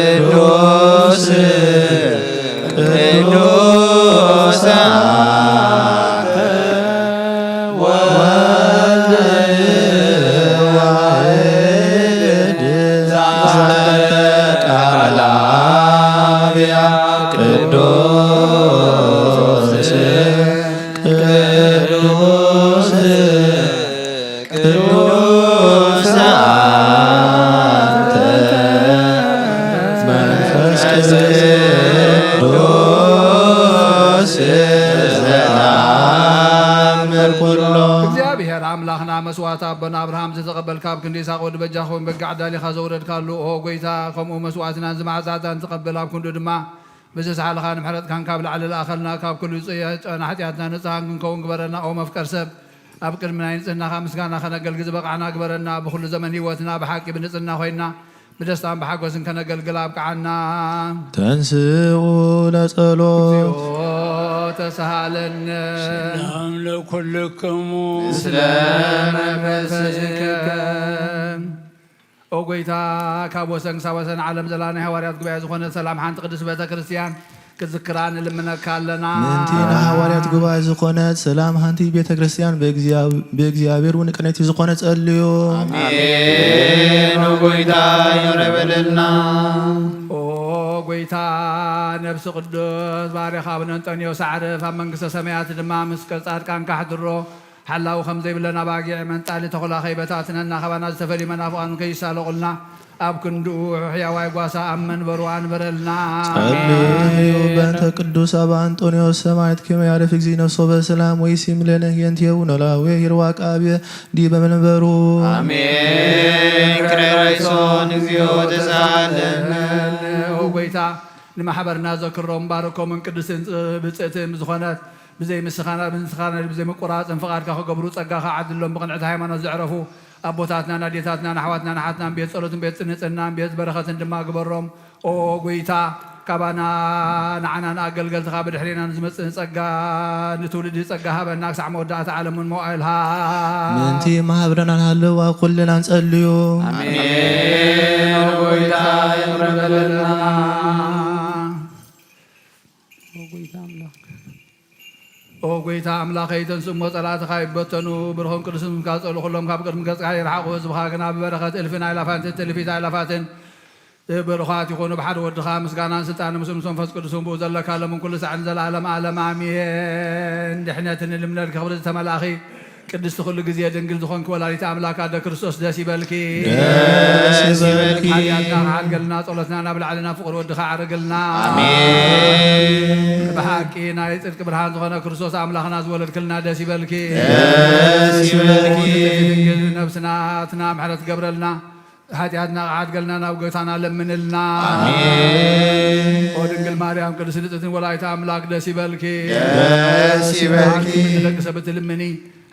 ቅዱስ ቅዱስ አንተ ወልድ ዋሕድ ዛንተ ቃል አብያ ቅዱስ ቅዱስ ቅዱስ አንተ መንፈስ ቅዱስ ዘተአምር ኩሎ። እግዚኣብሔር ኣምላኽና መስዋዕቲ ኣቦና ኣብርሃም ዝተቐበልካ፣ ኣብ ክንዲ ይስሐቅ ወዲ በጃ ክኸውን በጋዕ ዳሊኻ ዘውረድካሉ፣ ኦ ጐይታ፣ ከምኡ መስዋዕትና እዚ መዓዛታን ዝቐበል፣ ኣብ ክንዱ ድማ ብዝሰሓልኻን ምሕረትካን ካብ ላዕሊ ለኣኸልና፣ ካብ ኩሉ ጨና ሓጢኣትና ንጽሃን ክንከውን ግበረና። ኦ መፍቀር ሰብ፣ ኣብ ቅድሚ ናይ ንጽህናኻ ምስጋና ከነገልግል ዝበቓዕና ግበረና። ብኹሉ ዘመን ህይወትና ብሓቂ ብንጽህና ኮይንና ብደስታን ብሓጎስን ከነገልግል ኣብቅዓና። ተንስኡ ለጸሎት። እግዚኦ ተሳሃለነ። ሰላም ለኩልክሙ። ምስለ መንፈስከ። ኦ ጐይታ፣ ካብ ወሰን ክሳብ ወሰን ዓለም ዘላ ናይ ሃዋርያት ጉባኤ ዝኾነት ሰላም ሓንቲ ቅድስት ቤተ ክርስቲያን ክትዝክራ ንልምነካ ኣለና። ምእንቲ ናይ ሃዋርያት ጉባኤ ዝኾነት ሰላም ሓንቲ ቤተ ክርስቲያን ብእግዚኣብሔር እውን ቅንዕቲ ዝኾነ ጸልዩ። ኣሜን። ኦ ጐይታ፣ ይቕረ በለልና። ኦ ጐይታ፣ ነብሲ ቅዱስ ባርያኻ ኣቡነ እንጠንዮስ ኣዕርፍ፣ ኣብ መንግስተ ሰማያት ድማ ምስ ጻድቃንካ ኣሕድሮ። ሓላዊ ከም ዘይብለን ኣባጊዕ መንጣሊ ተኹላ ከይበታትነና፣ ካባና ዝተፈልዩ መናፍቓን ከይሳለቑልና፣ ኣብ ክንድኡ ሕያዋይ ጓሳ ኣብ መንበሩ ኣንብረልና። ጸልዩ። በእንተ ቅዱስ ኣባ እንጦንዮስ ሰማዕት ከመ ያዕርፍ እግዚእ ነፍሶ በሰላም ወይሲም ለነ ህየንቴሁ ኖላዌ ሂርዋቅ አብየ ዲበ መንበሩ። ኣሜን። ክራይ ራይሶን እግዚኦ ተሳለነ። ኦ ጐይታ፣ ንማሕበርና ዘክሮም ባርኮምን ቅድስትን ብጽእትን ዝኾነት ብዘይ ምስኻና ብንስኻና ብዘይ ምቁራጽን ፍቓድካ ክገብሩ ጸጋኻ ዓድሎም። ብቕንዕቲ ሃይማኖት ዘዕረፉ ኣቦታትናን ኣዴታትናን ኣሕዋትናን ኣሓትናን ቤት ጸሎትን ቤት ጽንጽናን ቤት በረኸትን ድማ ግበሮም። ኦ ጐይታ፣ ካባና ንዓና ንኣገልገልትኻ ብድሕሬና ንዝመጽእ ጸጋ ንትውልዲ ጸጋ ሃበና ክሳዕ መወዳእታ ዓለምን መዋእልሃ። ምእንቲ ማህበርና ንሃለዋ ኩልና ንጸልዩ። ኣሜን። ኦ ጐይታ ይቕረ በለልና። ኦ ጐይታ ኣምላኽ። ኦ ጐይታ ኣምላኸይ፣ ተንስእ እሞ ጸላእትኻ ይበተኑ፣ ብሩኽን ቅዱስን ስምካ ዝጸልኡ ኩሎም ካብ ቅድሚ ገጽካ ይርሓቑ። ህዝብኻ ግና ብበረኸት እልፍን ኣእላፋትን እልፊት ኣእላፋትን ብሩኻት ይኹኑ። ብሓደ ወድኻ ምስጋናን ስልጣንን ምስሉ ምስ መንፈስ ቅዱስ እውን ብኡ ዘለካ ሎምን ኩሉ ሳዕን ንዘለኣለም ዓለም ኣሜን። ድሕነትን ልምነድኪ ክብሪ ዝተመልኣኺ ቅድስቲ ኩሉ ግዜ ድንግል ዝኾንኪ ወላዲተ ኣምላክ ኣደ ክርስቶስ ደስ ይበልኪ። ደስ ይበልኪ። ሓጢኣትና ክሓድገልና ጸሎትና ናብ ላዕሊ ናብ ፍቕሪ ወድኻ ኣዕርግልና። ኣሜን። ብሓቂ ናይ ጽድቂ ብርሃን ዝኾነ ክርስቶስ ኣምላኽና ዝወለድክልና ደስ ይበልኪ። ደስ ይበልኪ። ድንግል ነብስና ናትና ምሕረት ገብረልና። ሓጢኣትና ክሓድገልና ናብ ጎይታና ለምንልና። ኣሜን። ኦ ድንግል ማርያም ቅድስት ንጽሕትን ወላዲተ ኣምላክ ደስ ይበልኪ። ደስ ይበልኪ። ንደቂ ሰብ ትልምኒ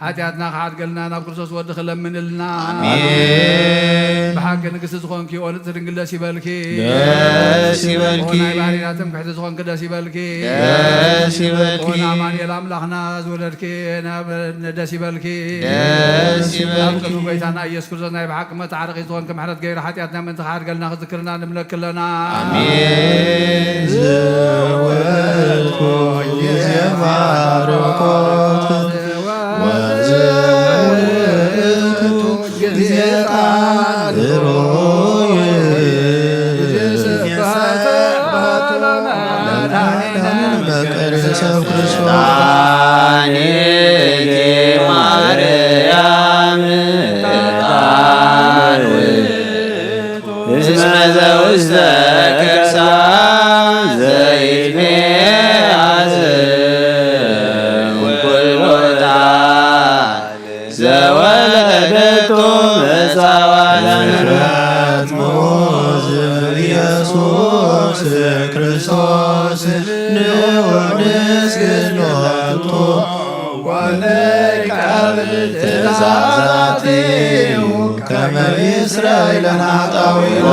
ሓጢኣትና ክሓድገልና ናብ ክርስቶስ ወድኺ ለምንልና። ኣሜን። ብሓቂ ንግስቲ ዝኾንኪ ኦ ንጽሕቲ ድንግል ደስ ይበልኪ። ደስ ይበልኪ። ኦ ናይ ባህሪና ትምክሕቲ ዝኾንኪ ደስ ይበልኪ። ደስ ይበልኪ። ኦ ንኣማኑኤል ኣምላኽና ዝወለድኪ ደስ ይበልኪ። ደስ ይበልኪ። ኣብ ቅዱስ ጎይታና ኢየሱስ ክርስቶስ ናይ ብሓቂ መታረቂ ዝኾንኪ ምሕረት ገይሩ ሓጢኣትና ምእንቲ ክሓድገልና ክዝክርና ንምለኪ ኣለና። ኣሜን። ዘወትሩ ጊዜ ባርኮት ወዘወትሩ ጊዜ ጣን ሩይ መድኃኒነ መቀደሰ ክርስቶስ። ዕጣንኪ ማርያም ዕጣን ውእቱ እስመ ዘውስተ ከርሳ ዘይትሜአዝ እምኩሉ ዕጣን ዘወለደቶ መጻዋዕት ምሕረት ምዑዝ ኢየሱስ ክርስቶስ ንዑ ንስግድ ሎቱ ወንቀብል ትእዛዛቲሁ ከመ ይስረይ ለነ ኃጣውኢነ።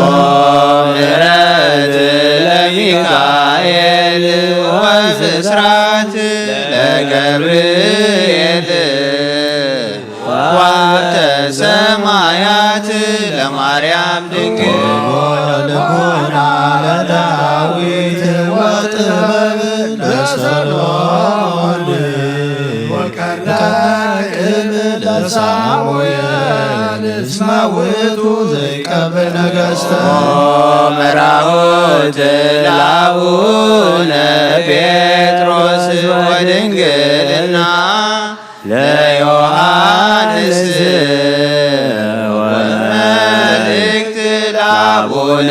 ምሕረት ለሚካኤል ወብስራት ለገብርኤል ወሀብተ ሰማያት ለማርያም ድንግል። ልቦና ለዳዊት ወጥበብ ለሰሎሞን ወቀርነ ክብ ለሳሙኤል እስመ ውእቱ ዘይቀብል ነገሥተ። ኦመራሁት ለአቡነ ጴጥሮስ ወድንግልና ለዮሐንስ ወመልእክት ለአቡነ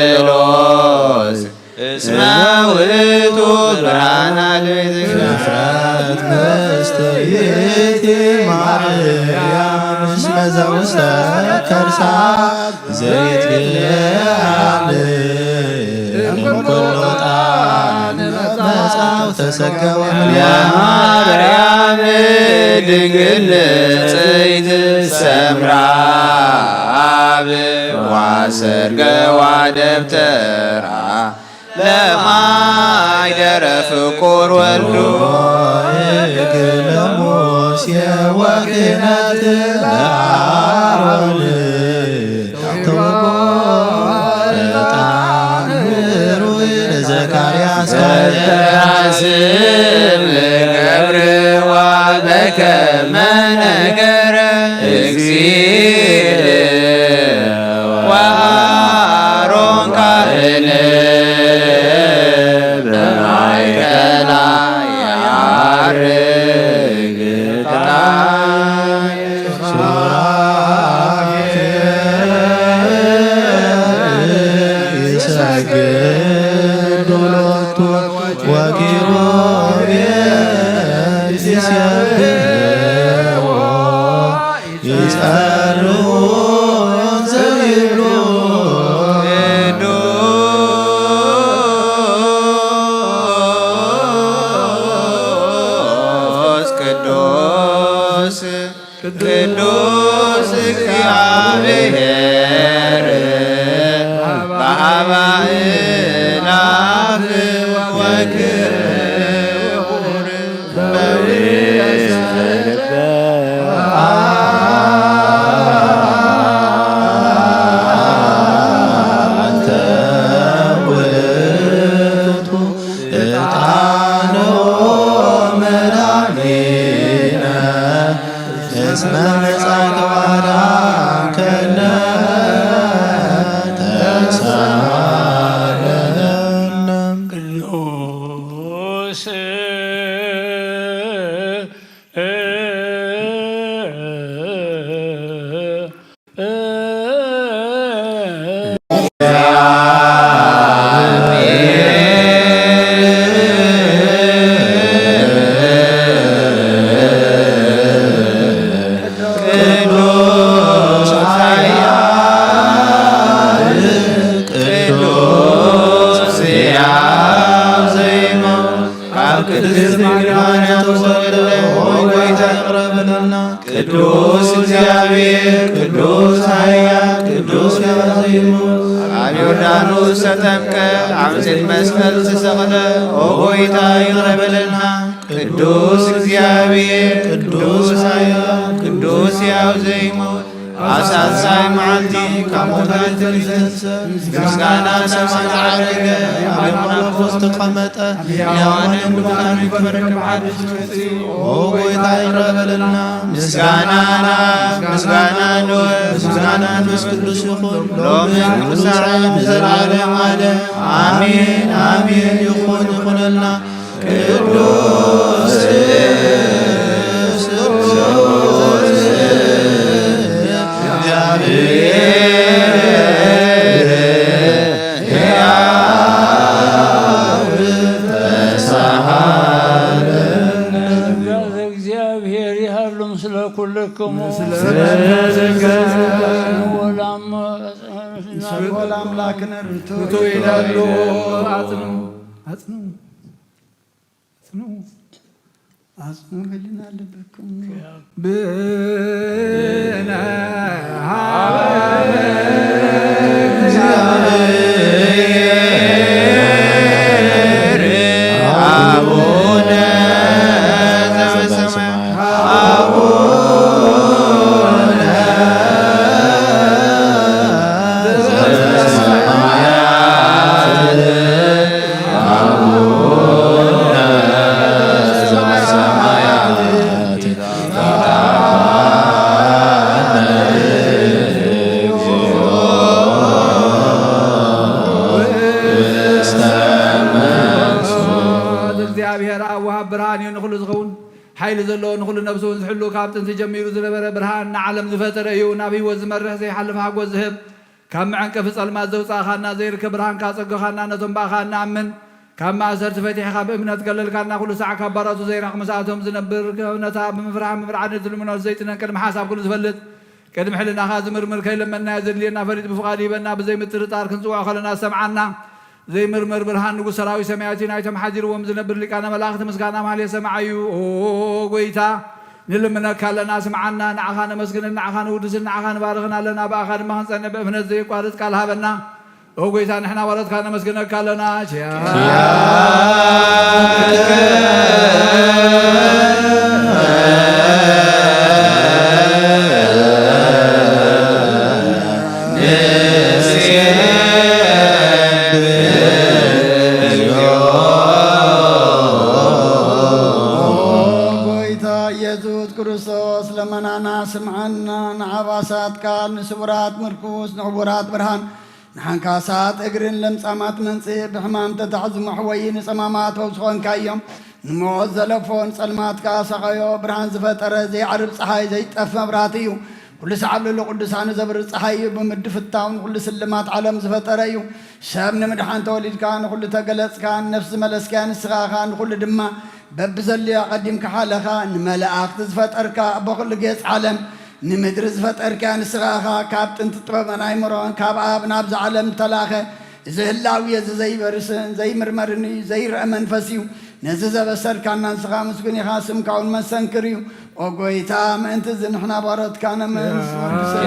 ጳውሎስ እስመ ውእቱ ብርሃና ለቤተ ክርስቲያን። እፍረት ምስጢር ይእቲ ማርያም እስመ ዘውስተ ከርሳ ዘይትለዓል እምኩሉ ዕጣን መጻው ተሰገወ። ለማርያም ድንግል ንጽሕት ሰምራ አብ ዋሰርገዋ ደብተራ ለማይደረ ፍቁር ወልዱ። እግለ ሙሴ ወክህነት ለአሮን። ዕጣን ሩይ ለዘካርያስ ካህን። ስም ገብርዋ በከመ ነገረ እግዚእ ወአሮን ካህን በማእከላ ያርግ ዕጣን። ሱራፌል ይሰግዱ ሎቱ ወኪሩቤል ይሴብሕዎ ይጸርዉ እንዘ ይብሉ። ቅዱስ ቅዱስ ቅዱስ እግዚአብሔር በአብ ወወልድ ወመንፈስ ቅዱስ በውእቱ። አንተ ውእቱ ዕጣኑ መድኃኒነ እስመ መጻእከ ወአዳንከነ ተሳለነ። ሕያው ዘይመውት ካብ ቅድስት ድንግል ማርያም ተወለደ። ኦ ጎይታ ይቕረ በለልና። ቅዱስ እግዚኣብሔር፣ ቅዱስ ኃያል፣ ቅዱስ ሕያው ዘይመውት ኣብ ዮርዳኖስ ተጠምቀ፣ ኣብ ጽድ መስቀል ተሰቕለ። ኦ ጎይታ ይቕረ በለልና። ቅዱስ እግዚኣብሔር፣ ቅዱስ ኃያል፣ ቅዱስ ሕያው ዘይመውት ኣብ ሳልሳይ መዓልቲ ካብ ሙታን ተንሰሰ፣ ምስጋና ሰማይ ዓረገ፣ ኣብ የማነ ኣቦ ተቐመጠ፣ ሕያዋንን ሙታንን ክፈርድ ካብ ሓድሽ መጺኡ። ኦ ጎይታ ይቕረ በለልና። ምስጋና ንኣብ፣ ምስጋና ንወልድ፣ ምስጋና ንመንፈስ ቅዱስ ይኹን፣ ሎምን ክሳዕ ንዘለዓለም ዓለም። ኣሜን፣ ኣሜን። ይኹን፣ ይኹነልና። ቅዱስ ስሉስ እግዚአብሔር ይሃሉ ምስለ ኩልክሙ። ወላም ወላም ላክነ ርቱ ይላሉ። አጽኑ፣ አጽኑ። አጽኑ፣ አጽኑ ህሊና ልብኩም። ብነ አቡነ ዘበሰማያት፣ አቡነ ዘበሰማያት፣ አቡነ ዘበሰማያት፣ እግዚኣብሔር ኣብ ወሃብ ብርሃን እዩ ንኹሉ ዝኸውን፣ ሓይሊ ዘለዎ፣ ንኹሉ ነብሱ እውን ዝሕሉ፣ ካብ ጥንቲ ጀሚሩ ዝነበረ፣ ብርሃን ንዓለም ዝፈጠረ እዩ። ናብ ህይወት ዝመርሕ ዘይሓልፍ ሓጎስ ዝህብ፣ ካብ መዐንቀፊ ጸልማት ዘውጻእኻና፣ ዘይርከብ ብርሃንካ ጸገኻና፣ ነቶም ብኣኻ እንኣምን ካብ ማእሰርቲ ፈቲሕኻ ብእምነት ከለልካና፣ ኩሉ ሳዕ ካብ ባሮቱ ዘይራቕ ምስኣቶም ዝነብር፣ ነታ ብምፍራህ ብምርዓድ ንትልምኖት ዘይጥነን ቅድሚ ሓሳብ ኩሉ ዝፈልጥ፣ ቅድሚ ሕልናኻ ዝምርምር፣ ከይለመንናዮ ዘድልየና ፈሊጡ ብፍቓዱ ይህበና፣ ብዘይምጥርጣር ክንጽውዖ ከለና ዝሰምዓና፣ ዘይምርመር ብርሃን ንጉስ ሰራዊት ሰማያት እዩ። ናይቶም ሓዲርዎም ዝነብር ሊቃነ መላእኽቲ ምስጋና ማህሌት ሰማዓዩ። ኦ ጎይታ፣ ንልምነካ ኣለና፣ ስምዓና። ንዓኻ ነመስግንን፣ ንዓኻ ንውድስን፣ ንዓኻ ንባርኽን ኣለና። ብኣኻ ድማ ክንጸንዕ ብእምነት ዘየቋርጽ ቃል ሃበና። ኦ ጎይታ፣ ንሕና ባሮትካ ነመስግነካ ኣለና። ኪያከ ንሴብሕ። ኦ ጎይታ ኢየሱስ ክርስቶስ፣ ለመናና ስምዓና፣ ንዓባሳትካ ንስውራት ምርኩስ፣ ንዕዉራት ብርሃን፣ ንሓንካሳት እግርን ለምጻማት መንጽሂ፣ ብሕማም ተታሕዙ መሕወዪ፣ ንጸማማት ፈውሲ ኾንካዮም። ንሞት ዘለፎ ንጸልማት ከኣ ሰቐዮ። ብርሃን ዝፈጠረ ዘይዓርብ ጸሓይ፣ ዘይጠፍ መብራህቲ እዩ። ኩሉ ሰዓብ ልዕሊ ቅዱሳኑ ዘብርህ ጸሓይ እዩ። ብምድፍታው ንኹሉ ስልማት ዓለም ዝፈጠረ እዩ። ሰብ ንምድሓን ተወሊድካ፣ ንኹሉ ተገለጽካ፣ ንነፍሲ ዝመለስካያ ንስኻ ኢኻ፣ ንኹሉ ድማ በብዘድልዮ ኣቐዲምካ ሓለኻ። ንመላእኽቲ ዝፈጠርካ፣ ኣቦ ኩሉ ጌጽ ዓለም፣ ንምድሪ ዝፈጠርካያ ንስኻ ኢኻ። ካብ ጥንቲ ጥበብን ኣይምሮን ካብ ኣብ ናብዛ ዓለም ተላኸ። እዚ ህላዊ እዚ ዘይበርስን ዘይምርመርን እዩ፣ ዘይረአ መንፈስ እዩ። ነዚ ዘበሰርካና ንስኻ ምስጉን ኢኻ፣ ስምካ እውን መሰንክር እዩ። ኦ ጎይታ፣ ምእንቲ እዚ ንሕና ባሮትካ ነመስግን። ወዲ ሰብ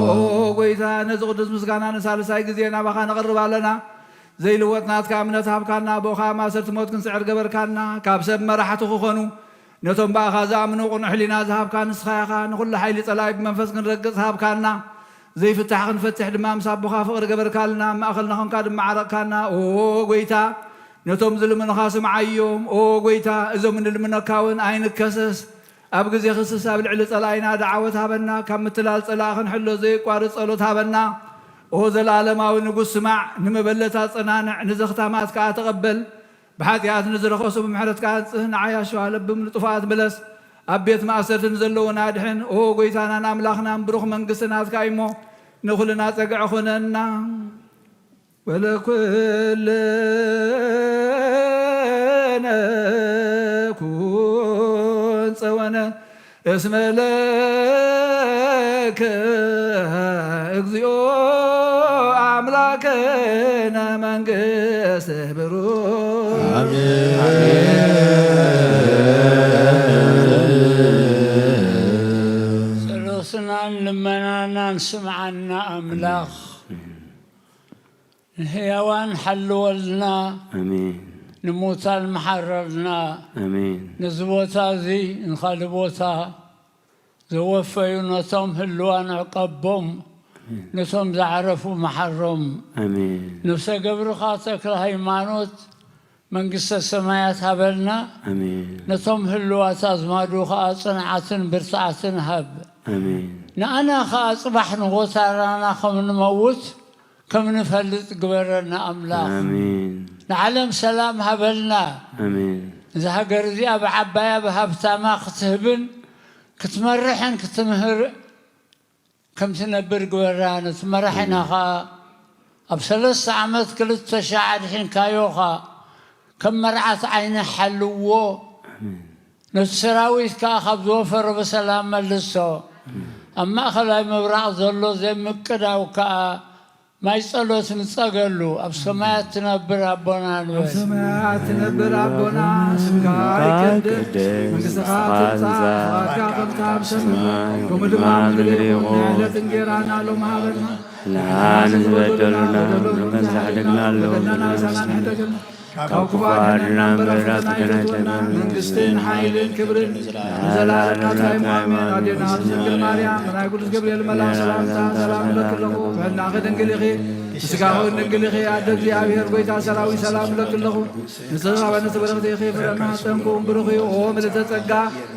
ኦ ጎይታ፣ ነዚ ቅዱስ ምስጋና ንሳልሳይ ግዜ ናባኻ ነቕርብ ኣለና። ዘይልወጥ ናትካ እምነት ሃብካና፣ ብኡኻ ማእሰርቲ ሞት ክንስዕር ገበርካና። ካብ ሰብ መራሕቲ ክኾኑ፣ ነቶም ብኣኻ ዝኣምኑ ቅኑዕ ሕሊና ዝሃብካ ንስኻ ኢኻ። ንኹሉ ሓይሊ ጸላኢ ብመንፈስ ክንረግጽ ሃብካና። ዘይፍታሕ ክንፈትሕ ድማ ምስ ኣቦኻ ፍቕሪ ገበርካልና። ኣብ ማእኸልና ኾንካ ድማ ዓረቕካና። ኦ ጎይታ፣ ነቶም ዝልምኑኻ ስምዓዮም። ኦ ጎይታ፣ እዞም እንልምነካ እውን ኣይንከሰስ። ኣብ ግዜ ክስስ ኣብ ልዕሊ ጸላኢና ደዓወት ሃበና። ካብ ምትላል ጸላኢ ክንሕሎ ዘየቋርጽ ጸሎት ሃበና። ኦ ዘለኣለማዊ ንጉስ፣ ስማዕ፣ ንመበለት ኣጸናንዕ፣ ንዘኽታማት ከኣ ተቐበል። ብሓጢኣት ንዝረኸሱ ብምሕረትካ ኣንጽህ፣ ንዓያሹ ኣለብም፣ ንጥፉኣት ምለስ፣ ኣብ ቤት ማእሰርቲ ንዘለዉን ኣድሕን። ኦ ጎይታናን ኣምላኽናን፣ ብሩኽ መንግስቲ ናትካ እዩሞ፣ ንኹልና ጸግዒ ኹነና። ወለኩልነ ኩን ጸወነ እስመ ለከ እግዚኦ አምላክነ መንግስት ብሩክ። አሜን። ጸሎትናን ልመናናን ስምዓና ኣምላኽ። ንህያዋን ሓልወልና፣ ኣሜን። ንሙታን መሓረልና። ኣሜን። ነዚ ቦታ እዚ ንኻልእ ቦታ ዘወፈዩ ነቶም ህልዋን ዕቀቦም፣ ኣሜን። ነቶም ዝዓረፉ መሓሮም። ኣሜን። ነፍሰ ገብርኻ ተክለ ሃይማኖት መንግስተ ሰማያት ሃበልና። ኣሜን። ነቶም ህልዋት ኣዝማዱ ኸኣ ጽንዓትን ብርትዓትን ሃብ። ኣሜን። ንኣና ኸኣ ጽባሕ ንጎታናና ከም ንመውት ከም ንፈልጥ ግበረና ኣምላኽ። ኣሜን። ንዓለም ሰላም ሃበልና። ኣሜን። እዛ ሃገር እዚኣ ብዓባያ ብሃብታማ ክትህብን ክትመርሕን ክትምህር ከም ትነብር ግበራ። ነቲ መራሒና ኸኣ ኣብ ሰለስተ ዓመት ክልተ ሻዕ ኣድሒንካዮ ኸኣ ከም መርዓት ዓይኒ ሓልዎ። ኣሜን። ነቲ ሰራዊት ከኣ ካብ ዝወፈሮ ብሰላም መልሶ። ኣብ ማእከላይ ምብራቕ ዘሎ ዘይምቅዳው ከኣ ማይ ጸሎት ንጸገሉ። ኣብ ሰማያት ትነብር ኣቦና ኣብ ንበል። ሰማያት ትነብር ኣቦና፣ ስምካ ይቀደስ፣ መንግስትኻ ትምጻእ፣ ፍቓድካ ከምቲ ኣብ ሰማይ ከምኡ ድማ ኣብ ምድሪ ይኹን። ናይ ዕለት እንጌራና ሎሚ ሃበና። ንዓና ንዝበደሉና በደሎም ንመንዝሕ ሓደግና ኣለዉ። በደልና ንሳና ንሕደገና። ካብ ክፉ ኣድሕነና እምበር ኣስቀድመና ኣይትእትወና። መንግስትን ሓይልን ክብርን ንዘለኣለም ናትካ እዩ። ኣሜን። ኣዴና ድንግል ማርያም፣ ናይ ቅዱስ ገብርኤል መልኣክ ሰላምታ ሰላም እብለኪ ኣለኹ። ብሕልናኺ ድንግል ኢኺ፣ ብስጋኺ እውን ድንግል ኢኺ። ኣደ እግዚኣብሔር፣ ጎይታ ሰራዊት፣ ሰላም እብለኪ ኣለኹ። ንስኺ ኸዓ ንስብርኽቲ ኢኺ፣ ፍረ ማህፀንኪ እውን ብሩኽ እዩ። ኦ ምልዕተ ጸጋ፣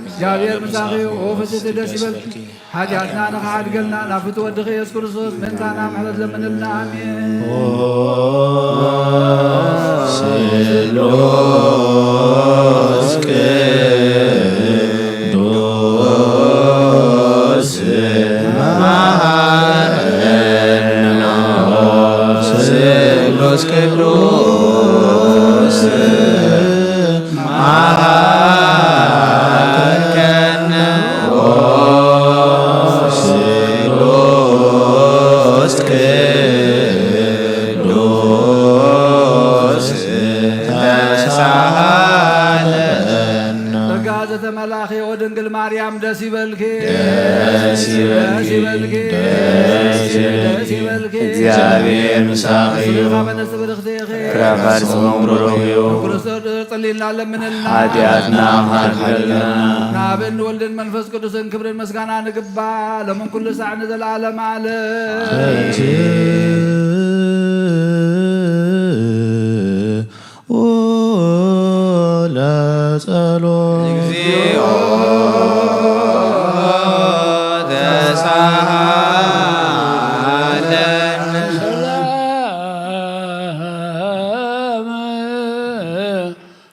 እግዚኣብሔር ምሳኺ እዩ። ኦ ፍስሕቲ፣ ደስ ይበልኪ። ሓጢኣትና ንኽሓድገልና ናብ ፍትው ወድኺ የሱስ ክርስቶስ ምእንታና ምሕረት ለምንልና። ኣሜን። ስሉስ ቅዱስ መሃረነ። ስሉስ ቅዱስ መሃረነ። ስሉስ ቅዱስ ተሳሃለነ። ጸጋ ዘተመላኺ ኦ ድንግል ማርያም ደስ ይበልኪ። ደስ ይበልኪ። ደስ ይበልኪ። ደስ ይበልኪ። ደስ ይበልኪ። እግዚኣብሔር ምሳኺ እዩ። ስብርኽቲ ኢኺ። ፍረ ከርስኺ እውን ብሩኽ እዩ። ክርስቶስ ጸልይልና ለምንልና። ሓጢኣትና ሓድገልና። ንኣብን ወልድን መንፈስ ቅዱስን ክብርን ምስጋና ንግባ፣ ሎምን ኩሉ ሳዕ ንዘለዓለም ዓለም። ለጸሎት። እግዚኦ ተሳሃለነ። ሰላም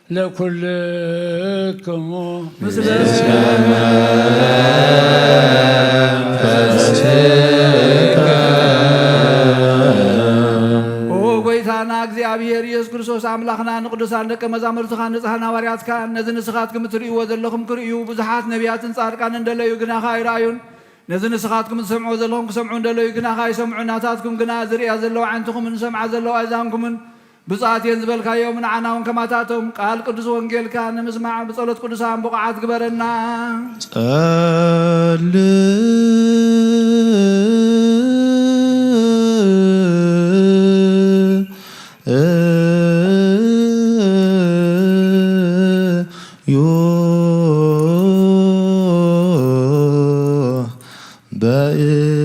ለኩልክሙ። ምስለ መንፈስከ። ኦ ጎይታና እግዚኣብሔር ኢየሱስ ክርስቶስ ኣምላኽና፣ ንቅዱሳን ደቀ መዛሙርትኻን ንጽሓን ሃዋርያትካን፣ ነዚ ንስኻትኩም እትርእይዎ ዘለኹም ክርእዩ ብዙሓት ነቢያትን ጻድቃንን እንደለዩ፣ ግናኸ ኣይረኣዩን። ነዚ ንስኻትኩም ትሰምዕዎ ዘለኹም ክሰምዑ እንደለዩ፣ ግናኸ ኣይሰምዑን። ናታትኩም ግና ዝርእያ ዘለዋ ዓይንትኹምን ዝሰምዓ ዘለዋ ኣእዛንኩምን ብፁዓት እየን ዝበልካዮም፣ ንዓና እውን ከማታቶም ቃል ቅዱስ ወንጌልካ ንምስማዕ ብጸሎት ቅዱሳን ብቑዓት ግበረና። ጸል ዩ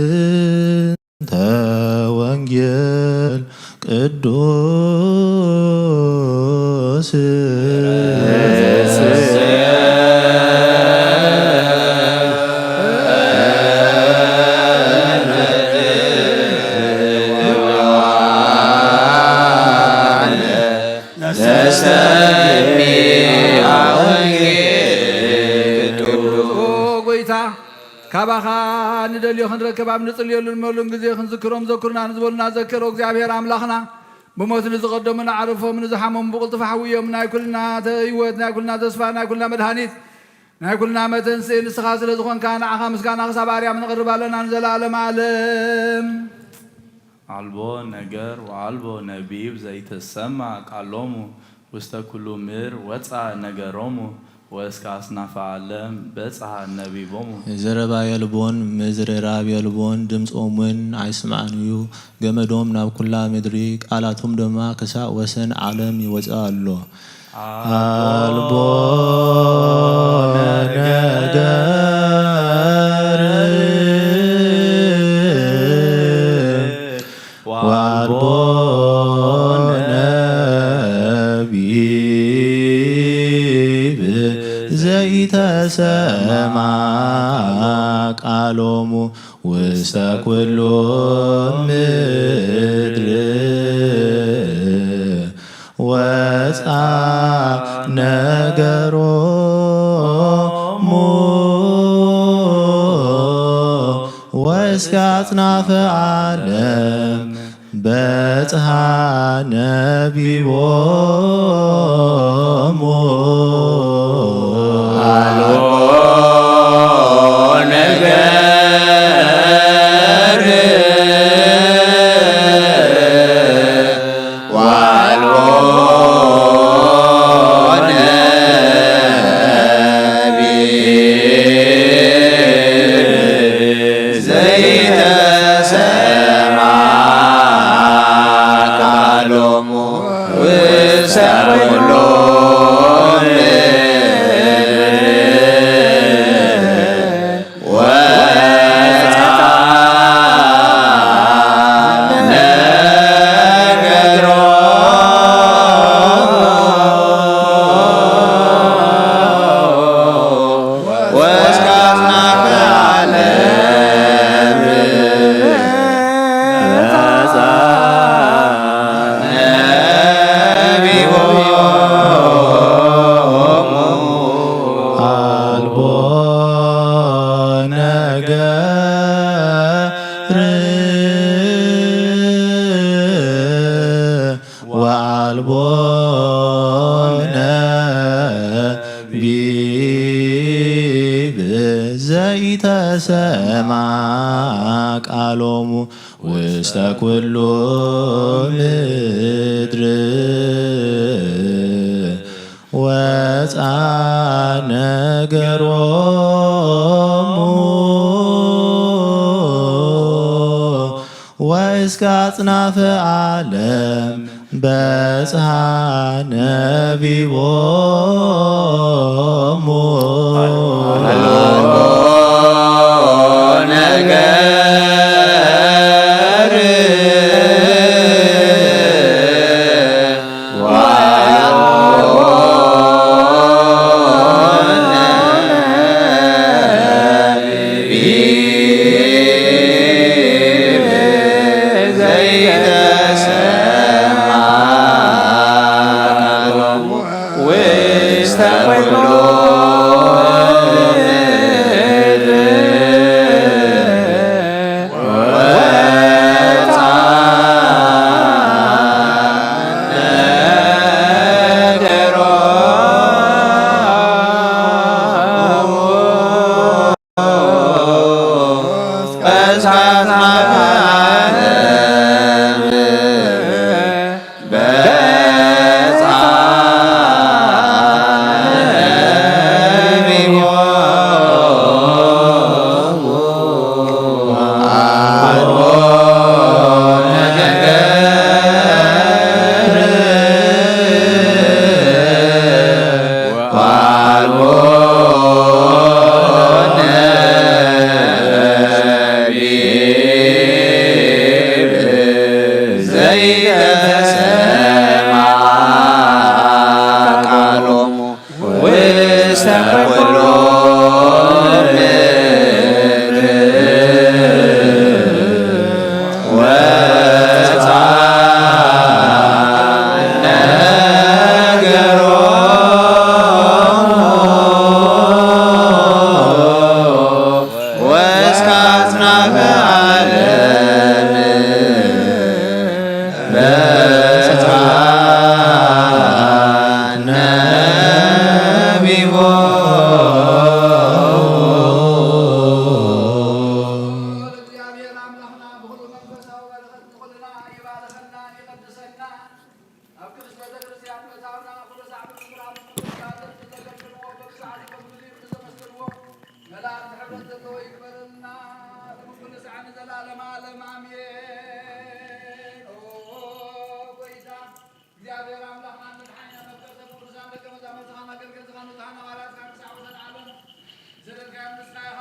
በእንተ ወንጌል ቅዱስ። ነስተሚ አወንጌል ቅዱስ። ኦ ጎይታ፣ ካባኻ ንደልዮ ክንረክብ ኣብ ንጽልየሉን መሉን ግዜ ክንዝክሮም ዘኩርና ንዝበሉና ዘከሮ እግዚኣብሔር ኣምላኽና ብሞት ንዝቐደሙ ንዓረፎም ንዝሓመሙ ብቕልጡፍ ሓውዮም ናይ ኩልና ተ- ህይወት ናይ ኩልና ተስፋ ናይ ኩልና መድሃኒት ናይ ኩልና መተንስኢ ንስኻ ስለ ዝኾንካ ንዓኻ ምስጋና ክሳብ ኣርያም ንቕርብ ኣለና ንዘለኣለም ዓለም። አልቦ ነገር ወአልቦ ነቢብ ዘይተሰማ ቃሎሙ ውስተ ኩሉ ምድር ወፃ ነገሮሙ ወእስከ አጽናፈ ዓለም በጽሐ ነቢቦሙ። ዘረባ የልቦን ምዝርራብ የልቦን ድምፆም እውን ኣይስማዕን እዩ። ገመዶም ናብ ኩላ ምድሪ ቃላቶም ድማ ክሳእ ወሰን ዓለም ይወፅእ ኣሎ። አልቦ ነገር ወአልቦ ነቢብ ዘይተሰማ ቃሎሙ ውስተ ኩሉ ምድር ወፃ ነገሮሙ ወእስከ አጽናፈ ዓለም በጽሐ ነቢቦሙ። አልቦ ነገር ወአልቦ ነቢብ ዘይተሰማ ቃሎሙ ውስተ ኩሉ ምድር ወፃ ነገሮሙ ወእስከ አጽናፈ ዓለም በጽሐ ነቢቦሙ። አልቦ ነገር ወአልቦ ነቢብ ዘይተሰማ ቃሎሙ ውስተ ኩሉ ምድር ወፃ ነገሮሙ ወእስከ አጽናፈ ዓለም በጽሐ ነቢቦሙ። አልቦ ነገር ወአልቦ ነቢብ ዘይተሰማ ቃሎሙ ውስተ ኩሉ ምድር ወፃ ነገሮሙ እስከ አጽናፈ ዓለም። በጽሐነ ነቢቦ። መላእክቲ ሕብረት ዘለዎ ይግበረልና፣ ቅዱስ ንስዓነ ዘላለም ዓለም ኣሜን። ኦ ጎይታ እግዚኣብሔር ኣምላኽና መድሓኒና መፍቀርተ ቅዱሳን ደቀ መዛሙርትኻ መገልገልትኻ ንጹሃን ሃዋርያትካ ክሳዕ ወሰን ዓለም ዘለልካዮም ንስኻ ኢኻ።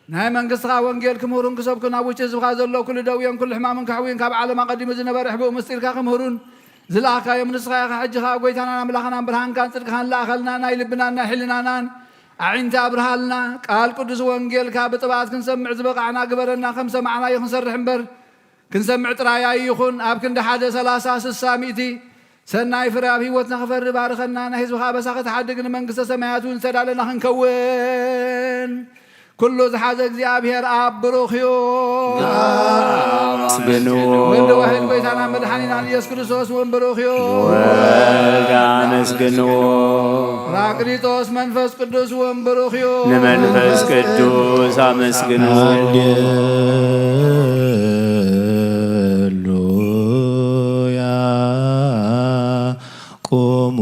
ናይ መንግስትኻ ወንጌል ክምህሩን ክሰብኩን ኣብ ውሽጢ ህዝብኻ ዘሎ ኩሉ ደውዮን ኩሉ ሕማምን ከሕውዩን ካብ ዓለም ኣቐዲሙ ዝነበረ ሕቡእ ምስጢርካ ክምህሩን ዝለኣኽካዮም ንስኻ ኢኻ። ሕጂ ኸኣ ጎይታናን ኣምላኽናን ብርሃንካን ጽድቅኻን ለኣኸልና፣ ናይ ልብናን ናይ ሕልናናን ኣዒንቲ ኣብርሃልና። ቃል ቅዱስ ወንጌልካ ብጥብኣት ክንሰምዕ ዝበቓዕና ግበረና። ከም ሰማዕናዮ ክንሰርሕ እምበር ክንሰምዕ ጥራይ ኣይኹን። ኣብ ክንዲ ሓደ ሰላሳ፣ ስሳ፣ ሚእቲ ሰናይ ፍረ ኣብ ህይወትና ክፈሪ ባርኸና። ናይ ህዝብኻ ኣበሳ ክትሓድግ ንመንግስተ ሰማያት እውን ዝተዳለና ክንከውን ኩሉ ዝሓዘ እግዚኣብሔር ኣብ ብሩኽ እዩ። ኣመስግንዎ። ወልድ ዋሕድ ጎይታና መድሓኒናን ኢየሱስ ክርስቶስ እውን ብሩኽ እዩ። ወልድ ኣመስግንዎ። ጳራቅሊጦስ መንፈስ ቅዱስ እውን ብሩኽ እዩ። ንመንፈስ ቅዱስ ኣመስግንዎ። ሃሌሉያ። ቁሙ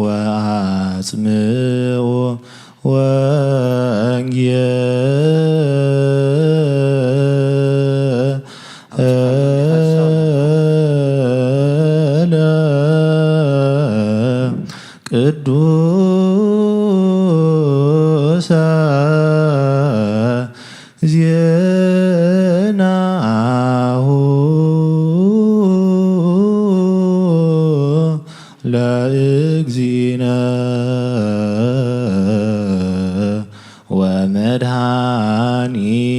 ወአጽምዑ ወንጌለ ቅዱሰ ዜናሁ ለእግዚእነ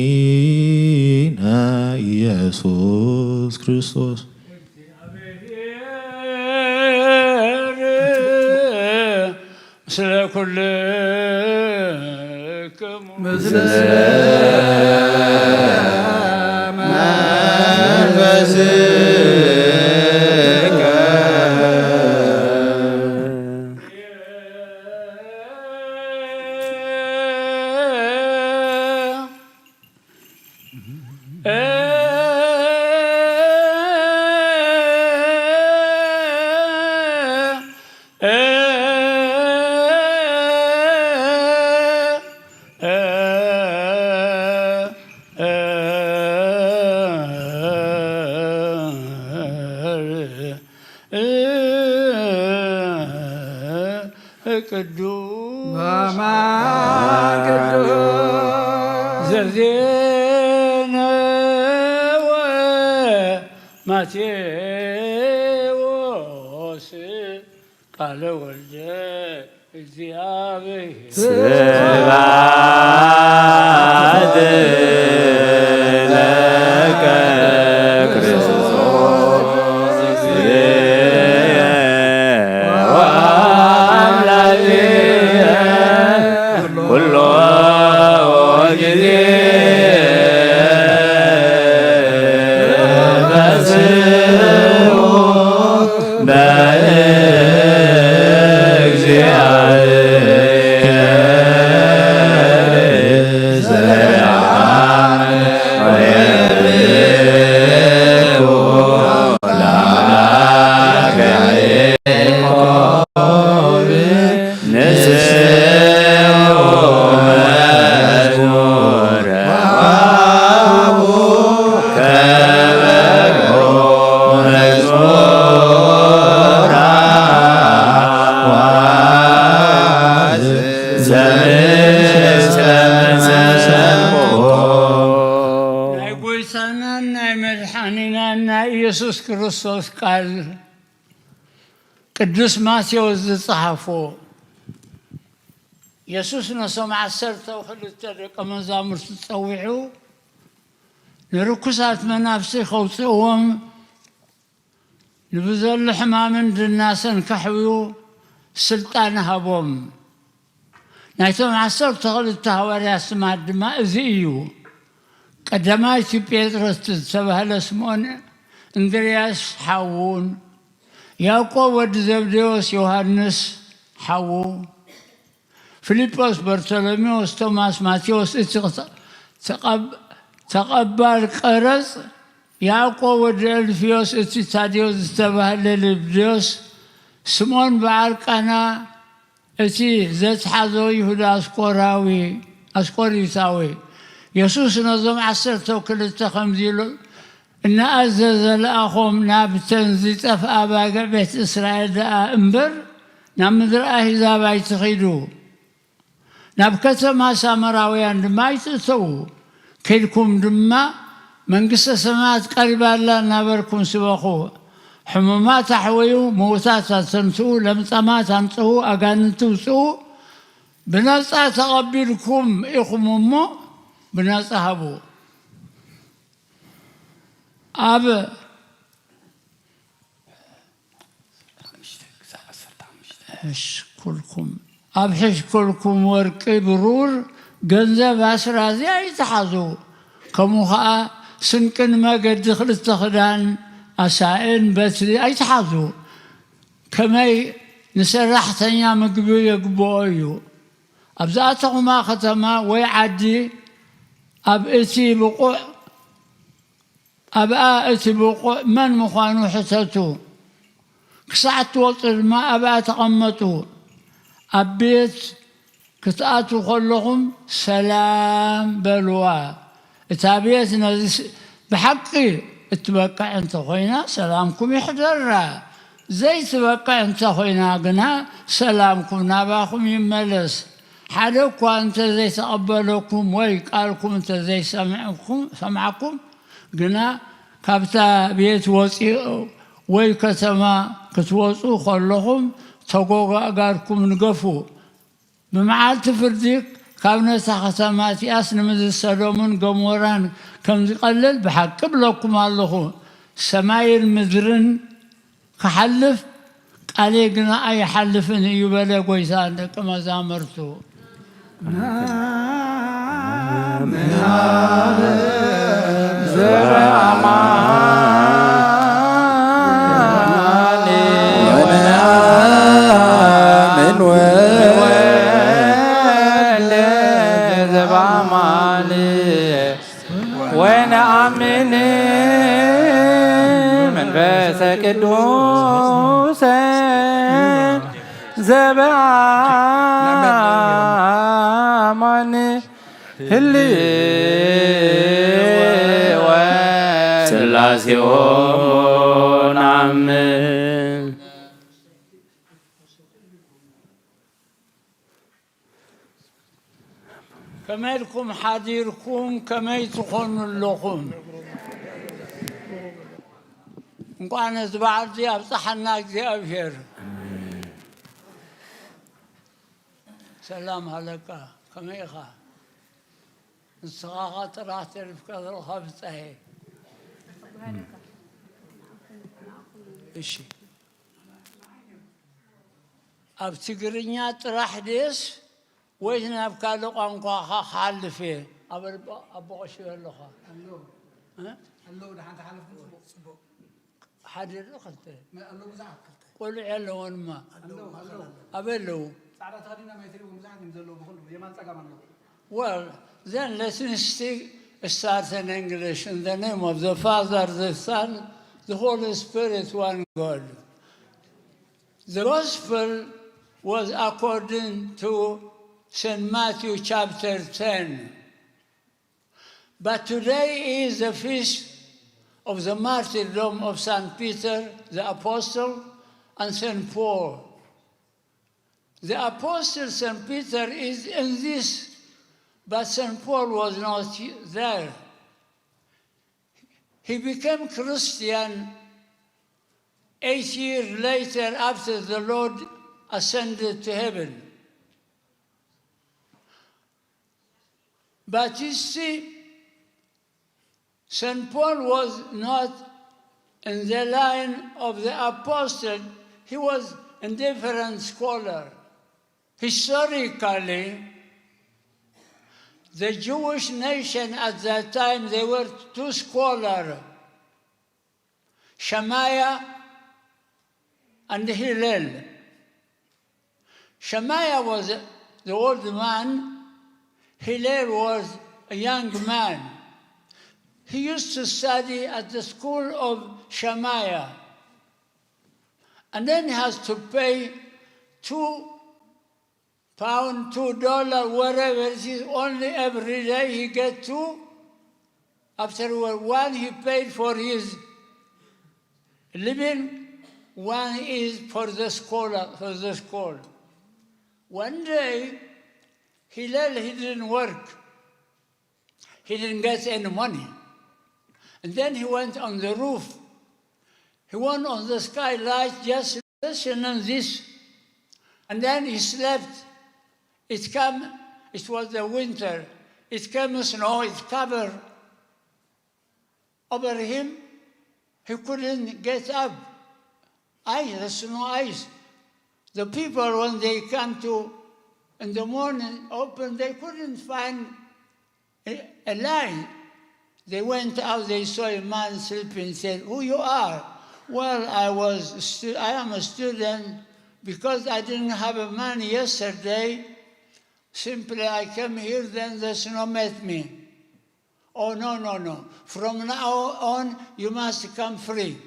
ወመድኃኒነ ኢየሱስ ክርስቶስ። ምስለ ኩልክሙ ምስለ መንፈስከ። ቅዱስ በማን ቅዱስ ዘዜነወ ማቴዎስ ቃለ ወልደ እግዚኣብሔር። ስብሐት ለከ ክርስቶስ ወአምላክየ ኩሎ ጊዜ። ተፈስሑ በእግዚአብሔር ዘአነ ወይብልኩ ለአምላከ ያዕቆብ። ንስኡ መዝሙር ወአቡ ከበሮ መዝሙር ዘምስለ መሰንቆ። ናይ ጎይታናን ናይ መድሓኒናን ናይ ኢየሱስ ክርስቶስ ቃል ቅዱስ ማቴዎስ ዝጸሓፎ። የሱስ ነቶም ዓሰርተ ክልተ ደቀ መዛሙርቱ ጸዊዑ፣ ንርኩሳት መናፍስቲ ከውጽእዎም፣ ንብዘሎ ሕማምን ድናሰን ከሕውዩ ስልጣን ሃቦም። ናይቶም ዓሰርተ ክልተ ሃዋርያት ስማት ድማ እዚ እዩ። ቀዳማይ እቲ ጴጥሮስ ዝተባህለ ስምዖን እንድርያስ ሓዉን፣ ያዕቆብ ወዲ ዘብዴዎስ ዮሃንስ ሓዉ፣ ፊልጶስ በርቶሎሜዎስ ቶማስ ማቴዎስ እቲ ተቐብ- ተቐባል ቀረጽ፣ ያዕቆብ ወዲ ኣልፍዮስ እቲ ታድዮስ ዝተባህለ ልብድዮስ፣ ስምኦን በዓል ቃና እቲ ዘትሓዞ ይሁዳ ኣስቆራዊ ኣስቆሪታዊ። የሱስ ነዞም ዓሰርተ ክልተ ከምዚ ኢሉ እናኣዘዘ ለኣኾም፣ ናብተን ዝጠፍኣ ኣባግዕ ቤት እስራኤል ደኣ እምበር ናብ ምድሪ ኣህዛብ ኣይትኺዱ፣ ናብ ከተማ ሳመራውያን ድማ ኣይትእተዉ። ከይድኩም ድማ መንግስተ ሰማያት ቀሪባ ኣላ እናበልኩም ስበኹ። ሕሙማት ኣሕወዩ፣ ምዉታት ኣተንስኡ፣ ለምጻማት ኣንጽሁ፣ ኣጋንንቲ ውጽኡ። ብነጻ ተቐቢልኩም ኢኹም እሞ ብነጻ ሃቡ። ኣብ ሕሽኩልኩም ኣብ ሕሽኩልኩም ወርቂ ብሩር ገንዘብ ኣስራዚ ኣይትሓዙ። ከምኡ ኸዓ ስንቅን መገዲ ክልተ ክዳን ኣሳእን በትሪ ኣይትሓዙ። ከመይ ንሰራሕተኛ ምግቢ የግብኦ እዩ። ኣብ ዝኣተኹማ ከተማ ወይ ዓዲ ኣብ እቲ ብቑዕ ኣብኣ እቲ ብቑዕ መን ምዃኑ ሕተቱ። ክሳዕ እትወጹ ድማ ኣብኣ ተቐመጡ። ኣብ ቤት ክትኣትዉ ከለኹም ሰላም በልዋ። እታ ቤት ነዚ ስ- ብሓቂ እትበቅዕ እንተኾይና ሰላምኩም ይሕደራ። ዘይትበቅዕ እንተኾይና ግና ሰላምኩም ናባኹም ይመለስ። ሓደ እኳ እንተ ዘይተቐበለኩም ወይ ቃልኩም እንተ ዘይሰምዐኩም ሰምዓኩም ግና ካብታ ቤት ወፂኡ ወይ ከተማ ክትወፁ ከለኹም ተጎጋጋርኩም ንገፉ። ብመዓልቲ ፍርዲ ካብ ነታ ከተማ እቲኣስ ንምድሪ ሰዶምን ገሞራን ከም ዝቐልል ብሓቂ እብለኩም ኣለኹ። ሰማይን ምድርን ክሓልፍ ቃለይ ግና ኣይሓልፍን እዩ በለ ጎይታ ንደቂ መዛምርቱ። ወነአምን መንፈሰ ቅዱስ ዘበአማን ህልወ ስላሴዎ ነአምን። ከመይ ኢልኩም ሓዲርኩም? ከመይ ትኾኑ ኣለኹም? እንቋዕ ነዚ በዓል እዚ ኣብፀሓና እግዚኣብሔር። ሰላም ሃለቃ፣ ከመይ ኢኻ? ንስኻ ጥራሕ ተሪፍካ ዘለኻ ብጻየ። እሺ፣ ኣብ ትግርኛ ጥራሕ ድየስ ወይስ ናብ ካልእ ቋንቋ ኸ ክሓልፍ እየ? ኣበል ኣቦ ቀሺ ኣለኻ? ኣለዉ። እ? ኣለዉ፣ ደሓን ተሓለፍኩም፣ ጽቡቕ፣ ጽቡቕ። ሓደ ዶ ክልተ? መ-፣ ኣለዉ ብዙሓት፣ ክልተ። ቆልዑ ኣለወንማ? ኣለዉ፣ ኣለዉ። ኣበይ ኣለዉ? ጻዕዳ ተኸዲኖም ኣይትሪእዎም፣ ብዙሓት እዮም ዘለዉ፣ ብኹሉ የማን ጸጋም ኣለዉ። Well, then let me speak, start in English. In the name of the Father, the Son, the Holy Spirit, one God. The Gospel was according to Saint Matthew chapter ten. But today is the feast of the martyrdom of Saint Peter the Apostle and Saint Paul. The Apostle Saint Peter is in this, but Saint Paul was not there. He became Christian eight years later after the Lord ascended to heaven. But you see, Saint Paul was not in the line of the apostle. He was a different scholar. Historically, the Jewish nation at that time, they were two scholars. Shemaiah and Hillel. Shemaiah was the old man, Hillel was a young man. He used to study at the school of Shemaiah. And then he has to pay two pound, two dollar, whatever it is, only every day he get two. After one, he paid for his living, one is for the scholar, for the school. One day, Hillel, he didn't work. He didn't get any money. And then he went on the roof. He went on the skylight, just listening this. And then he slept. It came, it was the winter. It came snow, it covered over him. He couldn't get up. Ice, the snow ice. The people, when they come to, in the morning, open, they couldn't find a, a light. They went out, they saw a man sleeping, said, "Who you are?" "Well, I was stu-, I am a student. Because I didn't have a money yesterday, simply I came here, then the snow met me." "Oh, no, no, no. From now on, you must come free."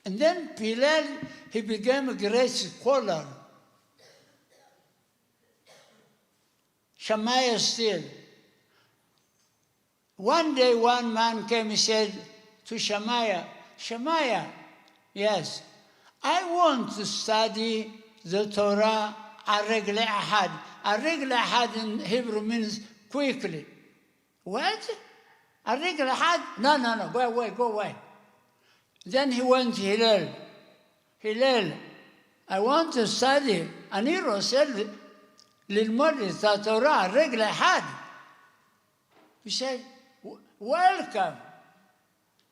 And then Hillel, he became a great scholar. Shemaiah still. One day, one man came, he said to Shemaiah, "Shemaiah, yes, I want to study the Torah על רגל אחת." על רגל אחת in Hebrew means quickly. "What? על רגל אחת? No, no, no, go away, go away." Then he went to Hillel. "Hillel, I want to study. אני רוצה ל-, ללמוד את התורה על רגל אחת." He said, "W-, welcome.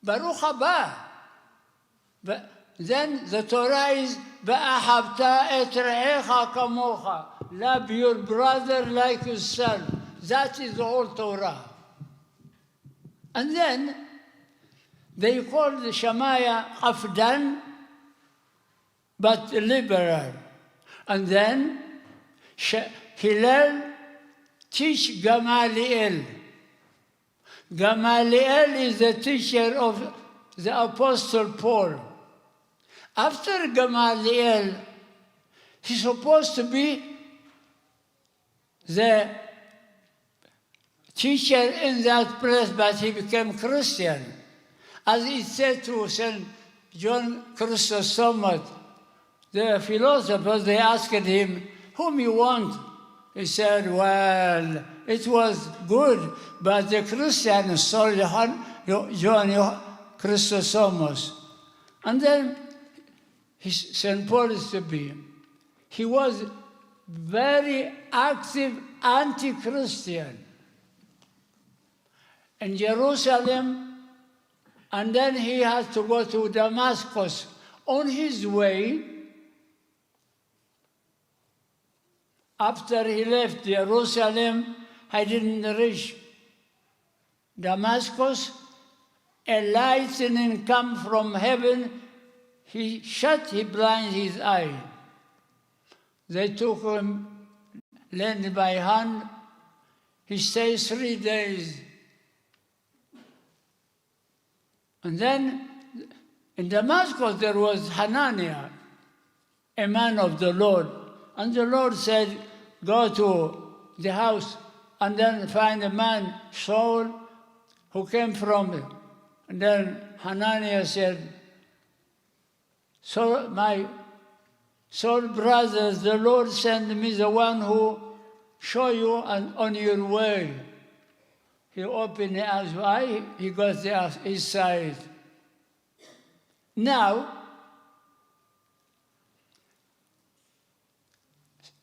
ברוך הבא." But then the Torah is, "ואהבת את רעך כמוך." Love your brother like yourself. That is the whole Torah. And then they called Shemaiah חפדן, but liberal. And then Sh-, Hillel teach Gamaliel. Gamaliel is the teacher of the Apostle Paul. After Gamaliel, he's supposed to be the teacher in that place, but he became Christian. As it said to Saint John Chrysostom, the philosophers, they asked him, "Whom you want?" He said, "Well, it was good, but the Christians sold Johann-, Jo-, John Joh-, Chrysostomos." And then he, Saint Paul is to be. He was very active anti-Christian in Jerusalem, and then he has to go to Damascus. On his way, after he left Jerusalem, he didn't reach Damascus, a lightning come from heaven, he shut, he blind his eye. They took him, led by hand. He stays three days. And then in Damascus there was Hananiah, a man of the Lord. And the Lord said, "Go to the house and then find a man, Saul, who came from it." And then Hananiah said, "So my Saul brothers, the Lord sent me the one who show you and on your way." He opened his eye, he got the, his sight. Now,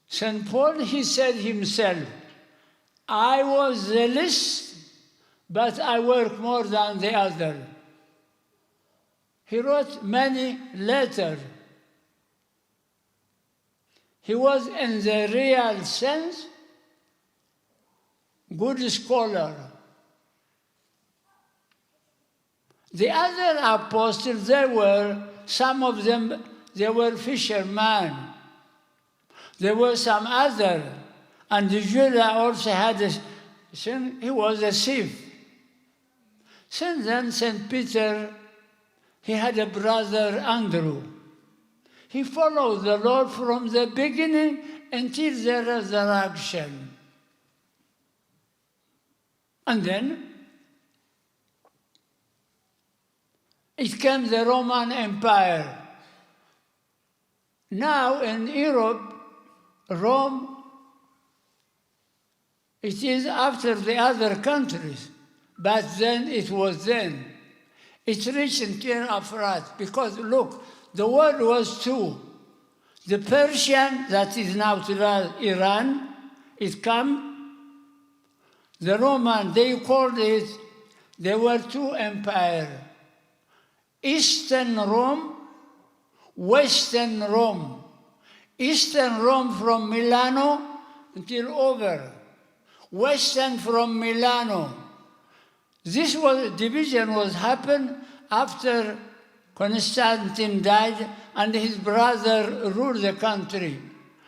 Saint Paul, he said himself, "I was the least, but I work more than the other." He wrote many letters. He was, in the real sense, good scholar. The other apostles, they were, some of them, they were fishermen. There were some other, and Judas also had a sin, he was a thief. Since then, Saint Peter, he had a brother Andrew. He followed the Lord from the beginning until the resurrection. And then it came the Roman Empire. Now in Europe, Rome, it is after the other countries, but then it was then. It reached in Tir Afrat because look, the world was two. The Persian, that is now Iran, it come. The Roman, they called it, there were two empires. Eastern Rome, Western Rome. Eastern Rome from Milano until over. Western from Milano. This was, division was happened after Constantine died and his brother ruled the country.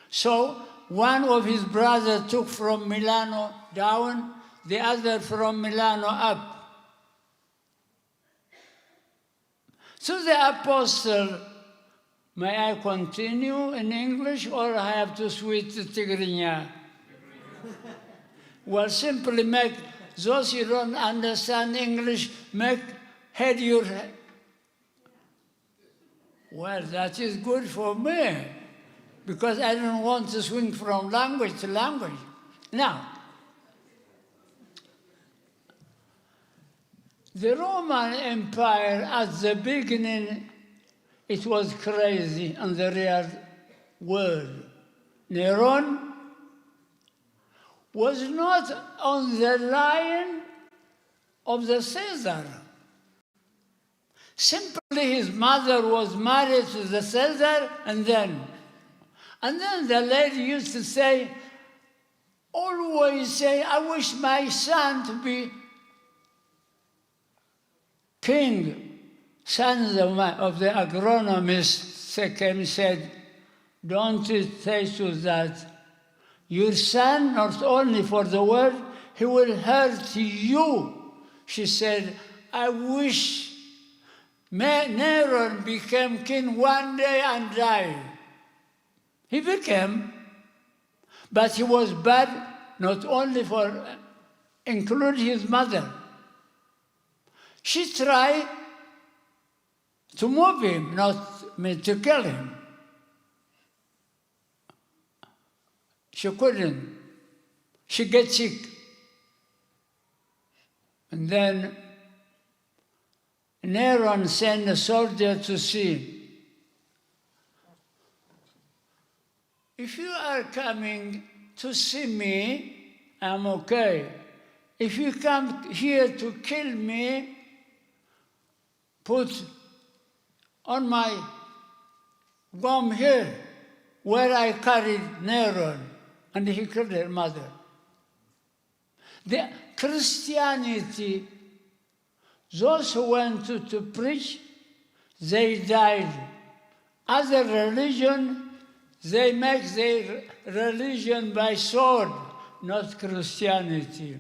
So one of his brothers took from Milano down, the other from Milano up. So the apostle, may I continue in English or I have to switch to Tigrinya? Well, simply make those who don't understand English, make head your he-, well, that is good for me because I don't want to swing from language to language. Now, the Roman Empire at the beginning, it was crazy in the real world. Neron was not on the line of the Caesar. Simply his mother was married to the Caesar and then, and then the lady used to say, always say, I wish my son to be king. Sons of, my, of the agronomist came said, don't say to that. Your son, not only for the world, he will hurt you. She said, I wish Neron became king one day and die. He became, but he was bad not only for, include his mother. She tried to move him, not, I mean, to kill him. She couldn't. She gets sick. And then Neron sent a soldier to see. If you are coming to see me, I'm okay. If you come here to kill me, put on my gum here where I carried Neron, and he killed her mother. The Christianity, those who went to, to preach, they died. Other religion, they make their religion by sword, not Christianity.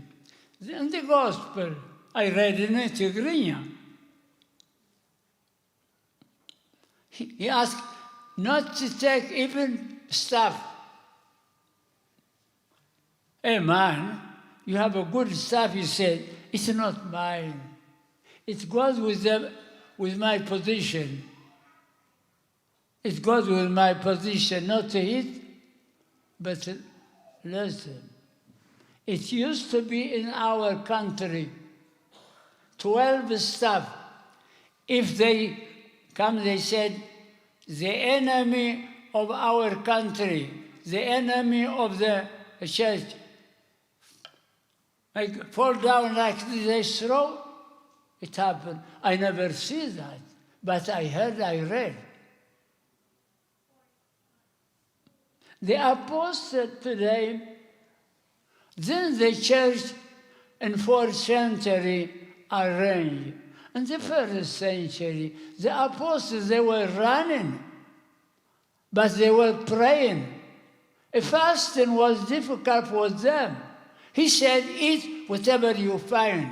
In the gospel, I read in Tigrinya. He, he asked not to take even stuff. Hey man, you have a good stuff, he said. It's not mine. It goes with the, with my position. It goes with my position, not to eat, but to listen. It used to be in our country, twelve staff. If they come, they said, the enemy of our country, the enemy of the church, like, fall down like this, they throw. It happened. I never see that, but I heard, I read. The apostle today, then the church in fourth century arranged. In the first century, the apostles, they were running, but they were praying. Fasting was difficult for them. He said, "Eat whatever you find."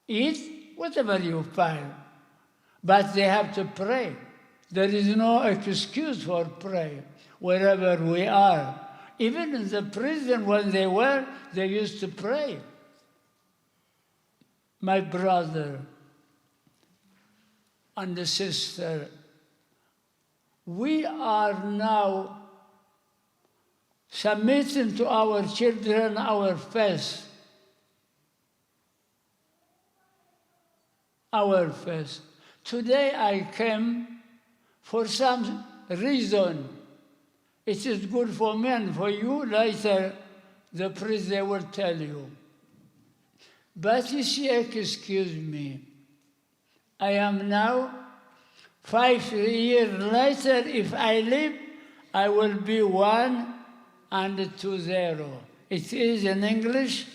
Eat whatever you find. But they have to pray. There is no excuse for prayer wherever we are. Even in the prison, when they were, they used to pray. My brother and the sister, we are now submitting to our children our faith. Our faith. Today I came for some reason. It is good for me and for you. Later, the priest, they will tell you. But you see, excuse me. I am now five years later. If I live, I will be one and two zero. It is in English,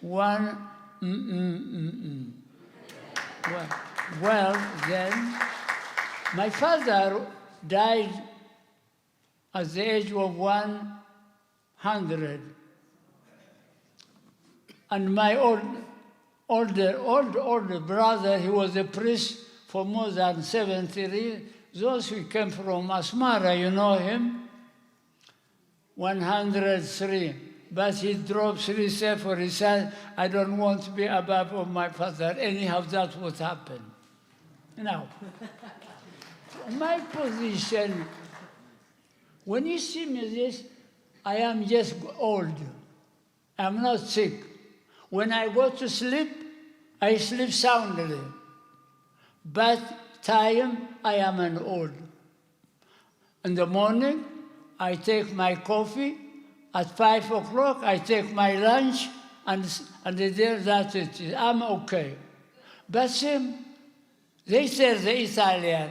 one. Mm, mm, mm, mm. Well, well, then, my father died at the age of one hundred. And my old, older, old, old brother, he was a priest for more than seventy years. Those who came from Asmara, you know him, one hundred three. But he dropped three sefer. He said, "I don't want to be above of my father." Anyhow, that's what happened. Now, my position, when you see me this, I am just old. I'm not sick. When I go to sleep, I sleep soundly. But time, I am an old. In the morning, I take my coffee. At five o'clock, I take my lunch, and, and there that it is. I'm okay. But same, they tell the Italian,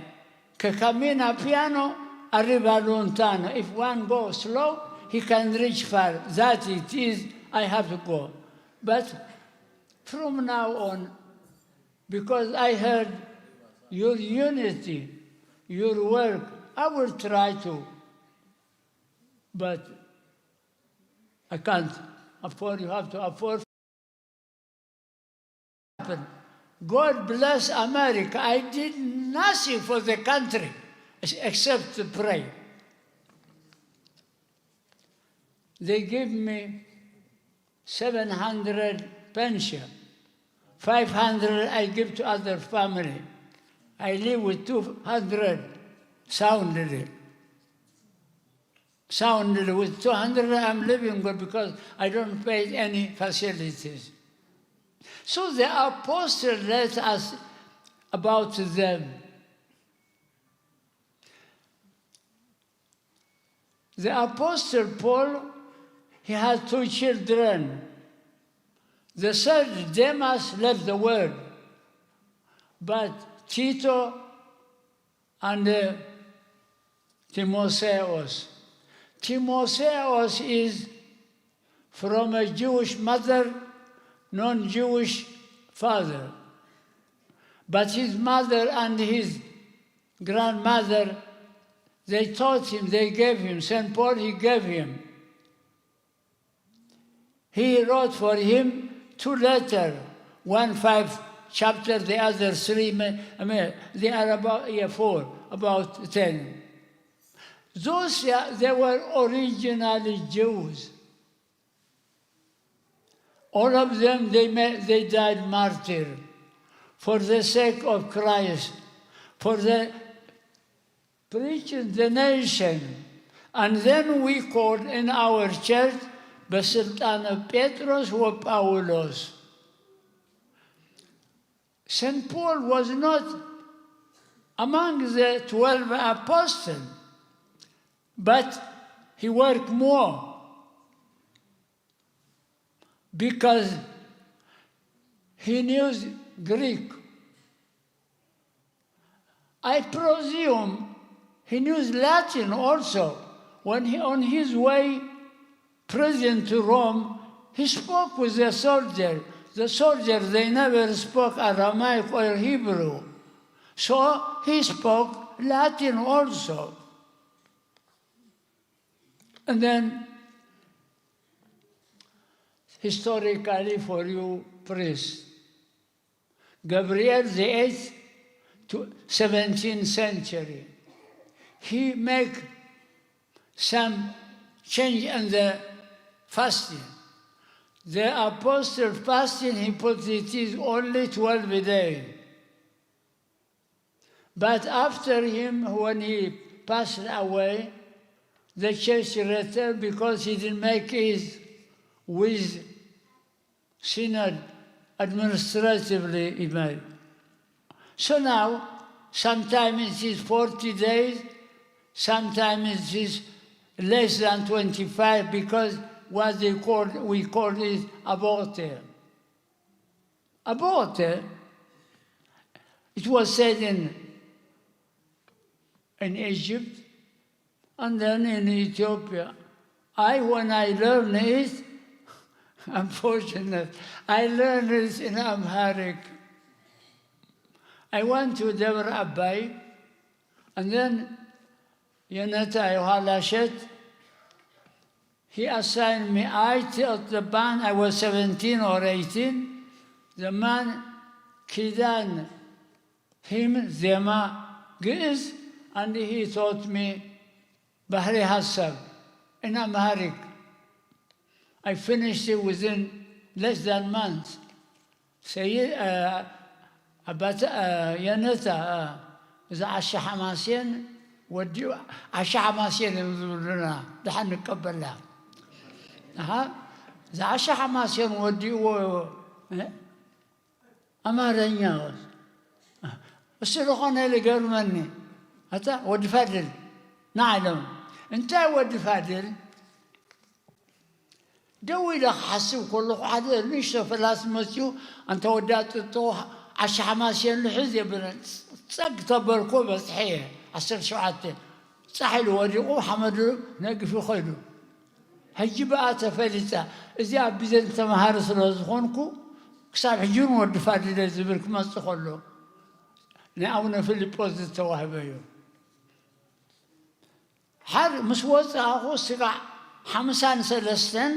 "Che cammina piano, arriva lontano." If one goes slow, he can reach far. That it is, I have to go. But from now on, because I heard your unity, your work, I will try to. But I can't afford, you have to afford. God bless America. I did nothing for the country ex-, except to pray. They give me seven hundred pension. Five hundred I give to other family. I live with two hundred soundly. Soundly, with two hundred I'm living good because I don't pay any facilities. So the apostle let us about them. The apostle Paul, he had two children. The third, Demas, left the world, but Tito and, uh, Timotheus. Timotheus is from a Jewish mother, non-Jewish father. But his mother and his grandmother, they taught him, they gave him. Saint Paul, he gave him. He wrote for him two letters, one five chapter, the other three, ma-, I mean, they are about, yeah, four, about ten. Those, yeah, they were originally Jews. All of them, they ma-, they died martyr for the sake of Christ, for the preaching the nation. And then we called in our church በስልጣነ ጴጥሮስ ወጳውሎስ. Saint Paul was not among the twelve apostles, but he worked more because he knew Greek. I presume he knew Latin also. When he, on his way prison to Rome, he spoke with the soldier. The soldiers, they never spoke Aramaic or Hebrew. So he spoke Latin also. And then, historically for you, priests, Gabriel the eighth to seventeenth century, he make some change in the fasting. The apostle fasting, he put it is only twelve a day. But after him, when he passed away, the church returned because he didn't make it with synod administratively, he made. So now, sometimes it is forty days, sometimes it is less than twenty-five, because what they call, we call it aborter. Aborter, it was said in, in Egypt and then in Ethiopia. I, when I learned it, unfortunate, I learned it in Amharic. I went to Debre Abbay, and then Yeneta Yohalasheth, he assigned me, I taught the band, I was seventeen or eighteen, the man Kidan, hymn, ዜማ፣ ግእዝ, and he taught me ባህሪ ሀሳብ in Amharic. I finished it within less than months. ሰይ-፣ አ፣ ኣባተ-፣ አ፣ የነታ፣ አ፣ እዛ ዓሻ ሓማሴን ወዲኡ፣ ዓሻ ሓማሴን እዮም ዝብሉና፣ ደሓን ንቀበላ። ኣሃ፣ እዛ ዓሻ ሓማሴን ወዲእዎ፣ እ? ኣማርኛ። እሱ ዝኾነ ልገርመኒ። ኣታ ወዲ ፋድል፣ ንዓ ኢሎም። እንታይ ወዲ ፋድል? ደው ኢለ ክሓስብ ከለኹ ሓደ ንእሽቶ ፈላሲ መፅዩ፣ "ኣንታ ወዲ ኣጥጦ፣ ዓሻ ሓማሴን ልሕዝ" የብለን። ፀግ ተበልኮ በፅሐ እየ፣ ዓሰርተ ሸውዓተ። ፃሕ ኢሉ ወዲቑ፣ ሓመዱ ነጊፉ ኸይዱ። ሕጂ ብኣ ተፈሊጣ። እዚኣ ቢዘን ተምሃሪ ስለ ዝኾንኩ፣ ክሳብ ሕጂ እውን ወዲ ፋድለ ዝብል ክመፅእ ከሎ፣ ናይ ኣቡነ ፊልጶስ ዝተዋህበ እዩ። ሓር ምስ ወጻእኹ ስጋዕ ሓምሳን ሰለስተን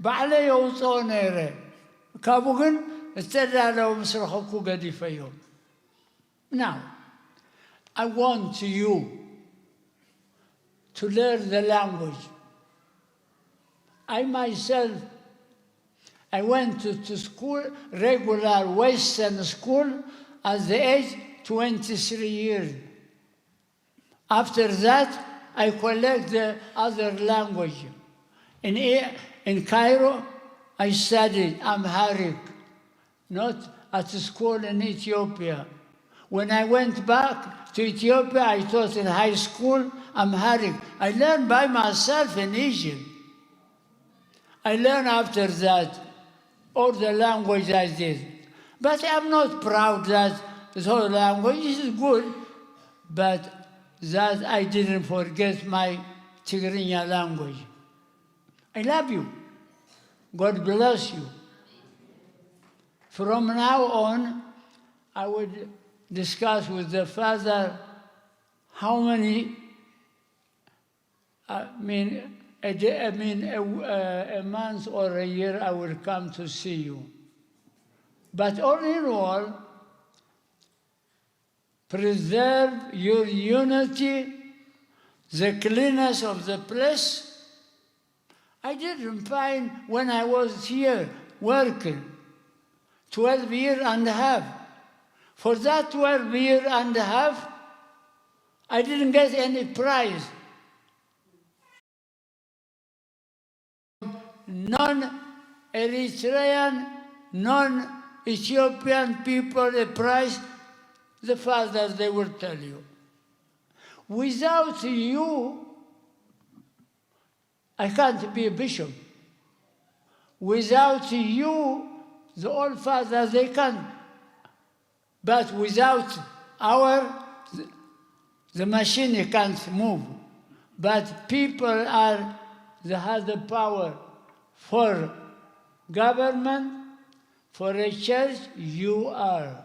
ባዕለይ የውጽኦ ነይረ። ካብኡ ግን እተዳለወ ምስ ረኸብኩ ገዲፈዮ። Now, I want you to learn the language. I myself, I went to, to school, regular Western school, at the age twenty-three years. After that, I collect the other language. In, E- in Cairo, I studied Amharic, not at school in Ethiopia. When I went back to Ethiopia, I taught in high school Amharic. I learned by myself in Egypt. I learned after that all the language I did. But I'm not proud that the whole language is good, but that I didn't forget my Tigrinya language. I love you. God bless you. From now on, I would discuss with the father how many, I mean, a day, I mean, a, uh, a month or a year I will come to see you. But all in all, preserve your unity, the cleanness of the place. I didn't find when I was here working twelve year and a half. For that twelve year and a half, I didn't get any prize. Non-Eritrean, non-Ethiopian people, the price, the fathers, they will tell you. Without you, I can't be a bishop. Without you, the old fathers, they can't. But without our, the machine can't move. But people are, they have the power for government, For a church, you are.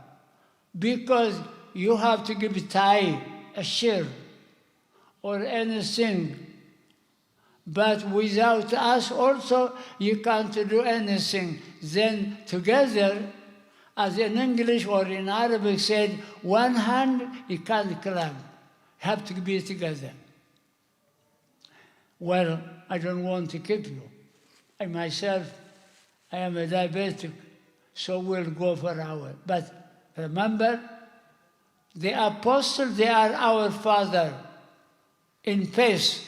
Because you have to give tithe, a share, or anything. But without us also, you can't do anything. Then together, as in English or in Arabic said, one hand you can't clap. You have to be together. Well, I don't want to keep you. I myself, I am a diabetic, so we'll go for our. But remember, the apostles, they are our father in faith.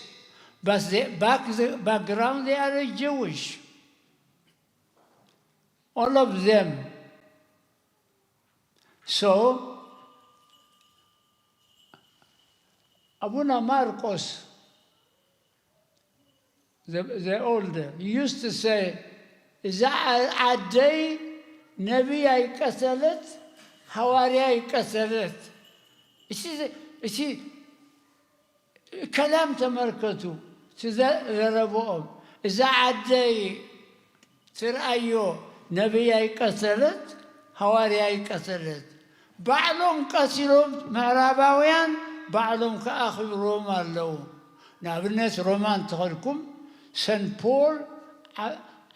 But the back, the background, they are Jewish. All of them. So, ኣቡነ ማርቆስ፣ the, the older, used to say, እዛ ዓ-፣ ዓደይ ነቢይ ኣይቀተለት፣ ሃዋርያ ኣይቀተለት። እቲ፣ እቲ ከላም ተመልከቱ፣ እቲ ዘ-፣ ዘረብኦም። እዛ ዓደይ ትርኣዮ፣ ነቢይ ኣይቀተለት፣ ሃዋርያ ኣይቀተለት። ባዕሎም ቀቲሎም፣ ምዕራባውያን ባዕሎም ከኣ ኣኽቢሮም ኣለዉ። ንኣብነት ሮማ እንተኸድኩም፣ ሰንት ፖል ዓ-፣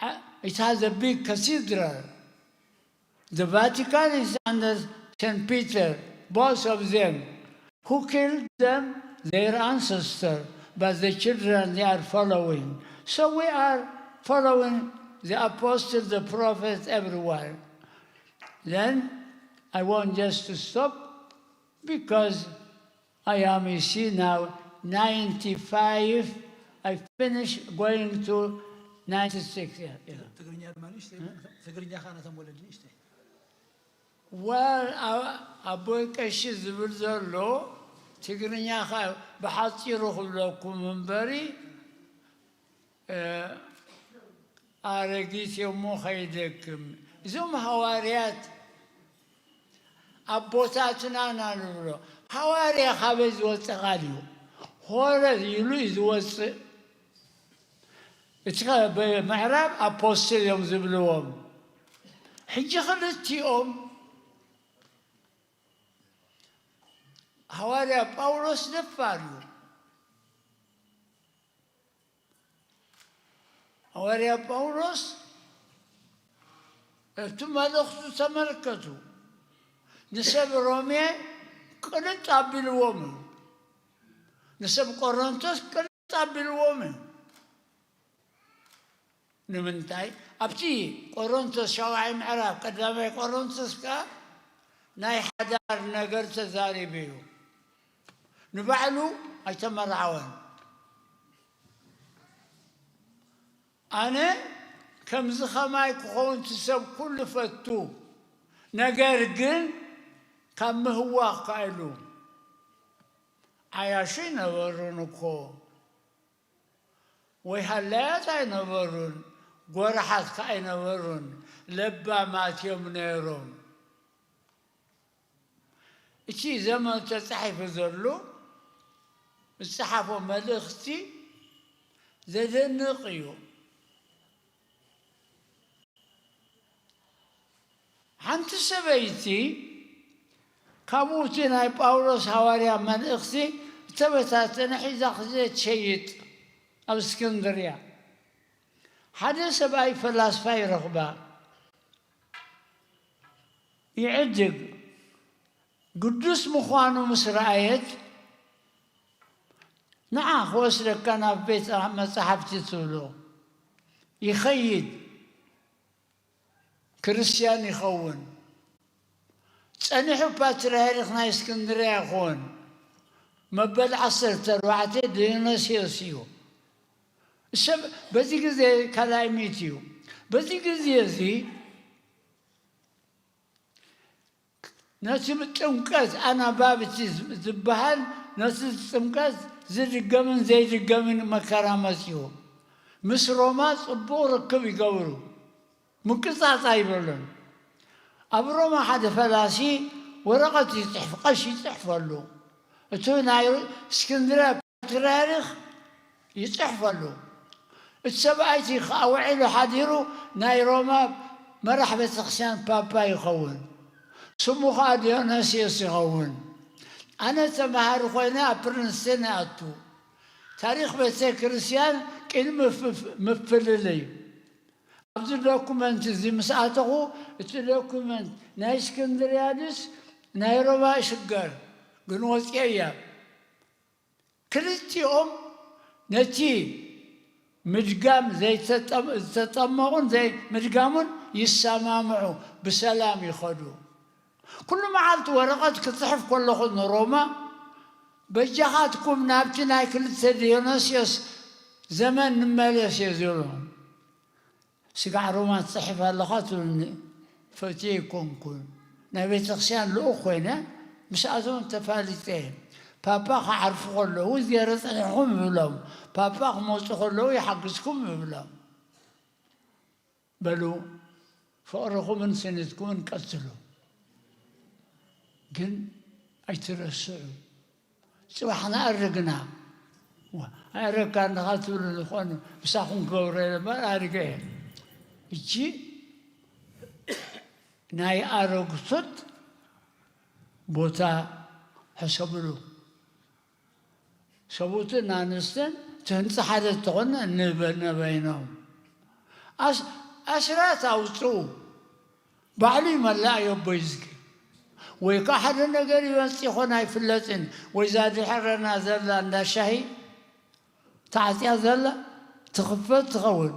ዓ-፣ it has a big cathedral. The Vatican is under Saint Peter, both of them. Who killed them? Their ancestor. But the children, they are following. So we are following the apostles, the prophets, everywhere. Then I want just to stop because I am, you see, now ninety-five. I finish going to ninety-six. Yeah, yeah. ትግርኛ ድማ ንእሽተይ፣ ትግርኛ ከዓ ነቶም ወለዲ ንእሽተይ። Well, ኣ-፣ ኣቦይ ቀሺ ዝብል ዘሎ ትግርኛ ከዓ ብሓፂሩ ክብለኩም እምበሪ፣ እ፣ ኣረጊት እዮሞ ከይደክም። እዞም ሃዋርያት ኣቦታትና ኢና ንብሎ። ሃዋርያ ካበይ ዝወፅእ ቃል እዩ? ሆረ ኢሉ እዩ ዝወፅእ። እቲ ኸ-፣ ብምዕራብ ኣፖስትል እዮም ዝብልዎም። ሕጂ ክልቲኦም፣ ሃዋርያ ጳውሎስ ደፋር እዩ። ሃዋርያ ጳውሎስ፣ እቲ መልእኽቱ ተመልከቱ። ንሰብ ሮሜ ቅልጥ ኣቢልዎም እዩ። ንሰብ ቆሮንቶስ ቅልጥ ኣቢልዎም እዩ። ንምንታይ? ኣብቲ ቆሮንቶስ ሻውዓይ ምዕራፍ፣ ቀዳማይ ቆሮንቶስ ከኣ ናይ ሓዳር ነገር ተዛሪቡ እዩ። ንባዕሉ ኣይተመርዓወን። ኣነ ከምዚ ኸማይ ክኸውን እቲ ሰብ ኩሉ ፈቱ፣ ነገር ግን ካብ ምህዋኽ ከኣ ኢሉ። ዓያሹ ኣይነበሩን እኮ፣ ወይ ሃላያት ኣይነበሩን፣ ጎራሓት ከኣ ኣይነበሩን፣ ለባማት እዮም ነይሮም። እቲ ዘመን ተጻሒፉ ዘሎ ዝጸሓፎ መልእኽቲ ዘደንቕ እዩ። ሓንቲ ሰበይቲ ካብኡ እቲ ናይ ጳውሎስ ሃዋርያ መልእኽቲ እተበታተነ ሒዛ ክዘ-፣ ትሸይጥ ኣብ እስክንድርያ። ሓደ ሰብኣይ ፈላስፋ ይረኽባ። ይዕድግ። ግዱስ ምዃኑ ምስ ረኣየት፣ ንዓ ክወስደካ ናብ ቤት መጻሕፍቲ ትብሎ። ይኸይድ። ክርስትያን ይኸውን። ጸኒሑ ፓትርያርክ ናይ እስክንድርያ ይኹን። መበል ዓሰርተ ኣርባዕተ ዲዮናስዮስ እዩ። ሰብ በዚ ግዜ ካልኣይ ሚእቲ እዩ። በዚ ግዜ እዚ ነቲ ጥምቀት ኣናባብቲ ዝ-፣ ዝበሃል ነቲ ጥምቀት ዝድገምን ዘይድገምን መከራ መጺኡ። ምስ ሮማ ጽቡቕ ርክብ ይገብሩ። ምቅጻጽ ኣይብሉን። ኣብ ሮማ ሓደ ፈላሲ ወረቐት ይጽሕፍ፣ ቀሺ ይጽሕፈሉ። እቲ ናይ እስክንድርያ ፓትርያርክ ይጽሕፈሉ። እቲ ሰብኣይ እቲ ከኣ ውዒሉ ሓዲሩ ናይ ሮማ መራሕ ቤተክርስትያን ፓፓ ይኸውን። ስሙ ኸዓ ዲዮናስዮስ ይኸውን። ኣነ ተምሃሪ ኮይነ ኣብ ፕሪንስተን ይኣቱ። ታሪኽ ቤተክርስትያን ቅድሚ ምፍልልይ ኣብዚ ዶኩመንት እዚ ምስ ኣተኹ፣ እቲ ዶኩመንት ናይ እስክንድርያ ድዩስ ናይ ሮማ እሽገር ግን ወፂኤያ። ክልቲኦም ነቲ ምድጋም ዘይተጠም-፣ ዝተጠመቑን ዘይምድጋሙን ይሰማምዑ፣ ብሰላም ይኸዱ። ኩሉ መዓልቲ ወረቐት ክጽሕፍ ከለኹ ንሮማ፣ በጃኻትኩም ናብቲ ናይ ክልተ ዲዮናስዮስ ዘመን ንመለስ እየ ዝብሎም። ስጋዕ ሮማ ትጽሕፍ ኣለኻ ትብሉኒ፣ ፈትየ ኣይኮንኩን። ናይ ቤተክርስትያን ልኡኽ ኮይነ ምስኣቶም ተፋሊጠ እየ። ፓፓ ክዓርፉ ከለዉ እግዜር ጸኒሕኩም ይብሎም፣ ፓፓ ክመጹ ከለዉ ይሓግዝኩም ይብሎም። በሉ፣ ፍቕርኹምን ስኒትኩምን ቀጽሉ፣ ግን ኣይትረስዑ። ጽባሕ ንኣርግና። ዋ፣ ኣረግካ እንዲኻ ትብሉ ዝኾኑ፣ ምሳኹም ክገብሮ እየ እምበር ኣሪገ እየ። እጂ ናይ ኣረግቶት ቦታ ሕሰብሉ። ሰብኡትን ኣንስትን እቲ ህንጻ ሓደ እንተኾነ ንበ-፣ ነበይኖም። ኣስ-፣ ኣስራት ኣውጽኡ። ባዕሉ ይመልኣ እዩ ኣቦይ ዝጊ። ወይ ከዓ ሓደ ነገር ይመጽእ ይኾን ኣይፍለጥን። ወይ እዛ ድሕረና ዘላ እንዳ ሻሂ ተዓጽያ ዘላ ትኽፈት ትኸውን።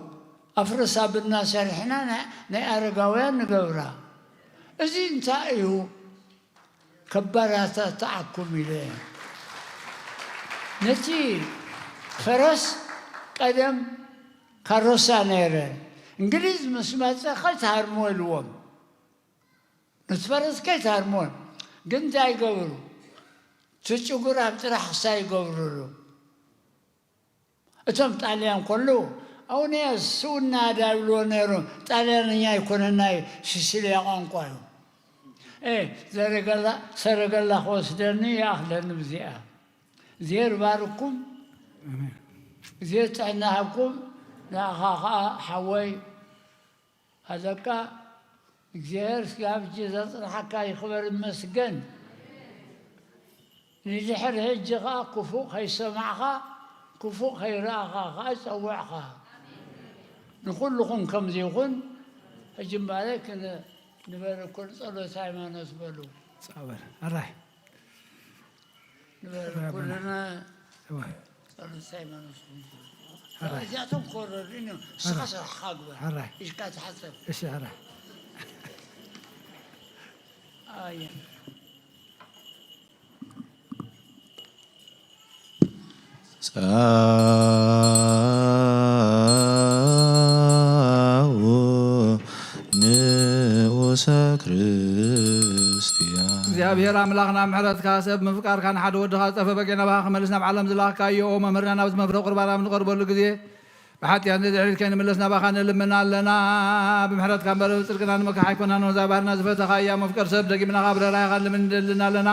ኣፍረስ ኣብና ሰሪሕና ናይ፣ ናይ ኣረጋውያን ንገብራ። እዚ እንታይ እዩ? ከባራታትዓኩም ኢለ እየ። ነቲ ፈረስ ቀደም ካሮሳ ነይረ። እንግሊዝ ምስ መጸ ከይትሃርሞ ኢልዎም። ነቲ ፈረስ ከይትሃርሞ። ግን እንታይ ይገብሩ? እቲ ጭጉራም ጥራሕ ክሳይ ይገብሩሉ። እቶም ጣልያን ከለዉ፣ ኣውንያስ ስውና ዳ ይብልዎ ነይሮም። ጣልያንኛ ኣይኮነን፣ ናይ ሲሲልያ ቋንቋ እዩ። ኤ፣ ዘረገላ፣ ሰረገላ ክወስደኒ ይኣኽለኒ ብዚኣ። እግዜር ይባርኩም። ኣሜን። እግዜር ጥዕና ሃብኩም። ንኣኻ ኸኣ ሓወይ ኣለቃ፣ እግዚኣብሔር ስጋብ ሕጂ ዘጽንሓካ ይኽበር ይመስገን። ንድሕሪ ሕጂ ኸኣ ክፉእ ከይሰማዕኻ፣ ክፉእ ከይረኣኻ ኸኣ ጸውዕኻ። ንኹልኹም ከምዚ ይኹን። ሕጂ እምበኣር ክን-፣ ንበረኩል ጸሎት ሃይማኖት በሉ። ጻበር፣ ኣራይ። ንበረኩልና። እዋ። ጸሎት ሃይማኖት። ሕራይ። እዚኣቶም ክወረዱ እዮም። ንስኻ ሕራይ። ስራሕኻ ግበር። ሕራይ። ኢድካ ተሓጸብ። እሺ፣ ሕራይ። ኣየ። ጻኡ ንኡሰ ክርስቲያን። እግዚኣብሔር ኣምላኽና ምሕረትካ ሰብ ምፍቃርካ ንሓደ ወድኻ ዝጠፈ በጊዕ ናባኻ ክመልስ ናብ ዓለም ዝላኽካዮ ኦ መምህርና ናብቲ መፍረ ቁርባን ኣብ ንቐርበሉ ግዜ ብሓጢኣትና ድሕሪት ከይንምለስ ናባኻ ንልምን ኣለና። ብምሕረትካ እምበር ብጽድቅና ንምክሕ ኣይኮናን። ነዛ ባህርና ዝፈተኻ እያ መፍቀር ሰብ ደጊምና ካብ ርህራሄኻ ንልምን ንደልን ኣለና።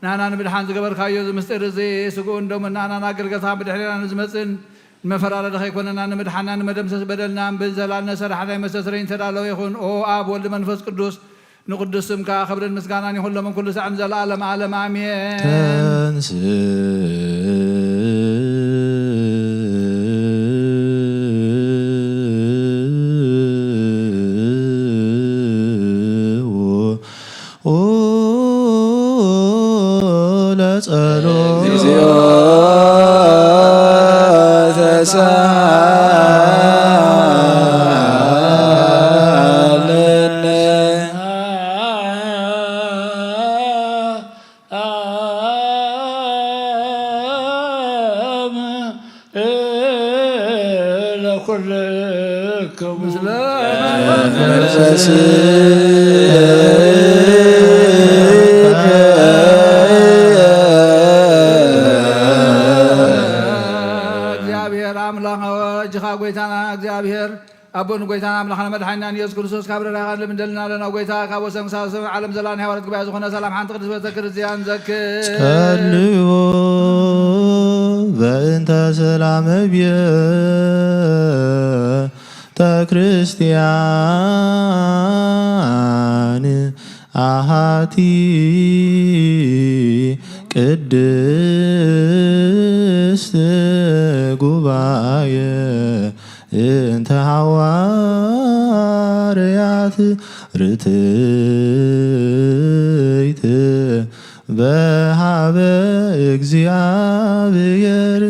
ንኣና ንምድሓን ዝገበርካዮ እዚ ምስጢር እዚ ስግኡን ደሙን ንኣናን ኣገልገልትኻን ብድሕሬና ንዝመጽእን ንመፈራረዲ ከይኮነና ንምድሓና ንመደምሰስ በደልና ብዘላል ነሰራሕ ናይ መስተስረይ ተዳለወ ይኹን። ኦ ኣብ ወልድ መንፈስ ቅዱስ ንቅዱስ ስምካ ክብርን ምስጋናን ይኹን ሎምን ኩሉ ሳዕን ንዘለኣለም ዓለም ኣሜን። ተንስ ኦ ለጸሎት። እግዚኦ ተሳለነ። ለኩልክሙ ምስለ መንፈስከ። እግዚኣብሔር ኣምላኽ እጅኻ ጎይታና እግዚኣብሔር ኣቦን ጎይታን ኣምላኽን መድሓኒናን ኢየሱስ ክርስቶስ፣ ካብ ርህራሄኻ ንልምን ንደልን ኣለና። ጎይታ፣ ካብ ወሰን ክሳብ ወሰን ዓለም ዘላ ናይ ሃዋርያት ጉባኤ ዝኾነ ሰላም ሓንቲ ቅድስት ቤተ ክርስቲያን ዘክር። ጸልዩ በእንተ ሰላመ ቤ-፣ ቤተ ክርስቲያን ኣሃቲ ቅድስት ጉባኤ እንተ ሃዋርያት ርትይት በሃበ እግዚኣብሔር።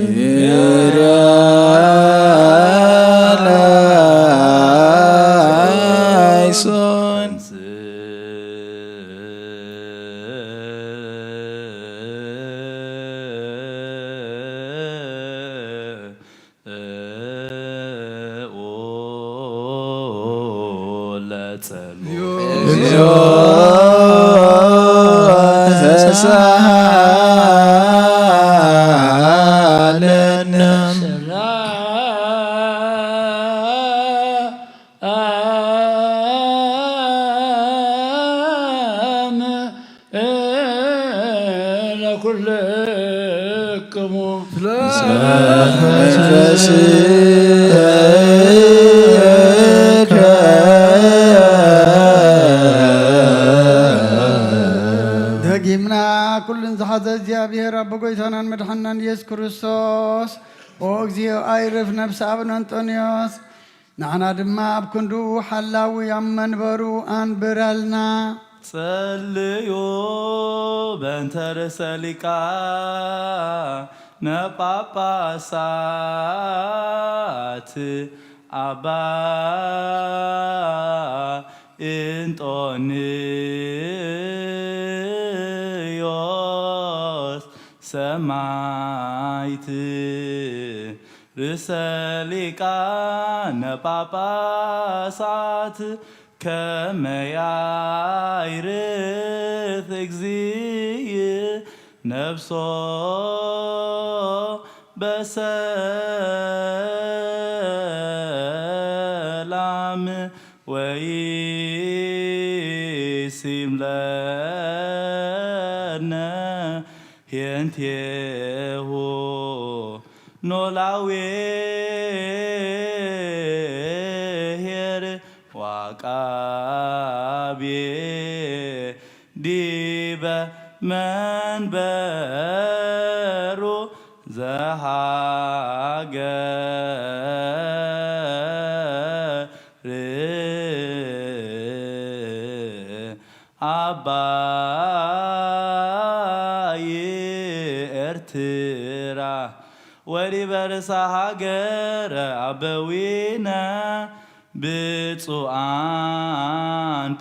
ደጊምና ኩሉን ዝሓዘ እግዚኣብሔር ኣቦ ጎይታናን መድሓናን ኢየሱስ ክርስቶስ፣ ኦ እግዚኣብሔር ኣይርፍ ነፍሲ ኣቡነ እንጦንዮስ፣ ንዓና ድማ ኣብ ክንዱ ሓላዊ ኣብ መንበሩ ኣንብረልና። ጸልዩ በእንተ ርእሰ ሊቃነ ጳጳሳት ኣባ እንጦንዮስ ሰማይት ርእሰ ሊቃነ ጳጳሳት ከመ ያይርፍ እግዚእ ነፍሶ በሰላም ወይሲም ለነ ሄንቴሁ ኖላዌ ኄር ዋቃቤ ዲበ መንበሩ ዘሃገር ኣባይ ኤርትራ ወዲበ ርእሰ ሃገረ ኣበዊነ ብፁዓን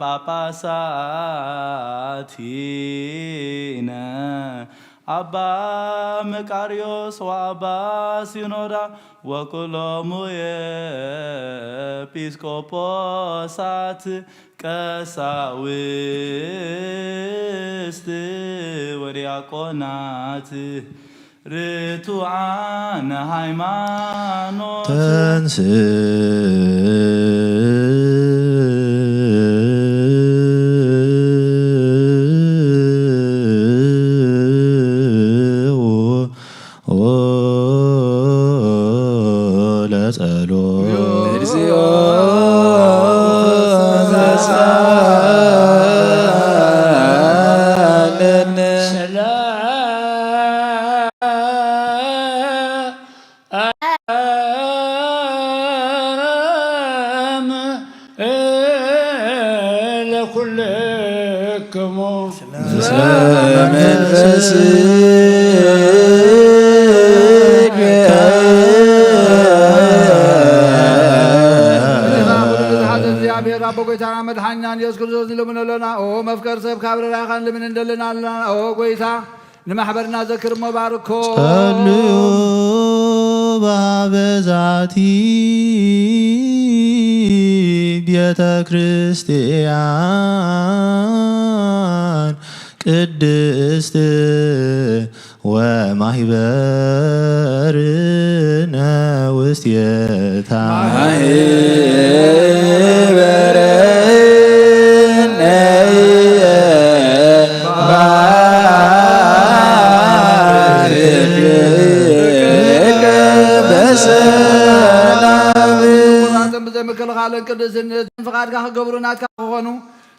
ጳጳሳቲነ ኣባ መቃርዮስ ወኣባ ሲኖዳ ወኩሎሙ ኤጲስቆጶሳት ቀሳውስት ወዲያቆናት ርቱዓነ ሃይማኖት ተንስ ለጸሎት። እግዚኦ ተሳለነ። ሰላም ለኩልክሙ። ዝሓዘ እግዚኣብሔር ኣቦ ጎይታና መድሓኛን ኢየሱስ ክርስቶስ ንልምኖ ኣለና። ኦ መፍቀር ሰብ ካብ ርራይኻ ንልምን እንደለና ኣለና። ኦ ጎይታ ንማሕበርና ዘክር እሞ ባርኮ። ጸልዩ በሃበ ዛቲ ቤተ ክርስቲያን ቅድስት ወማህበርነ ውስቴታ። ማህበርነ ባርክ በሰላም። ዓለም ቅድስነት ፍቓድካ ክገብሩ ናትካ ክኾኑ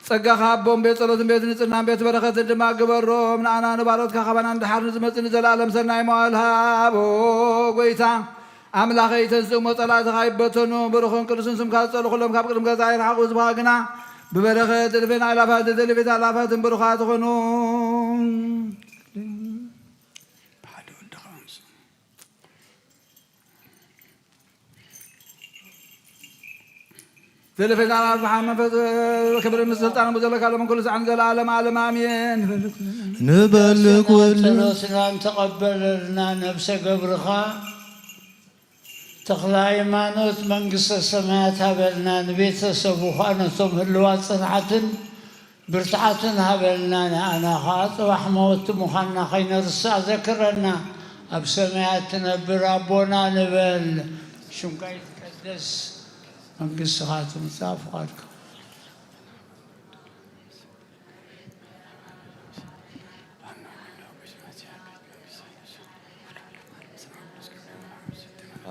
ጸጋኻ ኣቦን ቤት ጸሎትን ቤት ንጽህናን ቤት በረኸትን ድማ ግበሮም። ንኣና ንባሮትካ ካባና ንድሓር ንዝመጽእ ንዘለኣለም ሰናይ መዋእል ሃቦ። ጎይታ ኣምላኸይ ተንስኡ እሞ ጸላእትኻ ይበተኑ። ብሩኽን ቅዱስን ስምካ ዝጸልኡ ኩሎም ካብ ቅድሚ ገዛ ይርሓቑ። ህዝብኻ ግና ብበረኸት እልፍን ኣእላፋት እልፍት ኣእላፋትን ብሩኻት ይኹኑ። ብሓደ ወድኻ ኣምስኡ። ዘለፈ ዛራ ብሓ መንፈስ ክብርን ምስልጣን ብዘለካ ሎም ኩሉ ሰዓን ዘላለም ዓለም ኣሜን። ንበል ኩሉ ጸሎትና እንተቐበለልና ነብሰ ገብርኻ ተኽለ ሃይማኖት መንግስተ ሰማያት ሃበልና፣ ንቤተሰቡ ኸኣ ነቶም ህልዋት ጽንዓትን ብርትዓትን ሃበልና፣ ንኣና ኸኣ ጽባሕ መወቲ ምዃንና ኸይነርስዕ ዘክረና። ኣብ ሰማያት ትነብር ኣቦና ንበል፣ ሽምካ ይትቀደስ፣ መንግስትኻ ትምጻእ፣ ፍቓድካ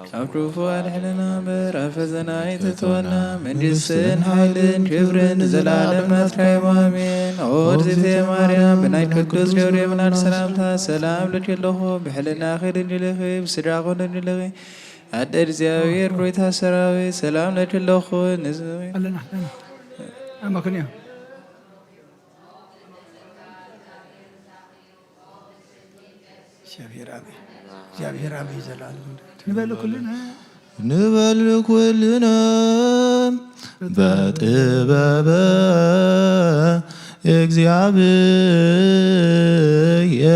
ካብ ክፉ ኣድሕነና እምበር፣ ኣብ ፈተና ኣይተእትወና። መንግስትን ሓይልን ክብርን ንዘለኣለም ናትካ እዩ። ኣሜን። ኦ እግዝእትየ ማርያም፣ ብናይ ቅዱስ ገብርኤል መልኣክ ሰላምታ ሰላም እልኪ ኣለኹ። ብሕልናኺ ድንግል ኢኺ፣ ብስጋኺ እውን ድንግል ኢኺ። ኣደ እግዚኣብሔር፣ ጎይታ ሰራዊት፣ ሰላም እልኪ ኣለኹ። ንዝ- ኣለና ኣለና። ኣመክንዮ። እግዚኣብሔር ኣበይ? እግዚኣብሔር ኣበይ? ዘላለም ንበል ኩልና። ንበል ኩልና በጥበበ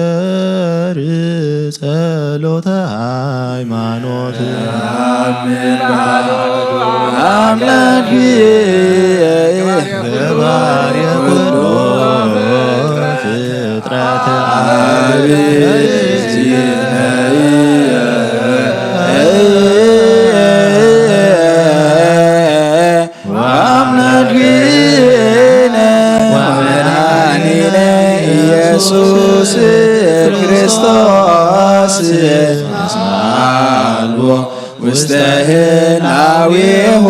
እግዚኣብሔር ጸሎተ ሃይማኖት። ኣምላክ ገባሬ ኩሉ ፍጥረት። ወአምላክነ ወመድኃኒነ ኢየሱስ ክርስቶስ። እስመ አልቦ ውስተ ህላዌሁ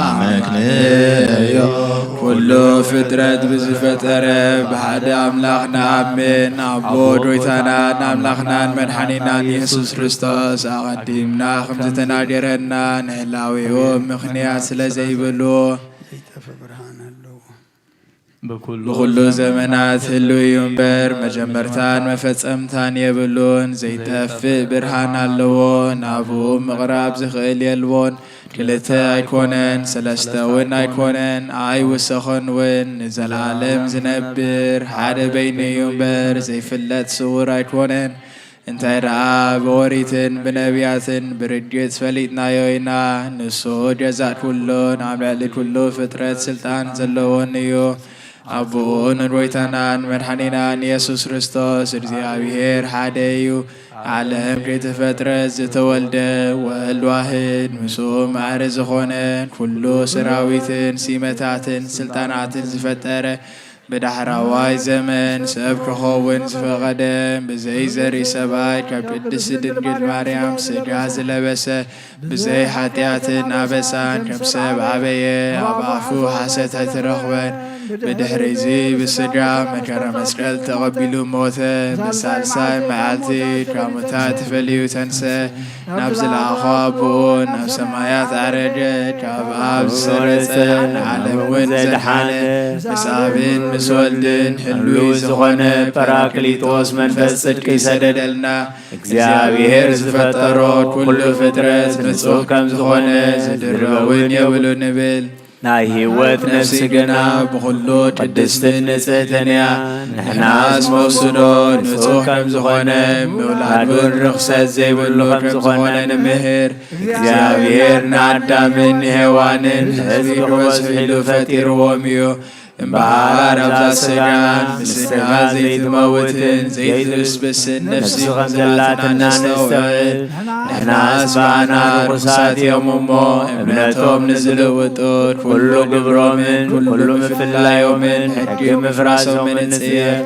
አመክንዮ። ኩሉ ፍጥረት ብዝፈጠረ ብሓደ ኣምላኽ ንኣምን። ኣቦ ጎይታናን ኣምላኽናን መድሓኒናን ኢየሱስ ክርስቶስ ኣቐዲምና ከም ዝተናገረና ንህላዌኡ ምኽንያት ስለ ዘይብሉ ዘይጠፍእ ብርሃን ኣለዎ። ብኩሉ ብኩሉ ዘመናት ህልው እዩ እምበር፣ መጀመርታን መፈጸምታን የብሉን። ዘይጠፍእ ብርሃን ኣለዎ፣ ናብኡ ምቕራብ ዝኽእል የልቦን። ክልተ ኣይኮነን፣ ሰለስተ እውን ኣይኮነን፣ ኣይውሰኾን እውን። ንዘለኣለም ዝነብር ሓደ በይኑ እዩ እምበር፣ ዘይፍለጥ ስውር ኣይኮነን። እንታይ ደኣ ብኦሪትን ብነቢያትን ብርግጽ ፈሊጥናዮ ኢና። ንሱ ገዛእ ኩሉን ኣብ ልዕሊ ኩሉ ፍጥረት ስልጣን ዘለዎን እዩ። ኣቦኡ ንጎይታናን መድሓኒናን ኢየሱስ ክርስቶስ እግዚኣብሔር ሓደ እዩ። ዓለም ከይተፈጥረ ዝተወልደ ወልድ ዋህድ፣ ምስኡ ማዕረ ዝኾነ፣ ኩሉ ሰራዊትን ሲመታትን ስልጣናትን ዝፈጠረ፣ ብዳሕራዋይ ዘመን ሰብ ክኸውን ዝፈቐደ፣ ብዘይ ዘርኢ ሰብኣይ ካብ ቅድስት ድንግል ማርያም ስጋ ዝለበሰ፣ ብዘይ ሓጢኣትን ኣበሳን ከም ሰብ ኣበየ፣ ኣብ ኣፉ ሓሰት ኣይተረኽበን። ብድሕሪዚ ብስጋ መከራ መስቀል ተቐቢሉ ሞተ፣ ብሳልሳይ መዓልቲ ካብ ሙታት ተፈልዩ ተንሰ፣ ናብ ዝለኣኾ ኣቦኡ ናብ ሰማያት ዓረገ፣ ካብ ኣብ ዝሰረጸ ንዓለም እውን ዘድሓነ፣ ምስ ኣብን ምስ ወልድን ህሉይ ዝኾነ ጳራክሊጦስ መንፈስ ጽድቂ ይሰደደልና። እግዚኣብሔር ዝፈጠሮ ኩሉ ፍጥረት ንጹህ ከም ዝኾነ ዝድረ እውን የብሉ ንብል። ናይ ህይወት ነፍሲ ግና ብኹሉ ቅድስትን ንጽህትን እያ። ንሕናስ መውስዶ ንጹህ ከም ዝኾነ፣ ምውላድ እውን ርኽሰት ዘይብሉ ከም ዝኾነ ንምህር። እግዚኣብሔር ንኣዳምን ንሄዋንን ህዝቢ ክበዝሑ ኢሉ ፈጢርዎም እዩ። እምበኣር ኣብዛ ስጋን ምስላ ዘይትመውትን ዘይትብስብስን ነፍሲ ከም ዘላትና ነስተውዕል። ንሕናስ ብኣና ርኹሳት እዮም እሞ፣ እምነቶም ንዝልውጡ ኩሉ ግብሮምን ኩሉ ምፍላዮምን ሕጊ ምፍራሶምን ንጽየፍ።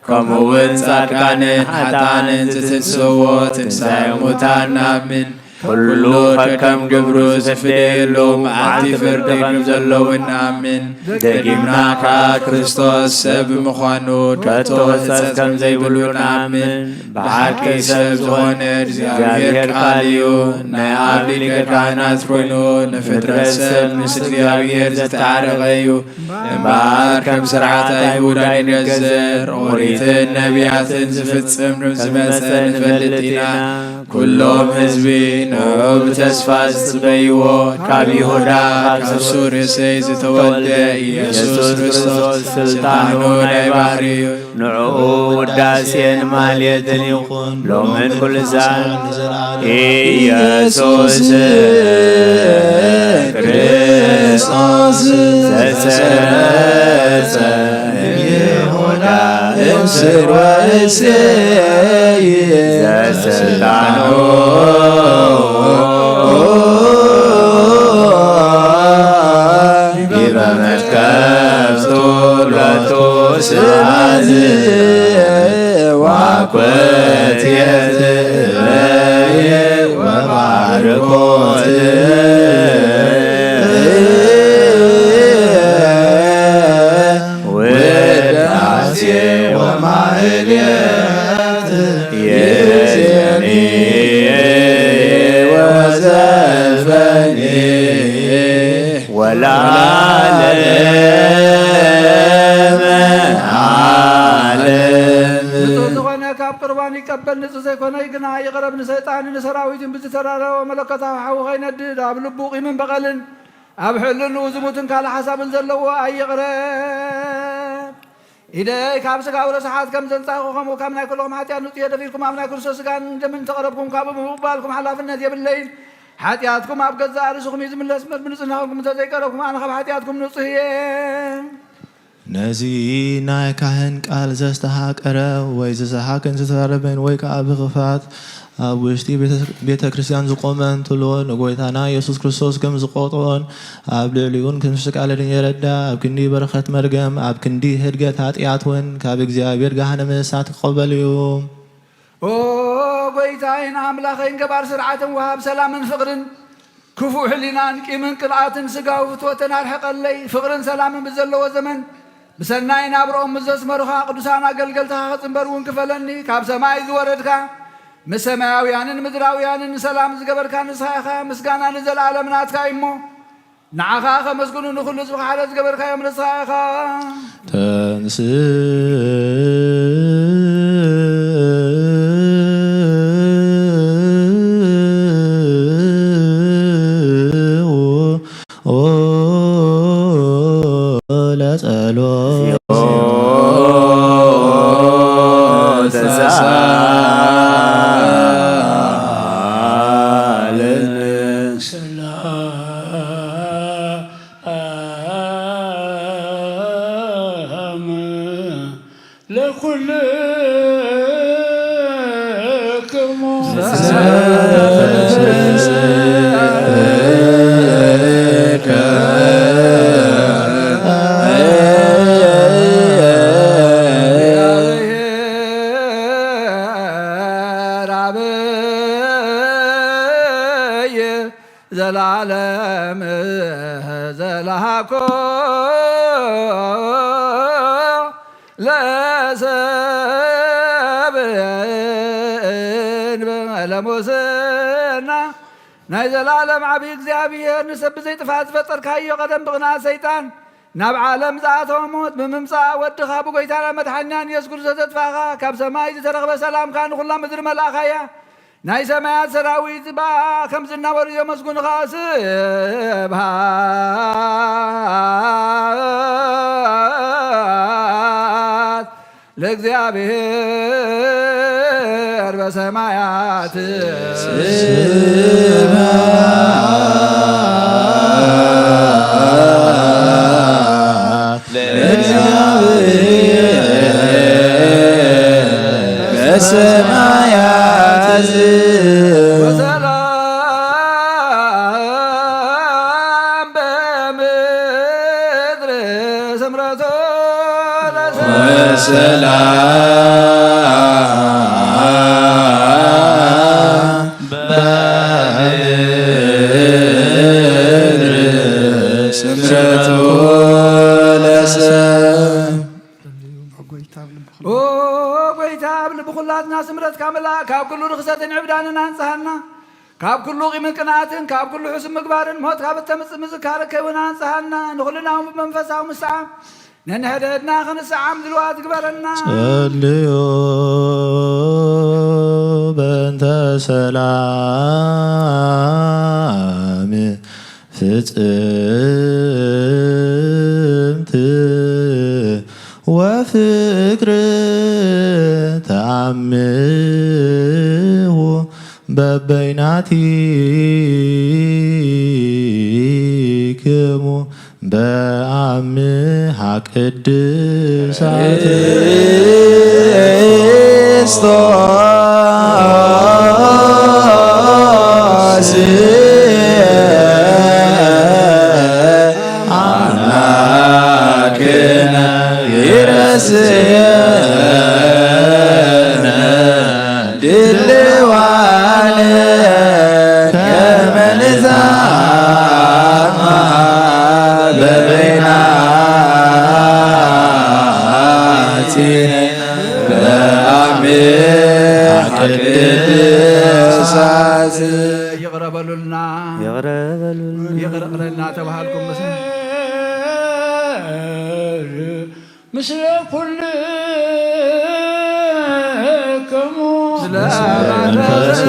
ከምኡ እውን ጻድቃንን ኃጥኣንን ዝትንስእዎ ትንሣኤ ሙታን ንኣምን። ኩሉ ከከም ግብሩ ዝፍደየሉ መዓልቲ ፍርዲ ከም ዘለውን ንኣምን። ደጊምና ከኣ ክርስቶስ ሰብ ብምዃኑ ከቶ ሕጸት ከም ዘይብሉ ንኣምን። ብሓቂ ሰብ ዝኾነ እግዚኣብሔር ቃል እዩ። ናይ ኣብ ሊቀ ካህናት ኮይኑ ንፍጥረት ሰብ ምስ እግዚኣብሔር ዘተዓረቐ እዩ። እምበኣር ከም ስርዓት ኣይሁድ ኣይንገዘር፣ ኦሪትን ነቢያትን ዝፍጽም ከም ዝመጸ ንፈልጥ ኢና። ኩሎም ህዝቢ ንዑ ብተስፋ ዝጽበይዎ፣ ካብ ይሁዳ ካብ ሱር እሴይ ዝተወልደ ኢየሱስ ክርስቶስ ስልጣኑ ናይ ባህሪ እዩ። ንዕኡ ውዳሴን ማህሌትን ይኹን ሎምን ኩሉ ሳዕ። ኢየሱስ ክርስቶስ ዘሰረጸ እምይሁዳ እምስር ወእሴይ ዘስልጣኑ ዲበ መትከፍቱ ሎቱ ስብሐት ዋኮትየት እበይ ወባርኮት ውዳሴ ወማህሌት ይዜኒ ወዘልፈኒ ወለዓለመ ዓለም። ንጹህ ዝኾነ ካብ ቁርባን ይቀበል፣ ንጹህ ዘይኮነ ግና ይቕረብ። ንሰይጣንን ንሰራዊቱን ብዝተዳለወ መለኮታዊ ሓዊ ከይነድድ ኣብ ልቡ ቂምን በቐልን ኣብ ሕልንኡ ዝሙትን ካልእ ሓሳብን ዘለዎ ኣይቕረብ። ኢደይ ካብ ስጋዊ ረሳሓት ከም ዘንጻኹ፣ ከምኡ ካብ ናይ ኩልኹም ሓጢኣት ንጹህ እየ። ደፊርኩም ኣብ ናይ ክርስቶስ ስጋን ደምን ተቐረብኩም፣ ካብኡ ብምቕባልኩም ሓላፍነት የብለይን። ሓጢኣትኩም ኣብ ገዛእ ርእስኹም እዩ ዝምለስ እምበር፣ ብንጽህና ኮንኩም እንተ ዘይቀረብኩም፣ ኣነ ካብ ሓጢኣትኩም ንጹህ እየ። ነዚ ናይ ካህን ቃል ዘስተሃቀረ ወይ ዝሰሓቅን ዝተዛረበን ወይ ከኣ ብኽፋት ኣብ ውሽጢ ቤተ ክርስቲያን ዝቖመ እንትሎ ንጎይታና ኢየሱስ ክርስቶስ ከም ዝቆጥዖን ኣብ ልዕሊኡን ከም ዝተቃለደን የረዳ። ኣብ ክንዲ በረኸት መርገም ኣብ ክንዲ ህድገት ኃጢኣት እውን ካብ እግዚኣብሔር ገሃነመ እሳት ክቐበል እዩ። ኦ ጎይታይን ኣምላኸይን ገባር ስርዓትን ወሃብ ሰላምን ፍቕርን ክፉእ ሕሊናን ቂምን ቅንኣትን ስጋዊ ፍትወትን ኣርሕቐለይ። ፍቕርን ሰላምን ብዘለዎ ዘመን ብሰናይ ናብርኦም ምስ ዘስመሩኻ ቅዱሳን ኣገልገልትኻ ክጽንበር እውን ክፈለኒ። ካብ ሰማይ ዝወረድካ ምስ ሰማያውያንን ምድራውያንን ሰላም ዝገበርካ ንስኻ ኢኻ። ምስጋና ንዘለኣለም ናትካ እዩ እሞ ንዓኻ ከመስግኑ ንኹሉ ህዝብኻ ሓደ ዝገበርካዮም ንስኻ ኢኻ። ተንስ ዘላለም ዘለሃኮ ለሰብ እንበ ለሙስና ናይ ዘላለም ዓብዪ እግዚኣብሔር ንሰብ ብዘይጥፋት ዝፈጠርካዮ ቀደም ብቕንኣት ሰይጣን ናብ ዓለም ዝኣተወ ሞት ብምምጻእ ወድኻ ብጎይታና መድሓኒናን ኢየሱስ ክርስቶስ ዘጥፋኻ ካብ ሰማይ ዝተረኽበ ሰላምካ ንኹላ ምድሪ መልኣኻያ። ናይ ሰማያት ሰራዊት ብኣ ከም ዝናበሩ ዘመስጉንኻ ስብሃት ለእግዚኣብሔር በሰማያት ስብሃት ለእግዚኣብሔር በሰማያት ወሰላም በምድር ስምረቱ ለሰላም ወሰላም በምድር ኦ ጎይታ፣ ኣብ ልቢ ኩላትና ስምረትካ ምላእ፣ ካብ ኩሉ ርኽሰትን ዕብዳንን ኣንጽሃና፣ ካብ ኩሉ ቂምን ቅንኣትን፣ ካብ ኩሉ ሕሱም ምግባርን ሞት ካብ እተምጽእ ምዝካር ከይውን ኣንጽሃና፣ ንኹልና እውን ብመንፈሳዊ ምስዓም ነንሕድሕድና ክንስዓም ድልዋት ግበረና። ጸልዩ በእንተ ሰላም ፍጽምት ወፍቅር ተአምሁ በበይናቲክሙ በአምሃ ቅድሳት ክርስቶስ አምላክነ ይረስየነ ድልዋነ ከመ ንዛማ በበይናቲነ በአምሃ ቅድሳት። ይቕረ በሉልና። ይቕረ በሉልና። ይቕረ በለና ተባሃልኩም መስ- ምስለ ኩልክሙ ስለ መንፈስከ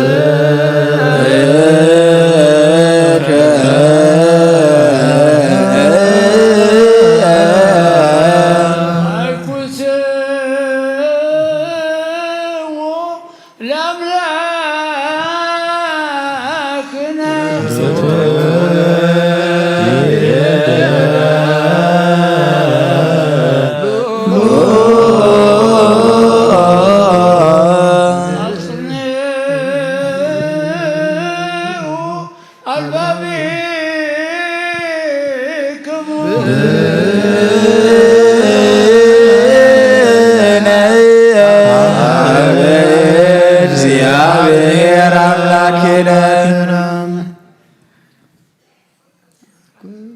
ለአምላክነ አልባቢክሙ እግዚአብሔር አምላክነ።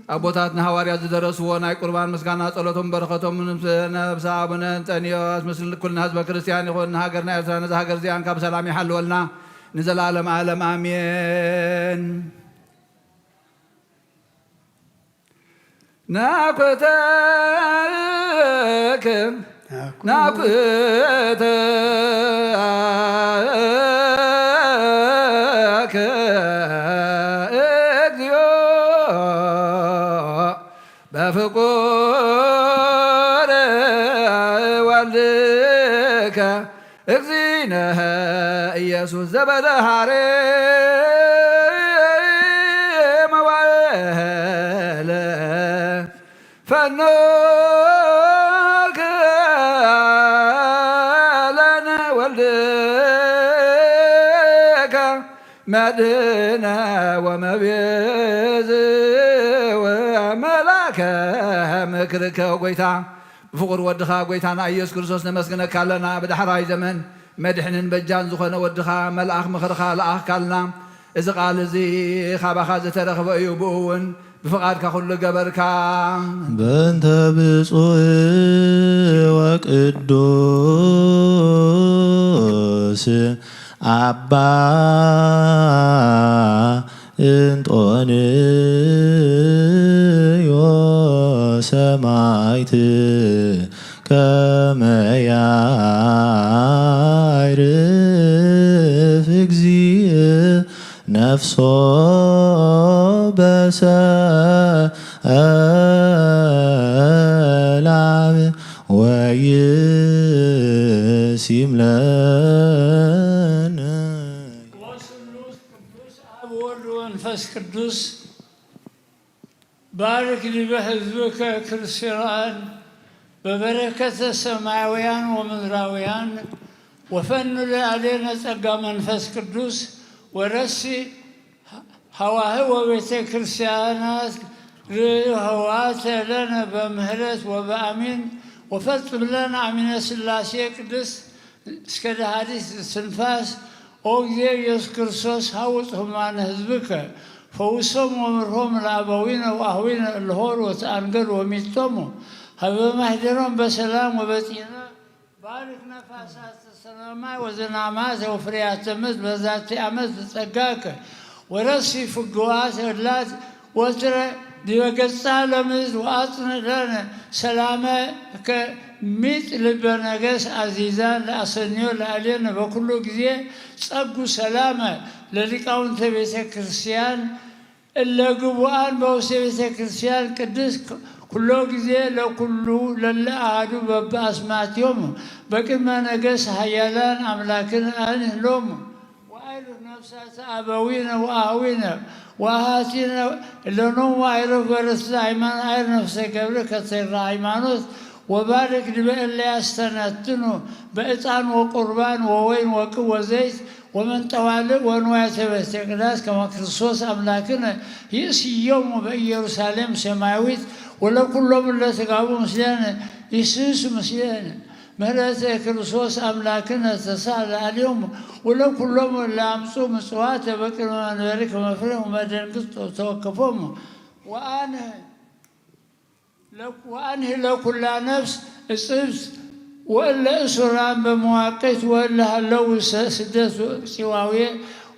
ኣቦታትና ሃዋርያት ዝደረስዎ ናይ ቁርባን ምስጋና ጸሎቶም በረኸቶም ምስ ነብሰ ኣቡነ እንጠንዮስ ምስ ኩልና ህዝበ ክርስቲያን ይኹን። ንሃገርና ኤርትራ ነዛ ሃገር እዚኣን ካብ ሰላም ይሓልወልና ንዘለኣለም ዓለም ኣሜን። ናኩተክም ናኩተከ እግዚኦ በፍቁር ወልድከ እግዚእነ ኢየሱስ ዘበደሃረ መዋዕለ ፈኖከ ለነ ወልድከ መድህነ ወመቤዝ ወመላከ ምክርከ። ጎይታ ብፍቑር ወድኻ ጎይታና ኢየሱስ ክርስቶስ ነመስግነካ ኣለና። ብዳሕራይ ዘመን መድሕንን በጃን ዝኾነ ወድኻ መልኣኽ ምኽርኻ ለኣኽካልና። እዚ ቃል እዚ ኻባኻ ዝተረኽበ እዩ፣ ብኡ እውን ብፍቓድካ ኩሉ ገበርካ። በእንተ ብፁዕ ወቅዱስ አባ እንጦንዮስ ሰማዕት ከመ ያዕርፍ እግዚእ ነፍሶ በሰላም ወይሲም ለነ። ወስሉስ ቅዱስ አብ ወወልድ ወመንፈስ ቅዱስ። ባርክ ዲበ ህዝብከ ክርስቲያን በበረከተ ሰማያውያን ወምድራውያን ወፈኑ ለአሌነ ጸጋ መንፈስ ቅዱስ ወረሲ ሀዋህወ ቤተ ክርስቲያናት ርህዋተ ለነ በምህረት ወበአሚን ወፈጽም ለነ አሚነ ሥላሴ ቅድስት እስከ ደሃሊት እስትንፋስ። ኦ እግዚእ ኢየሱስ ክርስቶስ ሀውፅ ህሙማነ ህዝብከ ፈውሶም ወምርሆም ለአበዊነ ወአህዊነ እለ ሆሩ ወተአንገድ ወሚቶሙ ሀበ ማህደሮም በሰላም ወበጤና። ባርክ ነፋሳት ሰማይ ወዝናማት ወፍርያተ ምድር በዛቲ ዓመት ብጸጋከ ወረሲ ፍግዋት ወድላት ወትረ ዲበ ገጻ ለምድር ወአጽንዕ ለነ ሰላመከ። ሚጥ ልበ ነገስ አዚዛን ለአሰንዮ ለአልየነ በኩሉ ጊዜ ጸጉ ሰላመ ለሊቃውንተ ቤተ ክርስቲያን እለ ግቡአን በውስተ ቤተ ክርስቲያን ቅድስት ኩሎ ጊዜ ለኩሉ ለለ አሐዱ በበአስማቲሆሙ በቅድመ ነገስ ኃያላን አምላክን አንህ ሎሙ። ወአይሩፍ ነፍሳተ አበዊነ ወአሃዊነ ወአሃቲነ እለኖሙ አይሩፍ በርትዕተ ሃይማኖት አይር ነፍሰ ገብርከ ተራ ሃይማኖት ወባርክ ዲበ እለ ያስተነትኑ በዕጣን ወቁርባን ወወይን ወቅብ ወዘይት ወመንጠዋልዕ ወንዋያተ ቤተ ቅዳስ ከመ ክርስቶስ አምላክነ ይእስዮሙ በኢየሩሳሌም ሰማያዊት ወለኩሎሙ እለ ተጋቡ ምስሌነ ይስሱ ምስሌነ። ምህረተ ክርስቶስ አምላክነ ተሳለ አልዮሙ ወለኩሎሙ እለ አምጹ ምጽዋተ በቅድመ መንበሪከ መፍሬ ወመደንግጽ ተወከፎሙ። ወአንህ ወአንህ ለኩላ ነፍስ እጽብት ወእለ እሱራን በመዋቅት ወእለ ሀለው ውስተ ስደት ጽዋዌ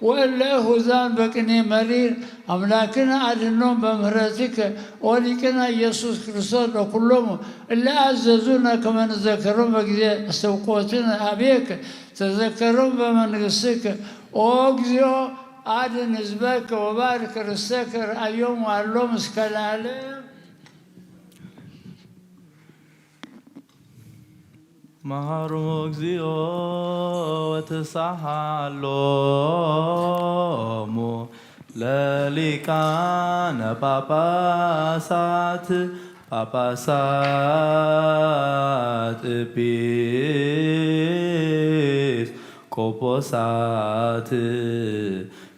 ወእለ እሁዛን በቅኔ መሪር አምላክነ አድህኖም በምህረትከ ኦ ሊቅነ ኢየሱስ ክርስቶስ ለኩሎሙ እለ አዘዙነ ከመ ንዘከሮም በጊዜ አስተብቆትነ ሀቤከ ተዘከሮም በመንግስትከ ኦ እግዚኦ አድን ህዝበከ ወባርክ ርስተከ ርአዮም አሎም እስከ ለዓለም። መሃሮም እግዚኦ ወተሳሃሎሙ ለሊቃነ ጳጳሳት ጳጳሳት ኤጲስ ቆጶሳት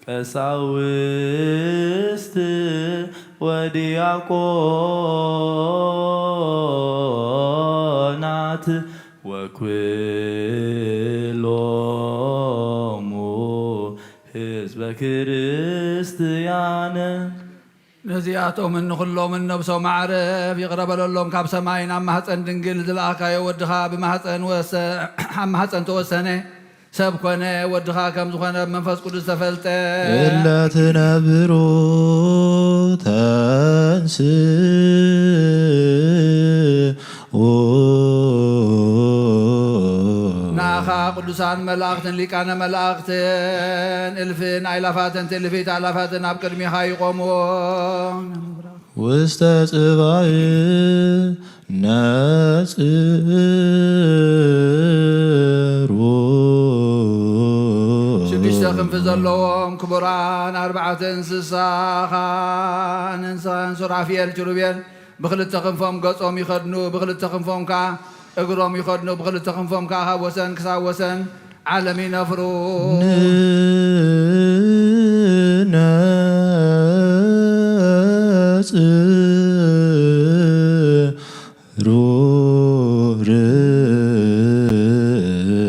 ቀሳውስት ወዲያቆናት ወኩሎሙ ህዝበ ክርስትያን። ነዚኣቶምን ንኹሎምን ነብሶም ኣዕርፍ ይቕረ በለሎም። ካብ ሰማይ ናብ ማህፀን ድንግል ዝለኣኻዮ ወድኻ ብማህፀን ወሰ-፣ ኣብ ማህፀን ተወሰነ፣ ሰብ ኮነ፣ ወድኻ ከም ዝኾነ ብመንፈስ ቅዱስ ተፈልጠ። እለ ትነብሩ ተንስኡ ንኣኻ ቅዱሳን መላእኽትን ሊቃነ መላእኽትን እልፍን ኣይላፋትን ትእልፊት ኣላፋትን ኣብ ቅድሚኻ ይቖሙ። ውስተ ጽባሕ ነጽሩ። ሽዱሽተ ክንፊ ዘለዎም ክቡራን ኣርባዕተ እንስሳኻን እንስሳን ሱራፊኤል ኪሩቤል ብኽልተ ክንፎም ገጾም ይኸድኑ፣ ብኽልተ ክንፎም ከኣ እግሮም ይኸድኑ፣ ብኽልተ ክንፎም ከኣ ካብ ወሰን ክሳብ ወሰን ዓለም ይነፍሩ። ንነጽሩ።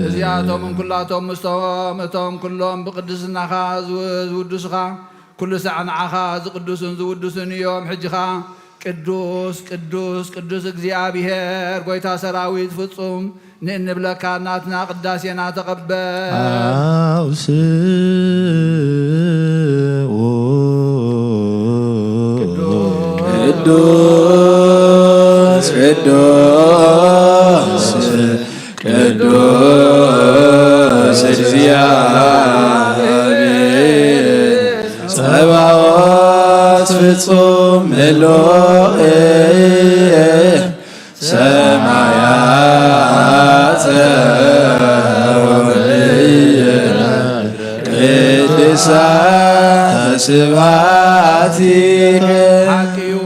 እዚኣቶም እንኩላቶም ምስቶም እቶም ኩሎም ብቅድስናኻ ዝው-፣ ዝውድሱኻ ኩሉ ሳዕ ንዓኻ ዝቕድሱን ዝውድሱን እዮም። ሕጂ ኸኣ ቅዱስ፣ ቅዱስ፣ ቅዱስ እግዚኣብሔር ጐይታ ሰራዊት ፍጹም ንእንብለካ ናትና ቅዳሴና ተቐበል። አውስኡ። ቅዱስ፣ ቅዱስ፣ ቅዱስ እግዚኣብሔር ጸባኦት ፍጹም ምሉእ ሰማያተ ወምድር ቅድሳተ ስብሐቲከ። ሓቂ እዩ፣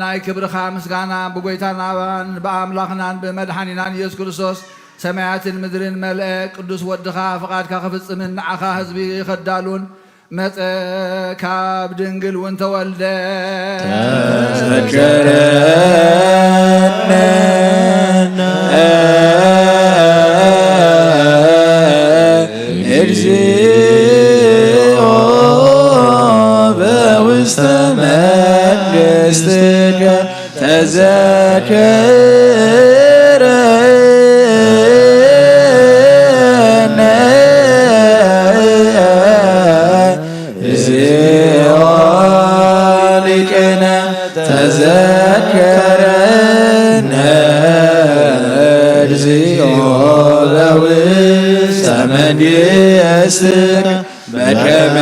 ናይ ክብርኻ ምስጋና ብጐይታናን ብኣምላኽናን ብመድሓኒናን ኢየሱስ ክርስቶስ ሰማያትን ምድርን መልአ። ቅዱስ ወድኻ ፍቓድካ ክፍጽምን ንዓኻ ህዝቢ ከዳሉን መጸ፣ ካብ ድንግል እውን ተወልደ። ተዘከረነ እግዚኦ በውስተ መንግሥትከ ተዘከረ መንግሥተ መንግሥት በከመ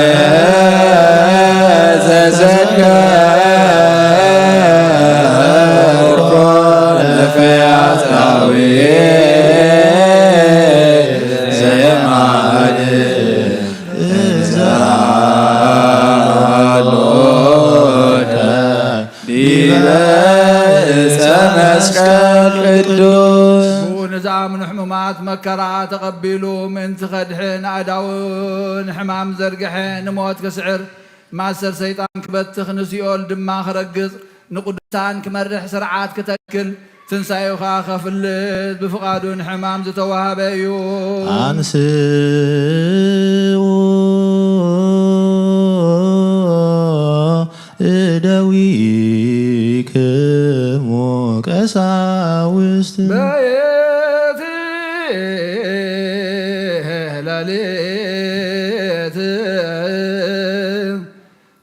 ዘዘከርኮ ለፈያታዊ ዘየማልድ እዛ ሎተ ዲበ ዕፀ መስቀል ቅዱስ። ብኡ ንዝኣምኑ ሕሙማት መከራ ተቐቢሉ ምእንቲ ከድሕን ኣእዳዉ ንሕማም ዘርግሐ ንሞት ክስዕር ማእሰር ሰይጣን ክበትኽ ንሲኦል ድማ ክረግጽ ንቅዱሳን ክመርሕ ስርዓት ክተክል ትንሳኤኡ ኸኣ ከፍልጥ ብፍቓዱ ንሕማም ዝተዋህበ እዩ። አንስኡ እደዊክሙ ቀሳውስት በየት ሌሊት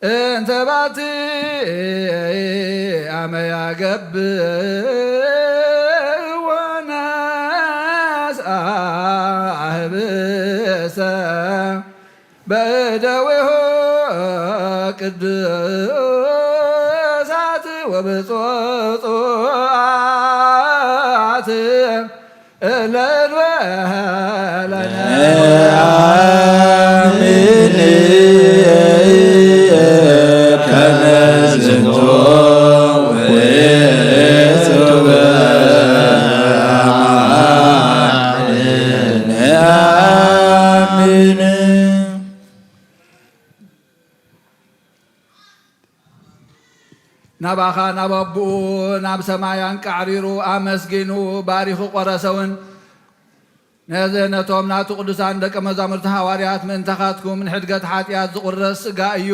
እንተ ባቲ ኣመ ያገብእ ወናስ ኣህብሰ በእደዊሁ ቅዱሳት ወብፁዓት እለ እንበለነ። አሜን። ከመ ዝንቱ ውእቱ በአማን። አሜን። ናባኻ ናብ ኣቦኡ ናብ ሰማይ ኣንቃዕሪሩ ኣመስጊኑ ባሪኹ ቆረሰውን። ነዚ ነቶም ናቱ ቅዱሳን ደቀ መዛሙርቲ ሃዋርያት ምእንታኻትኩም ንሕድገት ሓጢኣት ዝቑረስ ስጋ እዩ።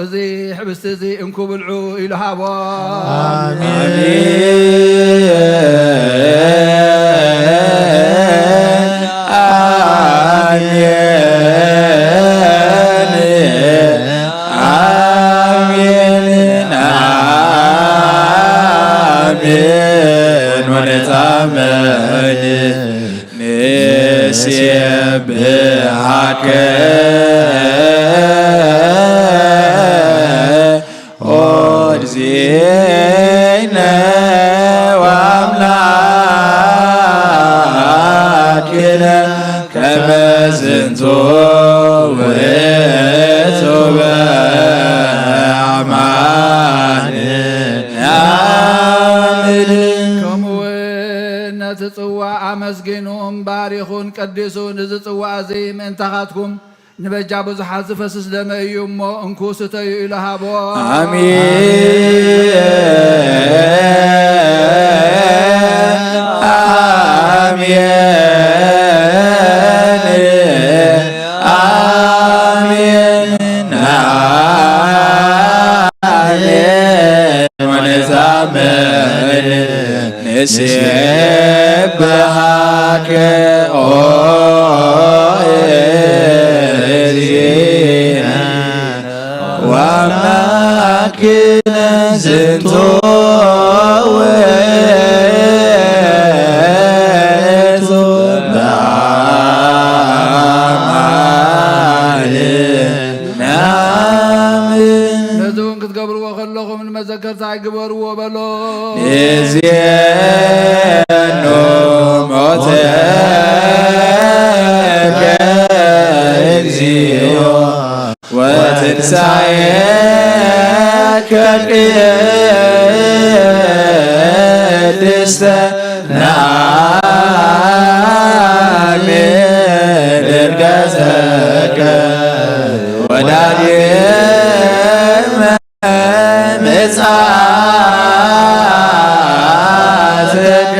እዚ ሕብስቲ እዚ እንኩ ብልዑ ኢሉ ሃቦ። አሜን። አሜን። አሜን። ወነታመን ንሴብሐከ ኦ እግዚእነ ወአምላክነ ከመ ዝንቱ ውእቱ በአማን። አሜን። ከምኡውን ነቲ ጽዋ ኣመስጊኑን ባሪኹን ቀዲሱን፣ እዚ ጽዋ እዚ ምእንታኻትኩም ንበጃ ብዙሓት ዝፈስስ ደመ እዩ እሞ እንኩ ስተዩ ኢሉ ሃቦ። አሜን። አሜን። አሜን። አሜን። ወነታመን ንሴብሐከ ኦ እግዚእነ ወአምላክነ ዝንቱ ውእቱ በአማልድ ናምን። ነዚ እውን ክትገብርዎ ከለኹም ንመዘከርታ ይግበርዎ በሎ። ንዜኑ ሞተከ እግዚኦ ወትንሳኤከ ቅድስተ ናምን ዕርገተከ ወዳግመ ምጽአትከ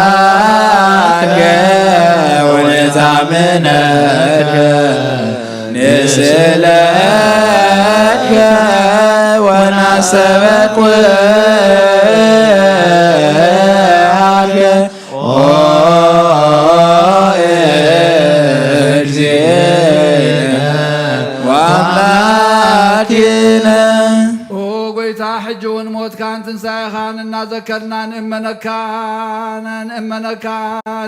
ንሴብሐከ ወነታምነከ ንስእለከ ወናስተበቁዓከ ኦ እግዚእነ ወአምላክነ። ኦ ጎይታ፣ ሕጂ እውን ሞት ሞትካን ትንሳኤኻን እናዘከርና ንእመነካ፣ ንእመነካ፣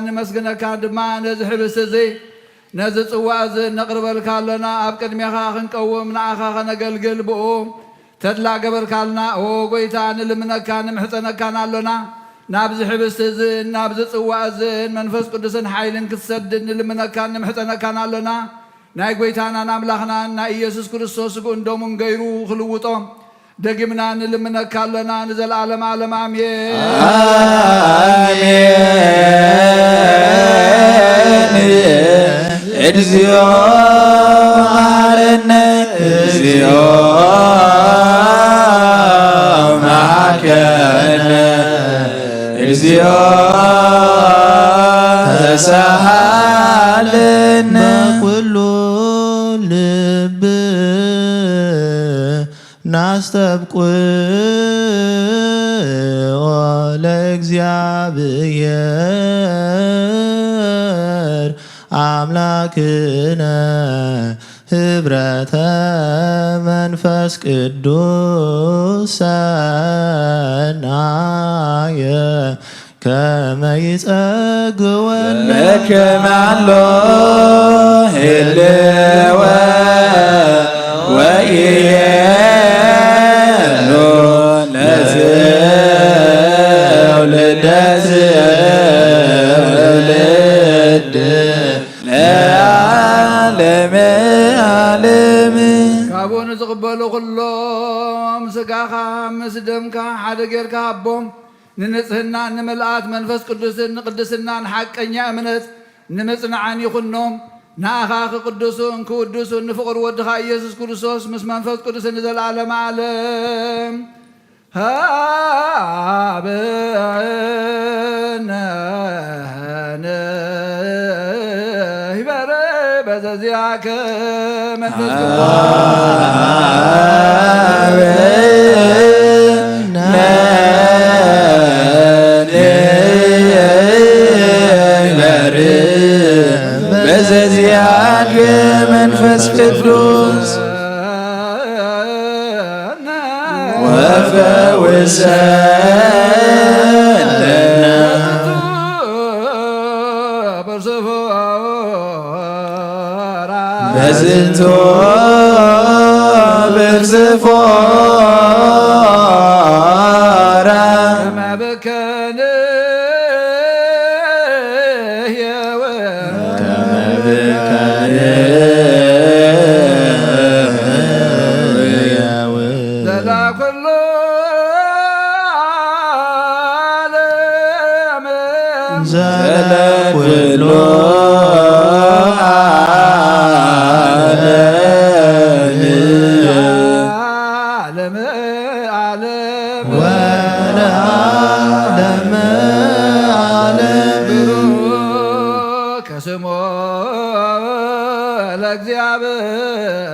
ንመስግነካ ድማ ነዚ ሕብስቲ እዚ፣ ነዚ ጽዋ እዚ ነቕርበልካ ኣሎና። ኣብ ቅድሜኻ ክንቀውም ንኣኻ ከነገልግል ብኡ ተድላ ገበርካልና። ኦ ጎይታ፣ ንልምነካ ንምሕጸነካን ኣሎና። ናብዚ ሕብስቲ እዚ፣ ናብዚ ጽዋ እዚ መንፈስ ቅዱስን ሓይልን ክትሰድድ ንልምነካን ንምሕጸነካን ኣሎና። ናይ ጎይታናን ኣምላኽናን ናይ ኢየሱስ ክርስቶስ ስግኡን ደሙን ገይሩ ክልውጦ ደጊምና ንልምነካ ኣሎና። ንዘለዓለም ዓለም ኣሜን። ኣሜን። እግዚኦ መሐረነ፣ እግዚኦ መሐረነ፣ እግዚኦ ተሳሃለነ። በኩሉ ልብ ናስተብቅዖ ለእግዚኣብሔር ኣምላክነ ህብረተ መንፈስ ቅዱስ ሰናየ ከመ ይጸግወነ። በከመ ኣሎ ህልወ ወኢየሉ ለትውልደ ትውልድ ለዓለመ ዓለም። ካብኡ ንዝቕበሉ ኩሎም ስጋኻ ምስ ደምካ ሓደ ጌርካ ሃቦም። ንንጽህናን ንምልኣት መንፈስ ቅዱስን ንቅድስናን ሓቀኛ እምነት ንምጽናዕን ይኹኖም። ንኣኻ ክቅድሱን ክውድሱን ንፍቑር ወድኻ ኢየሱስ ክርስቶስ ምስ መንፈስ ቅዱስን ንዘለዓለመ ዓለም ሃበነ ንህበረ በዘዚኣከ መንፈስ ቅዱስ በዘዚኣከ መንፈስ ቅዱስ ወፈውሰነ። በዝንቱ ብርዝፎራ ዘለኩሉ ዓለም ዓለም ወለዓለመ ዓለም ብሩክ ስሙ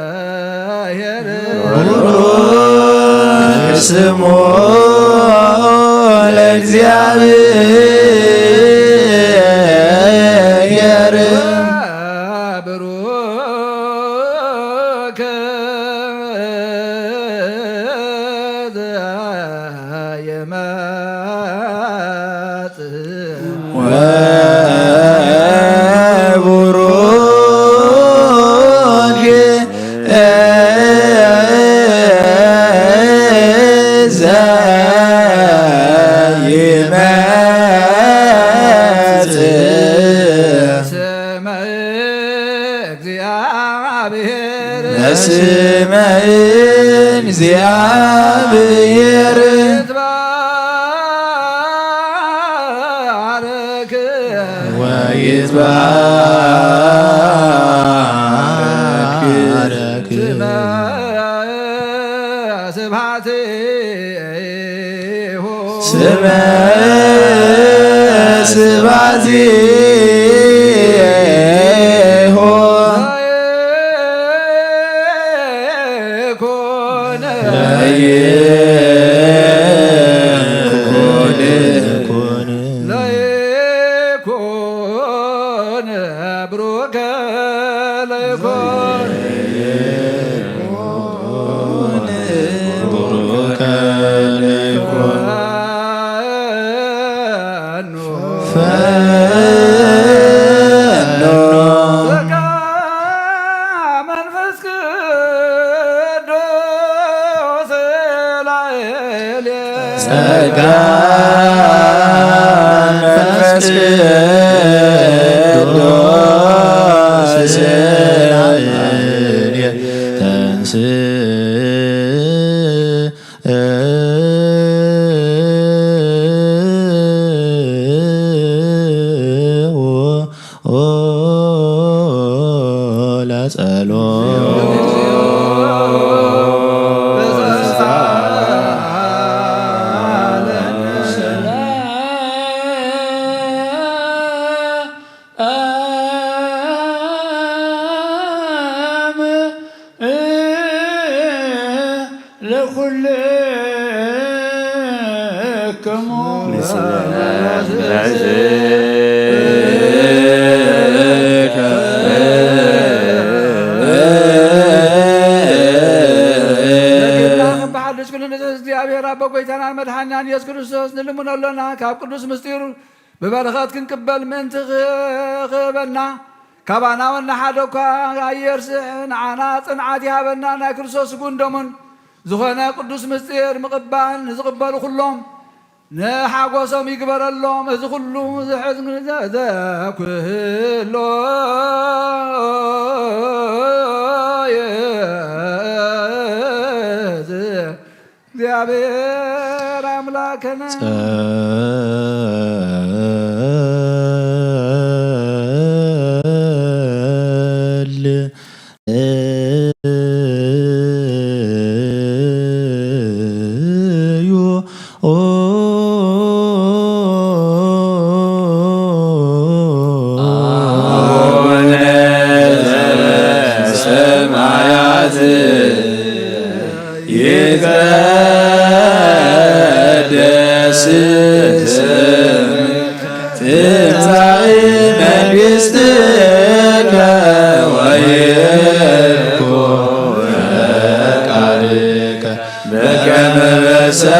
ለእግዚኣብሔር ብሩክ ስሙ ለእግዚኣብሔር ብሩክ ዘየመጽእ ወቡሩክ ዘእግዚኣብሔር በስመ እግዚኣብሔር ይትባረክ ወይትባረክ ስመ ስብሐት ስመ ስብሐቲሁ ለይኩን ለይኩን ለይኩን ብሩከ ለይኩን ቅዱስ ተንሥእ ለጸሎት። ለኩልክሙ በሓድሽ ኩሉ ንጽህ እግዚኣብሔር ኣቦ ጎይታናን መድሓኒናን ኢየሱስ ክርስቶስ ንልምኖ ኣሎና። ካብ ቅዱስ ምስጢሩ ብበረኸት ክንቅበል ምእንቲ ክህበና፣ ካባና ወናሓደ እኳ ኣየርስሕ፣ ንዓና ጽንዓት ይሃበና። ናይ ክርስቶስ ስጉን ደሙን ዝኾነ ቅዱስ ምስጢር ምቕባል ንዝቕበሉ ኩሎም ንሓጎሶም ይግበረሎም። እዚ ኩሉ ዝሕዝ ዘዘኩሎ እግዚኣብሔር ኣምላክነ። ጸል እዩ። አቡነ ዘበሰማያት ይትቀደስ ስምከ ትምጻእ መንግሥትከ ወይኩን ፈቃድከ በከመ በሰማይ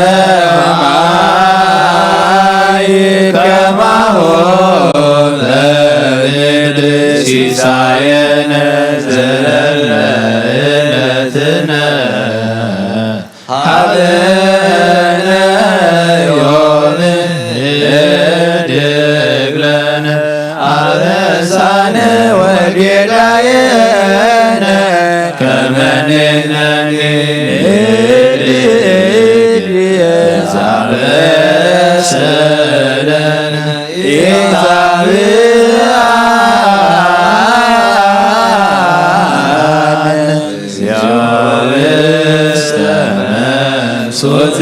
ከማሁ በምድር። ሲሳየነ ዘለለዕለትነ ሀበነ ዮም ህድግ ለነ አበሳነ ወጌጋየነ ከመ ንሕነኒ ንህድግ ለዘአበሰ ለነ ኢታብአነ እግዚኦ ውስተ መንሱት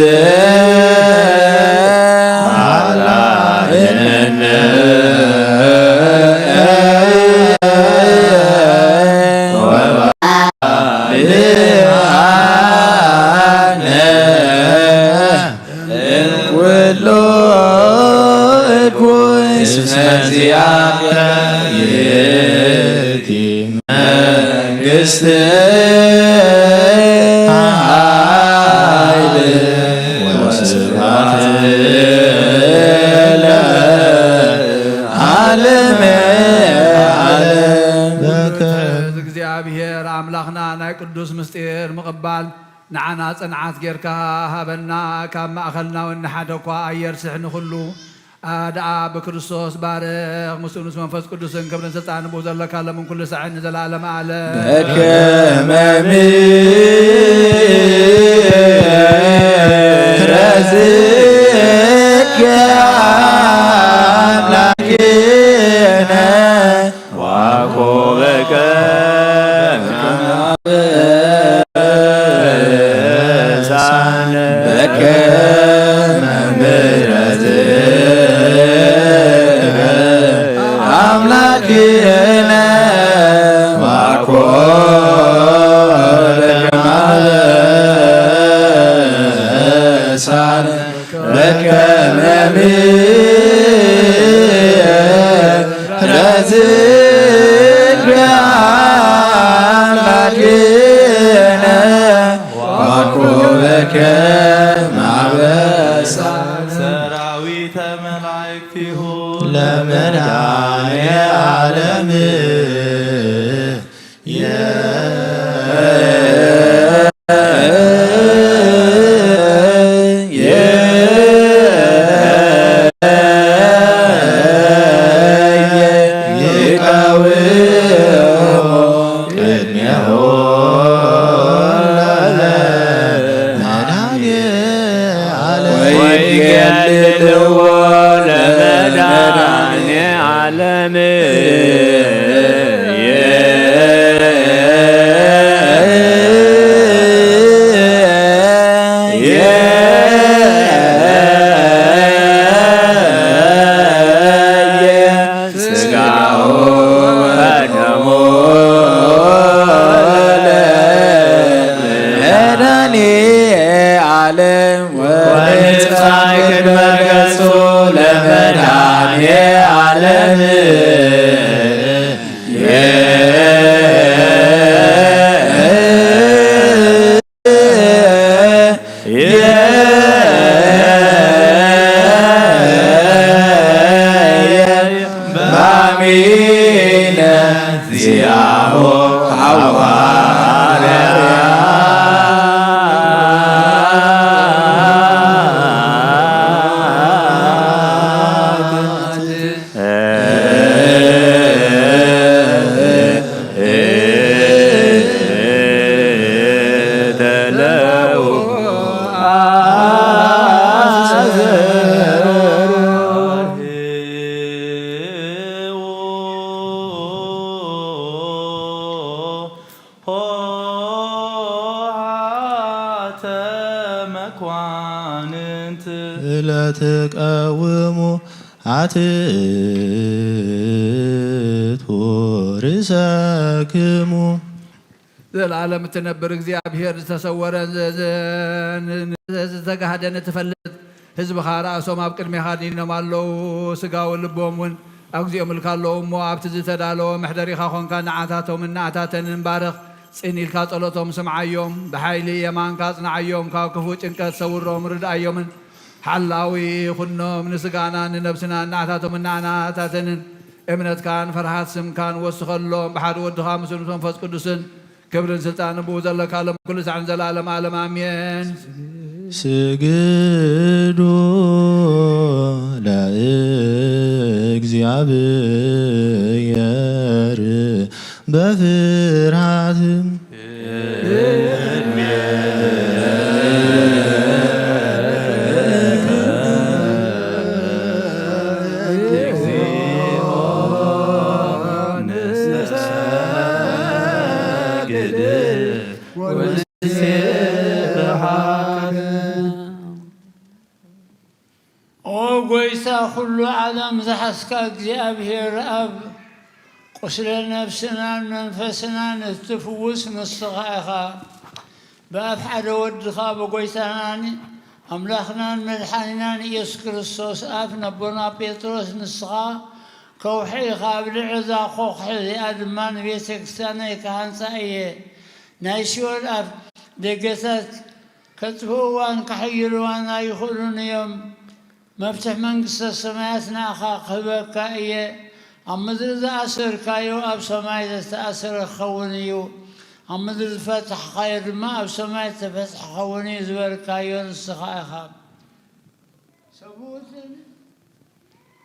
አላይነ ወባልሃነ እምኩሉ እኩይ እስመ ዚአከ ይእቲ መንግስት ኃይል ወስብሐት ለዓለመ ዓለም። በከ- እግዚኣብሔር ኣምላኽና ናይ ቅዱስ ምስጢር ምቕባል ንዓና ጽንዓት ጌርካ ሃበና። ካብ ማእኸልና ወኒ ሓደ እኳ ኣየርስሕ። ንኹሉ ኣድኣ ብክርስቶስ ባርኽ፣ ምስኡ ምስ መንፈስ ቅዱስን ክብርን ስልጣን ብኡ ዘለካ ሎምን ኩሉ ሳዕን ንዘለዓለመ ዓለም። በከመ ምሕረትከ አምላክነ ዋኮበከ ከመ አበሳነ በከመ ምሕረትከ አምላክነ ዋኮበከ ከመ አበሳነ በከመ ምሕረትከ አምላክነ ዋኮበከ ማበሳ ሰራዊተ መላእክቲሁ ለመድኃኔ ዓለም ስጋሁ ወደሙ ለመድኃኔ ዓለም ወንጽሐ ቅድመ ገጹ ለመድኃኔ ዓለም። በአሚነ ዚአሁ ሐዋርያት። ሆሃተ መኳንንት ለትቀውሙ አትእትዉ ርእሰክሙ። ዘለዓለም እትነብር እግዚኣብሔር፣ ዝተሰወረን ዘ-፣ ዘ-፣ ን-፣ ን-፣ ዝተጋህደን እትፈልጥ ህዝብኻ ርኣሶም ኣብ ቅድሜኻ ድይኖም ኣለዉ። ስጋውን ልቦም እውን ኣግዚኦምልካ ኣለዉ እሞ፣ ኣብቲ ዝተዳለወ መሕደሪኻ ኾንካ ንዓታቶምን ንዓታተንን ባርኽ። ጽን ኢልካ ጸሎቶም ስምዓዮም። ብሓይሊ የማንካ ኣጽንዓዮም። ካብ ክፉእ ጭንቀት ሰውሮም፣ ርድኣዮምን ሓላዊ ኩኖም። ንስጋናን ንነብስናን ንዓታቶምን ንዓታተንን እምነትካን ፍርሃት ስምካን ወስኸሎም። ብሓደ ወድኻ ምስሉ መንፈስ ቅዱስን ክብርን ስልጣንን ብኡ ዘለካ ሎም ኩሉ ሳዕን ዘላለም ዓለም ኣሜን። ስግዱ ለእግዚኣብሔር በፍርሃት። ኦ ጐይታ ኵሉ ዓለም ዝሓዝካ እግዚኣብሔር ኣብ፣ ቁስለ ነፍስናን መንፈስናን እትፍውስ ንስኻ ኢኻ። ብኣፍ ሓደ ወድኻ ብጐይታናን ኣምላኽናን መድሓኒናን ኢየሱስ ክርስቶስ ኣፍ ነቦና ጴጥሮስ ንስኻ ከውሒ ኢኻ፣ ኣብ ልዕሊ እዛ ኾኽሒ እዚኣ ድማ ንቤተ ክርስቲያነይ ክሃንጻ እየ። ናይ ሲኦል ኣፍ ደገታት ከጥፍእዋን ከሕይልዋን ኣይኽእሉን እዮም። መፍትሕ መንግስተ ሰማያት ንኣኻ ክህበካ እየ። ኣብ ምድሪ ዝኣሰርካዮ ኣብ ሰማይ ዝተኣሰረ ክኸውን እዩ። ኣብ ምድሪ ዝፈታሕካዮ ድማ ኣብ ሰማይ ዝተፈትሐ ክኸውን እዩ ዝበልካዮ ንስኻ ኢኻ። ሰብኡትን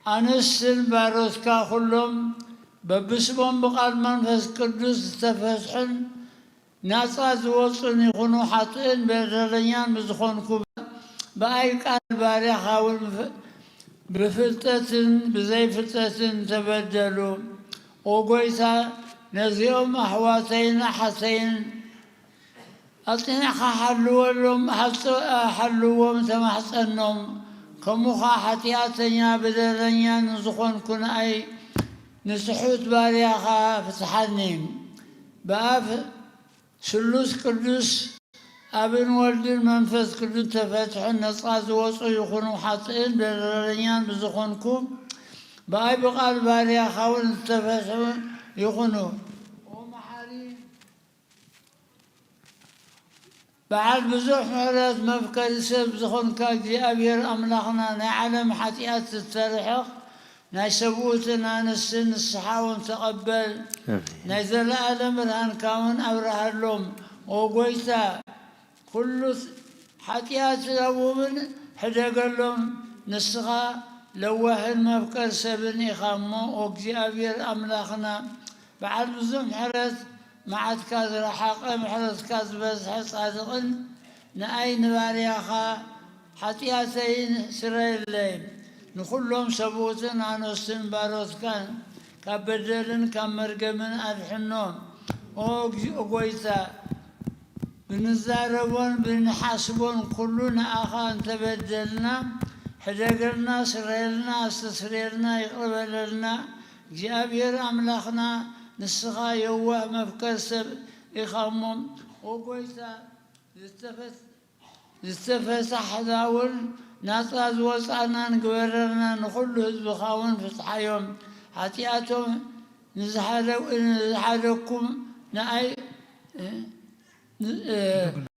ኣንስትን ባሮትካ ኩሎም በብስሞም ብቓል መንፈስ ቅዱስ ዝተፈትሑን ናጻ ዝወጹን ይኹኑ ሓጥእን በደለኛን ብዝኾንኩ ብኣይ ቃል ባርያኻ እውን ብፍ-፣ ብፍልጠትን ብዘይፍልጠትን ተበደሉ። ኦ ጐይታ፣ ነዚኦም ኣሕዋተይን ኣሓተይን ኣጽኒዕኻ ሓልወሎም፣ ሓጽ-፣ ሓልዎም ተማሕጸኖም። ከምኡ ኸኣ ሓጢኣተኛ በደለኛ ንዝኾንኩ ንኣይ ንስሑት ባርያኻ ፍትሓኒ። ብኣፍ ስሉስ ቅዱስ ኣብን ወልድን መንፈስ ቅዱስ ተፈትሑ ነጻ ዝወጹ ይኹኑ፣ ሓጥእን በደለኛን ብዝኾንኩ ብኣይ ብቓል ባርያኻ እውን ዝተፈትሑ ይኹኑ። ኦ መሓሪ በዓል ብዙሕ ምሕረት መፍቀሪ ሰብ ዝኾንካ እግዚኣብሔር ኣምላኽና፣ ናይ ዓለም ሓጢኣት ዝተርሕቕ፣ ናይ ሰብኡትን ኣንስትን ንስሓ እውን ተቐበል። ኣሜን። ናይ ዘለኣለም ብርሃንካ እውን ኣብርሃሎም። ኦ ጐይታ፣ ኩሉ ሓጢኣት እውን ሕደገሎም። ንስኻ ለዋህን መፍቀር ሰብን ኢኻ እሞ፣ ኦ እግዚኣብሔር ኣምላኽና፣ በዓል ብዙሕ ምሕረት፣ መዓትካ ዝረሓቐ፣ ምሕረትካ ዝበዝሐ ጻድቕን ንኣይ ንባርያኻ ሓጢኣተይን ስረየለይ። ንኹሎም ሰብኡትን ኣንስትን ባሮትካን ካብ በደልን ካብ መርገምን ኣድሕኖ። ኦ እግዚኦ ጎይታ፣ ብንዛረቦን ብንሓስቦን ኩሉ ንኣኻ እንተበደልና፣ ሕደገልና፣ ስረየልና፣ ኣስተስርየልና፣ ይቕረ በለልና። እግዚኣብሔር ኣምላኽና፣ ንስኻ የዋህ መፍቀር ሰብ ኢኻ እሞ፣ ኦ ጎይታ፣ ዝተፈት-፣ ዝተፈታሕና እውን ናጻ ዝወጻእናን ግበረልና፣ ንኹሉ ህዝብኻ እውን ፍትሓዮም። ሓጢኣቶም ንዝሓደ-፣ ንዝሓደኩም ንኣይ፣ እ፣ እ፣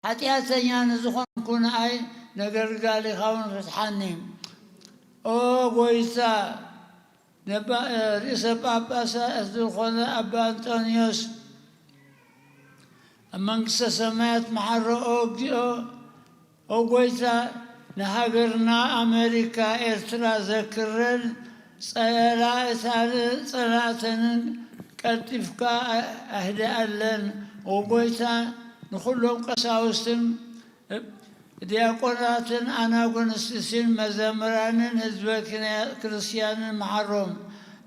ሓጢኣተኛ ንዝኾንኩ ንኣይ ነገልጋሊኻ እውን ፍትሓኒ። ኦ ጎይታ፣ ነባ-፣ ርእሰ ጳጳሳት ዝኾነ ኣባ ኣንጦንዮስ ኣብ መንግስተ ሰማያት መሓሮ። ኦ እግዚኦ፣ ኦ ጎይታ፣ ንሃገርና ኣሜሪካ ኤርትራ ዘክረን፣ ጸላእታን ጸላእተንን ቀልጢፍካ ኣህድኣለን። ኦ ጎይታ፣ ንኹሎም ቀሳውስትን ዲያቆናትን ኣናጉንስቲስን መዘምራንን ህዝበ ክና-፣ ክርስትያንን መሓሮም።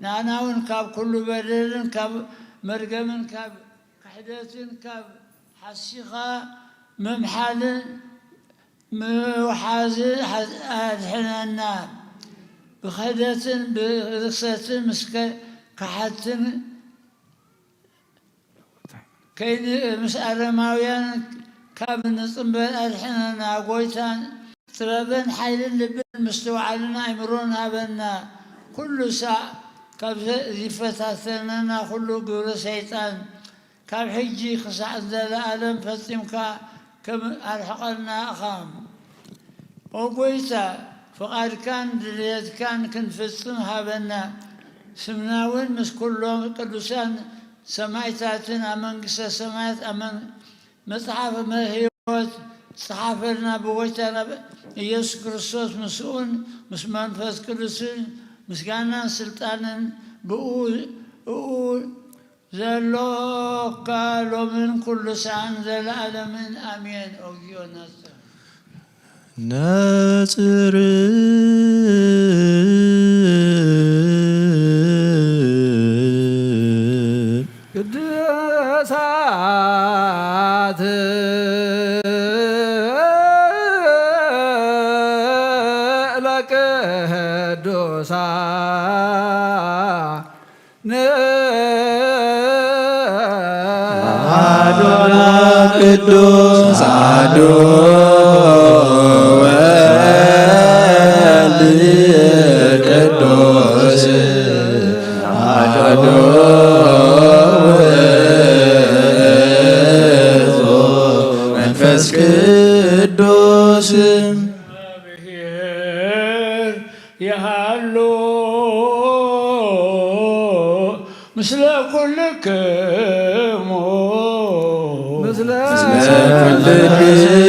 ንኣና እውን ካብ ኩሉ በደልን ካብ መርገምን ካብ ክሕደትን ካብ ሓሲኻ ምምሓልን ምውሓዝን ሓ-፣ ኣድሕነና። ብክሕደትን ብርክሰትን ምስ ከ-፣ ከሓድትን ከይን-፣ ምስ ኣረማውያን ካብ ንጽንበል ኣድሕነና። ጎይታ፣ ጥበብን ሓይልን ልብን ምስትውዓልን ኣእምሮን ሃበና። ኩሉ ሳዕ ካብ ዘ-፣ ዝፈታተነና ኩሉ ግብረ ሰይጣን ካብ ሕጂ ክሳዕ ዘለኣለም ፈጺምካ ከም ኣርሕቐና ኢኻ። ኦ ጎይታ፣ ፍቓድካን ድልየትካን ክንፍጽም ሃበና። ስምና እውን ምስ ኩሎም ቅዱሳን ሰማዕታትን ኣብ መንግስተ ሰማያት ኣብ መን-፣ መጽሓፍ ሕይወት ጸሓፈልና። ብጎይታና ኢየሱስ ክርስቶስ ምስኡን ምስ መንፈስ ቅዱስን ምስጋናን ስልጣንን ብኡ፣ ብኡ ዘሎካ ሎምን ኩሉ ሰዓን ዘለዓለምን ኣሜን። ኦግዚኦ ናጽር። ነጽር። ቅዱሳት ለቅዱሳን አሐዱ ቅዱስ አሐዱ ወልድ ቅዱስ አሐዱ ውእቱ መንፈስ ቅዱስ። እግዚአብሔር የሃሉ ምስለ ኩልክሙ። ምስለ ኩልክሙ።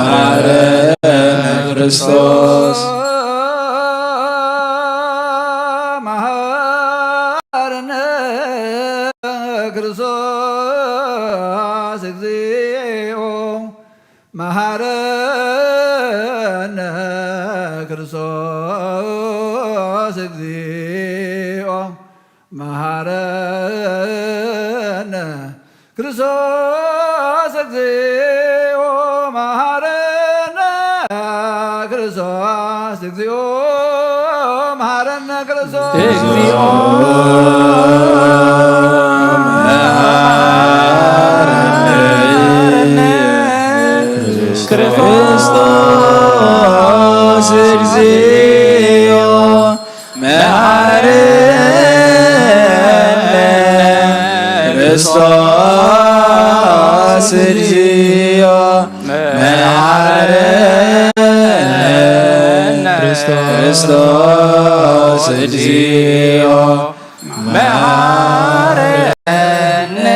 መሐረነ ክርስቶስ። መሐረነ ክርስቶስ እግዚኦ። መሐረነ ክርስቶስ እግዚኦ። መሐረነ ክርስቶስ እግዚኦ። መሐረነ ክርስቶስ እግዚኦ። መሐረነ ክርስቶስ እግዚኦ። መሐረነ ክርስቶስ እግዚኦ። መሐረነ ክርስቶስ እግዚኦ። መሐረነ ክርስቶስ እግዚኦ። መሐረነ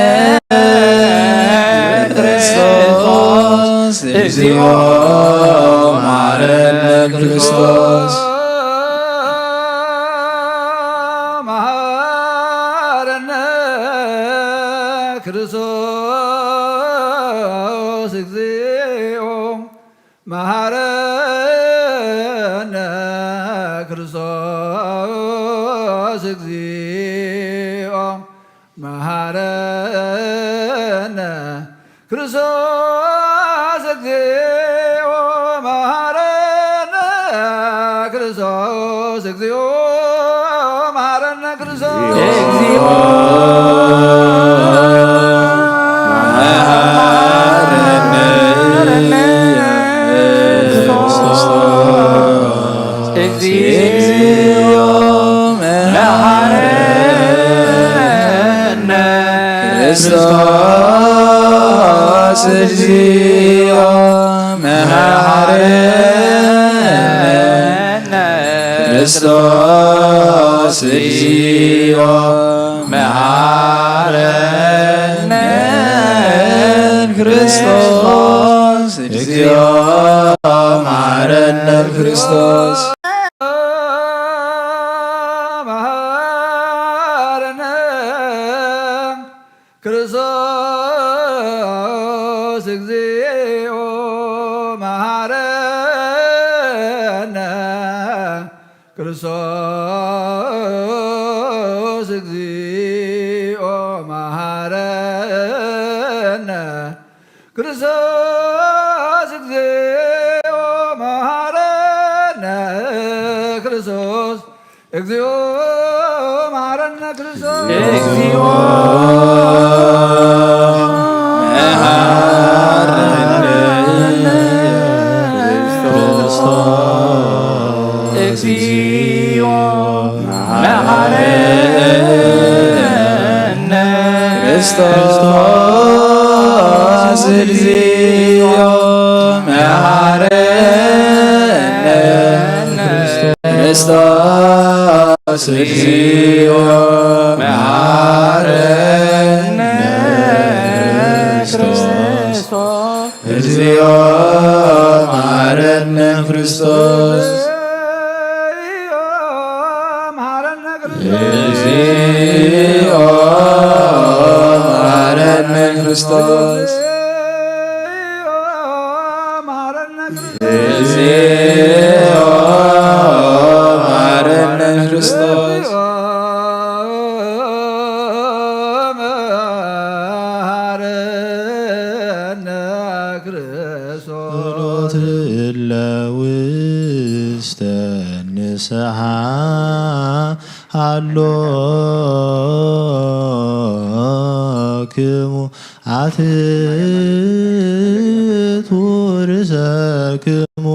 ክርስቶስ እግዚኦ። መሐረነ ክርስቶስ። መሐረነ ክርስቶስ እግዚኦ። መሐረነ ክርስቶስ እግዚኦ። መሐረነ ክርስቶስ እግዚኦ። መሐረነ ክርስቶስ እግዚኦ። መሐረነ ክርስቶስ እግዚኦ። መሐረነ ክርስቶስ እግዚኦ። መሐረነ ክርስቶስ እግዚኦ። መሐረነ ክርስቶስ እግዚኦ። መሐረነ ክርስቶስ እግዚኦ። መሐረነ ክርስቶስ። መሐረነ ክርስቶስ እግዚኦ። መሐረነ ክርስቶስ እግዚኦ። መሐረነ ክርስቶስ እግዚኦ። መሐረነ ክርስቶስ እግዚኦ። መሐረነ ክርስቶስ እግዚኦ መሐረነ ክርስቶስ። እግዚኦ መሐረነ ክርስቶስ። እግዚኦ መሐረነ ክርስቶስ። ክርስቶስ እግዚኦ መሐረነ ክርስቶስ። እግዚኦ መሐረነ ክርስቶስ። እግዚኦ መሐረነ ክርስቶስ። እግዚኦ መሐረነ ክርስቶስ። ጸሎት እለ ውስተ ንስሓ ሃሎክሙ ኣትቱ ርእሰክሙ።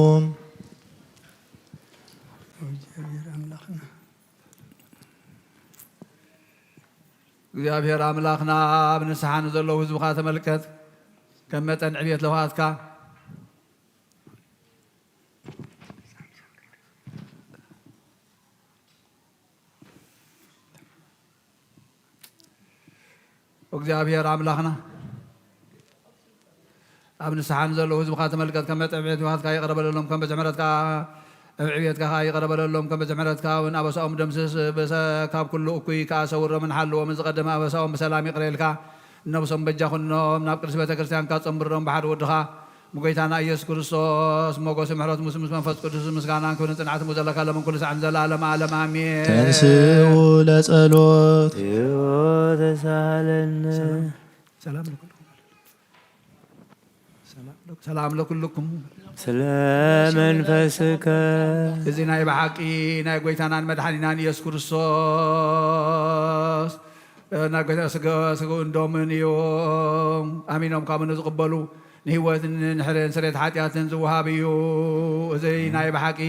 እግዚኣብሔር ኣምላኽና፣ ኣብ ንስሓ ንዘለዉ ህዝብኻ ተመልከት፣ ከም መጠን ዕብየት ለውሃትካ። እግዚኣብሔር ኣምላኽና፣ ኣብ ንስሓ ንዘለዉ ህዝብኻ ተመልከት፣ ከም መጠን ዕብየት ለውሃትካ ይቕረ በለሎም፣ ከም በዝሒ ምሕረትካ፣ ዕብየትካ ኸኣ ይቕረ በለሎም፣ ከም በዝሒ ምሕረትካ እውን ኣበሳኦም ደምስስ፣ በሰ-፣ ካብ ኩሉ እኩይ ከኣ ሰውሮምን ሓልዎም፣ ዝቐደመ ኣበሳኦም ብሰላም ይቕረ ኢልካ፣ ነብሶም በጃ ኩኖም፣ ናብ ቅድስቲ ቤተ ክርስቲያንካ ጸንብሮም፣ ብሓደ ወድኻ፣ ብጎይታና ኢየሱስ ክርስቶስ ሞገስ ምሕረት ምስ፣ ምስ መንፈስ ቅዱስ ምስጋናን ክብርን ጽንዓትን ዘለካ ለምን ኩሉ ሳዕ ንዘለዓለም ዓለም ኣሜን። ተንስኡ ለጸሎት። ተሳለነ። ሰላም ለኩልኩም። ሰላም ለኩልኩም። ስለ መንፈስከ። እዚ ናይ ብሓቂ ናይ ጎይታናን መድሓኒናን ኢየሱስ ክርስቶስ ናይ ጎይታ ስጋ-፣ ስግኡን ደሙን እዩ። ኣሚኖም ካብ ንዝቕበሉ ንህይወትን ንድሕርን ስርየት ሓጢኣትን ዝወሃብ እዩ። እዚ ናይ ብሓቂ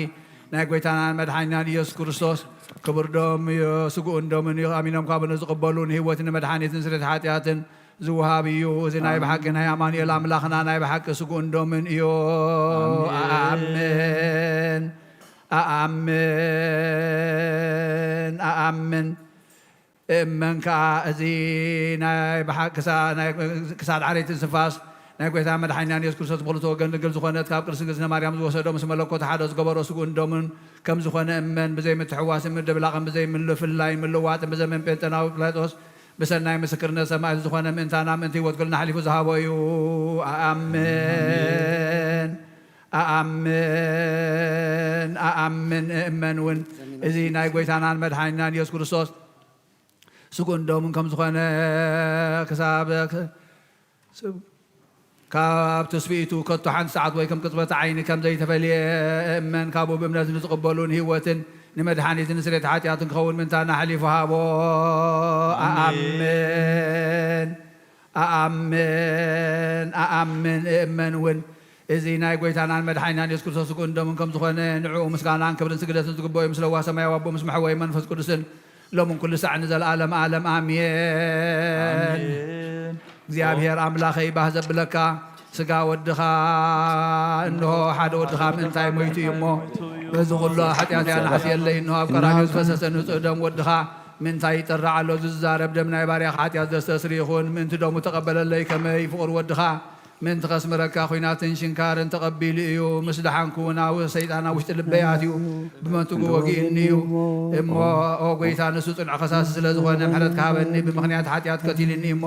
ናይ ጎይታናን መድሓኒናን ኢየሱስ ክርስቶስ ክቡር ደም እዩ፣ ስግኡን ደሙን እዩ። ኣሚኖም ካብ ንዝቕበሉ ንህይወትን ንመድሓኒትን ስርየት ሓጢኣትን ዝወሃብ እዩ። እዚ ናይ ብሓቂ ናይ ኣማኑኤል ኣምላኽና ናይ ብሓቂ ስግኡን ደሙን እዩ። ኣሜን። ኣኣምን፣ ኣኣምን፣ ኣኣምን። እመን ከኣ እዚ ናይ ብሓ-፣ ክሳ-፣ ናይ ክሳድ ዓረይትን ስንፋስ ናይ ጎይታ መድሓኒናን የሱስ ክርስቶስ ብኽልተ ወገን ድንግል ዝኾነት ካብ ቅድስት ንግስነ ማርያም ዝወሰዶ ምስ መለኮት ሓደ ዝገበሮ ስግኡን ደሙን ከም ዝኾነ እመን። ብዘይ ምትሕዋስን ምድብላቕን ብዘይ ምፍላይን ምልዋጥን ብዘመን ጴንጠናዊ ጲላጦስ ብሰናይ ምስክርነት ሰማዕቲ ዝኾነ ምእንታና ምእንቲ ህይወት ኩልና ኣሕሊፉ ዝሃቦ እዩ። ኣኣምን፣ ኣኣምን፣ ኣኣምን፣ እእመን እውን እዚ ናይ ጎይታናን መድሓኒናን የሱስ ክርስቶስ ስግኡን ደሙን ከም ዝኾነ ክሳብ ካብ ትስብእቱ ከቶ ሓንቲ ሰዓት ወይ ከም ቅጽበት ዓይኒ ከም ዘይተፈልየ እመን። ካብኡ ብእምነት ንዝቕበሉ ንህይወትን ንመድሓኒትን ንስርየት ሓጢኣትን ክኸውን ምእንታና ኣሕሊፉ ሃቦ። ኣሜን። ኣኣምን፣ ኣኣምን፣ ኣኣምን፣ እእመን እውን እዚ ናይ ጎይታናን መድሓኒናን የሱስ ክርስቶስ ስግኡን ደሙን ከም ዝኾነ ንዕኡ ምስጋናን ክብርን ስግደትን ዝግበኦ እዩ። ምስ ለዋህ ሰማያዊ ኣቦ ምስ መሐወይ መንፈስ ቅዱስን ሎምን ኩሉ ሳዕ ንዘለዓለም ዓለም ኣሜን። ኣሜን። እግዚኣብሔር ኣምላኸይ ባህ ዘብለካ ስጋ ወድኻ እንሆ ሓደ ወድኻ ምእንታይ ሞይቱ እዩ እሞ በዚ ኩሉ ሓጢኣት ያናሕስየለይ። እንሆ ኣብ ቀራንዮ ዝፈሰሰ ንጹህ ደም ወድኻ ምእንታይ ይጠራዕ ኣሎ። እዚ ዝዛረብ ደም ናይ ባርያኻ ሓጢኣት ዘስተስሪ ይኹን። ምእንቲ ደሙ ተቐበለለይ ከመይ ፍቑር ወድኻ ምእንቲ ከስምረካ ኲናትን ሽንካርን ተቐቢሉ እዩ። ምስ ደሓንኩ ናብ ሰይጣን ኣብ ውሽጢ ልበይ ኣትዩ ብመንትጉ ወጊእኒ እዩ። እሞ ኦ ጎይታ ንሱ ጽኑዕ ከሳሲ ስለ ዝኾነ ምሕረትካ ሃበኒ። ብምኽንያት ሓጢኣት ቀቲልኒ እሞ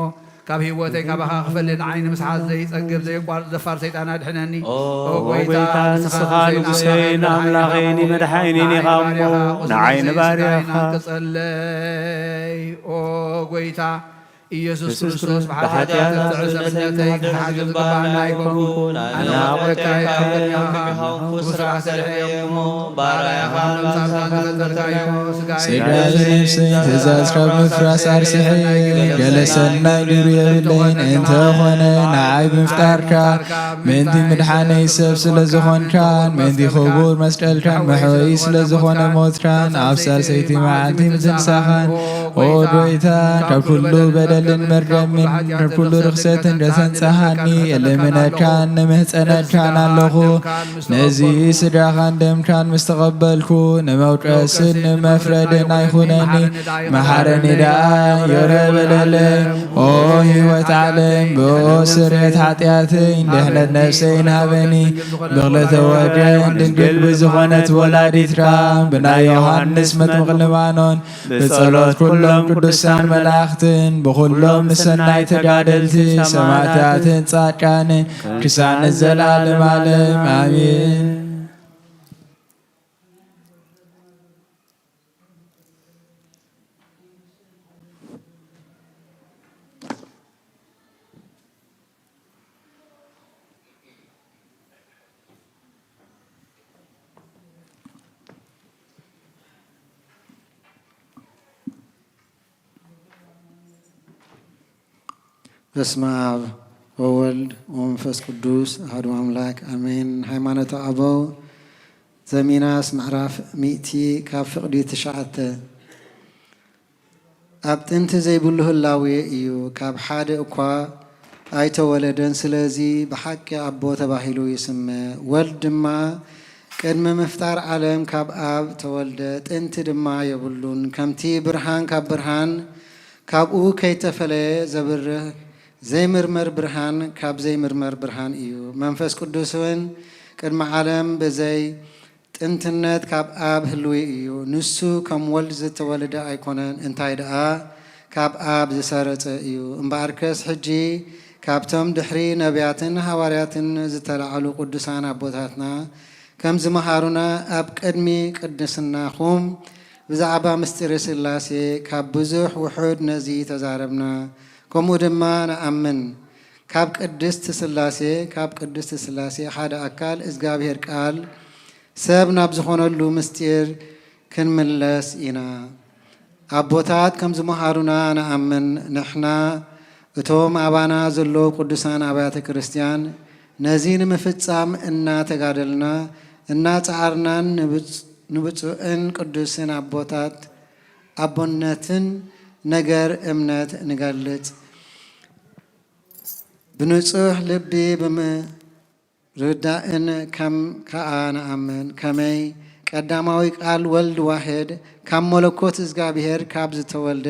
ካብ ህይወተይ ካባኻ ክፈሊ ንዓይ ንምስሓት ዘይጸግብ ዘየቋርጽ ደፋር ሰይጣን ኣድሕነኒ። ኦ ኦ ጎይታ፣ ጎይታ፣ ንስኻ ንስኻ ንጉሰይን ንጉሰይን ኣምላኸይን ኣምላኸይን ኣምላኸይን መድሓኒን ኢኻ እሞ ባርያኻ ቁስሊ ንዓይ ንባርያኻ ስጋይን ኣንቅጸለይ። ኦ ጎይታ፣ ኢየሱስ ክርስቶስ ብሓጢኣት እትዕዘብነተይ ክትሓዝ ዝግባእና ኣይኮንኩን። ኣነ ኣቕበካ ካብ ቅድሚኻ ክሃውኩ ስራሕ ሰሪሐ እየ እሞ፣ ባርያኻ ምምሳልካ ዝፈጠርካዮ ስጋይ ስጋይ ነፍሰይ ትእዛዝካ ብምፍራስ ኣርሲሐ እየ። ገለ ሰናይ ግብሪ የብለይን፣ እንተኾነ ንዓይ ብምፍጣርካ ምእንቲ ምድሓነይ ሰብ ስለ ዝኾንካን፣ ምእንቲ ክቡር መስቀልካን መሕወዪ ስለ ዝኾነ ሞትካን፣ ኣብ ሳልሰይቲ መዓልቲ ምትንሳኻን፣ ኦ ጎይታ፣ ካብ ኩሉ በደልን መርገምን፣ ካብ ኩሉ ርኽሰትን ከተንጽሃኒ እልምነካን እምሕጸነካን ኣለኹ። ነዚ ስጋኻን ደምካን ምስ ተቐበልኩ፣ ንመውቀስን ንመፍረድን ኣይኹነኒ። መሓረኒ ደኣ፣ ይቕረ በለለይ። ኦ ህይወት ዓለም፣ ብኡ ስርየት ሓጢኣተይን ድሕነት ነፍሰይን ሃበኒ። ብኽልተ ወገን ድንግል ብዝኾነት ወላዲትካ፣ ብናይ ዮሃንስ መጥምቕ ልባኖን፣ ብጸሎት ኩሎም ቅዱሳን መላእኽትን፣ ብኹሎም ንሰናይ ተጋደልቲ ሰማዕታትን ጻድቃንን፣ ክሳን ዘላለም ዓለም። ኣሜን። በስመ አብ ወወልድ ወመንፈስ ቅዱስ አሐዱ አምላክ አሜን። ሃይማኖተ አበው ዘሚናስ ምዕራፍ ሚእቲ ካብ ፍቕዲ ትሽዓተ። ኣብ ጥንቲ ዘይብሉ ህላዌ እዩ፣ ካብ ሓደ እኳ ኣይተወለደን፣ ስለዚ ብሓቂ ኣቦ ተባሂሉ ይስመ። ወልድ ድማ ቅድሚ ምፍጣር ዓለም ካብ ኣብ ተወልደ፣ ጥንቲ ድማ የብሉን። ከምቲ ብርሃን ካብ ብርሃን፣ ካብኡ ከይተፈለየ ዘብርህ ዘይምርመር ብርሃን ካብ ዘይምርመር ብርሃን እዩ። መንፈስ ቅዱስ እውን ቅድሚ ዓለም ብዘይ ጥንትነት ካብ ኣብ ህልዊ እዩ። ንሱ ከም ወልድ ዝተወልደ ኣይኮነን፣ እንታይ ደኣ ካብ ኣብ ዝሰረጸ እዩ። እምበኣርከስ ሕጂ ካብቶም ድሕሪ ነቢያትን ሃዋርያትን ዝተላዕሉ ቅዱሳን ኣቦታትና ከም ዝመሃሩና፣ ኣብ ቅድሚ ቅድስናኹም ብዛዕባ ምስጢረ ሥላሴ ካብ ብዙሕ ውሑድ ነዚ ተዛረብና፣ ከምኡ ድማ ንኣምን። ካብ ቅድስት ሥላሴ፣ ካብ ቅድስት ሥላሴ ሓደ ኣካል እግዚኣብሔር ቃል ሰብ ናብ ዝኾነሉ ምስጢር ክንምለስ ኢና። ኣቦታት ከም ዝመሃሩና ንኣምን። ንሕና እቶም ኣባና ዘለዉ ቅዱሳን ኣብያተ ክርስቲያን ነዚ ንምፍጻም እናተጋደልና እናጸዓርናን ንብጽ-፣ ንብፁዕን ቅዱስን ኣቦታት ኣቦነትን ነገር እምነት ንገልጽ። ብንጹሕ ልቢ ብምርዳእን ከም ከኣ ንኣምን። ከመይ ቀዳማዊ ቃል ወልድ ዋሕድ ካብ መለኮት እግዚኣብሔር ካብ ዝተወልደ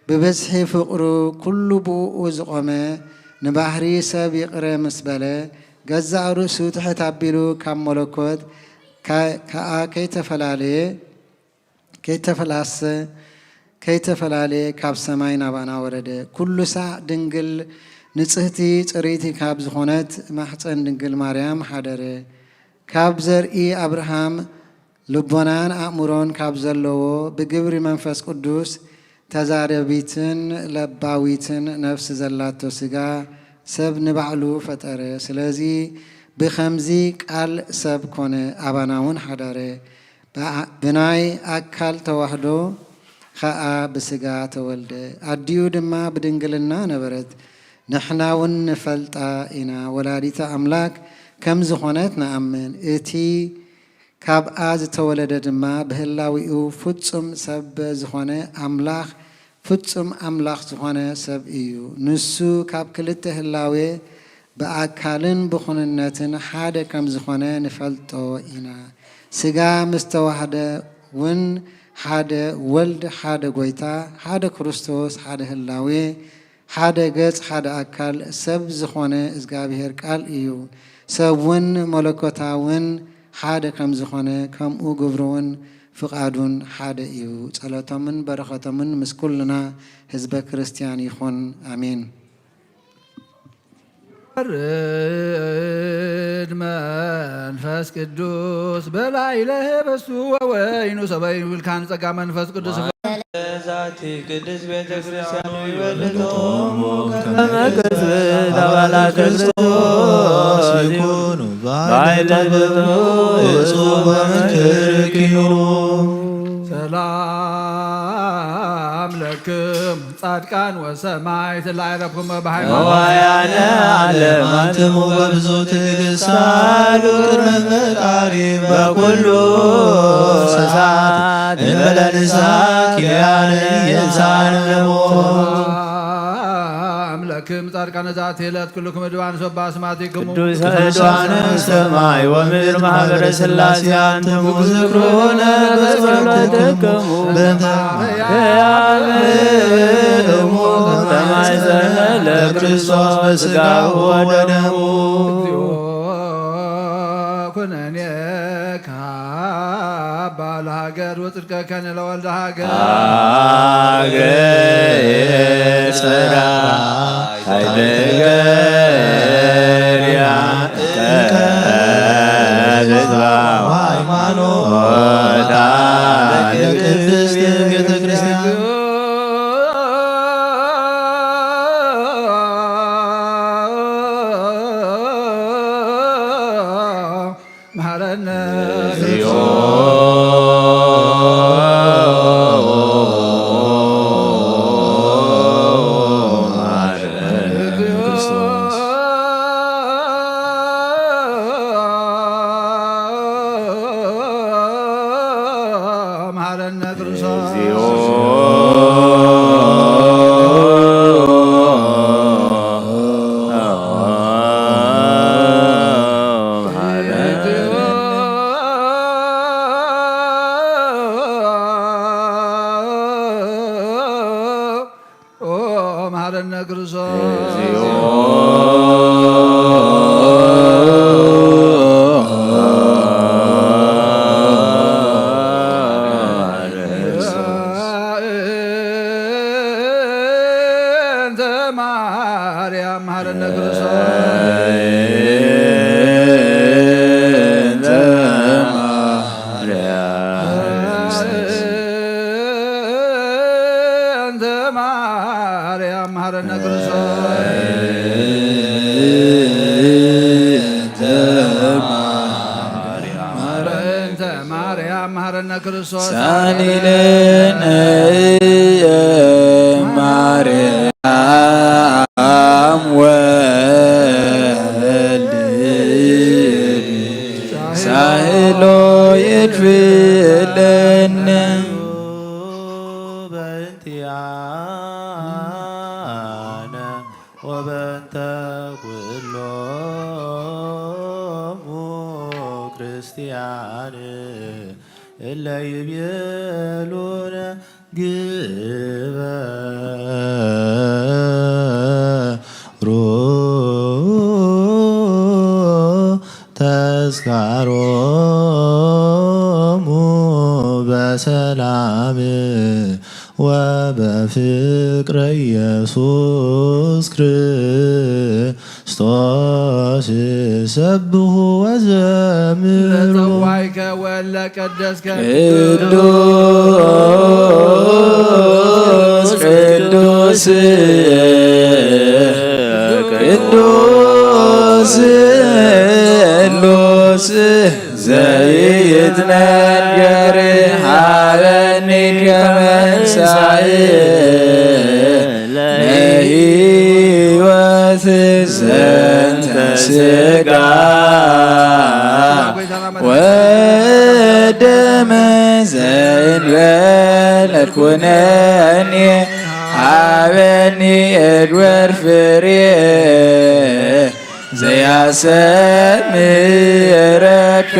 ብብዝሒ ፍቕሩ ኩሉ ብእኡ ዝቖመ ንባህሪ ሰብ ይቕረ ምስ በለ ገዛእ ርእሱ ትሕት ኣቢሉ ካብ መለኮት ከ-፣ ከኣ ከይተፈላለየ ከይተፈላሰ ከይተፈላለየ ካብ ሰማይ ናባና ወረደ። ኩሉ ሳዕ ድንግል ንጽህቲ ጽርይቲ ካብ ዝኾነት ማሕፀን ድንግል ማርያም ሓደረ። ካብ ዘርኢ ኣብርሃም ልቦናን ኣእምሮን ካብ ዘለዎ ብግብሪ መንፈስ ቅዱስ ተዛረቢትን ለባዊትን ነፍሲ ዘላቶ ስጋ ሰብ ንባዕሉ ፈጠረ። ስለዚ ብኸምዚ ቃል ሰብ ኮነ፣ ኣባና እውን ሓደረ። ብኣ-፣ ብናይ ኣካል ተዋህዶ ኸኣ ብስጋ ተወልደ። ኣዲኡ ድማ ብድንግልና ነበረት። ንሕና እውን ንፈልጣ ኢና፣ ወላዲተ ኣምላክ ከም ዝኾነት ንኣምን። እቲ ካብኣ ዝተወለደ ድማ ብህላዊኡ ፍጹም ሰብ ዝኾነ ኣምላኽ፣ ፍጹም ኣምላኽ ዝኾነ ሰብ እዩ። ንሱ ካብ ክልተ ህላዌ ብኣካልን ብኹንነትን ሓደ ከም ዝኾነ ንፈልጦ ኢና። ስጋ ምስ ተዋህደ እውን ሓደ ወልድ፣ ሓደ ጐይታ፣ ሓደ ክርስቶስ፣ ሓደ ህላዌ፣ ሓደ ገጽ፣ ሓደ ኣካል ሰብ ዝኾነ እግዚኣብሔር ቃል እዩ። ሰብ እውን መለኮታውን ሓደ ከም ዝኾነ፣ ከምኡ ግብሩውን ፍቓዱን ሓደ እዩ። ጸሎቶምን በረኸቶምን ምስ ኩልና ህዝበ ክርስቲያን ይኹን። ኣሜን። ወርድ መንፈስ ቅዱስ በላዕለ ህብስቱ ወወይኑ ሰበይኑ ኢልካ ንጸጋ መንፈስ ቅዱስ ዛቲ ቅድስት ቤተ ክርስቲያን ይበልጦሙ ከመ ቅጽበት አባላት ክርስቶስ ይኩኑ በኃይለ ጥበቡ እጹብ ወመንክር ኪኑ። ሰላም ለክሙ ጻድቃን ወሰማዕት ለዐረፍኩሞ በሃይማኖት። መዋያነ ዓለም አንትሙ በብዙ ትዕግስት ሳሉ ቅድመ ፈጣሪ በኩሉ ሰዓት እንበለ ንስሐ ኪያነ ኢየንሳነ ለሞት። ሰላም ለክሙ ጻድቃነ ዛቲ ዕለት ኩልክሙ ድባን ሶባ አስማቲክሙ። ቅዱሳነ ሰማይ ወምድር ማህበረ ሥላሴ አንትሙ ዝክሩነ በጸሎትክሙ በእንተ ማርያም እሙ ተማይጸነ ለክርስቶስ በስጋሁ ወደሙ። እግዚኦ ኩነኔ ካባ ለሃገር ወጽድቀከነ ለወልደ ሃገር። ሃገር ጸራ ሃይደገርያ ተዝባ ሃይማኖታ ለቅድስት ቤተ ክርስቲያን። መሐረነ እግዚኦ። መሐረነ ክርስቶስ። ኦ መሐረነ ክርስቶስ። እንተ ማርያም መሐረነ ክርስቶስ። እንተ ማርያም እንተ ማርያም መሐረነ ክርስቶስ። እንተ ማርያም እንተ ማርያም መሐረነ ክርስቶስ። ሳሊለነ እየ ማርያም ወልድ ሳህሎ ይድፍለነ። በእንቲአነ ወበእንተ ኩሎሙ ክርስቲያን እለ ይቤሉነ ግበሩ ተስካሮሙ በሰላም ወበፍቅረ ኢየሱስ ክርስቶስ ሰብሑ ወዘምሩ። ለጸዋይከ ወለ ቀደስከ ቅዱስ ቅዱስ ቅዱስ ቅዱስ ዘይትነገር ሀበኒ ከመንሳይ ለህይወት ዘንተ ስጋ ወደመ ዘእንበለ ኩነኔ ሀበኒ እድወር ፍሬ ዘያሰምረከ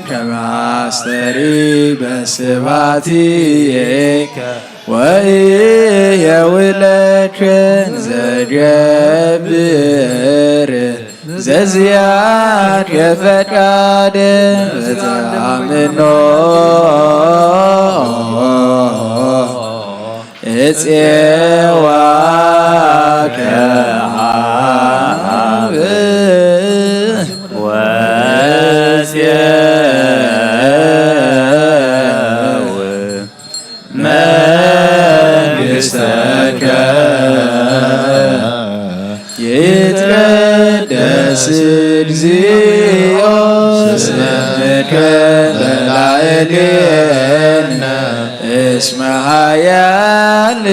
ከመ አስተሪ በስብሐቲከ ወኢየውለከ ዘገብር ዘዚአከ ፈቃደ በተአምኖ እፄዋከ ሀበ ይትቀደስ እግዚኦ ስምከ በላዕሌነ እስመ ኃያል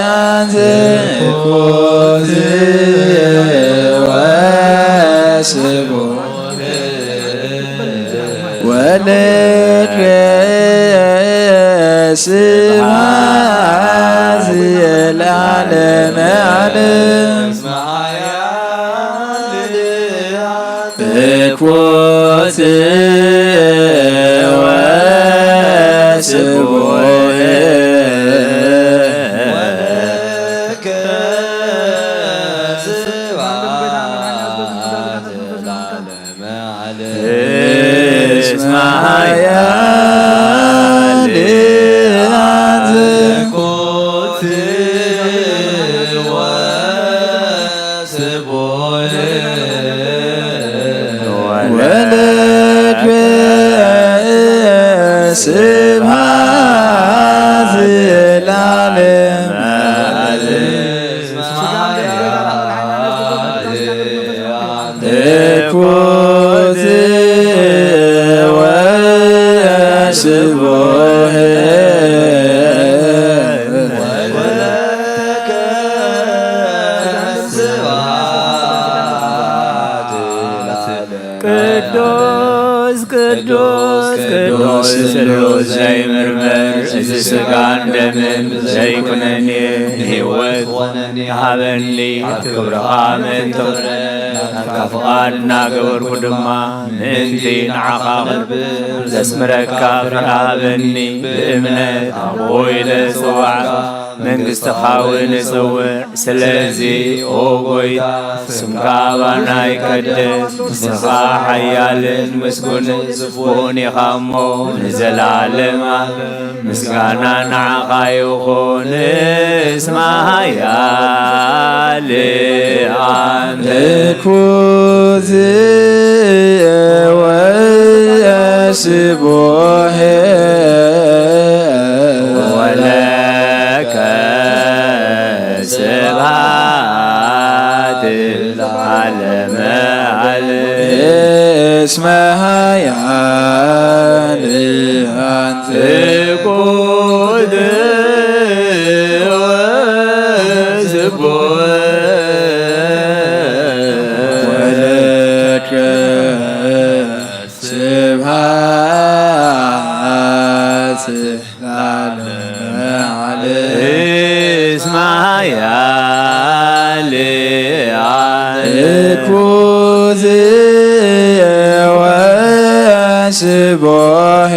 አንተ ኩት ወስቡሕ ወልድ ስብሐት ለዓለመ ዓለም። እኩት ወስቡሕ እስመ ኃያል አንተ ወልድ ስብሐት ለዓለመ ዓለም። እኩት ወስቡሕ ቅዱስ ቅዱስ ቅዱስ ስሉስ ዘይምርመር፣ እዚ ስጋን ደምን ዘይኩነኒ ንህይወት ኮነኒ ሃበኒ። ኣብ ክብርኻ ምእንቲ ክብረ ናትካ ፍቓድ እናገበርኩ ድማ ምእንቲ ንዓኻ ክነብር ዘስምረካ ፍረ ሃበኒ። ብእምነት ኣቦ ኢለ ዝጽዋዕካ መንግስትኻ እውን እጽውዕ። ስለዚ ኦ ጎይታ ስምካ ኣባና ይቀደስ፣ ንስኻ ሓያልን ምስጉንን ስቡሕን ኢኻ እሞ ንዘለዓለም ዓለም ምስጋና ንዓኻ ይኹን። እስመ ኃያል ኣንተ እኩት ወስቡሕ ወለከ ስብሐት ለዓለመ ዓለም። እስመ ኃያል አንተ እኩት ወስቡሕ ወለከ ስብሐት ለዓለመ ዓለም። እስመ ኃያል እኩት ወስቡሕ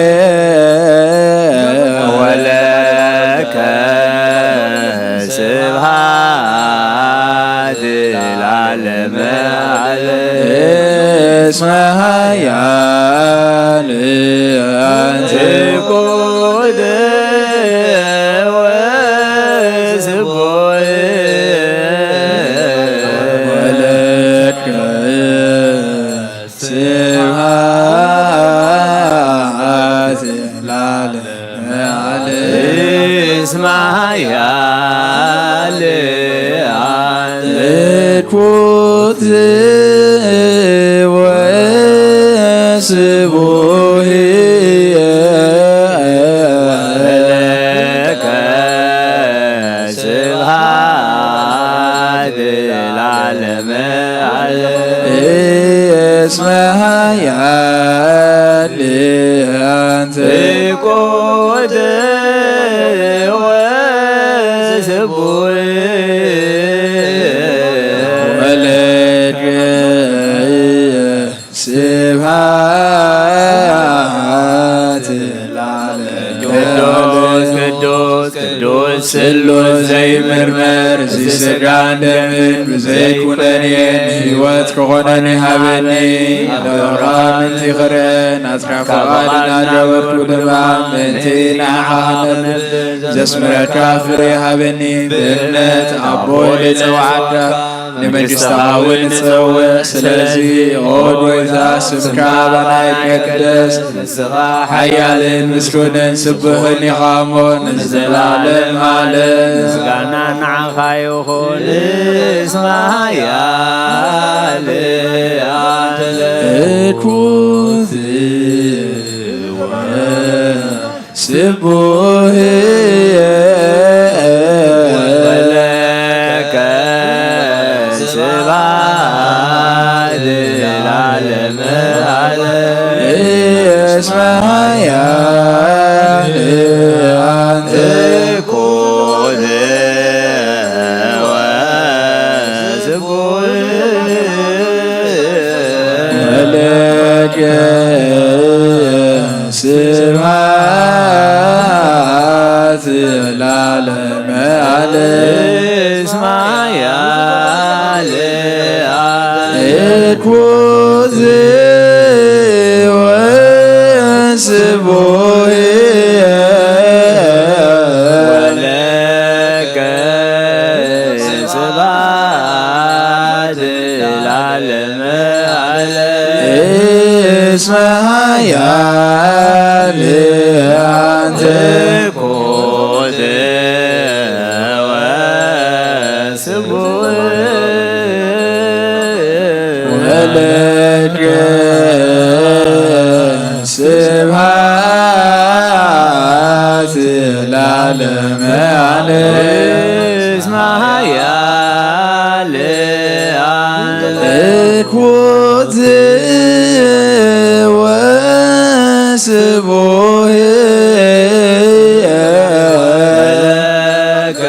ወለከ ስብሐት ለዓለመ ዓለም። እስመ ኃያል አንተ እኩት ወስቡሕ ወለከ ስብሐት ለዓለመ ዓለም። እስመ ኃያል አንተ እኩት ወስቡሕ ወለከ ስብሐት ለዓለመ ዓለም። እስመ ኃያል አንተ እኩት ወስቡሕ ወለከ ስብሐት ለዓለመ ቅዱስ ቅዱስ ቅዱስ ስሉስ ዘይምርመር፣ እዚ ስጋን ደምን ብዘይኩነኔ ንህይወት ክኾነኒ ሃበኒ። ኣደራ ምንቲ ክረ ናትካ ፍቓድ እናገበርኩ ድማ ምንቲ ንዓኻ ክነብር ዘስምረካ ፍሬ ሃበኒ። ብእምነት ኣቦ ኢለ ጸውዓካ፣ ንመንግስትኻ እውን ንጸውዕ። ስለዚ ኦ ጎይታ ስምካ ኣባና ይቀደስ። ንስኻ ሓያልን ምስጉንን ስቡሕን ኢኻ እሞ ንዘለዓለም ዓለም። ምስጋና ንዓኻ ይኹን። እስመ ኃያል አንተ። እኩት ወስቡህ ወለከ ስብሐት ለዓለመ ዓለም። እስመ ኃያል አንተ። እኩት ወስቡህ ወለከ ስብሐት ለዓለመ ዓለም። እስመ ኃያል አንተ። እኩት ወስቡህ ወለከ ስብሐት ለዓለመ ዓለም። እስመ ኃያል አንተ። እኩት ወስቡህ ወለከ ስብሐት ለዓለመ ዓለም። እስመ ኃያል አንተ። እኩት ወስቡህ ወለከ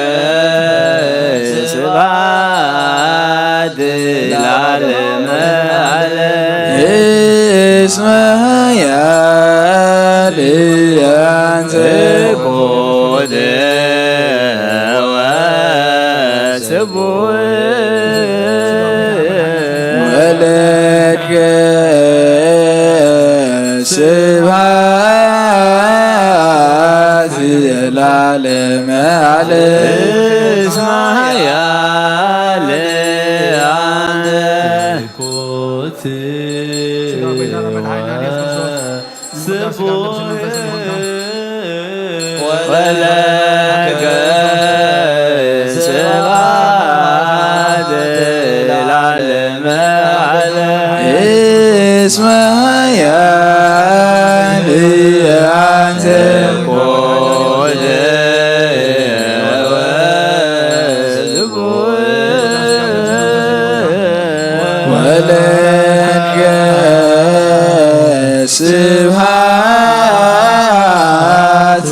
ስብሐት ለዓለመ ዓለም። እስመ ኃያል አንተ። እኩት ወስቡህ ወለከ ስብሐት ለዓለመ ዓለም። እስመ ኃያል አንተ። እኩት ወስቡህ ወለከ ስብሐት ለዓለመ ዓለም። እስመ ኃያል አንተ። እኩት ወስቡህ ወለከ ስብሐት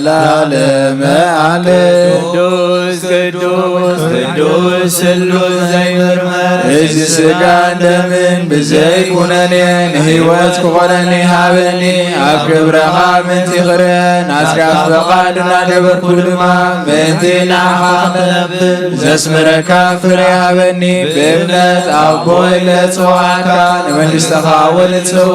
ለዓለመ ዓለም። ቅዱስ ቅዱስ ቅዱስ ስሉስ ዘይምርመር። እዚ ሥጋን ደምን ብዘይ ኩነኔ ንሕይወት ክኾነኒ ሃበኒ። ኣብ ክብረኻ ምእንቲ ክርአ ናትካ ፍቓድ እናገበርኩ ድማ ምእንቲ ንዓኻ ክነብር ዘስምረካ ፍረ ሃበኒ። ብእምነት ኣቦ ኢለ ጽውዓካ ንመንግሥትኻ ወንጽው።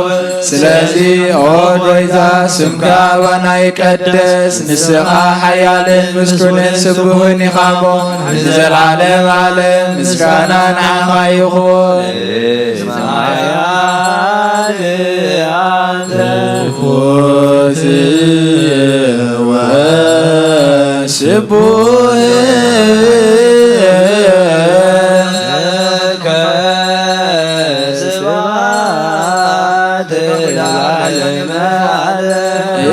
ስለዚ ኦ ጎይታ ስምካ ኣባና ይቀደስ፣ ንስኻ ሓያልን ምስጉንን ስቡህን ኢኻ እሞ ንዘለዓለም ዓለም ምስጋና ንዓኻ ይኹን። እስመ ኃያል አንተ። ትኩት ወስቡህ ለከ ስብሐት ለዓለመ ዓለም።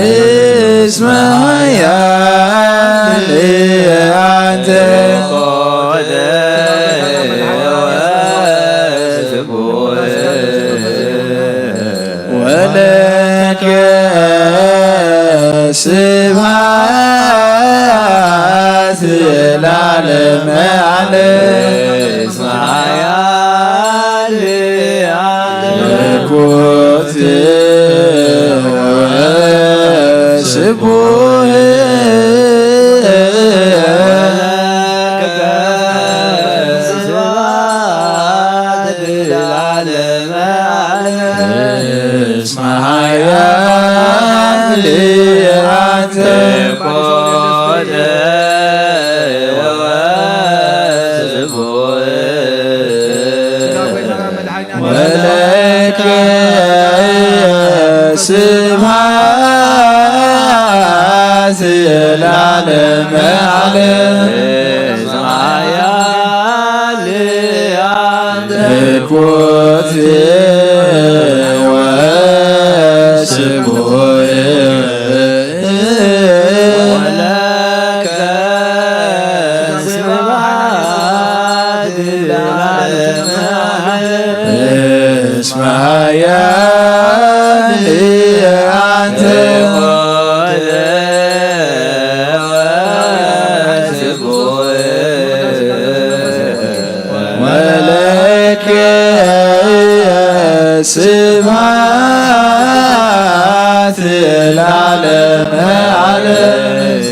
እስመ ኃያል አንተ። ወለከ ስብሐት ለዓለመ ዓለም። እስመ ኃያል ትኩት ወስቡህ ለዓለመ ዓለም። እስመ ኃያል አንተ። ወለከ ስብሐት ለዓለመ ዓለም። ኩት ወስቡሕ ወለከ ስብሐት ለዓለመ ዓለም። እስመ ኃያል አንተ ወለከ ስብሐት ለዓለመ ዓለም።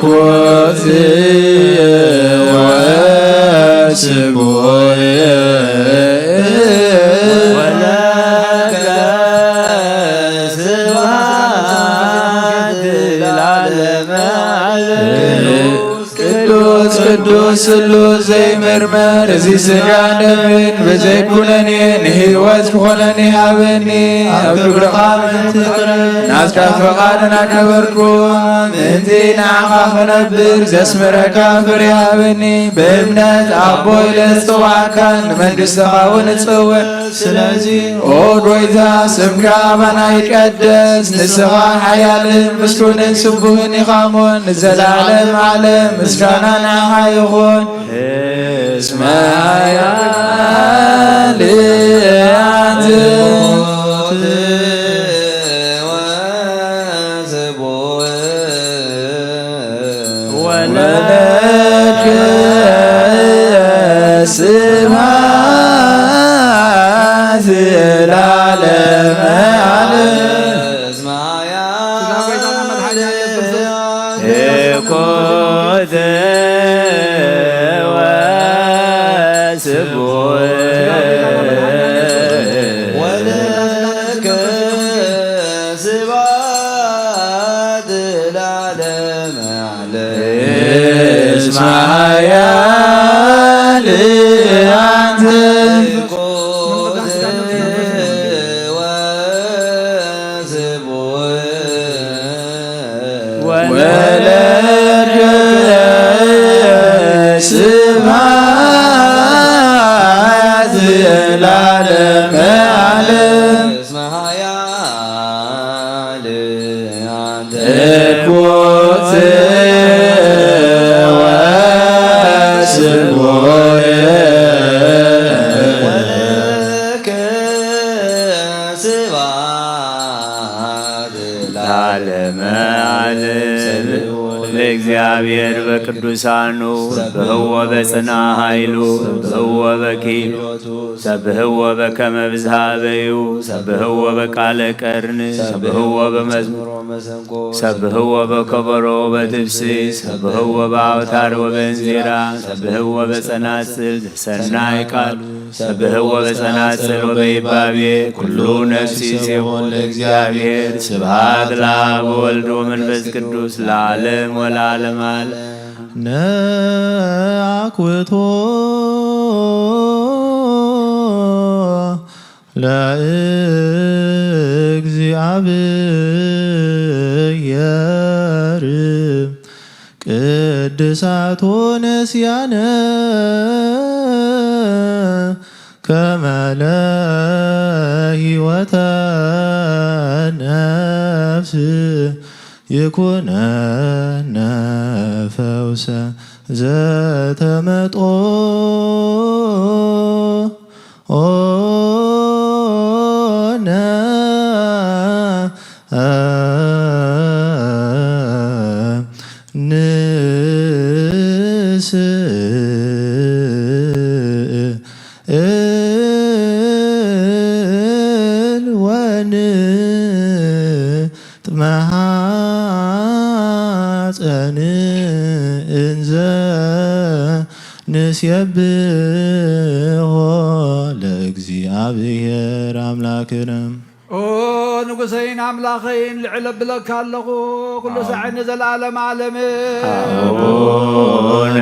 ኩት ወስቡሕ ወለከ ስብሐት ለዓለመ ዓለም። ቅዱስ ቅዱስ ስሉስ ዘይምርመር፣ እዚ ሥጋን ደምን ብዘይ ኩነኔ ንሕይወት ክኾነኒ ሃበኒ። ኣብ ግብርኻ ምእንቲ ፍረ ናትካ ፈቓድ እናከበርኩ ምእንቲ ንዓኻ ክነብር ዘስምረካ ፍሬ ሃበኒ። ብእምነት ኣቦ ኢለ ዝጽዋዕካን ንመንግሥትኻ እውን እጽውዕ። ስለዚ ኦ ጐይታ፣ ስምካ ኣባና ይቀደስ፣ ንስኻ ሓያልን ምስጉንን ስቡህን ኢኻ እሞ ንዘለዓለም ዓለም ምስጋና ንዓኻ ይኹን። እስመ ኃያል አንተ ወለከ ስብሐት ለዓለመ ዓለም። እስመ ኃያል ኩት ወስቡሕ ወለከ ስብሐት ለዓለመ ዓለም። እስመ ኃያል አንተ ወለከ ስብሐት ለዓለመ ዓለም። እስመ ኃያል አንተ ኩት ወስቡሕ ወለከ ስብሐት ለዓለመ ዓለም። ለእግዚአብሔር በቅዱሳኑ ሰብሕዎ በጽና ኃይሉ ሰብሕዎ በኪ ሰብሕዎ በከመ ብዝሃ በዩ ሰብሕዎ በቃለ ቀርን ሰብሕዎ በመዝሙር ሰብሕዎ በከበሮ በትፍስሕት ሰብሕዎ በአውታር ወበእንዚራ ሰብሕዎ በጸናጽል ዘሰናይ ቃሉ ሰብሕዎ በጸናጽል ወበይባቤ ኩሉ ነፍሲ ሴቦ ለእግዚአብሔር። ስብሐት ለአብ ወወልድ ወመንፈስ ቅዱስ ለዓለም ወለዓለመ ዓለም። ነአኩቶ ለእግዚአብሔር ቅድሳቶ ነስያነ ከመ ለህይወተ ነፍስ ይኩነነ ፈውሰ ዘተመጦ ኦነ ንስእል ወንጥመ ሐፀን እንዘ ንሴብሖ ለእግዚኣብሔር ኣምላክነ። ኦ ንጉሰይን ኣምላኸይን ልዕል ኣብለካ ኣለኹ፣ ኩሉ ሳዕ ንዘለዓለም ዓለም። ኣቡነ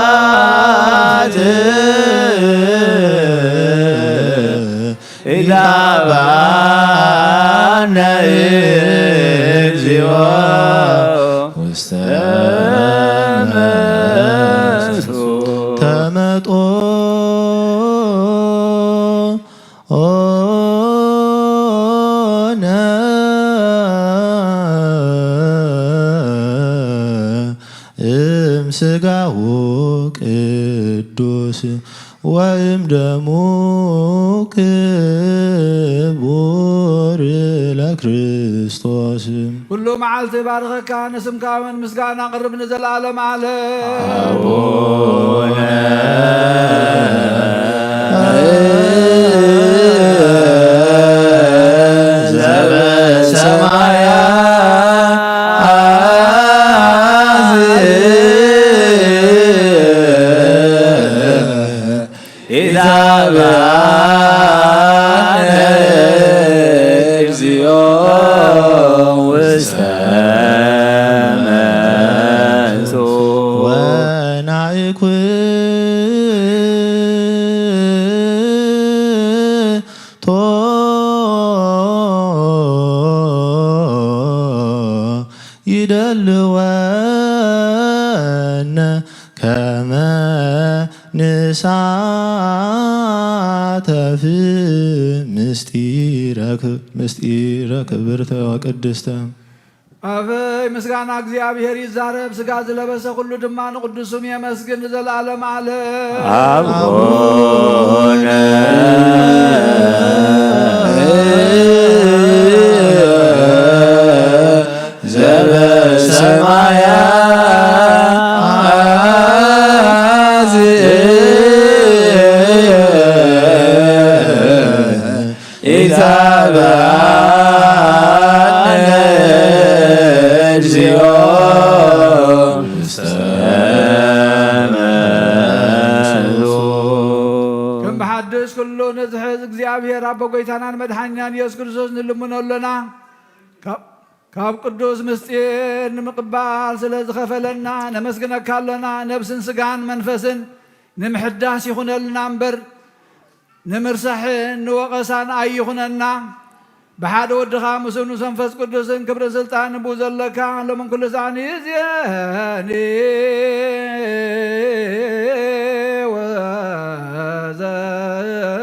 ዘበሰማያት ኢታብአነ እግዚኦ ውስተ መንሱ። ተመጦ ኦነ እም ስጋሁ ቅዱስ ወእም ደሙ ክቡር ለክርስቶስ። ኩሉ መዓልቲ ባርኸካ፣ ንስምካ እውን ምስጋና ኣቕርብ ንዘለዓለም ዓለም። ኣቡነ ዘበሰማያት ኢታብአነ እግዚኦ ውስተ መንሱ። ወናእኩቶ ይደልወነ ከመ ንሳተፍ ምስጢረ ክብርተ ወቅድስተ። ኣፈይ ምስጋና እግዚኣብሔር ይዛረብ፣ ሥጋ ዝለበሰ ኩሉ ድማ ንቅዱስ ስም የመስግን ንዘለዓለም ዓለም። ኣቡነ ዘበሰማያት ኢታብአነ እግዚኦ ውስተ መንሱ። ከም ብሓድሽ ኩሉ ንዝሕዝ እግዚኣብሔር ኣቦ ጎይታናን መድሓኛን ኢየሱስ ክርስቶስ ንልምኖ ኣሎና። ካብ ካብ ቅዱስ ምስጢር ንምቕባል ስለ ዝኸፈለና ነመስግነካ ኣሎና። ነብስን ስጋን መንፈስን ንምሕዳስ ይኹነልና እምበር፣ ንምርሳሕን ንወቐሳን ኣይኹነና። ብሓደ ወድኻ ምስኡ ንመንፈስ ቅዱስን ክብርን ስልጣንን ብኡ ዘለካ፣ ሎምን ኩሉ ሳዕን ይእዜኒ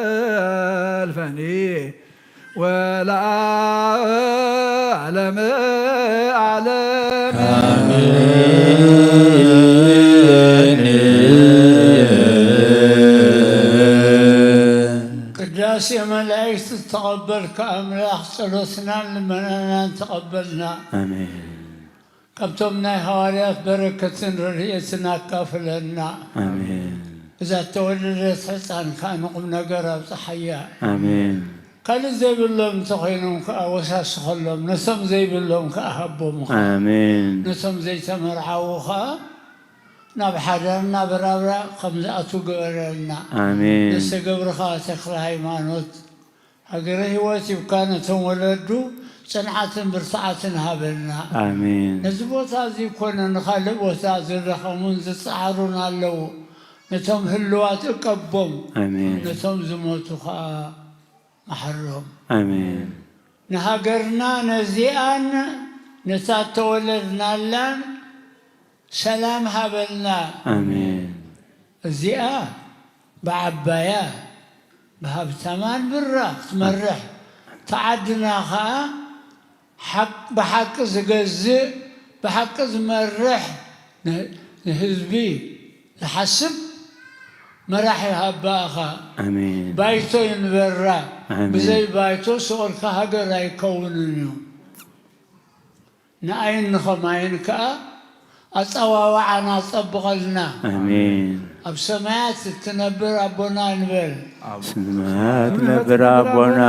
ወዘልፈኒ ወለዓለመ ዓለም። ኣሜን። ቅዳሴ መላእክት ዝተቐበልካ ኣምላኽ፣ ጸሎትናን ልመናናን ተቐበልና። ኣሜን። ካብቶም ናይ ሃዋርያት በረከትን ረድኤትን ኣካፍለና። ኣሜን። እዛ እተወለደት ሕፃን ከኣ ንቁም ነገር ኣብጽሓያ። ኣሜን። ካልእ ዘይብሎም እንተኾይኖም ከኣ ወሳስኸሎም፣ ነቶም ዘይብሎም ከኣ ሃቦም ከኣ። ኣሜን። ነቶም ዘይተመርዓዉ ከኣ ናብ ሓዳር፣ ናብ ራብራ ከም ዝኣትዉ ግበረልና። ኣሜን። ነፍሰ ገብርኻ ተክለ ሃይማኖት ሃገረ ህይወት ሂብካ ነቶም ወለዱ ጽንዓትን ብርትዓትን ሃበልና። ኣሜን። ነዚ ቦታ እዚ ኮነ ንኻልእ ቦታ ዝደኸሙን ዝጸዓሩን ኣለዉ። ነቶም ህልዋት እቀቦም። ኣሜን። ነቶም ዝሞቱ ኸኣ መሓሮም። ኣሜን። ንሃገርና ነዚኣን ነታ እተወለድናላን ሰላም ሃበልና። ኣሜን። እዚኣ ብዓባያ ብሃብታማን ብራ ክትመርሕ፣ እታ ዓድና ኸኣ ሓቅ-፣ ብሓቂ ዝገዝእ፣ ብሓቂ ዝመርሕ፣ ን-፣ ንህዝቢ ዝሓስብ መራሒ ሃባ እኻ። ኣሜን። ባይቶ ይንበራ። ኣሜን። ብዘይ ባይቶ ስቕ ኢልካ ሃገር ኣይከውንን እዩ። ንኣይን ንኸማይን ከኣ ኣጸዋውዓና ጸብቐልና። ኣሜን። ኣብ ሰማያት እትነብር ኣቦና ንበል። ኣብ ሰማያት ትነብር ኣቦና፣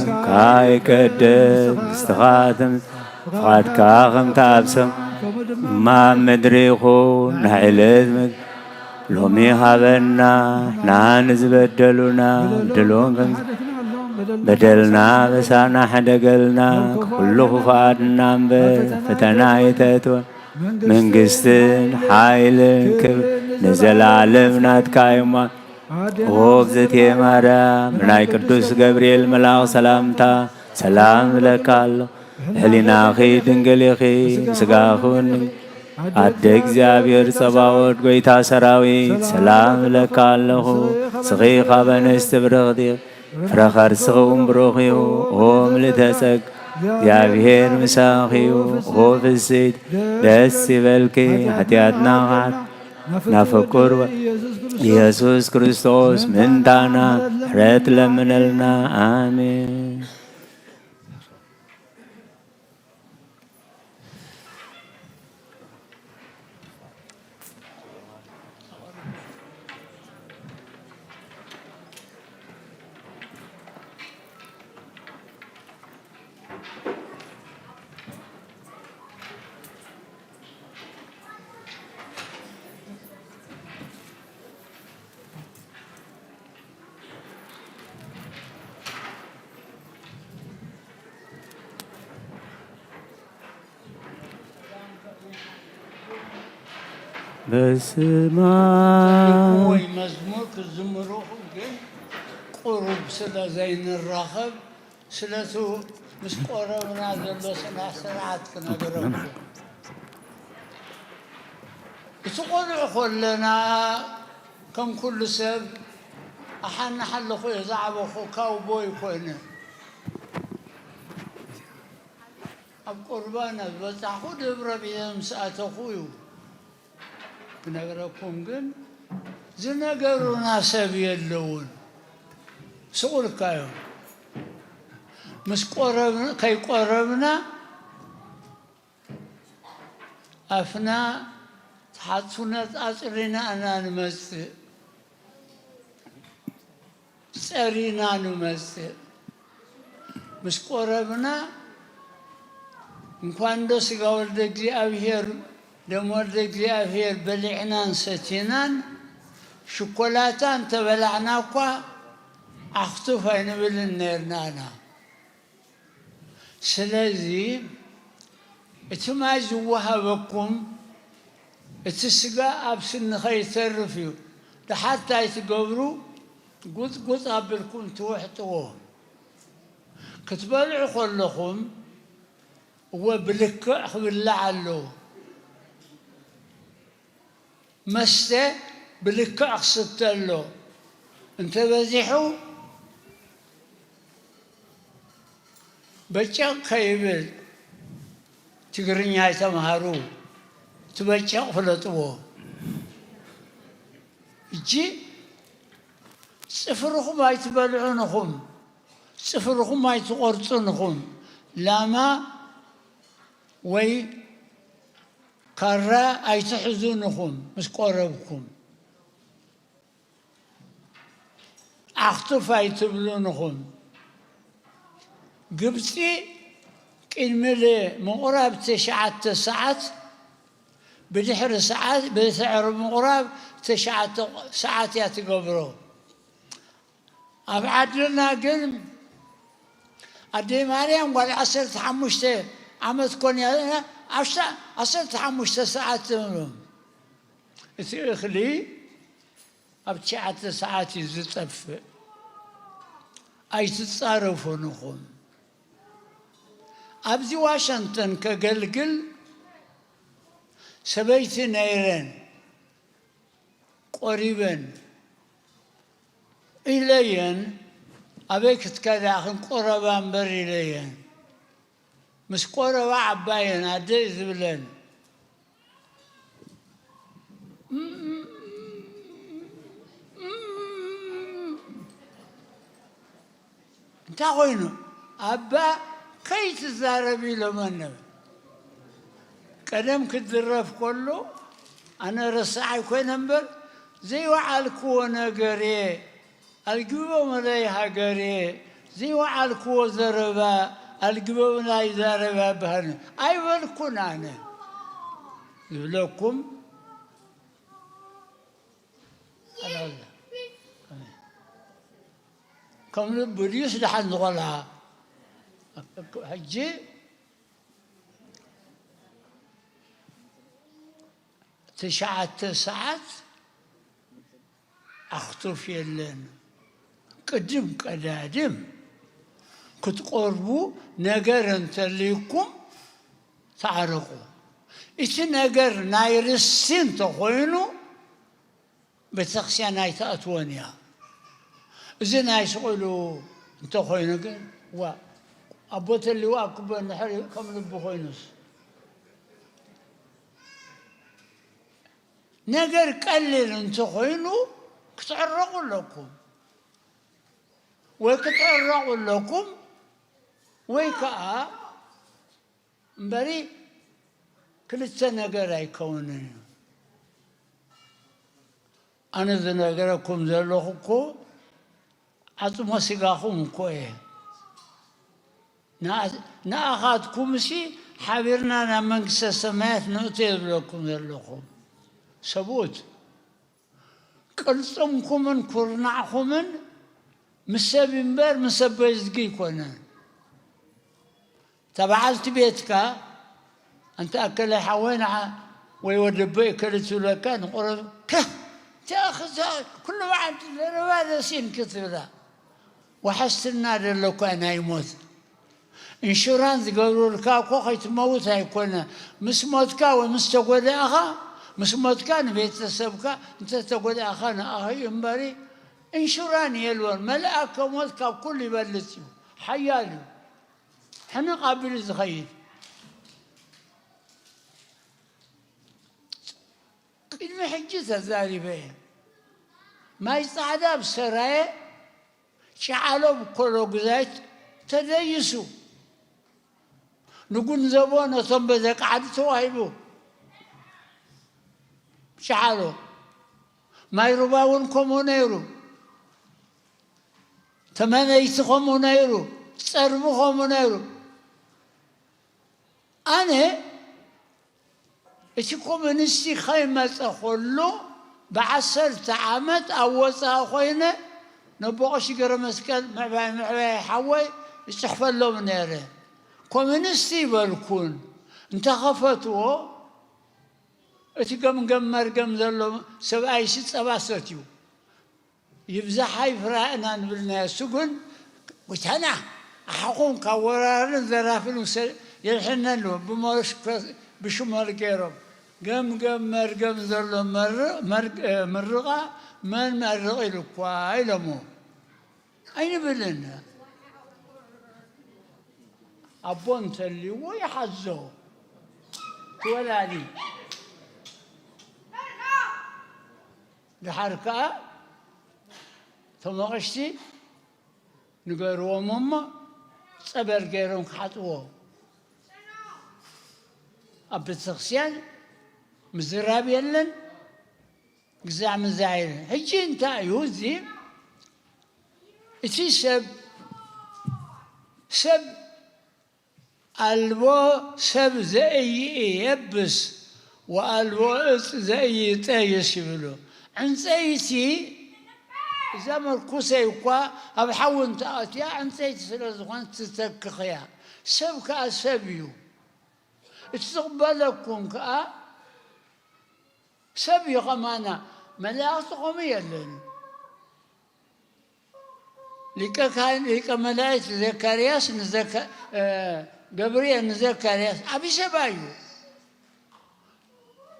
ስምካ ይቀደስ፣ መንግስትኻ ትምጻእ፣ ፍቓድካ ከምቲ ኣብ ሰማይ ከምኡ ድማ ኣብ ምድሪ ይኹን። ናይ ዕለት ምግቢ ሎሚ ሃበና፣ ንዓና ንዝበደሉና በደሎም ከም በደልና በሳና ሕደገልና፣ ኩሉ ክፉኣትና እምበር ፈተና ኣይተእትወና። መንግስትን ሓይልን ክብርን ንዘለዓለም ናትካ እዩ። ኦ እግዝእትየ ማርያም፣ ብናይ ቅዱስ ገብርኤል መልኣኽ ሰላምታ ሰላም እብለካ ኣሎ። ብሕሊናኺ ድንግል ኢኺ፣ ብስጋኺ እውን ድንግል። ኣደ እግዚኣብሔር ጸባኦት፣ ጐይታ ሰራዊት፣ ሰላም እብለካ ኣለኹ። ንስኺ ካብ ኣንስቲ ብርኽቲ ኢኺ፣ ፍረ ከርስኺ እውን ብሩኽ እዩ። ኦ ምልእተ ጸጋ፣ እግዚኣብሔር ምሳኺ እዩ። ኦ ፍስሕቲ፣ ደስ ይበልኪ፣ ሓጢኣትና ክሓ ናፍቁር ኢየሱስ ክርስቶስ ምንታና ምሕረት ለምነልና። ኣሜን። በስመ ታሪኹ ኣብ ወይ መዝሙር ክትዝምሩኹም ግን ቁሩብ ስለ ዘይንራኸብ፣ ስለቱ ምስ ቆረብና ዘሎ ስነ ስርዓት ክነግረኩም። እቲ ቆልዑ ከለና ከም ኩሉ ሰብ ኣሓ እናሓለኹ እየ ዝዓበኹ፣ ካውቦይ ኮይነ። ኣብ ቁርባን ኣብ ዝበጻሕኹ ደብረ ብየ ምስ ኣተኹ እዩ ክነግረኩም፣ ግን ዝነገሩና ሰብ የለውን። ስቕ ኢልካ እዮም። ምስ ቆረብ-፣ ከይቆረብና ኣፍና ተሓጽነ ኣጽሪና ኢና ንመጽእ። ጸሪና ንመጽእ። ምስ ቆረብና እንኳን ዶ ስጋ ወልደ እግዚኣብሔር ደም ወልደ እግዚኣብሔር በሊዕናን ሰቲናን ሽኮላታ እንተበላዕና እኳ ኣኽቱፍ ኣይንብልን ነርና ኢና። ስለዚ እቲ ማይ ዝወሃበኩም እቲ ስጋ ኣብ ስኒ ከይተርፍ እዩ። ደሓር እንታይ ትገብሩ? ጉጽጉጽ ኣቢልኩም ትውሕጥዎ። ክትበልዑ ከለኹም እወ ብልክዕ ክብላዕ ኣለዎ። መስተ ብልክዕ ክስተ ኣሎ። እንተበዚሑ በጨቕ ከይብል፣ ትግርኛ ኣይተምሃሩ፣ እቲ በጨቕ ፍለጥዎ። ሕጂ ጽፍርኹም ኣይትበልዑን ኢኹም፣ ጽፍርኹም ኣይትቖርጹን ኢኹም። ላማ ወይ ካራ ኣይትሕዙን ኢኹም ምስ ቆረብኩም። ኣኽቱፍ ኣይትብሉን ኢኹም። ግብጺ ቅድሚ ል-፣ ምቑራብ ተሽዓተ ሰዓት፣ ብድሕሪ ሰዓት፣ ብድሕሪ ምቑራብ ተሽዓተ ሰዓት እያ ትገብሮ። ኣብ ዓድና ግን ኣደይ ማርያም ጓል ዓሰርተ ሓሙሽተ ዓመት ኮን እያ፣ ዓሽተ፣ ዓሰርተ ሓሙሽተ ሰዓት ትብሉ። እቲ እኽሊ ኣብ ትሽዓተ ሰዓት እዩ ዝጠፍእ። ኣይትጻረፉን ኢኹም። ኣብዚ ዋሽንግተን ከገልግል ሰበይቲ ነይረን፣ ቆሪበን ኢለየን፣ ኣበይ ክትከዳ ክንቆረባ እምበር ኢለየን። ምስ ቆረባ ዓባየን ኣደይ ዝብለን። እንታይ ኮይኑ? ኣባ ከይትዛረብ ኢሎመን ነበር። ቀደም ክድረፍ ከሎ ኣነ ረሳዓይ ኮይነ እምበር ዘይወዓልክዎ ነገር እየ ኣልጊቦምለይ ሃገርየ፣ ዘይወዓልክዎ ዘረባ ኣልጊቦምለይ ዛረባ ይበሃል። ኣይበልኩን ኣነ። ዝብለኩም ኣላላ። ከም ልቡ ድዩስ ደሓን ዝቖልዓ? ሕጂ ትሽዓተ ሰዓት ኣኽቱፍ የለን። ቅድም ቀዳድም ክትቆርቡ ነገር እንተልይኩም ተዓረቑ። እቲ ነገር ናይ ርስቲ እንተኾይኑ ቤተክርስትያን ኣይትኣትወን እያ። እዚ ናይ ስቕ ኢሉ እንተኾይኑ ግን ዋ ኣቦ ተልዋ ክበ እንድሕር ከም ልቡ ኮይኑስ ነገር ቀሊል እንተኾይኑ ክትዕረቑ ኣለኩም ወይ ክትዕረቑ ኣለኩም ወይ ከዓ እምበሪ ክልተ ነገር ኣይከውንን እዩ። ኣነ ዝነገረኩም ዘለኹ እኮ ዓጽሞ ስጋኹም እኮ እየ። ንኣ- ንኣኻትኩምሲ ሓቢርና ናብ መንግስተ ሰማያት ንእቶ እየ ዝብለኩም ዘለኹ። ሰብኡት ቅልጽምኩምን ኩርናዕኹምን ምስ ሰብ እምበር ምስ ኣቦይ ዝጊ ኣይኮነን። እታ በዓልቲ ቤትካ ኣንተ ኣከለ ሓወይ ንዓ ወይ ወዲ ኣቦይ እከለ ትብለካ ንቆረብ ከ እቲኣ ክዛ ኩሉ በዓልቲ ዘረባ ደሲን ክትብላ ዋሕስትና ደለኳ ናይ ሞት ኢንሹራንስ ዝገብሩልካ እኮ ከይትመውት ኣይኮነ ምስ ሞትካ ወይ ምስ ተጎዳእኻ ምስ ሞትካ ንቤተሰብካ እንተተጎዳእኻ ንኣኸ እዩ እምበሪ ኢንሹራን የልቦን። መልኣከ ሞት ካብ ኩሉ ይበልጽ እዩ፣ ሓያል እዩ። ሕንቕ ኣቢሉ ዝኸይድ ቅድሚ ሕጂ ተዛሪበ እየ። ማይ ጻዕዳ ኣብ ሰራየ ጨዓሎ ብኮሎ ጉዛይ ተደይሱ ንጉንዘቦ ነቶም በዘቃዕዲ ተዋሂቡ። ጨዓሎ ማይ ሩባ እውን ከምኡ ነይሩ። ተመነይቲ ከምኡ ነይሩ። ጸርቢ ከምኡ ነይሩ። ኣነ እቲ ኮሚኒስቲ ከይመጸ ከሎ ብዓሰርተ ዓመት ኣብ ወጻኢ ኮይነ ነቦ ቀሺ ገረመስቀል ምዕባይ ምዕባይ ሓወይ ይጽሕፈሎም ነይረ። ኮሚኒስቲ ይበልኩን እንተኸፈትዎ እቲ ገምገም መርገም ዘሎ ሰብኣይሲ ጸባ ሰትዩ ይብዛሓ ይፍራ ኢና ንብል ናይ እሱ ግን ጉተና ኣሓኹም ካብ ወራርን ዘራፍን ውሰድ የድሕነን ኣለዎ። ብመሽኮ- ብሽመል ገይሮም ገምገም መርገም ዘሎ መር- መርግ- እ፣ ምርቓ መን መርቕ ኢሉ እኳ ኢሎሞ ኣይንብልን። ኣቦ እንተልይዎ ይሓዞ ትወላዲ ድሓር ከኣ እቶም ኣቕሽቲ ንገርዎም እሞ ጸበል ገይሮም ክሓጥዎ ኣብ ቤተክርስትያን ምዝራብ የለን። ግዛዕ ምዛዕ የለን። ሕጂ እንታይ እዩ እዚ? እቲ ሰብ ሰብ ኣልቦ ሰብ ዘእይእየብስ ወኣልቦ እፅ ዘእይጠይስ ይብሉ። ዕንፀይቲ እዛ መርኩሰይ እኳ ኣብ ሓዊ እንተኣትያ ዕንፀይቲ ስለ ዝኾነት ትተክኽ እያ። ሰብ ከኣ ሰብ እዩ። እቲ ዝቕበለኩም ከኣ ሰብ እዩ። ኸማና መላእኽቲ ኸምኡ የለን። ሊቀ ካህን ሊቀ መላእክት ዘካርያስ ንዘካ- እ፣ ገብርኤል ንዘካርያስ ዓቢ ሰብኣይ እዩ።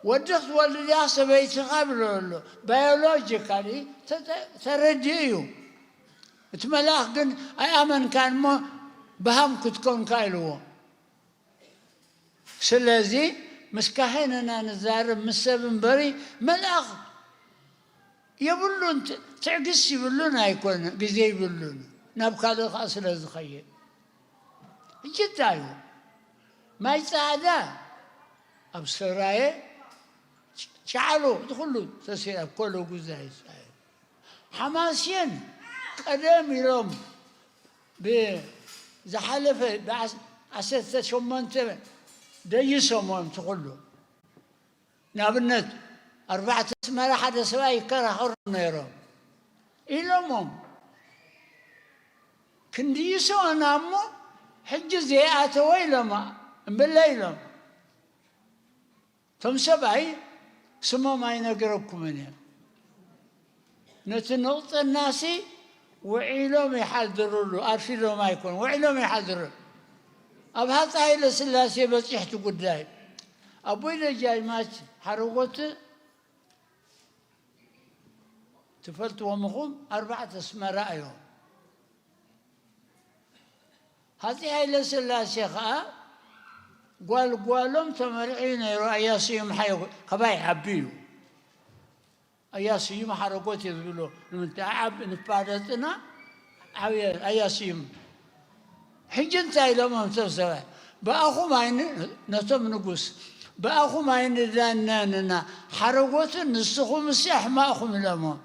ወዲ ክትወልድ እያ ሰበይትኻ ብሎ ኣሎ። ባዮሎጂካሊ ተተ- ተረዲኡ እዩ። እቲ መልኣኽ ግን ኣይኣመንካን እሞ በሃም ክትኮንካ ኢልዎ። ስለዚ ምስ ካህን ኢና ንዛረብ ምስ ሰብ እምበሪ መልኣኽ የብሉን። ት- ትዕግስት ይብሉን ኣይኮነ ግዜ ይብሉን ናብ ካልእ ከዓ ስለ ዝኸይድ ሕጂ እንታይ እዩ? ማይ ጻዕዳ ኣብ ሰራየ ጨዓሎ ዝኩሉ ተሰ ኣብ ኮሎ ጉዛይ ጻየ ሓማስየን ቀደም ኢሎም ብዝሓለፈ ብዓሰርተ ሸሞንተ ደይሶም እዮም ትኹሉ ንኣብነት ኣርባዕተ ኣስመራ ሓደ ሰብኣይ ይከራኸሩ ነይሮም ኢሎሞም ክንድይሶ እና እሞ ሕጂ ዘይኣተወ ኢሎማ እምብለ ኢሎም እቶም ሰብኣይ ስሞም ኣይነገረኩምን እየ ነቲ ነቑጽናሲ ውዒሎም ይሓድርሉ፣ ኣርፊዶም ኣይኮን፣ ውዒሎም ይሓድሩ። ኣብ ሃፀ ሃይለ ስላሴ በፂሕቲ ጉዳይ። ኣቦይ ደጃዝማች ሓረጎት ትፈልጥዎም ኢኹም፣ ኣርባዕተ ኣስመራ እዮም። ሃፀይ ሃይለ ስላሴ ኸዓ ጓል ጓሎም ተመርዕዩ ነይሩ። ኣያ ስዩም ሓየጎ፣ ካባይ ዓቢ እዩ። ኣያ ስዩም ሓረጎት እየ ዝብሎ። ንምንታይ ዓብ-፣ ንፋለጥና ዓብየ ኣያ ስዩም። ሕጂ እንታይ ኢሎሞም እቶም ሰባት? ብኣኹም ኣይን-፣ ነቶም ንጉስ፣ ብኣኹም ኣይንዳነን ኢና፣ ሓረጎትን ንስኹምሲ ኣሕማቕኹም ኢሎሞም።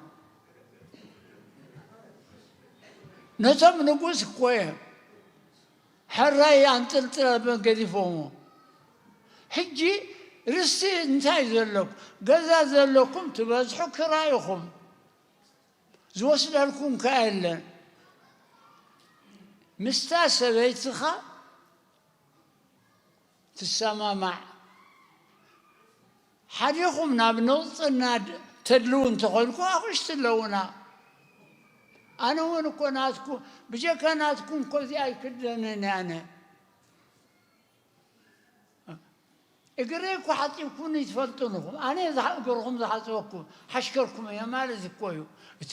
ነቶም ንጉስ እኮ እዮም። ሕራይ ኣንጥልጥሎም ገዲፎሞ። ሕጂ ርስቲ እንታይ ዘለኩም? ገዛ ዘለኩም ትበዝሑ ክራይ ኢኹም። ዝወስደልኩም ከ የለን። ምስታ ሰበይትኻ ትሰማማዕ። ሓዲኹም ናብ ነውፅና ድ-፣ ተድልዉ እንተኾንኩ ኣቕሽቲ ኣለዉና። ኣነ እውን እኮ ናትኩ-፣ ብጀካ ናትኩም እኮ እዚኣ ኣይክደንን እየ ኣነ። እግረይ እኮ ሓፂብኩኒ ትፈልጡን ኢኹም። ኣነ ዝሓ-፣ እግርኹም ዝሓፅበኩም ሓሽከርኩም እየ ማለት እኮ እዩ። እቲ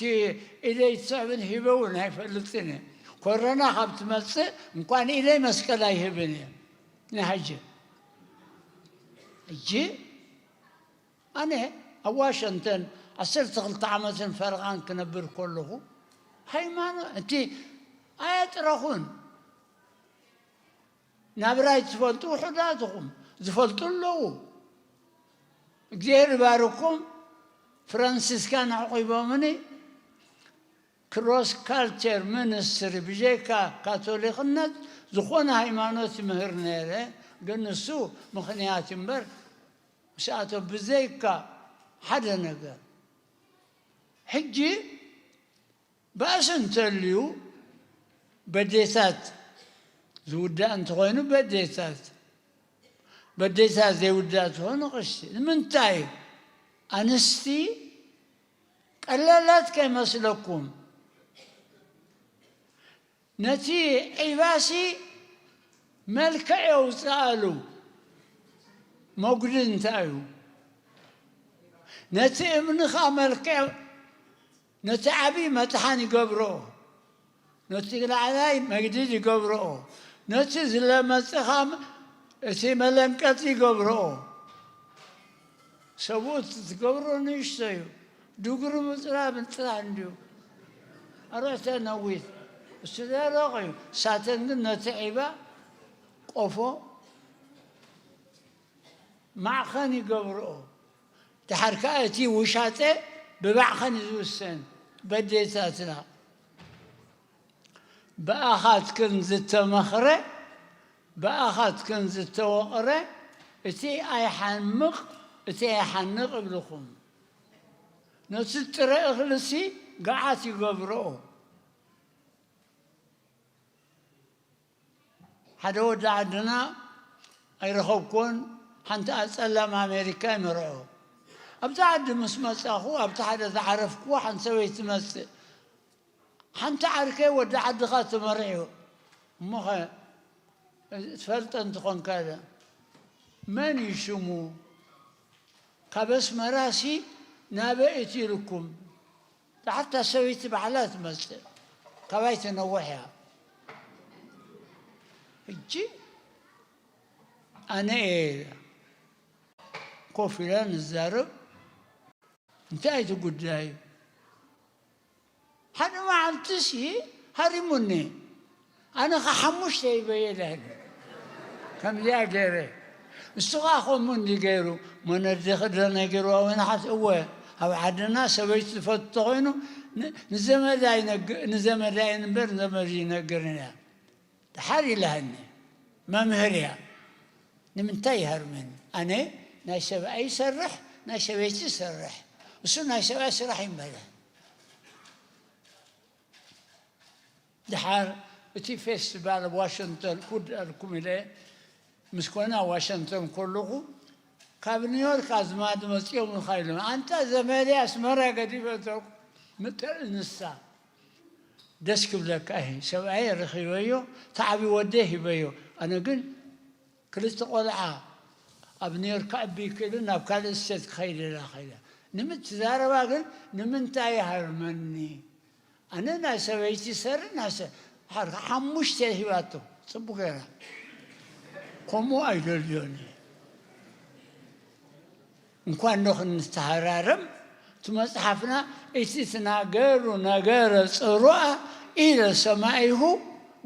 ኢደይ ትስዕብን ሂበ እውን ኣይፈልጥን እየ። ኮረና ካብ ትመፅእ እንኳን ኢደይ መስቀል ኣይህብን እየ። ንሕጂ፣ ሕጂ ኣነ ኣብ ዋሽንግተን ዓሰርተ ክልተ ዓመትን ፈረቓን ክነብር ከለኹ፣ ሃይማኖት፣ እቲ ኣየጥረኹን። ናብራይ ትፈልጡ ውሑዳት ኢኹም፣ ዝፈልጡ ኣለዉ። እግዚኣብሔር ይባርኮም። ፍራንሲስካን ኣዕቂቦምኒ። ክሮስ ካልቸር ሚኒስትሪ ብጀካ ካቶሊክነት ዝኾነ ሃይማኖት ይምህር ነይረ፣ ግን ንሱ ምኽንያት እምበር ምስኣቶም ብዘይካ ሓደ ነገር። ሕጂ ባእሲ እንተልዩ በዴታት ዝውዳእ እንተኾይኑ በዴታት፣ በዴታት ዘይውዳእ እንተኾይኑ ቅሽቲ። ንምንታይ? ኣንስቲ ቀላላት ከይመስለኩም። ነቲ ዒባሲ መልክዕ የውፅኣሉ። መጉዲ እንታይ እዩ? ነቲ እምኒ ኸዓ መልክዕ፣ ነቲ ዓብዪ መጥሓን ይገብርኦ፣ ነቲ ላዕላይ መግድድ ይገብርኦ፣ ነቲ ዝለመፀ ኸዓ እቲ መለንቀጢ ይገብርኦ። ሰብኡት ትገብሮ ንእሽቶ እዩ። ድግሩ ምፅራብ ጥራሕ እንድዩ። ኣርዕተ ነዊት እሱ ደረቕ እዩ። ሳተን ግን ነቲ ዒባ ቆፎ ማዕኸን ይገብርኦ። ድሓር ከኣ እቲ ውሻጠ ብማዕኸን እዩ ዝውሰን። በዴታትና ብኣኻትክን ዝተመኽረ፣ ብኣኻትክን ዝተወቕረ፣ እቲ ኣይሓምቕ፣ እቲ ኣይሓንቕ እብልኹም። ነቲ ጥረ እኽልሲ ገዓት ይገብርኦ። ሓደ ወዲ ዓድና ኣይረኸብኩዎን፣ ሓንቲ ጸላም ኣሜሪካ ይመርዖ። ኣብዛ ዓዲ ምስ መጻኹ፣ ኣብቲ ሓደ ዝዓረፍኩዎ ሓንቲ ሰበይቲ ትመጽእ። ሓንቲ ዓርከይ ወዲ ዓድኻ ተመርዕዩ፣ እሞኸ ትፈልጠ እንተኾንካ፣ መን እዩ ሽሙ? ካብ ኣስመራሲ ናበይ እቲ ኢልኩም? ሓታ ሰበይቲ ባዕላ ትመጽእ፣ ካባይ ትነውሕ እያ። ሕጂ ኣነ እየ ኮፍ ኢለ ንዛረብ፣ እንታይ እቲ ጉዳይ? ሓደ መዓልትሲ ሃሪሙኒ። ኣነ ኸ ሓሙሽተ ይበየ ዳህል። ከምዚኣ ገይረ። እሱ ኸዓ ከምኡ እንዲ ገይሩ፣ መነዴኺ ዶ ነጊርዋ ወይ ንሓት? እወ፣ ኣብ ዓድና ሰበይቲ ዝፈቱ ተኾይኑ፣ ን-፣ ንዘመዳ ይነግ-፣ ንዘመዳ እየን እምበር ንዘመድ ይነግርን እያ። ደሓር ኢላሃኒ፣ መምህር እያ። ንምንታይ ይሃርመኒ? ኣነ ናይ ሰብኣይ ይሰርሕ፣ ናይ ሰበይቲ ይሰርሕ። እሱ ናይ ሰብኣይ ስራሕ ይመለ። ደሓር እቲ ፌስቲቫል ኣብ ዋሽንግተን ክውድኣልኩም ኢለ ምስ ኮነ ኣብ ዋሽንግተን ከለኹ፣ ካብ ኒውዮርክ ኣዝማድ መጺኦም ኢኻ ኢሎም። ኣንታ ዘመደይ ኣስመራ ገዲፈቶ። ምጥዕንሳ ደስ ክብለካ። እህ፣ ሰብኣየ ረኺበዮ፣ ተዓቢ ወደይ ሂበዮ። ኣነ ግን ክልተ ቆልዓ ኣብ ኒውዮርክ ክዕቢ ክእልን ናብ ካልእ ስቴት ክኸይድ ኢላ ኸይዳ። ንምትዛረባ ግን ንምንታይ ይሃርመኒ? ኣነ ናይ ሰበይቲ ሰሪ ናይ ሰ-፣ ሓር-፣ ሓሙሽተ ሂባቶ፣ ጽቡቕ ገይራ። ከምኡ ኣይደልዮን እየ። እንኳን ዶ ክንተሃራረም፣ እቲ መጽሓፍና፣ እቲ ትናገሩ ነገረ ጽሩኣ ኢለ ሰማዒሁ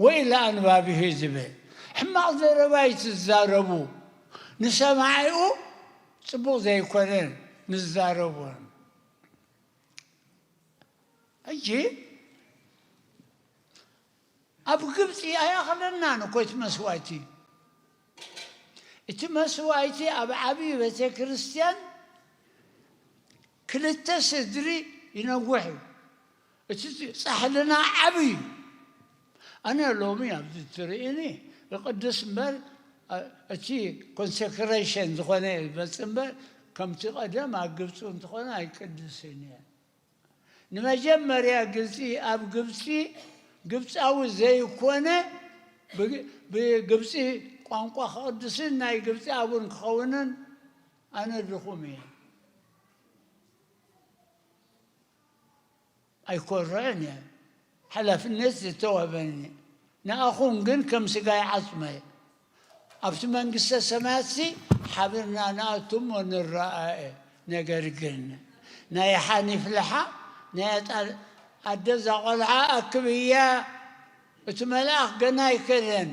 ወኢለ ኣንባቢሁ እዩ ዝብል። ሕማቕ ዘረባ ኣይትዛረቡ፣ ንሰማዒኡ ጽቡቕ ዘይኮነ ንዛረቦ። ሕጂ ኣብ ግብጺ ኣይኣኽለናን እኮ እቲ መስዋእቲ። እቲ መስዋእቲ ኣብ ዓብዪ ቤተ ክርስቲያን ክልተ ስድሪ ይነውሕ እዩ። እቲ ጻሕልና ዓብዪ እዩ። ኣነ ሎሚ ኣብዚ ትርእኒ ይቕድስ እምበር፣ እ-፣ እቲ ኮንሰክሬሽን ዝኾነ ይመጽእ እምበር፣ ከምቲ ቀደም ኣብ ግብጺ እንተኾነ ኣይቅድስን እየ። ንመጀመርያ ግብጺ፣ ኣብ ግብጺ ግብጻዊ ዘይኮነ ብ-፣ ብግብጺ ቋንቋ ክቕድስን ናይ ግብጺ ኣቡን ክኸውንን ኣነ ድኹም እየ። ኣይኮርዕን እየ። ሓላፍነት ዝተዋህበኒ። ንኣኹም ግን ከም ስጋይ ዓጽመ ኣብቲ መንግስተ ሰማያትሲ ሓቢርና ንኣቱ እሞ ንረኣየ። ነገር ግን ናይ ሓኒፍላሓ ናይ ኣጣል ኣደ እዛ ቆልዓ ኣክብያ፣ እቲ መልኣኽ ገና ኣይከደን።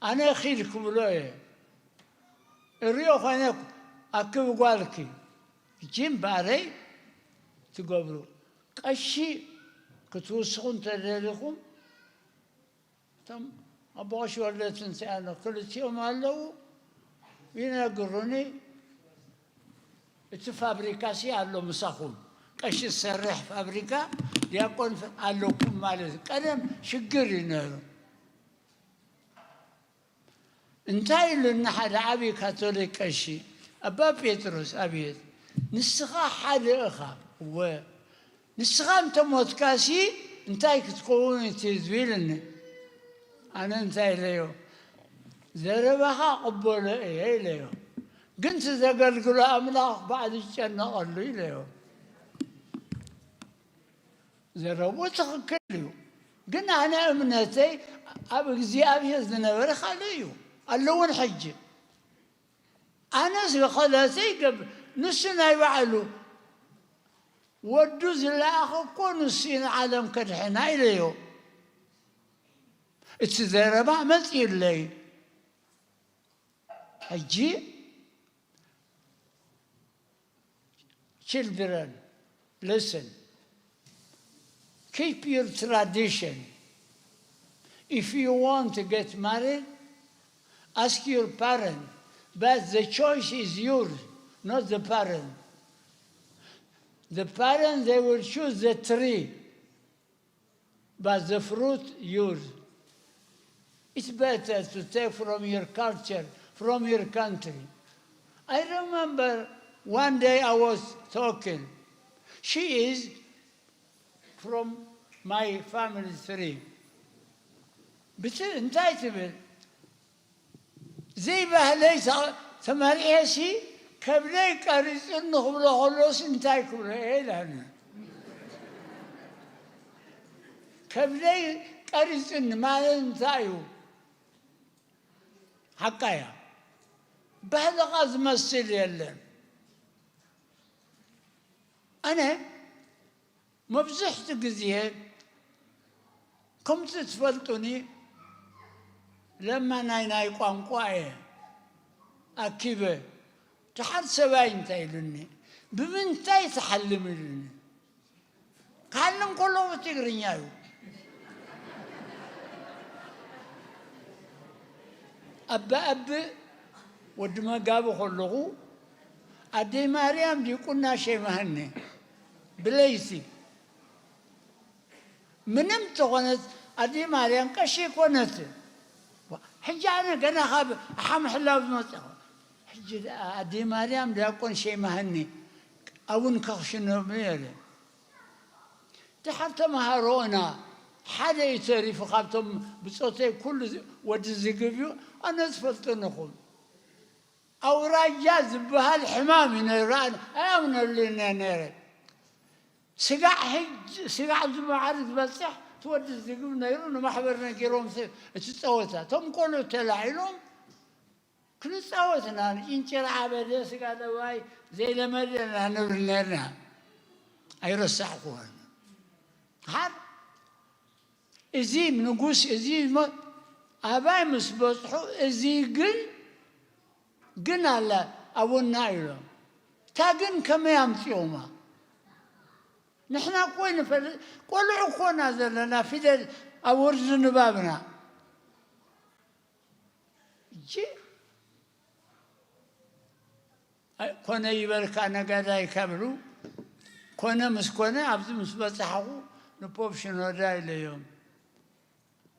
ኣነ ኺድ ክብሎ እየ። እሪኦ ኾይነ ኣክብ ጓልኪ። እቺ እምበኣረይ ትገብሩ። ቀሺ ክትውስኹ እንተደሊኹም፣ እቶም ኣቦ ቀሺ ወልደ ትንሳኤ ክልቲኦም ኣለዉ፣ ይነግሩኒ። እቲ ፋብሪካ ሲ ኣሎ ምሳኹም። ቀሺ ዝሰርሕ ፋብሪካ፣ ዲያቆን ፍ-፣ ኣለኩም ማለት እዩ። ቀደም ሽግር እዩ ነይሩ። እንታይ ኢሉኒ ሓደ ዓብዪ ካቶሊክ ቀሺ፣ ኣባ ጴጥሮስ፣ ኣቤት፣ ንስኻ ሓደ ኢኻ። እወ፣ ንስኻ እንተ ሞትካሲ እንታይ ክትከውን እቲ ህዝቢ ኢልኒ። ኣነ እንታይ ኢለዮ? ዘረባኻ ቅበሎ እየ ኢለዮ። ግን እቲ ዘገልግሎ ኣምላኽ ባዕሉ ዝጨነቐሉ ኢለዮ። ዘረብኡ ትኽክል እዩ። ግን ኣነ እምነተይ ኣብ እግዚኣብሔር ዝነበረ ካልእ እዩ። ኣሎ እውን ሕጂ። ኣነስ ኸለሰ ይገብር። ንሱ ናይ ባዕሉ ወዱ ዝለኣኸ እኮ ንሱ እዩ ንዓለም ከድሕና ኢለዮ። እቲ ዘረባ መጺኡለይ። ሕጂ Children, listen. Keep your tradition. If you want to get married, ask your parent. But the choice is yours, not the parent. The parent, they will choose the tree, but the fruit yours. It's better to take from your culture, from your country. I remember one day I was talking. She is from my family tree. ብት-፣ እንታይ ትብል? ዘይባህለይ ተ-፣ ተመርዕየሲ ከብደይ ቀሪጹኒ ክብሎ ከሎሲ እንታይ ክብሎ እየ ኢላኒ። ከብደይ ቀሪጹኒ ማለት እንታይ እዩ? ሓቃ እያ። ባህልኻ ዝመስል የለን። ኣነ መብዝሕቲ ግዜ ከምቲ ትፈልጡኒ ለማናይ ናይ ቋንቋ እየ ኣኪበ። ደሓር ሰብኣይ እንታይ ኢሉኒ፣ "ብምንታይ ትሓልም?" ኢሉኒ። ክሓልም ከለኹ ብትግርኛ እዩ። ኣባ ኣብእ ወዲ መጋቢ ከለኹ ኣደይ ማርያም ዲቁና ሸይማህኒ ብለይቲ ምንም ተኾነት ኣደይ ማርያም ቀሺ ኮነት። ሕጂ ኣነ ገና ካብ ሓምሕላው ዝመጽእ ሕጂ ኣደይ ማርያም ዲያቆን ሸይማህኒ ኣቡን ከኽሽኖም ነይረ። ድሓር ተምሃሮና ሓደ እዩ ተሪፉ ካብቶም ብጾተይ ኩሉ ዝ-፣ ወዲ ዝግብ እዩ። ኣነ ዝፈልጥንኹም ኣውራጃ ዝበሃል ሕማም እዩ ነይሩ። ኣነ ኣያምነሉን እየ ነይረ። ስጋዕ ሕጂ፣ ስጋዕ ኣብዚ መዓር ዝበጽሕ እቲ ወዲ ዝግብ ነይሩ። ንማሕበር ነጊሮም ስ-፣ እቲ ጸወታ እቶም ቆልዑ ተላዒሎም ክንጻወት ኢና። ንጭንጭር ዓበደ፣ ስጋ ለዋይ ዘይለመደ ኢና ንብል ነርና። ኣይረሳዕኩዎን። ሓር እዚ ንጉስ፣ እዚ ሞ-፣ ኣባይ ምስ በጽሑ፣ እዚ ግን፣ ግን ኣለ ኣቡና ኢሎም። እታ ግን ከመይ ኣምጽኦማ? ንሕና እኮ ንፈልጥ፣ ቆልዑ እኮ ኢና ዘለና፣ ፊደል ኣብ ወርዚ ንባብና። እጂ፣ ኣይ፣ ኮነ ይበልካ ነጋዳይ ከብሉ፣ ኮነ ምስ ኮነ፣ ኣብዚ ምስ በጻሕኹ ንፖፕ ሽኖዳ ኢለዮም፣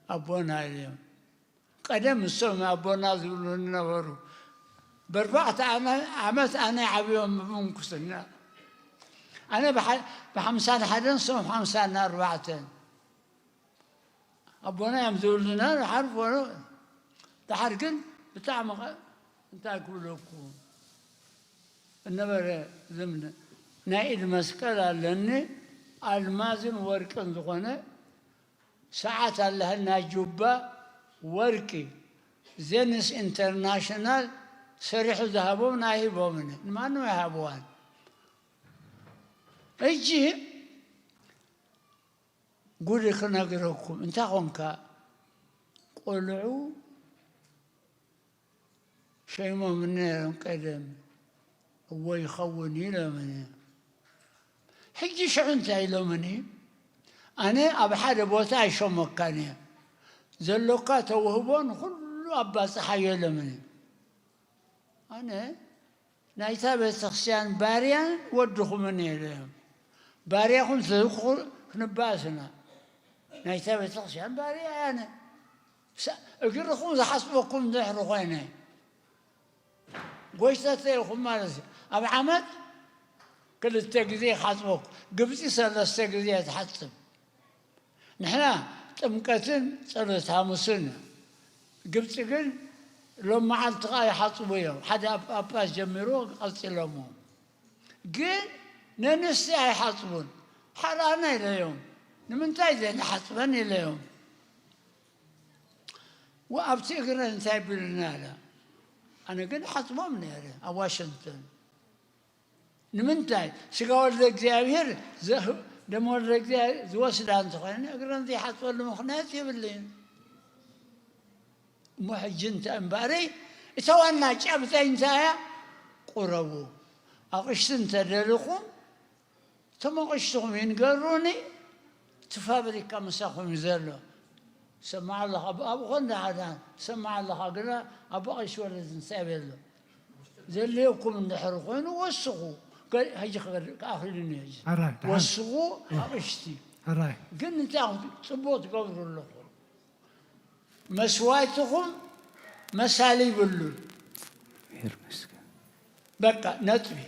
ኣቦና ኢለዮም። ቀደም እሶም ኣቦና ዝብሉ ነበሩ። በርባዕተ ዓመ-፣ ዓመት ኣነ ዓብዮም ብምንኩስና። ኣነ ብሓ-፣ ብሓምሳን ሓደን፣ እሶም ሓምሳን ኣርባዕተን። ኣቦና እዮም ዝብሉና፣ ድሓር ኮኑ። ድሓር ግን ብጣዕሚ ኸ-፣ እንታይ ክብለኩ፣ እነበረ ዝምነ ናይ ኢድ መስቀል ኣለኒ፣ ኣልማዝን ወርቅን ዝኾነ ሰዓት ኣለሃ፣ ናይ ጁባ ወርቂ፣ ዜንስ ኢንተርናሽናል ሰሪሑ ዝሃቦም ናይ ሂቦምኒ፣ ንማንም ኣይሃብዋን። ሕጂ ጉድ ክነግረኩም፣ እንታይ ኾንካ፣ ቆልዑ ሸይሞምኒ ነይሮም ቀደም፣ እዎ ይኸውን እዩ ኢሎምኒ። ሕጂ ሽዑ እንታይ ኢሎምኒ? ኣነ ኣብ ሓደ ቦታ ኣይሸመካን እየ፣ ዘሎካ ተውህቦ ንኹሉ ኣባጽሓዮ ኢሎምኒ። ኣነ ናይታ ቤተክርስትያን ባርያን ወድኹምን እየ ኢለዮም። ባርያኹም ተዝኩ ክንባእስ ኢና። ናይታ ቤተክርስትያን ባርያ እየ ኣነ። ሳ-፣ እግርኹም ዝሓጽበኩም እንድሕሪ ኮይነ፣ ጎይተተ ኢኹም ማለት እዩ። ኣብ ዓመት ክልተ ግዜ ይሓጽበኩም። ግብጺ ሰለስተ ግዜ እያ ትሓጽብ። ንሕና ጥምቀትን ጸሎት ሓሙስን፣ ግብጺ ግን ሎም መዓልቲ ኸኣ ይሓጽቡ እዮም። ሓደ ጳጳስ ጀሚሩ ቀጺሎሞ። ግን ነንስቲ ኣይሓጽቡን። ሓራና ኢለዮም። ንምንታይ ዘይንሓጽበን ኢለዮም። ወኣብቲ እግረን እንታይ ቢሉና ኢለ። ኣነ ግን ሓጽቦም ነይረ ኣብ ዋሽንግተን። ንምንታይ? ስጋ ወልደ እግዚኣብሔር ዘህ-፣ ደም ወልደ እግዚኣብሔር ዝወስዳ እንተኾይነ እግረን ዘይሓጽበሉ ምኽንያት የብለይን። እሞ ሕጂ እንታይ እምበኣረይ፣ እታ ዋና ጨብጠይ እንታይ እያ? ቁረቡ። ኣቕሽቲ እንተደሊኹም፣ እቶም ኣቕሽትኹም ይንገሩኒ፣ እቲ ፋብሪካ ምሳኹም እዩ ዘሎ። ሰማዕ ኣለኻ፣ ኣብ-፣ ኣብኡ ኮን ደሓዳን ሰማዕ ኣለኻ፣ ግና ኣብ ኣቕሽቲ ወለዲ እንታይ በሎ? ዘድልየኩም እንድሕር ኮይኑ ወስኹ። ገ-፣ ሕጂ ክገድ-፣ ክኣኽልኒ እዩ ሕጂ። ኣራይ፣ ደሓን። ወስኹ፣ እህ። ኣቕሽቲ። ኣራይ። ግን እንታይ ጽቡቕ ትገብሩ ኣለኹም? መስዋእትኹም መሳሊ ይብሉን። እግዚኣብሔር ይመስገን። በቃ ነጥቢ።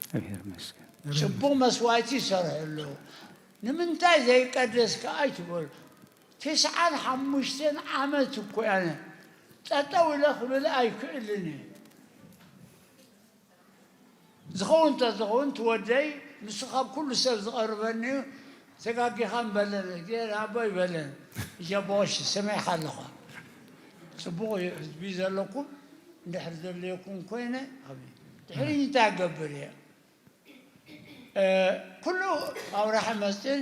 እግዚኣብሔር ይመስገን። ጽቡቕ መስዋእቲ ይሰርሑ ኣለዉ። ንምንታይ ዘይቀደስ ከኣ ኣይትበሉ። ተስዓን ሓሙሽተን ዓመት እኮ ኣነ ጠጠው ኢለ ክብል ኣይክእልን እየ። ዝኸውን እንተ ዝኸውን፣ እቲ ወደይ፣ ንሱ ካብ ኩሉ ሰብ ዝቐርበኒ እዩ። ተጋጊኻ ምበለኒ፣ እግዚኣብሔር ኣቦይ በለኒ። እጃቦ ቀሺ፣ ሰሚዕካ ኣለኻ። ጽቡቕ እዩ፣ ህዝቢ ዘለኩም፣ እንድሕር ዘድልየኩም ኮይነ፣ ኣብ ድሕሪ እንታይ እገብር እየ? እ፣ ኩሉ ኣውራሒ መጽእን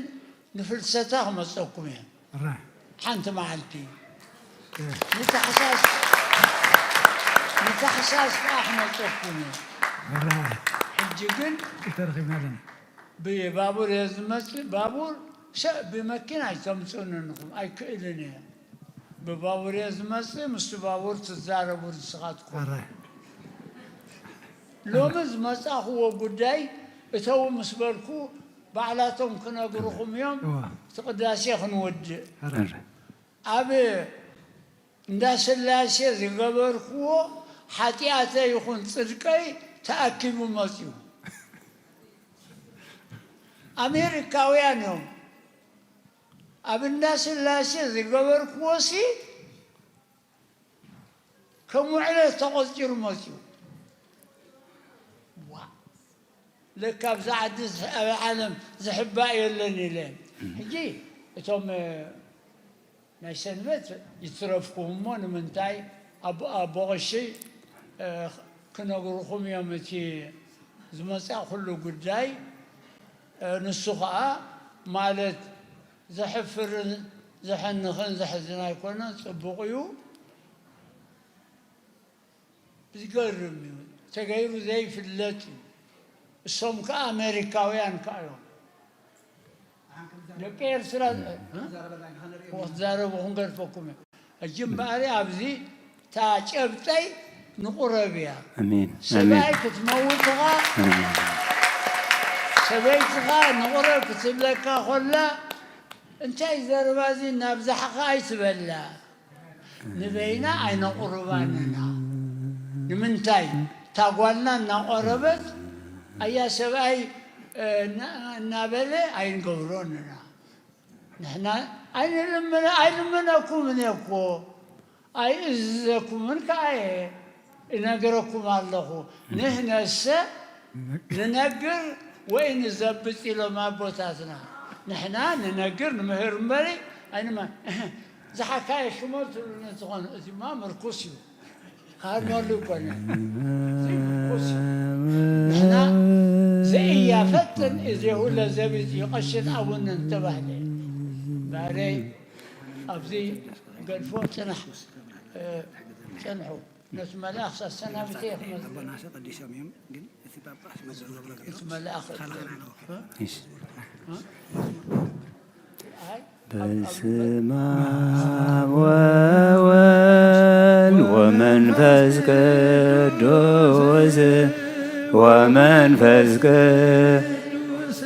ንፍልሰታ ክመጸኩም እየ። ራ። ሓንቲ መዓልቲ። እ። ንታሕሳስ፣ ንታሕሳስ ከዓ ክመጸኩም እየ። ራ። ሕጂ ግን ተረኺብና ኣለና። ብባቡር እየ ዝመጽእ። ባቡር ሰ-፣ ብመኪና ኣይተምጽኡኒ ንኹም፣ ኣይክእልን እየ። ብባቡር እየ ዝመጽእ፣ ምስቲ ባቡር ትዛረቡ ንስኻትኩም። ኣራይ። ሎሚ ዝመጻእኽዎ ጉዳይ እተው ምስ በልኩ፣ ባዕላቶም ክነግርኹም እዮም። እዋ። እቲ ቅዳሴ ክንውድእ። ኣራይ። ኣብ እንዳ ስላሴ ዝገበርክዎ ሓጢኣተይ ይኹን ጽድቀይ ተኣኪቡ መጺኡ። ኣሜሪካውያን እዮም። ኣብ እንዳ ስላሴ ዝገበርክዎሲ ከም ውዕለት ተቖጺሩ መጺኡ። ዋ፣ ለካ ኣብዚ ዓዲ ዝሕ-፣ ኣብ ዓለም ዝሕባእ የለን ኢለ። ሕጂ እቶም፣ እ፣ ናይ ሰንበት ይትረፍኩም እሞ ንምንታይ ኣቦ፣ ኣቦ ቀሺ፣ እ፣ ክነግርኹም እዮም እቲ ዝመጽእ ኩሉ ጉዳይ። እ፣ ንሱ ኸኣ ማለት ዘሕፍርን ዘሐንኽን ዘሕዝን ኣይኮነን፣ ጽቡቕ እዩ። ዝገርም እዩ። ተገይሩ ዘይፍለጥ እዩ። እሶም ከኣ ኣሜሪካውያን ከኣ እዮም። ደቂ ኤርትራ፣ እ? ክዛረበላ ኢና፣ ክንርእዮ ኢና። ክትዛረቡ ክንገድፈኩም እዩ። ሕጂ እምበኣር ኣብዚ እታ ጨብጠይ ንቑረብ እያ። ኣሜን፣ ኣሜን። ሰብኣይ ክትመውት ኢኻ፣ ኣሜን። ሰበይትኻ ንቑረብ ክትብለካ ኮላ፣ እንታይ ዘረባ እዚ እናብዛሕኻ ኣይትበላ። ንበይና ኣይነቑርባን ኢና። ንምንታይ? እታ ጓልና እናቖረበት፣ ኣያ ሰብኣይ፣ እ፣ እና-፣ እናበለ ኣይንገብሮን ኢና። ንሕና ኣይንልምነ-፣ ኣይልምነኩምን እየ እኮ፣ ኣይእዝዘኩምን ከኣ እየ፣ እነግረኩም ኣለኹ። ንሕነሰ ንነግር ወይ ንዘብጥ ኢሎም ኣቦታትና። ንሕና ንነግር ንምህር እምበሪ፣ ኣይንማ-፣ ዝሓካየ ሽመት ትብሉኒ ዝኾነ፣ እዚማ ምርኩስ እዩ። ሃርመሉ ይኮነ። እዚ ምርኩስ እዩ። ንሕና ዘኢያፈጥን እዜሁ ለዘቢጥ ይቐሽን ኣቡነ እንተባህለ። ባረይ ኣብዚ ገድፎ ጽናሕ፣ እ፣ ጽንሑ። ነቲ መልኣኽ ኣሰናብተ እየ ክመጽእ። ኣቦናሰ ቀዲሶም እዮም፣ ግን እቲ ጳጳስ መዘ-፣ እቲ መልኣኽ ካልእ ካልእ እ? እሺ። እ? ኣይ፣ ኣብ፣ ኣብ በስመ ኣብ ወወልድ ወመንፈስ ቅዱስ ወመንፈስ ቅዱስ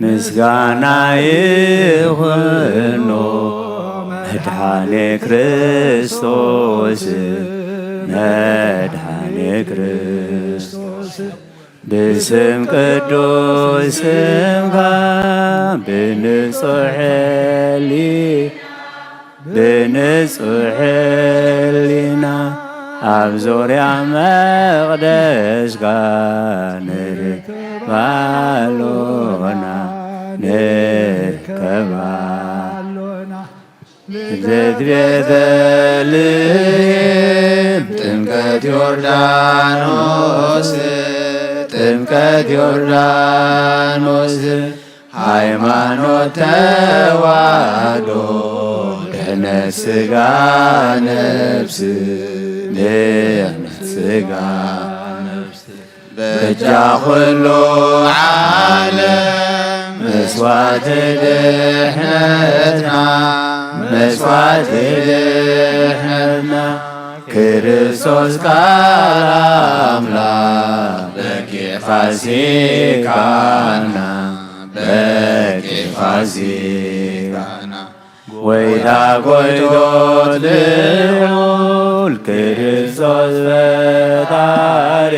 ምስጋና ይኹኖ መድኃኔ ክርስቶስ፣ መድኃኔ ክርስቶስ። ብስም ቅዱስ ስምካ ብንጹሕ ሕሊ-፣ ብንጹሕ ሕሊና ኣብ ዙርያ መቕደስካ ንርከብ ኣሎና፣ ንርከብ ኣሎና። ልደት ቤተልሔም፣ ጥምቀት ዮርዳኖስ፣ ጥምቀት ዮርዳኖስ፣ ሃይማኖት ተዋህዶ፣ ድሕነት ሥጋ ነፍስ፣ ድሕነት ሥጋ ነፍስ። በጃ ኩሉ ዓለም መስዋዕቲ ድሕነትና፣ መስዋዕቲ ድሕነትና፣ ክርስቶስ ቃል ኣምላኽ በቂዕ ፋሲካና፣ በቂዕ ፋሲካና። ጎይታ ጎይቶት ልዑል ክርስቶስ ፈጣሪ፣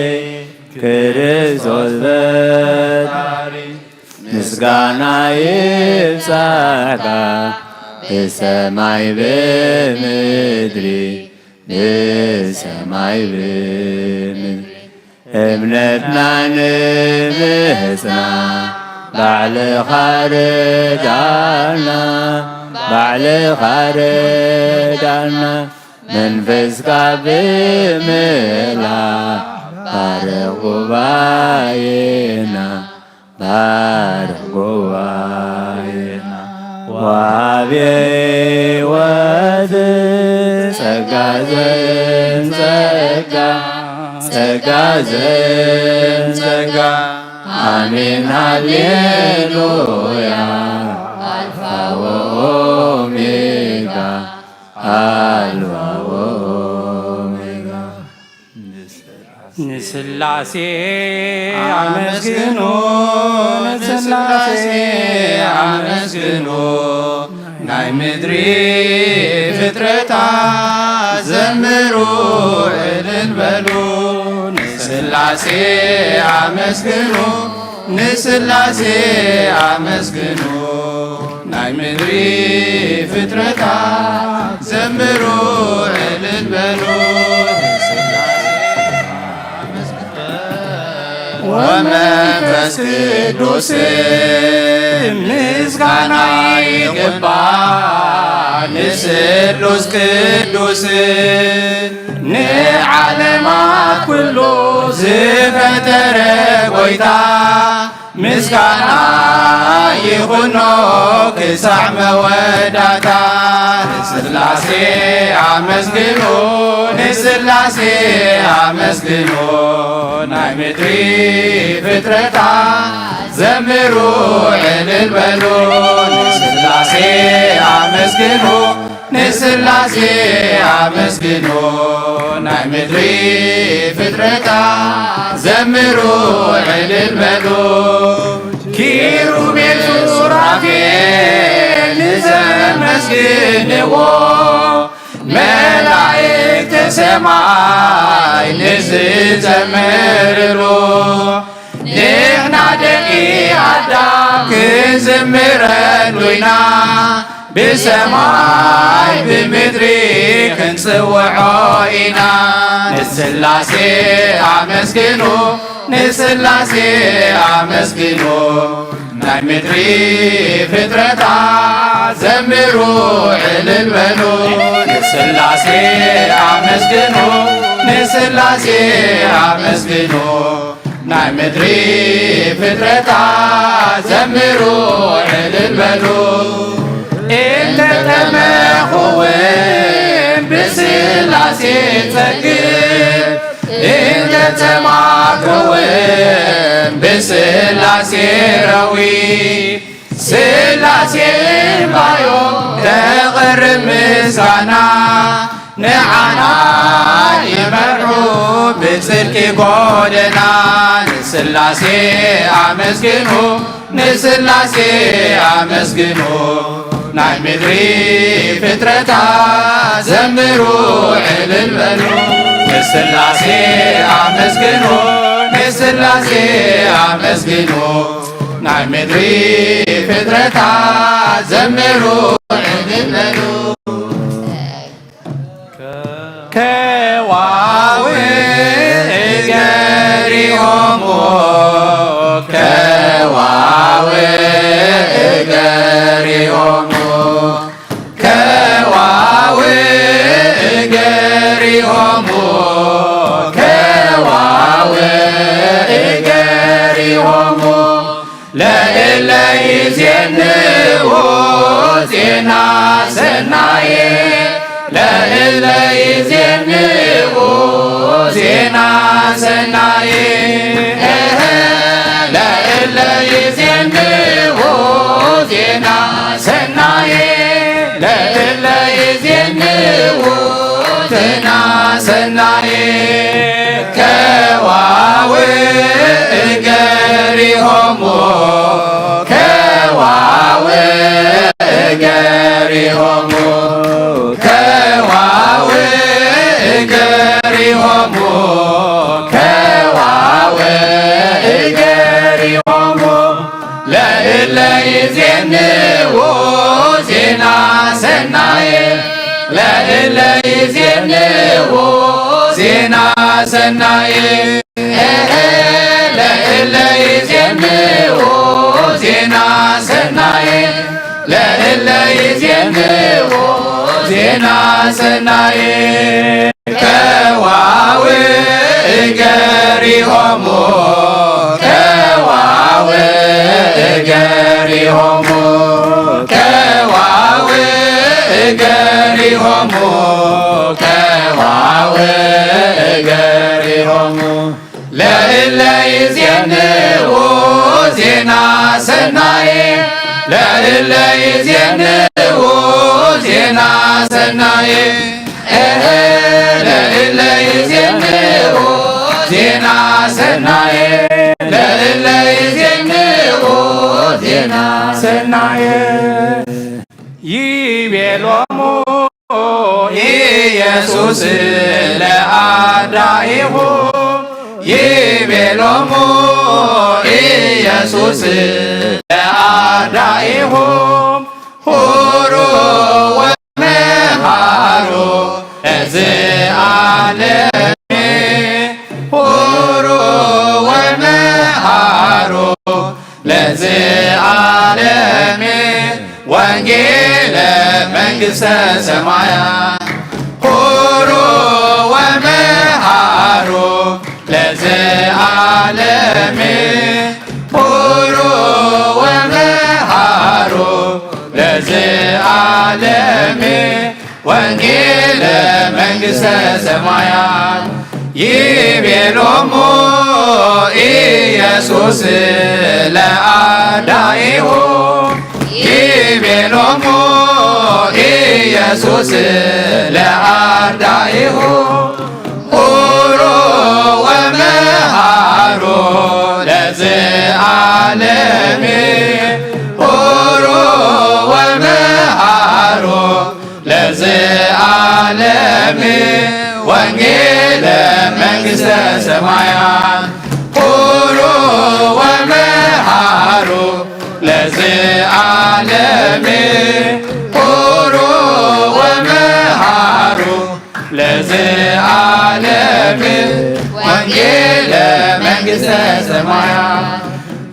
ክርስቶስ ፈጣሪ፣ ምስጋና ይብጻሕካ ብሰማይ ብምድሪ፣ ብሰማይ ብምድሪ። እምነትና ንምጽና ባዕልኻ ርዳና፣ ባዕልኻ ርዳና። መንፈስካ ብምልኣኽ ባርኽ ጉባኤና፣ ባርኽ ጉባኤና። ወሃቢ ሕይወት ጸጋ ዘእም ጸጋ፣ ጸጋ ዘእም ጸጋ። ኣሜን ሃሌሉያ። ኣልፋ ወኦሜጋ፣ ኣልፋ ወኦሜጋ። ንስላሴ ኣመስግኑ፣ ንስላሴ ኣመስግኑ፣ ናይ ምድሪ ፍጥረታት ዘምሩ እልል በሉ። ንስላሴ ኣመስግኑ፣ ንስላሴ ኣመስግኑ፣ ናይ ምድሪ ፍጥረታት ዘምሩ ዕልል በሉ። ወመንፈስ ቅዱስ ምስጋና ይግባእ ንስሉስ ቅዱስ። ንዓለማት ኩሉ ዝፈጠረ ጎይታ ምስጋና ይኹኖ ክሳዕ መወዳእታ። ንስላሴ ኣመስግኑ፣ ንስላሴ ኣመስግኑ፣ ናይ ምድሪ ፍጥረታ ዘምሩ ዕልል በሉ። ንስላሴ ኣመስግኑ፣ ንስላሴ ኣመስግኑ፣ ናይ ምድሪ ፍጥረታ ዘምሩ ዕልል በሉ። ኪሩቤል ሱራፌል ንዘመስግንዎ፣ መላእክተ ሰማይ ንዝዘምርሉ፣ ንሕና ደቂ ኣዳም ክንዝምረሉ ኢና። ብሰማይ ብምድሪ ክንጽውዖ ኢና። ንስላሴ ኣመስግኑ፣ ንስላሴ ኣመስግኑ፣ ናይ ምድሪ ፍጥረታት ዘምሩ ዕልል በሉ። ንስላሴ ኣመስግኑ፣ ንስላሴ ኣመስግኑ፣ ናይ ምድሪ ፍጥረታት ዘምሩ ዕልል በሉ። እንተ ጠመኹ እውን ብስላሴ ጸግብ፣ እንተ ተማኩ እውን ብስላሴ ረዊ። ስላሴ እምባዮም ተቕርብ ምስጋና፣ ንዓና ይመርሑ ብጽድቂ ጎደና። ንስላሴ ኣመስግኑ፣ ንስላሴ ኣመስግኑ፣ ናይ ምድሪ ፍጥረታት ዘምሩ ዕልል በሉ። ንስላሴ ኣመስግኑ፣ ንስላሴ ኣመስግኑ፣ ናይ ምድሪ ፍጥረታት ዘምሩ ዕልል በሉ። ከዋውእ ገሪሆሙ፣ ከዋውእ ገሪሆሙ፣ ከዋውእ ገሪሆሙ፣ ከዋውእ ገሪሆሙ፣ ለእለ ይዜንዎ ዜና ሰናየ፣ ለእለ ይዜንዎ ዜና ሰናየ፣ ለእለ ይዜንዎ ዜና ሰናየ፣ ለእለ ይዜንዎ ዜና ሰናየ። ከዋውእ ገሪሆሙ፣ ከዋውእ ገሪሆሙ፣ ከዋውእ ገሪሆሙ፣ ከዋውእ ገሪሆሙ፣ ለእለ ይዜንዎ ዜና ሰናየ፣ ለእለ ይዜንዎ ዜና ሰናየ። ለእለ ይዜንዎ ዜና ሰናየ፣ ለእለ ይዜንዎ ዜና ሰናየ። ከዋውእ ገሪሆሙ፣ ከዋውእ ገሪሆሙ፣ ከዋውእ ገሪሆሙ፣ ከዋውእ ገሪሆሙ፣ ለእለ ይዜንዎ ዜና ሰናየ፣ ለእለ ይዜንዎ ዜና ሰናየ። እህ፣ ለእለ ይዜንዎ ዜና ሰናየ፣ ለእለ ይዜንዎ ዜና ሰናየ። ይቤሎሙ ኢየሱስ ለአርዳኢሁ፣ ይቤሎሙ ኢየሱስ ለአርዳኢሁ፣ ሑሩ ወመሃሩ ለዘለዓለም። ሑሩ ወመሃሩ ለዘለዓለም። ወንጌለ መንግሥተ ሰማያት። ሑሩ ወመሃሩ ለዘለዓለም። ሑሩ ወመሃሩ ለዘለዓለም። ወንጌለ መንግሥተ ሰማያት። ይቤሎሙ ኢየሱስ ለአርዳኢሁ። ይቤሎሙ ኢየሱስ ለአርዳኢሁ። ሑሩ ወመሃሩ ለዘለዓለም። ሑሩ ወመሃሩ ለዘለዓለም። ወንጌለ መንግሥተ ሰማያት። ሑሩ ወመሃሩ ለዘለዓለም። ሑሩ ወመሃሩ ለዘለዓለም። ወንጌለ መንግሥተ ሰማያት።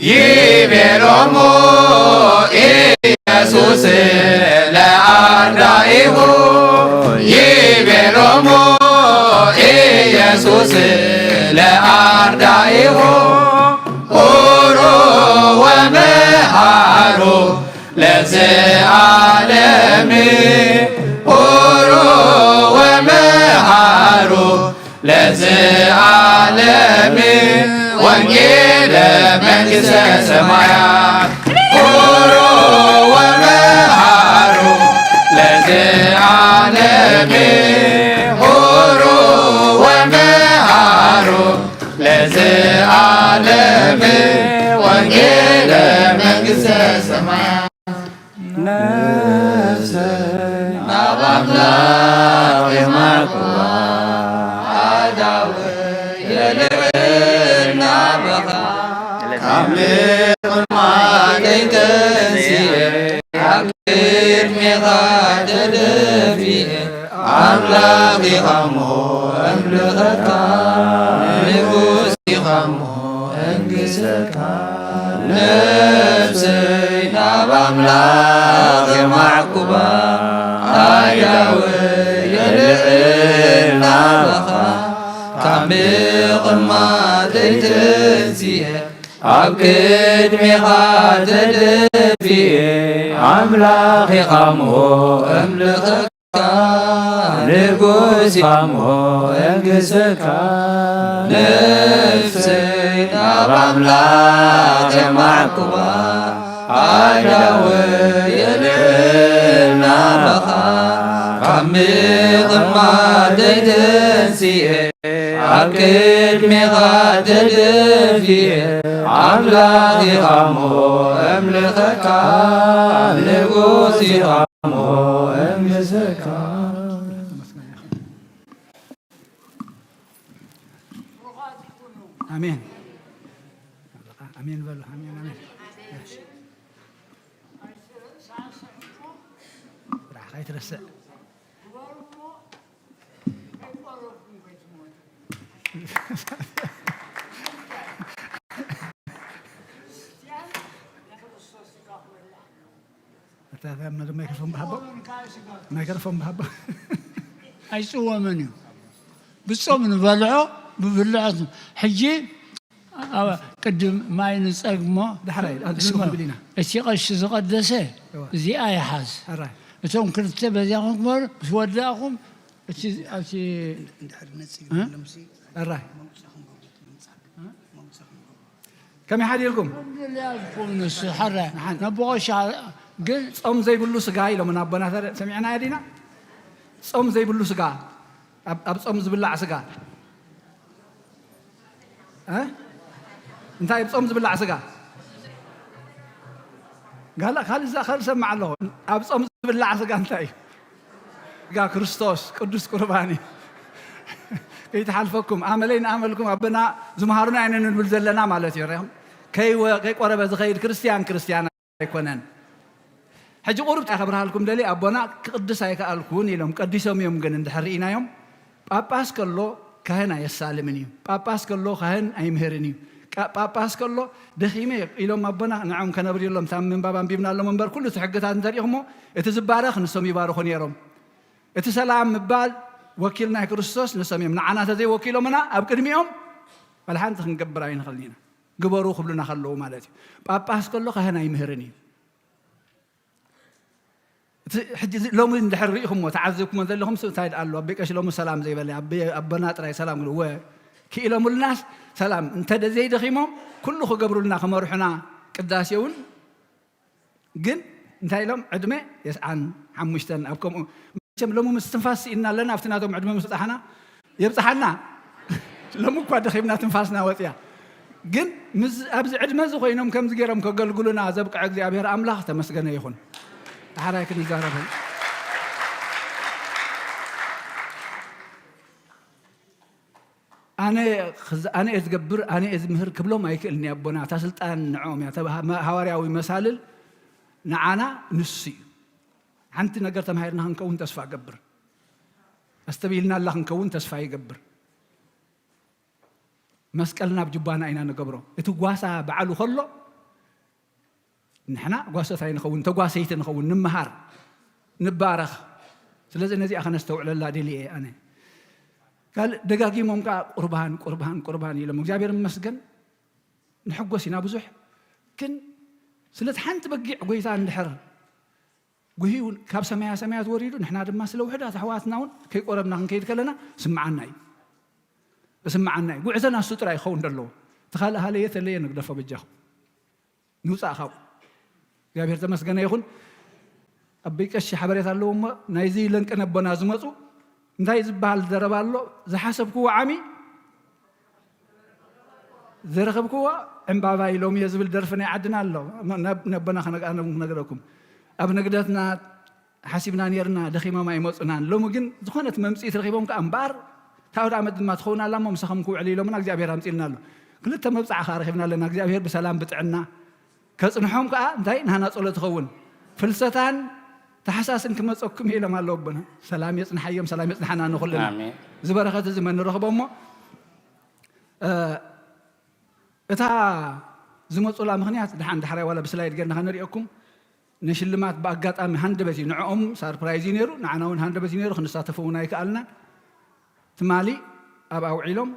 ይቤሎሙ ኢየሱስ ለአርዳኢሁ። ይቤሎሙ ኢየሱስ ለአርዳኢሁ። ሑሩ ወመሃሩ ለዘለዓለም። ሑሩ ወመሃሩ ለዘለዓለም። ወንጌለ መንግሥተ ሰማያት። ሑሩ ወመሃሩ ለዘለዓለም። ሑሩ ወመሃሩ ለዘለዓለም። ወንጌለ መንግሥተ ሰማያት። ነፍሰይ ናብ ኣምላኽ የማዕኩባ፣ ኣእዳወይ የልዕል ናባኻ። ካብ ምቕማጠይ ተንሲኤ ኣብ ቅድሜኻ ተደፊኤ፣ ኣምላኽ ኢኻ እሞ እምልኸካ፣ ንጉስ ኢኻ እሞ እንግሰካ። ነፍሰይ ናብ ኣምላኽ የማዕኩባ፣ ኣእዳወይ የልዕል ናባኻ። ካብ ምቕማጠይ ተንሲኤ ኣብ ቅድሜኻ ተደፊኤ፣ ኣምላኽ ኢኻ እሞ እምልኸካ፣ ንጉስ ኢኻ እሞ እንግሰካ። ነፍሰይ ናብ ኣምላኽ የማዕኩባ፣ ኣእዳወይ የልዕል ናባኻ። ካብ ምቕማጠይ ተንሲኤ ኣብ ቅድሜኻ ተደፊኤ፣ ኣምላኽ ኢኻ እሞ እምልኸካ፣ ንጉስ ኢኻ እሞ እምልኸካ። ኣሜን። ኣሜን በሉ። ኣሜን፣ ኣሜን። ስራሕ ከይትረስዕ። እታ፣ እታ ማይክሮፎን ብሃቦ። ማይክሮፎን ብሃቦ። ኣይጽወምን እዩ። ብጾም ንበልዖ፣ ብብልዖት። ሕጂ ኣብ ቅድም ማይ ንጸግሞ። ዳሕራይ፣ ኣብ ስሞ። ክንብል ኢና። እቲ ቀሺ ዝቐደሰ እዋ። እዚኣ ይሓዝ። ሕራይ። እቶም ክልተ በዚኣ ክግበሩ፣ ምስ ወዳእኹም፣ እቲ፣ ኣብቲ እንድሕር ነጺጉ እ? ኣለምሲ፣ ሕራይ። መውጽእ ክንገብር፣ መውጽእ ክንገብር። ከመይ ሓዲርኩም? ንሱ፣ ሕራይ። ንሓን። ነቦ ቀሺ ግን ጾም ዘይብሉ ስጋ ኢሎም ኣቦናትና፣ ሰሚዕናዮ ዲና? ጾም ዘይብሉ ስጋ፣ ኣብ፣ ኣብ ጾም ዝብላዕ ስጋ። እ? እንታይ ኣብ ጾም ዝብላዕ ስጋ? ጋላ፣ ካልእ ዛ-፣ ካልእ ሰማዕ ኣለኹ። ኣብ ጾም ዝብላዕ ስጋ እንታይ እዩ? ስጋ ክርስቶስ፣ ቅዱስ ቁርባን እዩ። ከይተሓልፈኩም፣ ኣመለይ ንኣመልኩም፣ ኣቦና ዝምሃሩና ኢና ንብል ዘለና ማለት እዩ። ርኢኹም? ከይወ-፣ ከይቆረበ ዝኸይድ ክርስትያን፣ ክርስትያን ኣይኮነን። ሕጂ ቁሩብ እንታይ ከብርሃልኩም ደሊ፣ ኣቦና ክቕድስ ኣይከኣልኩን ኢሎም ቀዲሶም እዮም። ግን እንድሕር ርኢናዮም፣ ጳጳስ ከሎ ካህን ኣየሳልምን እዩ፣ ጳጳስ ከሎ ካህን ኣይምህርን እዩ፣ ቃ- ጳጳስ ከሎ ደኺመ ኢሎም ኣቦና ንዖም ከነብርየሎም። ታብ ምንባብ ኣንቢብናሎም እምበር፣ ኩሉ እቲ ሕግታት እንተሪኢኹሞ፣ እቲ ዝባረኽ ንሶም ይባርኹ ነይሮም። እቲ ሰላም ምባል ወኪል ናይ ክርስቶስ ንሶም እዮም። ንዓና ተዘይወኪሎምና ኣብ ቅድሚኦም ዋላ ሓንቲ ክንገብር ኣይንኽእልን ኢና። ግበሩ ክብሉና ከለዉ ማለት እዩ። ጳጳስ ከሎ ካህን ኣይምህርን እዩ። እቲ ሕጂ እዚ ሎሚ እንድሕር ርኢኹሞ ተዓዚብኩሞ ዘለኹም ስ- እንታይ ደኣ ኣሎ? ኣቦይ ቀሺ ሎሚ ሰላም ዘይበለ ኣቦ- ኣቦና ጥራይ ሰላም ክብሉ ወ ክኢሎምልናስ ሰላም እንተ ደ- ዘይደኺሞም ኩሉ ክገብሩልና ክመርሑና ቅዳሴ እውን ግን እንታይ ኢሎም ዕድመ የስዓን ሓሙሽተን ኣብ ከምኡ መቸም ሎሚ ምስትንፋስ ስኢንና ኣለና ኣብቲ ናቶም ዕድመ ምስ በጻሕና የብጽሓና። ሎሚ እኳ ደኺምና ትንፋስና ወጽያ። ግን ምስ ኣብዚ ዕድመ እዚ ኮይኖም ከምዚ ገይሮም ከገልግሉና ዘብቅዐ እግዚኣብሔር ኣምላኽ ተመስገነ ይኹን። ዳሕራይ ክንዛረብ ኣነ ክዝ- ኣነ እየ ዝገብር ኣነ እየ ዝምህር ክብሎም ኣይክእልን እየ ኣቦና። እታ ስልጣን ንዕኦም እያ። እታ ሃ- ሃዋርያዊ መሳልል ንዓና ንሱ እዩ። ሓንቲ ነገር ተማሂርና ክንከውን ተስፋ እገብር። ኣስተብሂልናላ ክንከውን ተስፋ ይገብር። መስቀልና ኣብ ጅባና ኢና ንገብሮ። እቲ ጓሳ ባዕሉ ከሎ ንሕና ጓሶት ኣይንኸውን፣ ተጓሰይቲ ንኸውን፣ ንምሃር፣ ንባረኽ። ስለዚ ነዚኣ ከነስተውዕለላ ደልየ እየ ኣነ። ካልእ ደጋጊሞም ከዓ ቁርባን ቁርባን ቁርባን ኢሎም እግዚኣብሔር ይመስገን ንሕጎስ ኢና ብዙሕ። ግን ስለቲ ሓንቲ በጊዕ ጎይታ እንድሕር ጉሂ እውን ካብ ሰማያ ሰማያት ወሪዱ ንሕና ድማ ስለ ውሕዳት ኣሕዋትና እውን ከይቆረብና ክንከይድ ከለና ስምዓና እዩ። ስምዓና እዩ። ጉዕዘና እሱ ጥራይ ክኸውን ደለዎ። እቲ ካልእ ሃለየ ተለየ ንግደፎ በጃኹም። ንውፃእ ካብኡ እግዚኣብሔር ተመስገነ ይኹን። ኣበይ ቀሺ ሓበሬታ ኣለዎ እሞ ናይዚ ለንቅነ ኣቦና ዝመፁ እንታይ ዝበሃል ዘረባ ኣሎ? ዝሓሰብክዎ ዓሚ ዝረኸብክዎ ዕምባባ ኢሎም እየ ዝብል ደርፊ ናይ ዓድና ኣሎ። ነቦና ክነግረኩም ኣብ ንግደትና ሓሲብና ነርና ደኺሞም ኣይመፁናን። ሎሚ ግን ዝኾነት መምፅኢት ረኺቦም ከዓ እምበኣር ታውድ ዓመት ድማ ትኸውን ኣላ እሞ ምሳኹም ክውዕል ኢሎምና እግዚኣብሔር ኣምፅልና ኣሎ። ክልተ መብፃዕ ከዓ ረኺብና ኣለና እግዚኣብሔር ብሰላም ብጥዕና ከፅንሖም ከዓ እንታይ ናህና ፀሎት ትኸውን። ፍልሰታን ታሕሳስን ክመፀኩም ኢሎም ኣለዉ ኣቦና። ሰላም የፅንሓዮም ሰላም የፅንሓና ንኩልና። ዝበረከት እዚ መን ንረኽቦ እሞ እታ ዝመፁላ ምክንያት ድሓን ዳሕራይ ዋላ ብስላይድ ገርና ከነሪኦኩም ንሽልማት ብኣጋጣሚ ሃንደበት እዩ ንዕኦም ሳርፕራይዝ እዩ ነይሩ ንዓና እውን ሃንደበት እዩ ነይሩ ክንሳተፎ እውን ኣይከኣልናን። ትማሊ ኣብ ኣውዒሎም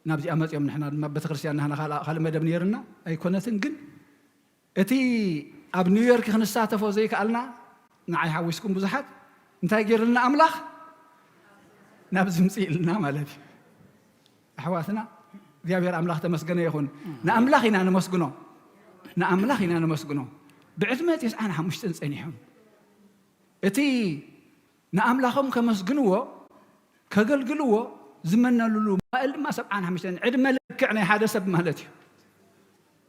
ናብዚኣ መፅኦም ንሕና ድማ ቤተክርስትያን ናህና ካልእ መደብ ነይርና ኣይኮነትን ግን እቲ ኣብ ኒውዮርክ ክንሳተፎ ዘይከኣልና ንዓይ ሓዊስኩም ብዙሓት እንታይ ገይርልና ኣምላኽ ናብዚ ምፅእ ኢልና ማለት እዩ። ኣሕዋትና እግዚኣብሔር ኣምላኽ ተመስገነ ይኹን። ንኣምላኽ ኢና ነመስግኖ ንኣምላኽ ኢና ነመስግኖ። ብዕድመ ተስዓን ሓሙሽተን ፀኒሖም እቲ ንኣምላኾም ከመስግንዎ ከገልግልዎ ዝመነሉሉ መዋእል ድማ ሰብዓን ሓሙሽተን ዕድመ ልክዕ ናይ ሓደ ሰብ ማለት እዩ።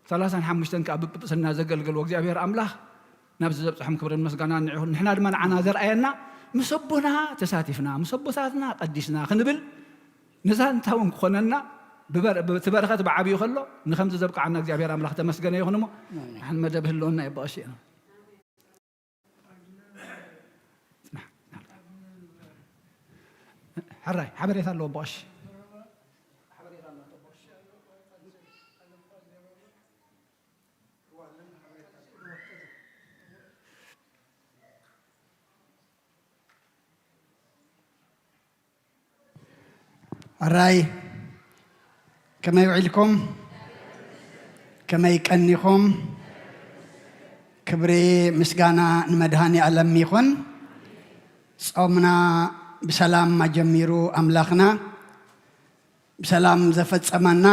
ሰላሳን ሓሙሽተን ከዓ ብጵጵስና ዘገልገልዎ እግዚኣብሔር ኣምላኽ ናብዚ ዘብፅሖም ክብርን ምስጋናን ንዕኹን። ንሕና ድማ ንዓና ዘርኣየና ምስ ኣቦና ተሳቲፍና ምስ ኣቦታትና ቀዲስና ክንብል ንዛንታ እውን ክኾነና ብበር- እቲ በረኸት ብዓብዩ ከሎ ንከምዚ ዘብቅዓና እግዚኣብሔር ኣምላኽ ተመስገነ ይኹን እሞ ሓን መደብ ህልወና የባቐሽ ኢና። ሕራይ ሓበሬታ ኣለዎ ኣቦ ቀሺ። ሕራይ ከመይ ውዒልኩም? ከመይ ቀኒኹም? ክብሪ ምስጋና ንመድሃኒ ኣለም ይኹን። ጾምና ብሰላም ኣጀሚሩ ኣምላኽና ብሰላም ዘፈጸመና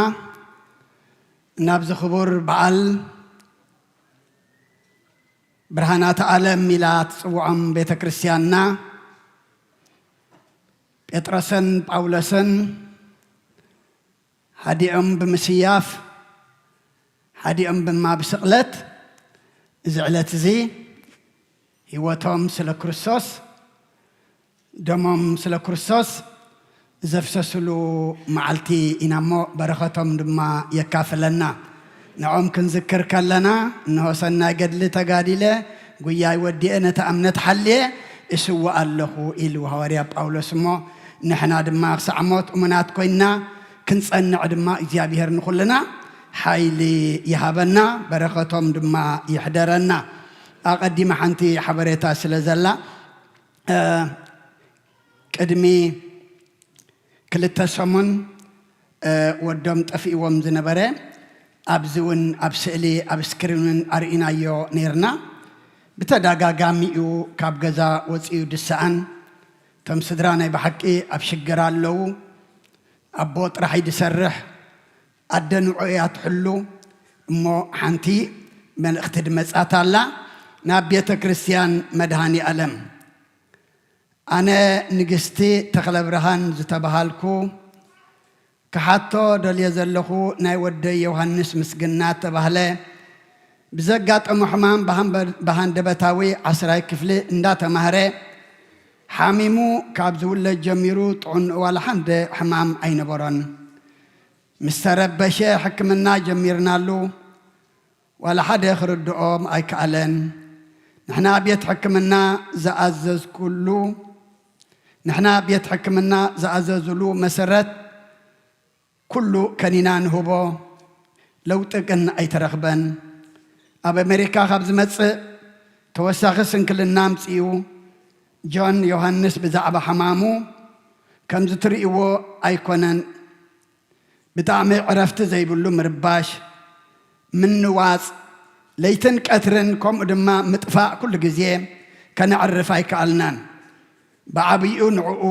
ናብዚ ክቡር በዓል ብርሃናት ዓለም ኢላ ትጽውዖም ቤተ ክርስቲያንና ጴጥሮስን ጳውሎስን ሓዲኦም ብምስያፍ ሓዲኦም ድማ ብስቕለት እዚ ዕለት እዚ ህይወቶም ስለ ክርስቶስ ደሞም ስለ ክርስቶስ ዘፍሰስሉ መዓልቲ ኢና እሞ በረኸቶም ድማ የካፍለና። ንዖም ክንዝክር ከለና እንሆ ሰናይ ገድሊ ተጋዲለ ጉያይ ወዲኤ ነታ እምነት ሓልየ እስውእ ኣለኹ ኢሉ ሃዋርያ ጳውሎስ። እሞ ንሕና ድማ ክሳዕ ሞት እሙናት ኮይንና ክንጸንዕ ድማ እግዚኣብሔር ንኹልና ሓይሊ ይሃበና፣ በረኸቶም ድማ ይሕደረና። ኣቐዲመ ሓንቲ ሓበሬታ ስለ ዘላ፣ እ፣ ቅድሚ ክልተ ሰሙን፣ እ፣ ወዶም ጠፊእዎም ዝነበረ፣ ኣብዚ እውን ኣብ ስእሊ ኣብ ስክሪን እውን ኣርኢናዮ ነይርና። ብተደጋጋሚ እዩ ካብ ገዛ ወፂኡ ድሰኣን። እቶም ስድራ ናይ ብሓቂ ኣብ ሽግር ኣለዉ። ኣቦ ጥራሕ እዩ ዝሰርሕ፣ ኣደ ንዑ እያ ትሕሉ። እሞ ሓንቲ መልእኽቲ ድመጻት ኣላ ናብ ቤተ ክርስቲያን መድሃኒ ኣለም። ኣነ ንግስቲ ተኽለ ብርሃን ዝተባሃልኩ ክሓቶ ደልየ ዘለኹ፣ ናይ ወደይ ዮሃንስ ምስግና ተባህለ ብዘጋጠሞ ሕማም ብሃንበ-፣ ብሃንደበታዊ ዓስራይ ክፍሊ እንዳተማህረ ሓሚሙ ካብ ዝውለድ ጀሚሩ ጥዑን ዋላ ሓንደ ሕማም ኣይነበሮን። ምስ ተረበሸ ሕክምና ጀሚርናሉ። ዋላ ሓደ ክርድኦም ኣይከኣለን። ንሕና ቤት ሕክምና ዝኣዘዝኩሉ፣ ንሕና ቤት ሕክምና ዝኣዘዙሉ መሰረት ኩሉ ከኒና ንህቦ፣ ለውጢ ግን ኣይተረኽበን። ኣብ ኣሜሪካ ካብ ዝመጽእ ተወሳኺ ስንክልና ኣምጺኡ። ጆን ዮሃንስ ብዛዕባ ሕማሙ ከምዚ ትርእይዎ ኣይኮነን። ብጣዕሚ ዕረፍቲ ዘይብሉ ምርባሽ፣ ምንዋጽ፣ ለይትን ቀትርን ከምኡ ድማ ምጥፋእ ኩሉ ግዜ ከነዕርፍ ኣይከኣልናን። ብዓብይኡ ንዕኡ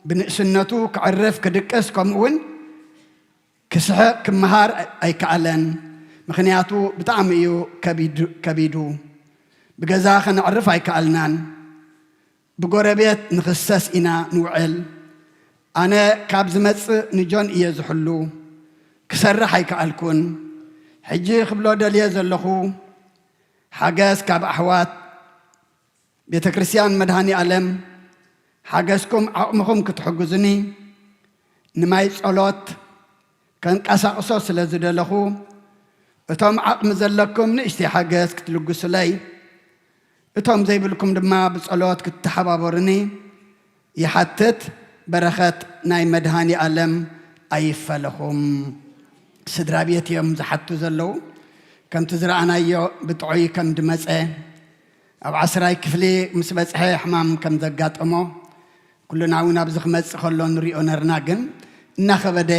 ብንእስነቱ ክዕርፍ ክድቅስ ከምኡ እውን ክስሕቕ ክመሃር ኣይከኣለን። ምኽንያቱ ብጣዕሚ እዩ ከቢዱ፣ ከቢዱ። ብገዛ ከነዕርፍ ኣይከኣልናን። ብጎረቤት ንኽሰስ ኢና ንውዕል። ኣነ ካብ ዝመጽእ ንጆን እየ ዝሕሉ። ክሰርሕ ኣይከኣልኩን። ሕጂ ክብሎ ደልየ ዘለኹ፣ ሓገዝ ካብ ኣሕዋት ቤተ ክርስቲያን መድሃኒ ኣለም፣ ሓገዝኩም ዓቕምኹም ክትሕግዙኒ ንማይ ጸሎት ከንቀሳቕሶ ስለ ዝደለኹ፣ እቶም ዓቕሚ ዘለኩም ንእሽተይ ሓገዝ ክትልግሱለይ፣ እቶም ዘይብልኩም ድማ ብጸሎት ክትተሓባበሩኒ ይሓትት። በረኸት ናይ መድሃኒ ኣለም ኣይፈለኹም። ስድራ ቤት እዮም ዝሓቱ ዘለዉ። ከምቲ ዝረኣናዮ ብጥዑይ ከም ድመጸ፣ ኣብ ዓስራይ ክፍሊ ምስ በጽሐ ሕማም ከም ዘጋጠሞ፣ ኩልና እውን ኣብዚ ክመጽእ ከሎ ንሪኦ ነርና። ግን እናኸበደ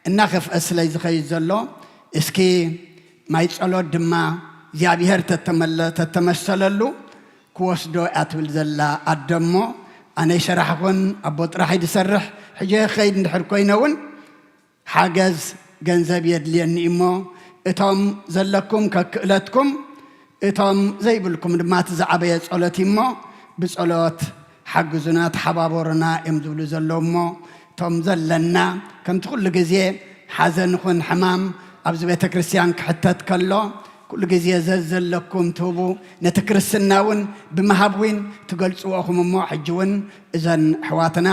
እናኸፍአ ስለ ዝኸይድ ዘሎ፣ እስኪ ማይ ጸሎት ድማ እግዚኣብሔር ተተመለ-፣ ተተመሰለሉ ክወስዶ እያ ትብል ዘላ ኣደ። እሞ ኣነ ይሸራሕኹን ኣቦ ጥራሕ እዩ ዝሰርሕ። ሕጂ ክኸይድ እንድሕር ኮይነ እውን ሓገዝ ገንዘብ የድልየኒ እሞ፣ እቶም ዘለኩም ከክእለትኩም፣ እቶም ዘይብልኩም ድማ እቲ ዝዓበየ ጸሎት እዩ እሞ፣ ብጸሎት ሓግዙና፣ ተሓባበሩና እዮም ዝብሉ ዘለዉ እሞ፣ እቶም ዘለና ከምቲ ኩሉ ግዜ ሓዘን ይኹን ሕማም ኣብዚ ቤተ ክርስቲያን ክሕተት ከሎ፣ ኩሉ ግዜ ዘዘለኩም ትህቡ፣ ነቲ ክርስትና እውን ብምሃብ እውን ትገልጽዎ ኢኹም እሞ፣ ሕጂ እውን እዘን ኣሕዋትና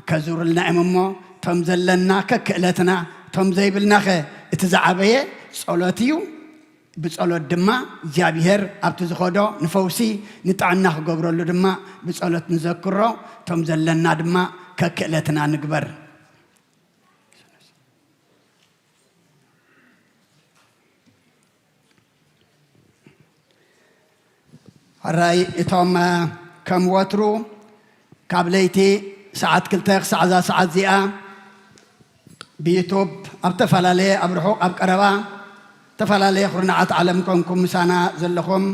ከዙርልና እዮም እሞ፣ እቶም ዘለና ከክእለትና፣ እቶም ዘይብልናኸ እቲ ዝዓበየ ጸሎት እዩ። ብጸሎት ድማ እግዚኣብሔር ኣብቲ ዝኸዶ ንፈውሲ ንጥዕና ክገብረሉ ድማ ብጸሎት ንዘክሮ፣ እቶም ዘለና ድማ ከክእለትና ንግበር። ሕራይ እቶም፣ እ፣ ከም ወትሩ ካብ ለይቲ ሰዓት ክልተ ክሳዕ እዛ ሰዓት እዚኣ ብዩቱብ ኣብ ዝተፈላለየ፣ ኣብ ርሑቕ ኣብ ቀረባ ዝተፈላለየ ኩርናዓት ዓለም ኮንኩም ምሳና ዘለኹም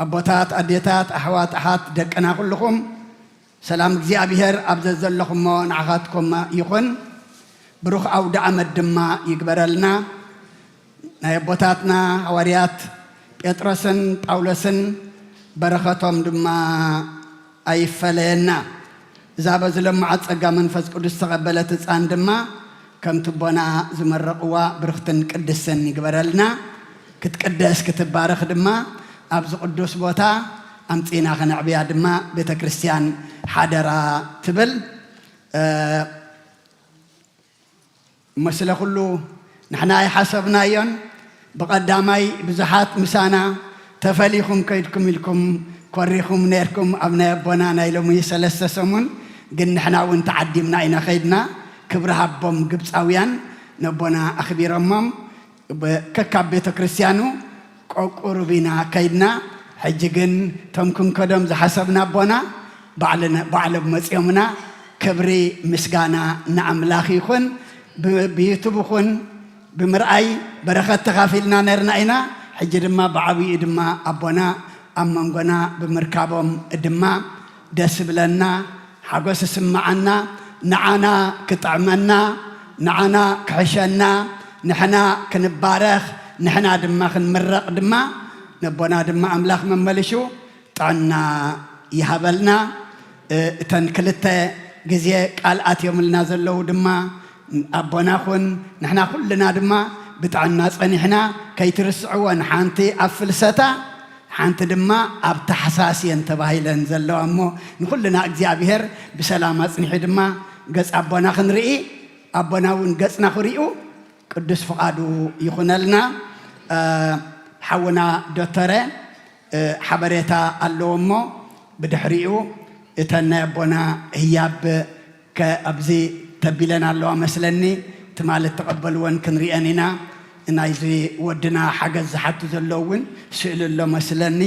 ኣቦታት፣ ኣዴታት፣ ኣሕዋት፣ ኣሓት፣ ደቅና ኩልኹም ሰላም እግዚኣብሔር ኣብ ዘዘለኹሞ ንዓኻትኩም ይኹን። ብሩኽ ኣውደ ዓመት ድማ ይግበረልና። ናይ ኣቦታትና ሃዋርያት ጴጥሮስን ጳውሎስን በረኸቶም ድማ ኣይፈለየና። እዛ በዚ ለማዓት ጸጋ መንፈስ ቅዱስ ዝተቐበለት ህጻን ድማ ከምቲ ኣቦና ዝመረቕዋ ብርኽትን ቅድስትን ይግበረልና። ክትቅደስ ክትባረኽ ድማ ኣብዚ ቅዱስ ቦታ ኣምጺእና ከነዕብያ ድማ ቤተ ክርስቲያን ሓደራ ትብል። እ፣ እሞ ስለ ኩሉ ንሕና ኣይሓሰብናዮን። ብቐዳማይ ብዙሓት ምሳና ተፈሊኹም ከይድኩም ኢልኩም ኮሪኹም ነርኩም ኣብ ናይ ኣቦና ናይ ሎሚ ሰለስተ ሰሙን። ግን ንሕና እውን ተዓዲምና ኢና ከይድና። ክብሪ ሃቦም ግብፃውያን ነቦና ኣኽቢሮሞም። ከካብ ቤተ ክርስቲያኑ ቆቁርብ ኢና ከይድና። ሕጂ ግን ቶም ክንከዶም ዝሓሰብና ኣቦና ባዕሎም መፅኦምና። ክብሪ ምስጋና ንኣምላኽ ይኹን። ብዩቱብ ይኹን ብምርኣይ በረኸት ተኻፊልና ነርና ኢና። ሕጂ ድማ ብዓብይኡ ድማ ኣቦና ኣብ መንጎና ብምርካቦም ድማ ደስ ይብለና፣ ሓጎስ ይስምዓና። ንዓና ክጥዕመና፣ ንዓና ክሕሸና፣ ንሕና ክንባረኽ፣ ንሕና ድማ ክንምረቕ ድማ ነቦና ድማ ኣምላኽ መመልሹ ጥዕና ይሃበልና። እተን ክልተ ግዜ ቃል ኣትዮምልና ዘለዉ ድማ ኣቦና ኹን ንሕና ኩልና ድማ ብጥዕና ጸኒሕና። ከይትርስዕወን፣ ሓንቲ ኣብ ፍልሰታ፣ ሓንቲ ድማ ኣብ ታሕሳስ እየን ተባሂለን ዘለዋ እሞ ንኹልና እግዚኣብሔር ብሰላም ኣጽኒሑ ድማ ገጽ ኣቦና ክንርኢ፣ ኣቦና እውን ገጽና ክሪኡ ቅዱስ ፍቓዱ ይኹነልና። ሓውና ዶተረ ሓበሬታ ኣለዎ እሞ ብድሕሪኡ እተን ናይ ኣቦና ህያብ ከ ኣብዚ ተቢለን ኣለዋ መስለኒ። ትማሊ እተቐበልወን ክንሪአን ኢና። ናይዚ ወድና ሓገዝ ዝሓቱ ዘለዉ እውን ስእሊ ኣሎ መስለኒ።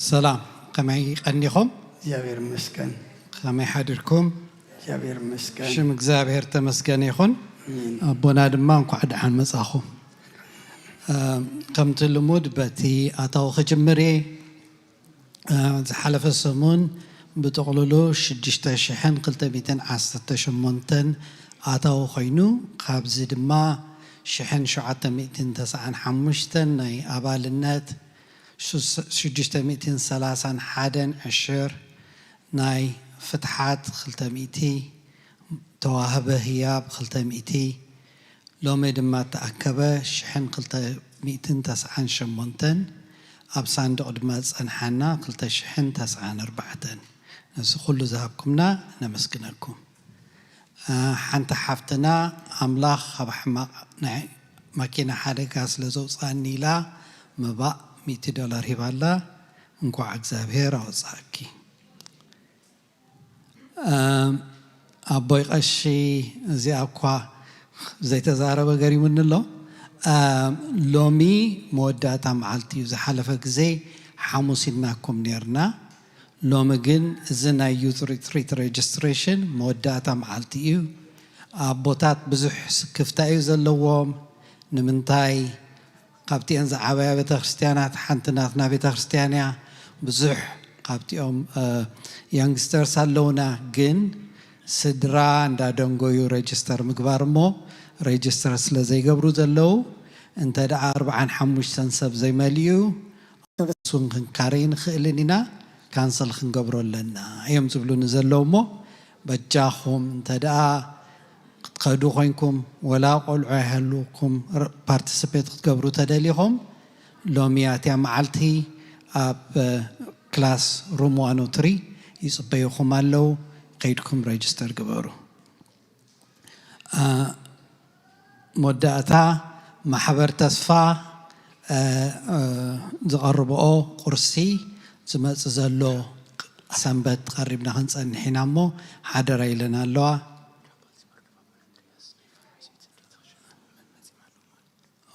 ሰላም፣ ከመይ ቀኒኹም? እግዚኣብሔር ይመስገን። ከመይ ሓዲርኩም? እግዚኣብሔር ይመስገን። ሽም እግዚኣብሔር ተመስገን ይኹን። ኣቦና ድማ እንኳዕ ደሓን መጻኹም። ከምቲ ልሙድ በቲ ኣታዊ ክጅምር እየ። ዝሓለፈ ሰሙን ብጥቕልሉ ሽዱሽተ ሽሕን ክልተ ሚእትን ዓሰርተ ሸሞንተን ኣታዊ ኮይኑ፣ ካብዚ ድማ ሽሕን ሸውዓተ ሚእትን ተስዓን ሓሙሽተን ናይ ኣባልነት፣ ሽዱሽተ ሚእትን ሰላሳን ሓደን ዕሽር ናይ ፍትሓት፣ ክልተ ሚእቲ ተዋህበ ህያብ፣ ክልተ ሚእቲ ሎሚ ድማ እተኣከበ ሽሕን ክልተ ሚእትን ተስዓን ሸሞንተን፣ ኣብ ሳንዱቕ ድማ ዝጸንሓና ክልተ ሽሕን ተስዓን ኣርባዕተን። ነዚ ኩሉ ዝሃብኩምና ነመስግነኩም። ሓንቲ ሓፍትና ኣምላኽ ካብ ሕማቕ ናይ ማኪና ሓደጋ ስለ ዘውጽኣኒ ኢላ መባእ ሚእቲ ዶላር ሂባላ። እንኳዕ እግዚኣብሔር ኣውጽኣኪ። ኣቦይ ቀሺ እዚኣ እኳ ዘይተዛረበ ገሪሙኒ ኣሎ። ሎሚ መወዳእታ መዓልቲ እዩ። ዝሓለፈ ግዜ ሓሙስ ኢልናኩም ነርና። ሎሚ ግን እዚ ናይ youth retreat registration መወዳእታ መዓልቲ እዩ። ኣቦታት ብዙሕ ስክፍታ እዩ ዘለዎም። ንምንታይ? ካብቲኤን ዝዓበያ ቤተክርስትያናት ሓንቲ ናትና ቤተክርስትያን እያ። ብዙሕ ካብቲኦም youngsters ኣለውና፣ ግን ስድራ እንዳደንጎዩ register ምግባር እሞ register ስለ ዘይገብሩ ዘለዉ፣ እንተ ደኣ ኣርብዓን ሓሙሽተን ሰብ ዘይመሊኡ ኣውቶቡስ እውን ክንካረይ ንኽእልን ኢና፣ cancel ክንገብሮ ኣለና እዮም ዝብሉኒ ዘለዉ እሞ በጃኹም እንተ ደኣ ክትከዱ ኮይንኩም ወላ ቆልዑ ኣይሃልውኩም participate ክትገብሩ ተደሊኹም ሎሚ ኣትያ መዓልቲ ኣብ class room one oh three ይጽበዩኹም ኣለዉ። ከይድኩም register ግበሩ። መወዳእታ ማሕበር ተስፋ ዝቐርብኦ ቁርሲ ዝመጽእ ዘሎ ሰንበት ቀሪብና ክንጸንሕ ኢና እሞ ሓደራ ኢለን ኣለዋ።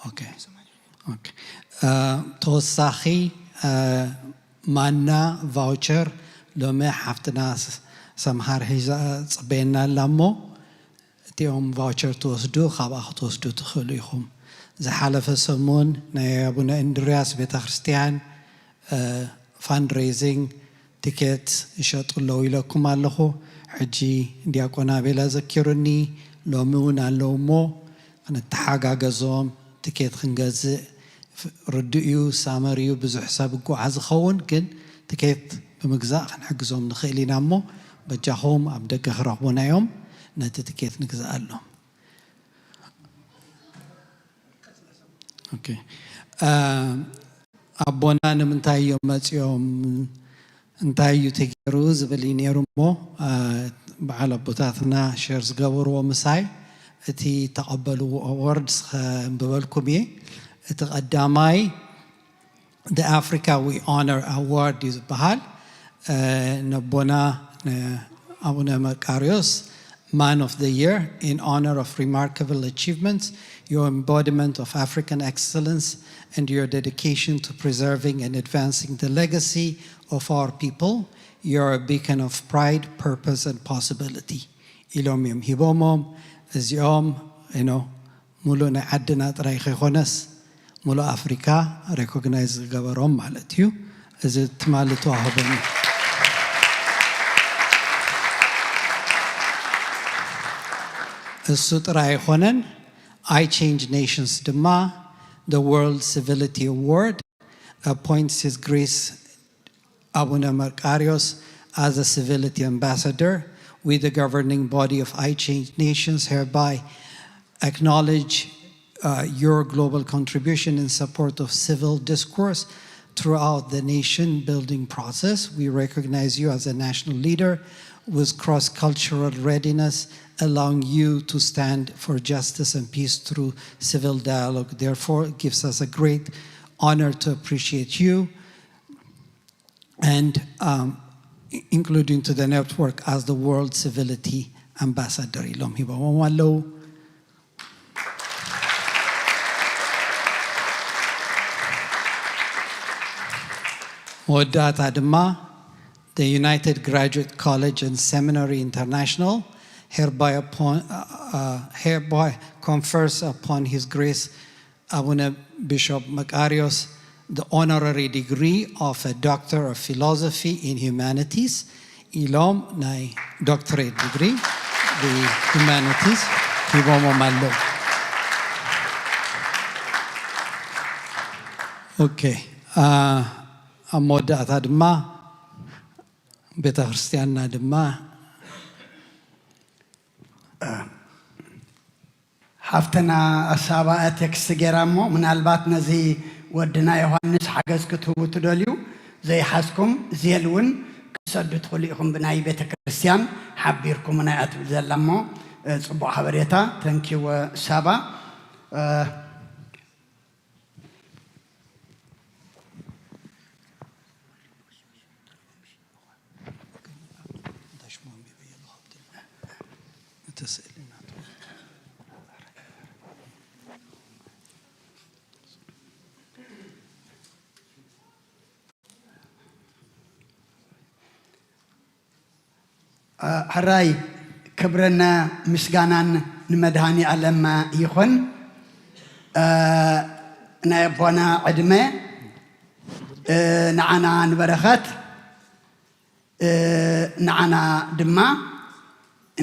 ኦኬ ኦኬ ተወሳኺ ማና voucher ሎሚ ሓፍትና ሰምሃር ሒዛ ጽበየና ኣላ እሞ እቲኦም voucher ትወስዱ ካብኣ ክትወስዱ ትኽእሉ ኢኹም። ዝሓለፈ ሰሙን ናይ ኣቡነ እንድርያስ ቤተክርስትያን fundraising ትኬት ይሸጡ ኣለዉ ኢለኩም ኣለኹ። ሕጂ ዲያቆን ኣቤላ ዘኪሩኒ ሎሚ እውን ኣለዉ እሞ ክንተሓጋገዞም ትኬት ክንገዝእ ርዱእ እዩ። ሳመር እዩ ብዙሕ ሰብ ይጓዓዝ ይኸውን ግን ትኬት ብምግዛእ ክንሕግዞም ንኽእል ኢና እሞ በጃኹም ኣብ ደገ ክረኽቡና እዮም። ነቲ ትኬት ንግዝኣሎም። ኣቦና ንምንታይ እዮም መፂኦም እንታይ እዩ ተገይሩ ዝብል እዩ ነይሩ እሞ በዓል ኣቦታትና ሸር ዝገበርዎ ምሳይ እቲ ተቐበልዎ ኣዋርድስ ከንብበልኩም እየ። እቲ ቀዳማይ፣ the Africa We Honor Award እዩ ዝበሃል። ነቦና ኣቡነ መቃርዮስ, Man of the Year, in honor of remarkable achievements, your embodiment of African excellence, and your dedication to preserving and advancing the legacy of our people. You're a beacon of pride, purpose, and possibility. ኢሎም እዮም ሂቦሞም። እዚኦም ኖ ሙሉእ ናይ ዓድና ጥራይ ከይኮነስ፣ ሙሉእ ኣፍሪካ ሬኮግናይዝ ዝገበሮም ማለት እዩ። እዚ ትማሊ ተዋህቦም እዩ። እሱ ጥራይ ኣይኮነን። I Change Nations ድማ, the World Civility Award, appoints His Grace Abuna Makarios as a civility ambassador. We, the governing body of I Change Nations, hereby acknowledge uh, your global contribution in support of civil discourse throughout the nation building process. We recognize you as a national leader with cross cultural readiness, allowing you to stand for justice and peace through civil dialogue. Therefore, it gives us a great honor to appreciate you and um, including to the network as the World Civility Ambassador. ኢሎም ሂቦምዎም ኣለዉ። መወዳእታ ድማ, the United Graduate College and Seminary International hereby, upon, uh, uh, hereby confers upon His Grace Abuna Bishop Makarios the honorary degree of a Doctor of Philosophy in Humanities. ኢሎም ናይ doctorate degree humanities ሂቦሞም ኣለዉ። ኦኬ፣ ኣብ መወዳእታ ድማ ቤተ ክርስቲያንና ድማ ሓፍትና ኣሳባኣ ቴክስት ገይራ እሞ ምናልባት ነዚ ወድና ዮሃንስ ሓገዝ ክትህቡ ትደልዩ ዘይሓዝኩም ዜል እውን ክትሰዱ ትኽእሉ ኢኹም ብናይ ቤተ ክርስቲያን ሓቢርኩምና እያ ትብል ዘላ እሞ ጽቡቕ ሓበሬታ ተንኪወ ሳባ ሕራይ ክብርን ምስጋናን ንመድሃኒ ኣለም ይኹን። ናይ ኣቦና ዕድመ ንዓና ንበረኸት ንዓና ድማ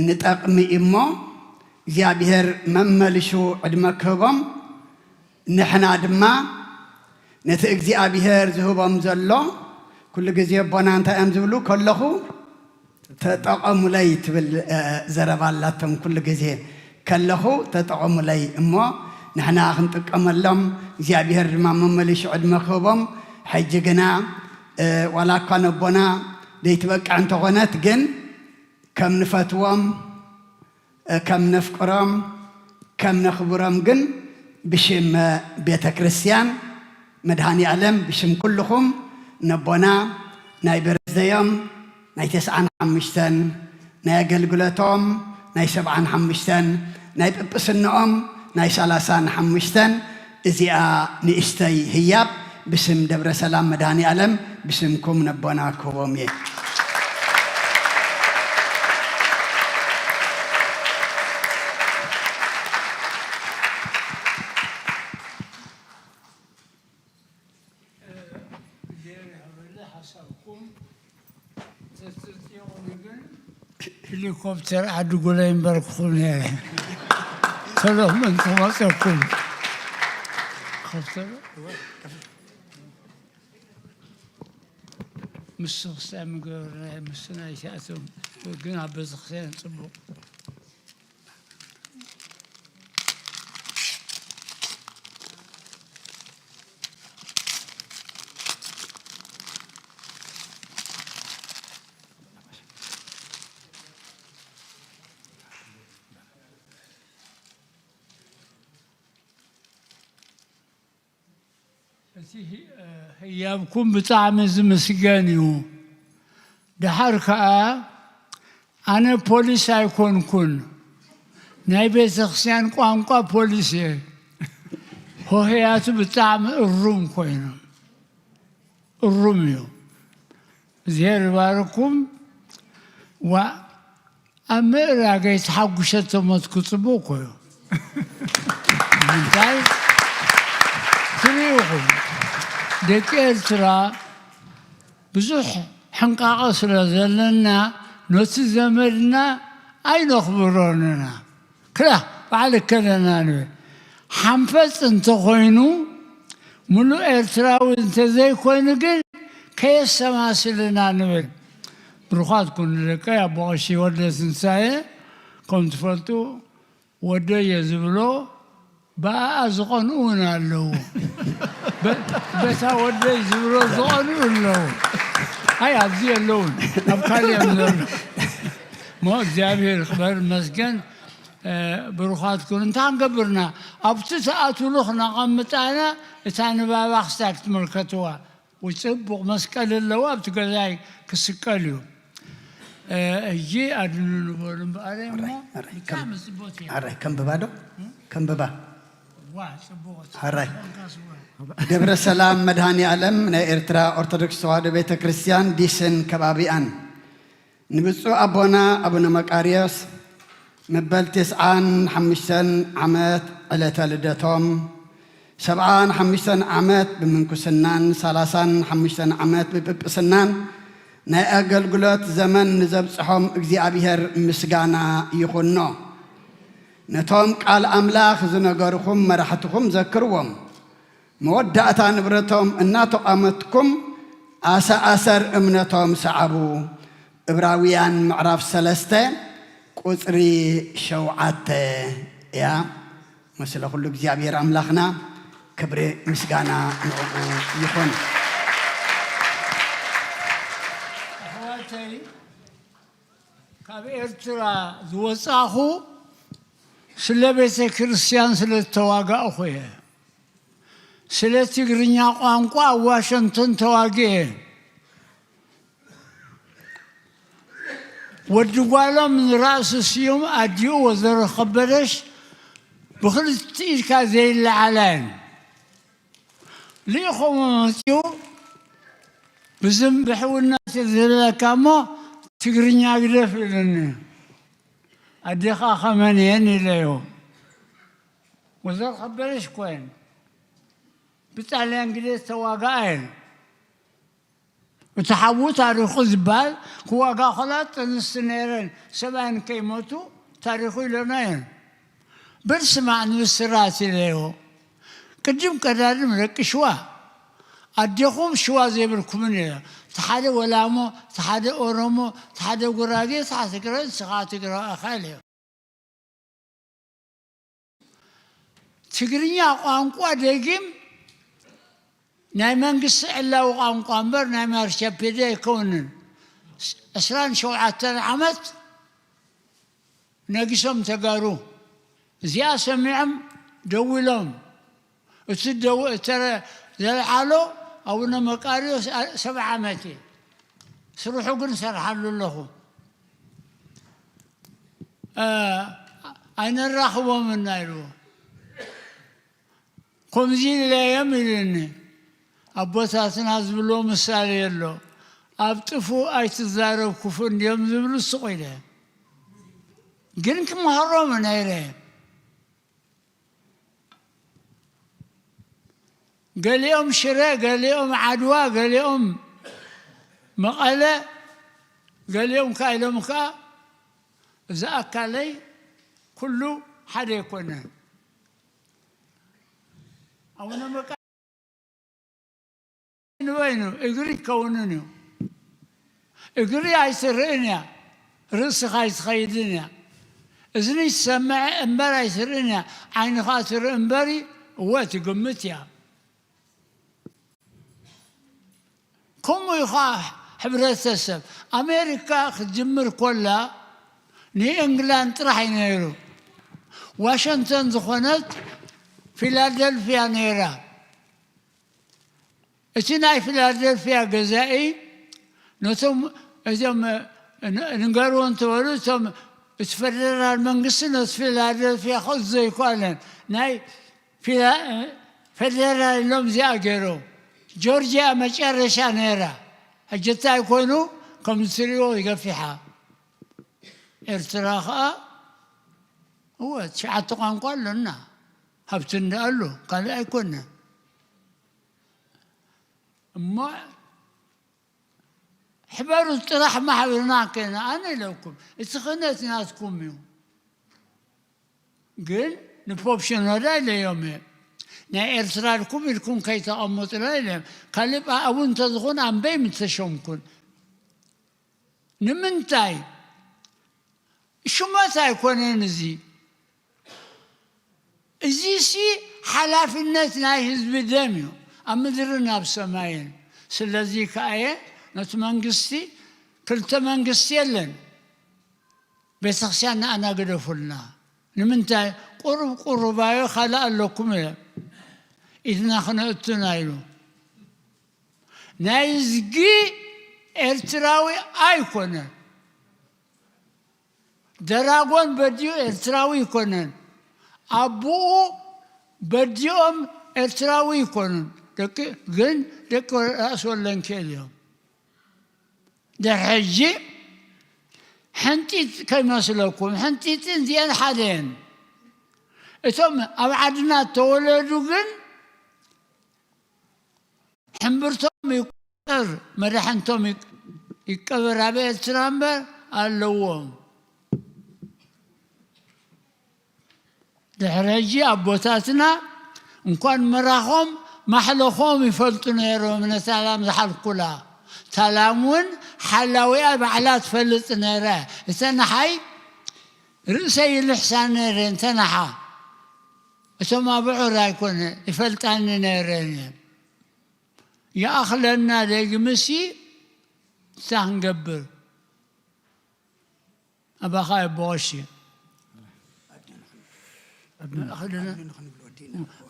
ንጠቕሚ እሞ እግዚኣብሔር መመልሹ ዕድመ ክህቦም ንሕና ድማ ነቲ እግዚኣብሔር ዝህቦም ዘሎ ኩሉ ግዜ ኣቦና እንታይ እዮም ዝብሉ ከለኹ ተጠቐሙለይ ትብል ዘረባ ኣላቶም ኩሉ ግዜ ከለኹ ተጠቐሙለይ እሞ ንሕና ክንጥቀመሎም እግዚኣብሔር ድማ መመልሹ ዕድመ ክህቦም ሕጂ ግና ዋላ እኳ ነቦና ዘይትበቅዕ እንተኾነት ግን ከም ንፈትዎም ከም ነፍቅሮም ከም ነኽብሮም ግን ብሽም ቤተ ክርስቲያን መድሃኒ ኣለም ብሽም ኩልኹም ነቦና ናይ በርዝደዮም ናይ ተስዓን ሓሙሽተን ናይ ኣገልግሎቶም ናይ ሰብዓን ሓሙሽተን ናይ ጵጵስንኦም ናይ ሰላሳን ሓሙሽተን እዚኣ ንእሽተይ ህያብ ብስም ደብረ ሰላም መድሃኒ ኣለም ብስምኩም ነቦና ክህቦም እየ። ሄሊኮፕተር ዓዲ ጉለይ እምበር ክኹን እየ ተሎም እንተመፀኩም ምስ ክስታይ ምግበርና ምስ ናይ ሲኣቶም ግን ኣብ ቤተክርስትያን ፅቡቅ ህያብኩም ብጣዕሚ ዝምስገን እዩ። ደሓር ከኣ ኣነ ፖሊስ ኣይኮንኩን፣ ናይ ቤተ ክርስቲያን ቋንቋ ፖሊስ እየ። ሆሄያቱ ብጣዕሚ እሩም ኮይኑ፣ እሩም እዩ። እግዚኣብሔር ይባርኩም። ዋ ኣብ ምእራገይ ተሓጉሸ ተሞትኩ፣ ጽቡቕ እኮ እዩ። እንታይ ትሪኢኹም? ደቂ ኤርትራ ብዙሕ ሕንቃቐ ስለ ዘለና፣ ነቲ ዘመድና ኣይነኽብሮን ኢና። ክላ በዓል እከለና ንብል። ሓንፈጽ እንተኾይኑ፣ ምሉእ ኤርትራዊ እንተዘይኮይኑ ግን ከየሰማስልና ንብል። ብሩኻት ኩኑ ደቀይ፣ ኣቦ ቀሺ ወልደ ትንሳኤ፣ ከም ትፈልጡ፣ ወደየ ዝብሎ ብኣኣ ዝቐንኡ እውን ኣለዉ። በ-፣ በታ ወደይ ዝብሎ ዝቐንኡ ኣለዉ። ኣይ፣ ኣብዚ የለውን፣ ኣብ ካልእ እዮም ዘለዉ። እሞ እግዚኣብሔር ይኽበር ይመስገን። እ፣ ብሩኻት ኩኑ። እንታይ ክንገብርና? ኣብቲ ትኣትውሉ ክነቐምጣና፣ እታ ንባባ ክስታይ ክትምልከትዋ። ወይ ጽቡቕ መስቀል ኣለዎ፣ ኣብቲ ገዛይ ክስቀል እዩ። እ፣ ሕጂ ኣድኑ ንበሉ እምበኣር እሞ ኣራይ፣ ኣራይ፣ ከም-፣ ብጣዕሚ ጽቡቕ እዩ። ኣራይ፣ ከንብባ ዶ? እም? ከንብባ። ዋ፣ ጽቡቕ። ኣራይ። ጽቡቕ። ደብረ ሰላም መድኃኔ ዓለም ናይ ኤርትራ ኦርቶዶክስ ተዋህዶ ቤተ ክርስቲያን ዲስን ከባቢኣን። ንብፁዕ ኣቦና ኣቡነ መቃርዮስ መበል ተስዓን ሓሙሽተን ዓመት ዕለተ ልደቶም፣ ሰብዓን ሓሙሽተን ዓመት ብምንኩስናን ሰላሳን ሓሙሽተን ዓመት ብጵጵስናን ናይ ኣገልግሎት ዘመን ንዘብጽሖም እግዚኣብሔር ምስጋና ይኹኖ። ነቶም ቃል ኣምላኽ ዝነገርኹም መራሕትኹም ዘክርዎም። መወዳእታ ንብረቶም እናተቋመትኩም ኣሰኣሰር እምነቶም ሰዓቡ። እብራውያን ምዕራፍ ሰለስተ ቁጽሪ ሸውዓተ እያ። ምስለ ኩሉ እግዚኣብሔር ኣምላኽና ክብሪ ምስጋና ንዕኡ ይኹን። ኣሕዋተይ፣ ካብ ኤርትራ ዝወጻኹ ስለ ቤተ ክርስቲያን ስለ ዝተዋጋእኹ እየ። ስለ ትግርኛ ቋንቋ ኣብ ዋሽንግተን ተዋጊኤ። ወዲ ጓሎም ንራእሲ ስዩም ኣዲኡ ወይዘሮ ከበደሽ ብኽልተ ኢድካ ዘይለዓላ እየን። ልኢኾሞ መጺኡ፣ ብዝም ብሕውነት ዝብለካ እሞ ትግርኛ ግደፍ ኢሉኒ። ኣዴኻ ከመን እየን ኢለዮ። ወይዘሮ ከበደሽ እኮ እየን። ብጣልያን ግዜ ዝተዋግኣ እየን። እቲ ሓዉ ታሪኹ ዝበሃል ክዋጋ ከላ ጥንስቲ ነይረን ሰብኣየን ከይሞቱ ታሪኹ ኢለና እየን። በል ስማዕ ንብስራት ኢለዮ። ቅድም ቀዳድም ደቂ ሽዋ ኣዴኹም ሽዋ ዘይብልኩምን ኢለ። እቲ ሓደ ወላሞ፣ እቲ ሓደ ኦሮሞ፣ እቲ ሓደ ጉራጌ፣ እቲ ሓደ ትግራይ፣ ንስኻ ትግራይ ኢኻ ኢለዮ። ትግርኛ ቋንቋ ደጊም ናይ መንግስቲ ዕላዊ ቋንቋ እምበር ናይ ማርሻፔድያ ኣይከውንን። ዕስራን ሸውዓተን ዓመት ነጊሶም ተጋሩ። እዚኣ ሰሚዖም ደዊሎም። እቲ ደው-፣ እተ-፣ ዘልዓሎ ኣቡነ መቃርዮስ ኣ-፣ ሰብዓ ዓመት እየ። ስርሑ ግን ሰርሓሉ ኣለኹ። እ፣ ኣይነራኽቦምን ኢና ኢልዎ። ከምዚ ኢለዮም ኢሉኒ። ኣቦታትና ዝብልዎ ምሳሌ ኣሎ። ኣብ ጥፉእ ኣይትዛረብ ክፉእ እንድዮም ዝብሉ ስቕ ኢለ። ግን ክመሃሮም ነይረ። ገሊኦም ሽረ፣ ገሊኦም ዓድዋ፣ ገሊኦም መቐለ፣ ገሊኦም ከኣ ኢሎም ከኣ እዚ ኣካለይ ኩሉ ሓደ ኣይኮነን። ኣቡነ መቃ-፣ ንበይኑ እግሪ ይከውንን እዩ። እግሪ ኣይትርእን እያ፣ ርእስኻ ኣይትኸይድን እያ። እዝኒ ትሰምዕ እምበር ኣይትርእን እያ፣ ዓይንኻ ትርኢ እምበሪ እወ ትግምት እያ። ከምኡ እዩ ኸዓ ሕብረተሰብ። ኣሜሪካ ክትጅምር ኮላ ንእንግላንድ ጥራሕ እዩ ነይሩ። ዋሽንግተን ዝኾነት ፊላደልፊያ ነይራ። እቲ ናይ ፊላደልፊያ ገዛኢ ነቶም እዚኦም ንገርዎ እንተበሉ እቶም እቲ ፈደራል መንግስቲ ነቲ ፊላደልፊያ ክእዝዞ ኣይኮነን ናይ ፊደራል ኢሎም እዚኣ ገይሮም። ጆርጅያ መጨረሻ ነይራ። ሕጂ እንታይ ኮይኑ ከም እትሪእዎ ይገፊሓ። ኤርትራ ኸዓ እወ ትሽዓተ ቋንቋ ኣሎና። ሃብቲ እንዳ ኣሎ ካልእ ኣይኮነን። እሞ ሕበሩ ጥራሕ ማሕበርና ከና ኣነ ኢለኩም እቲ ክህነት ናትኩም እዩ። ግን ንፖፕ ሽኖዳ ኢለዮም እየ። ናይ ኤርትራ ኢልኩም ኢልኩም ከይተቐምጡላ ኢለዮም። ካልእ ኣብኡ እንተዝኹን ኣንበይ ምተሸምኩን። ንምንታይ? ሹመት ኣይኮነን እዚ። እዚሲ ሓላፍነት ናይ ህዝቢ ደም እዩ፣ ኣብ ምድርን ኣብ ሰማይን። ስለዚ ከኣየ ነቲ መንግስቲ፣ ክልተ መንግስቲ የለን። ቤተክርስትያን ንኣና ግደፉልና። ንምንታይ? ቁሩብ ቁሩባዮ ካልእ ኣለኩም እየ። ኢድና ክነእቱና ኢሉ። ናይ እዝጊ ኤርትራዊ ኣይኮነን። ደራጎን በዲኡ ኤርትራዊ ኣይኮነን። ኣቦኡ በዲኦም ኤርትራዊ ኣይኮኑን። ደቂ ግን ደቂ ራእሲ ወለንኬል እዮም። ድሕሪ ሕጂ ሕንጢጥ ከይመስለኩም፣ ሕንጢጥን እዚአን ሓደ እየን። እቶም ኣብ ዓድና እተወለዱ ግን ሕምብርቶም ይቁጠር፣ መዳሕንቶም ይቅ-፣ ይቀበር። ኣብ ኤርትራ እምበር ኣለዎም። ድሕሪ ሕጂ ኣቦታትና እንኳን ምራኾም ማሕለኾም ይፈልጡ ነይሮም። ነታ ላም ዝሓልኩላ፣ እታ ላም እውን ሓላዊኣ ባዕላ ትፈልጥ ነይራ። እተን ሓይ ርእሰይ ይልሕሳ ነይረ፣ እንተ ንሓ። እቶም ኣብዑር ኣይኮነ ይፈልጣኒ ነይረን እየን። ይኣኽለና ደግምሲ እንታይ ክንገብር? ኣባኻ የቦ ቀሺ።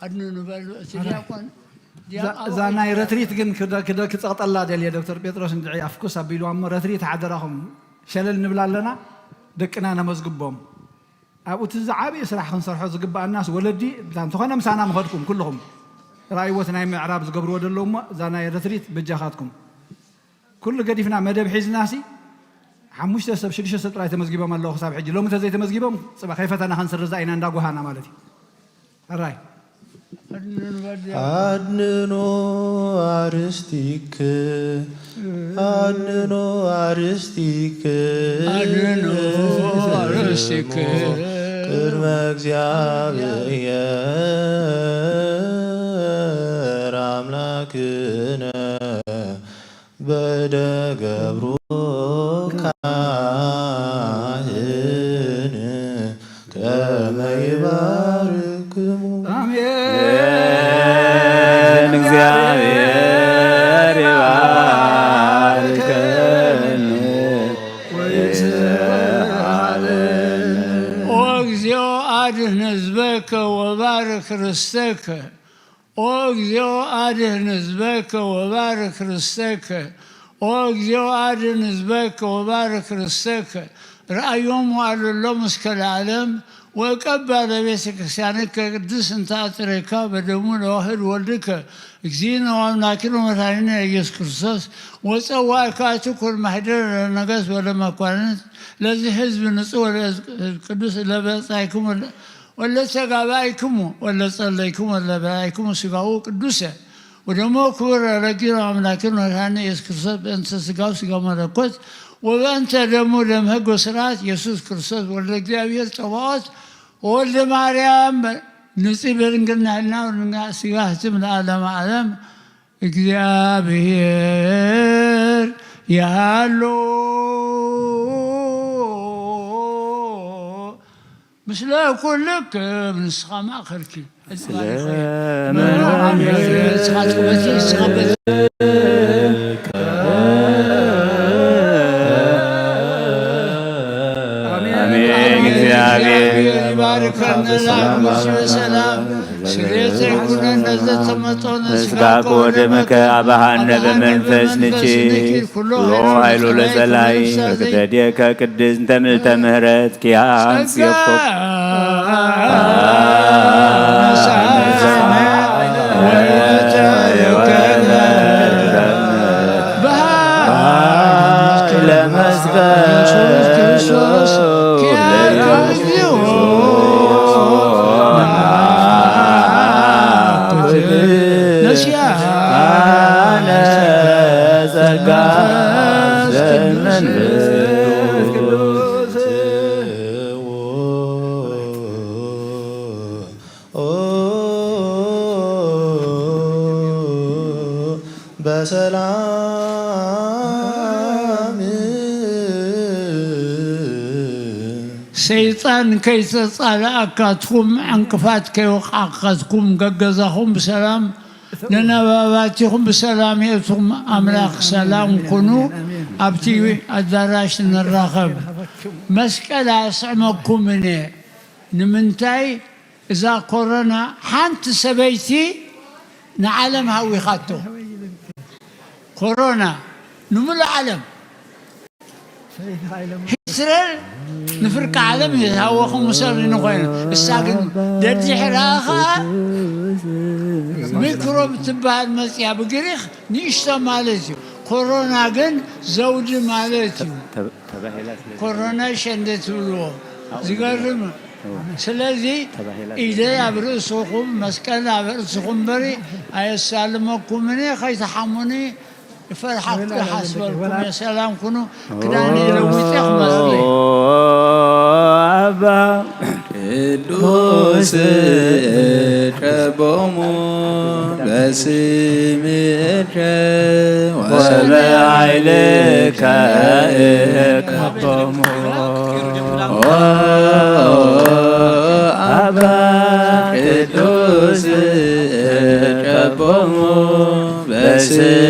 ኣድንኑ በሉ። እቲ ዲያቆን፣ እዛ ዲያቆን እዛ ናይ ረትሪት ግን ክደ-፣ ክደ-፣ ክጸቕጠላ ደልየ። ዶክተር ጴጥሮስ እንድዒ ኣፍኩስ ኣቢልዋ እሞ ረትሪት ሓደራኹም ሸለል ንብላ ኣለና። ደቅና ነመዝግቦም። ኣብኡ እቲ ዝዓበየ ስራሕ ክንሰርሖ ዝግብኣናስ ወለዲ፣ እንታ እንተኾነ ምሳና ምኸድኩም ኩልኹም። ራእይዎ እቲ ናይ ምዕራብ ዝገብርዎ ዘለዉ እሞ እዛ ናይ ረትሪት በጃኻትኩም። ኩሉ ገዲፍና መደብ ሒዝናሲ ሓሙሽተ ሰብ ሽዱሽተ ሰብ ጥራይ ተመዝጊቦም ኣለዉ ክሳብ ሕጂ። ሎሚ እንተዘይተመዝጊቦም ጽባሕ ከይፈተና ክንስርዛ ኢና እንዳጓሃና ማለት እዩ። ሕራይ። ኣድንኖ ኣርስቲክ ኣድንኖ ኣርስቲክ ኣድንኖ ኣርስቲክ ቅድመ እግዚኣብሔር ኣምላክነ በደ ገብሩ ካህን ከመ ይባርክሙ። ኣሜን። እግዚአብሔር ይባርከን ወይስዓልን። ኦ እግዚኦ አድን ህዝበከ ወባርክ ርስተከ። ኦ እግዚኦ አድን ህዝበከ ወባርክ ርስተከ። ኦ እግዚኦ አድን ህዝበከ ወባርክ ርስተከ። ረአዮም ወአልሎም እስከ ለዓለም ወቀባ ለቤተ ክርስቲያንከ ቅድስት እንተ አጥረካ በደሙ ለዋህድ ወልድከ እግዚእነ ወአምላክነ ወመድኃኒነ ኢየሱስ ክርስቶስ ወጸዋዕካ ትኩን ማሕደር ለነገሥት ወለመኳንንት ለዚ ህዝብ ንጹሕ ወለቅዱስ ለበጻይክሙ ወለተጋባይክሙ ወለጸለይክሙ ወለበላይክሙ ስጋሁ ቅዱሰ ወደሞ ክቡር ለጊሮ አምላክን ወመድኃኒነ ኢየሱስ ክርስቶስ በእንተ ስጋሁ ስጋ መለኮት ወበእንተ ደሙ ደም ሕግ ወስርዓት ኢየሱስ ክርስቶስ ወልደ እግዚአብሔር ጸባኦት ወወልደ ማርያም ንጽሕት በድንግልና ሕልና ወድንግልና ስጋ ህትም ለዓለመ ዓለም። እግዚኣብሔር ይሃሉ ምስለ ኩልክም። ንስኻ ማእከልኪ። ስለ ንስኻ ትበቲ፣ ንስኻ በቲ። ኣሜን። ኣሜን። እግዚኣብሔር ይባርከና። ሰላም፣ ሰላም። ስርየተ ይኩነነ ዘተ ስጋከ ወደመከ አበሃነ በመንፈስ ንኪ ኩሎ ኃይሉ ለጸላይ ወክተድየከ ቅድስት እንተ ምልዕተ ምህረት ኪያንስ የኮ ለመስቀል ጸጋ ዘመንፈስ ቅዱስ በሰላም ሰይጣን ከይተጻልኣካትኩም ዕንቅፋት ከይወቕዓካትኩም ገገዛኹም ብሰላም ነናባባቲኹም ብሰላም የእቱም ኣምላኽ ሰላም ኩኑ። ኣብቲ ኣዳራሽ ንራኸብ። መስቀል ኣስዕመኩምን እየ። ንምንታይ እዛ ኮሮና ሓንቲ ሰበይቲ ንዓለም ሃዊኻቶ። ኮሮና ንምሉእ ዓለም ሂትለር ንፍርቂ ዓለም እዩ ዝሃወኹ ሙሰሊኒ ኮይኑ እሳ ግን ደድሕራ ኸዓ ሚክሮብ ትበሃል መፅያ ብግሪክ ንእሽቶ ማለት እዩ። ኮሮና ግን ዘውዲ ማለት እዩ። ኮሮና ሸንደ ትብልዎ ዝገርም። ስለዚ ኢደይ ኣብ ርእስኹም መስቀል ኣብ ርእስኹም በሪ ኣየሳልመኩምን እየ። ከይትሓሙኒ ይፈርሓኩም ይሓስበልኩም እየ። ሰላም ኩኑ። ክዳን ለዊጠ ክመስል እየ። ኣባ ቅዱስ ቀቦሙ በስምከ ወበኃይልከ እቀቦሙ። ኣባ ቅዱስ ቀቦሙ በስምከ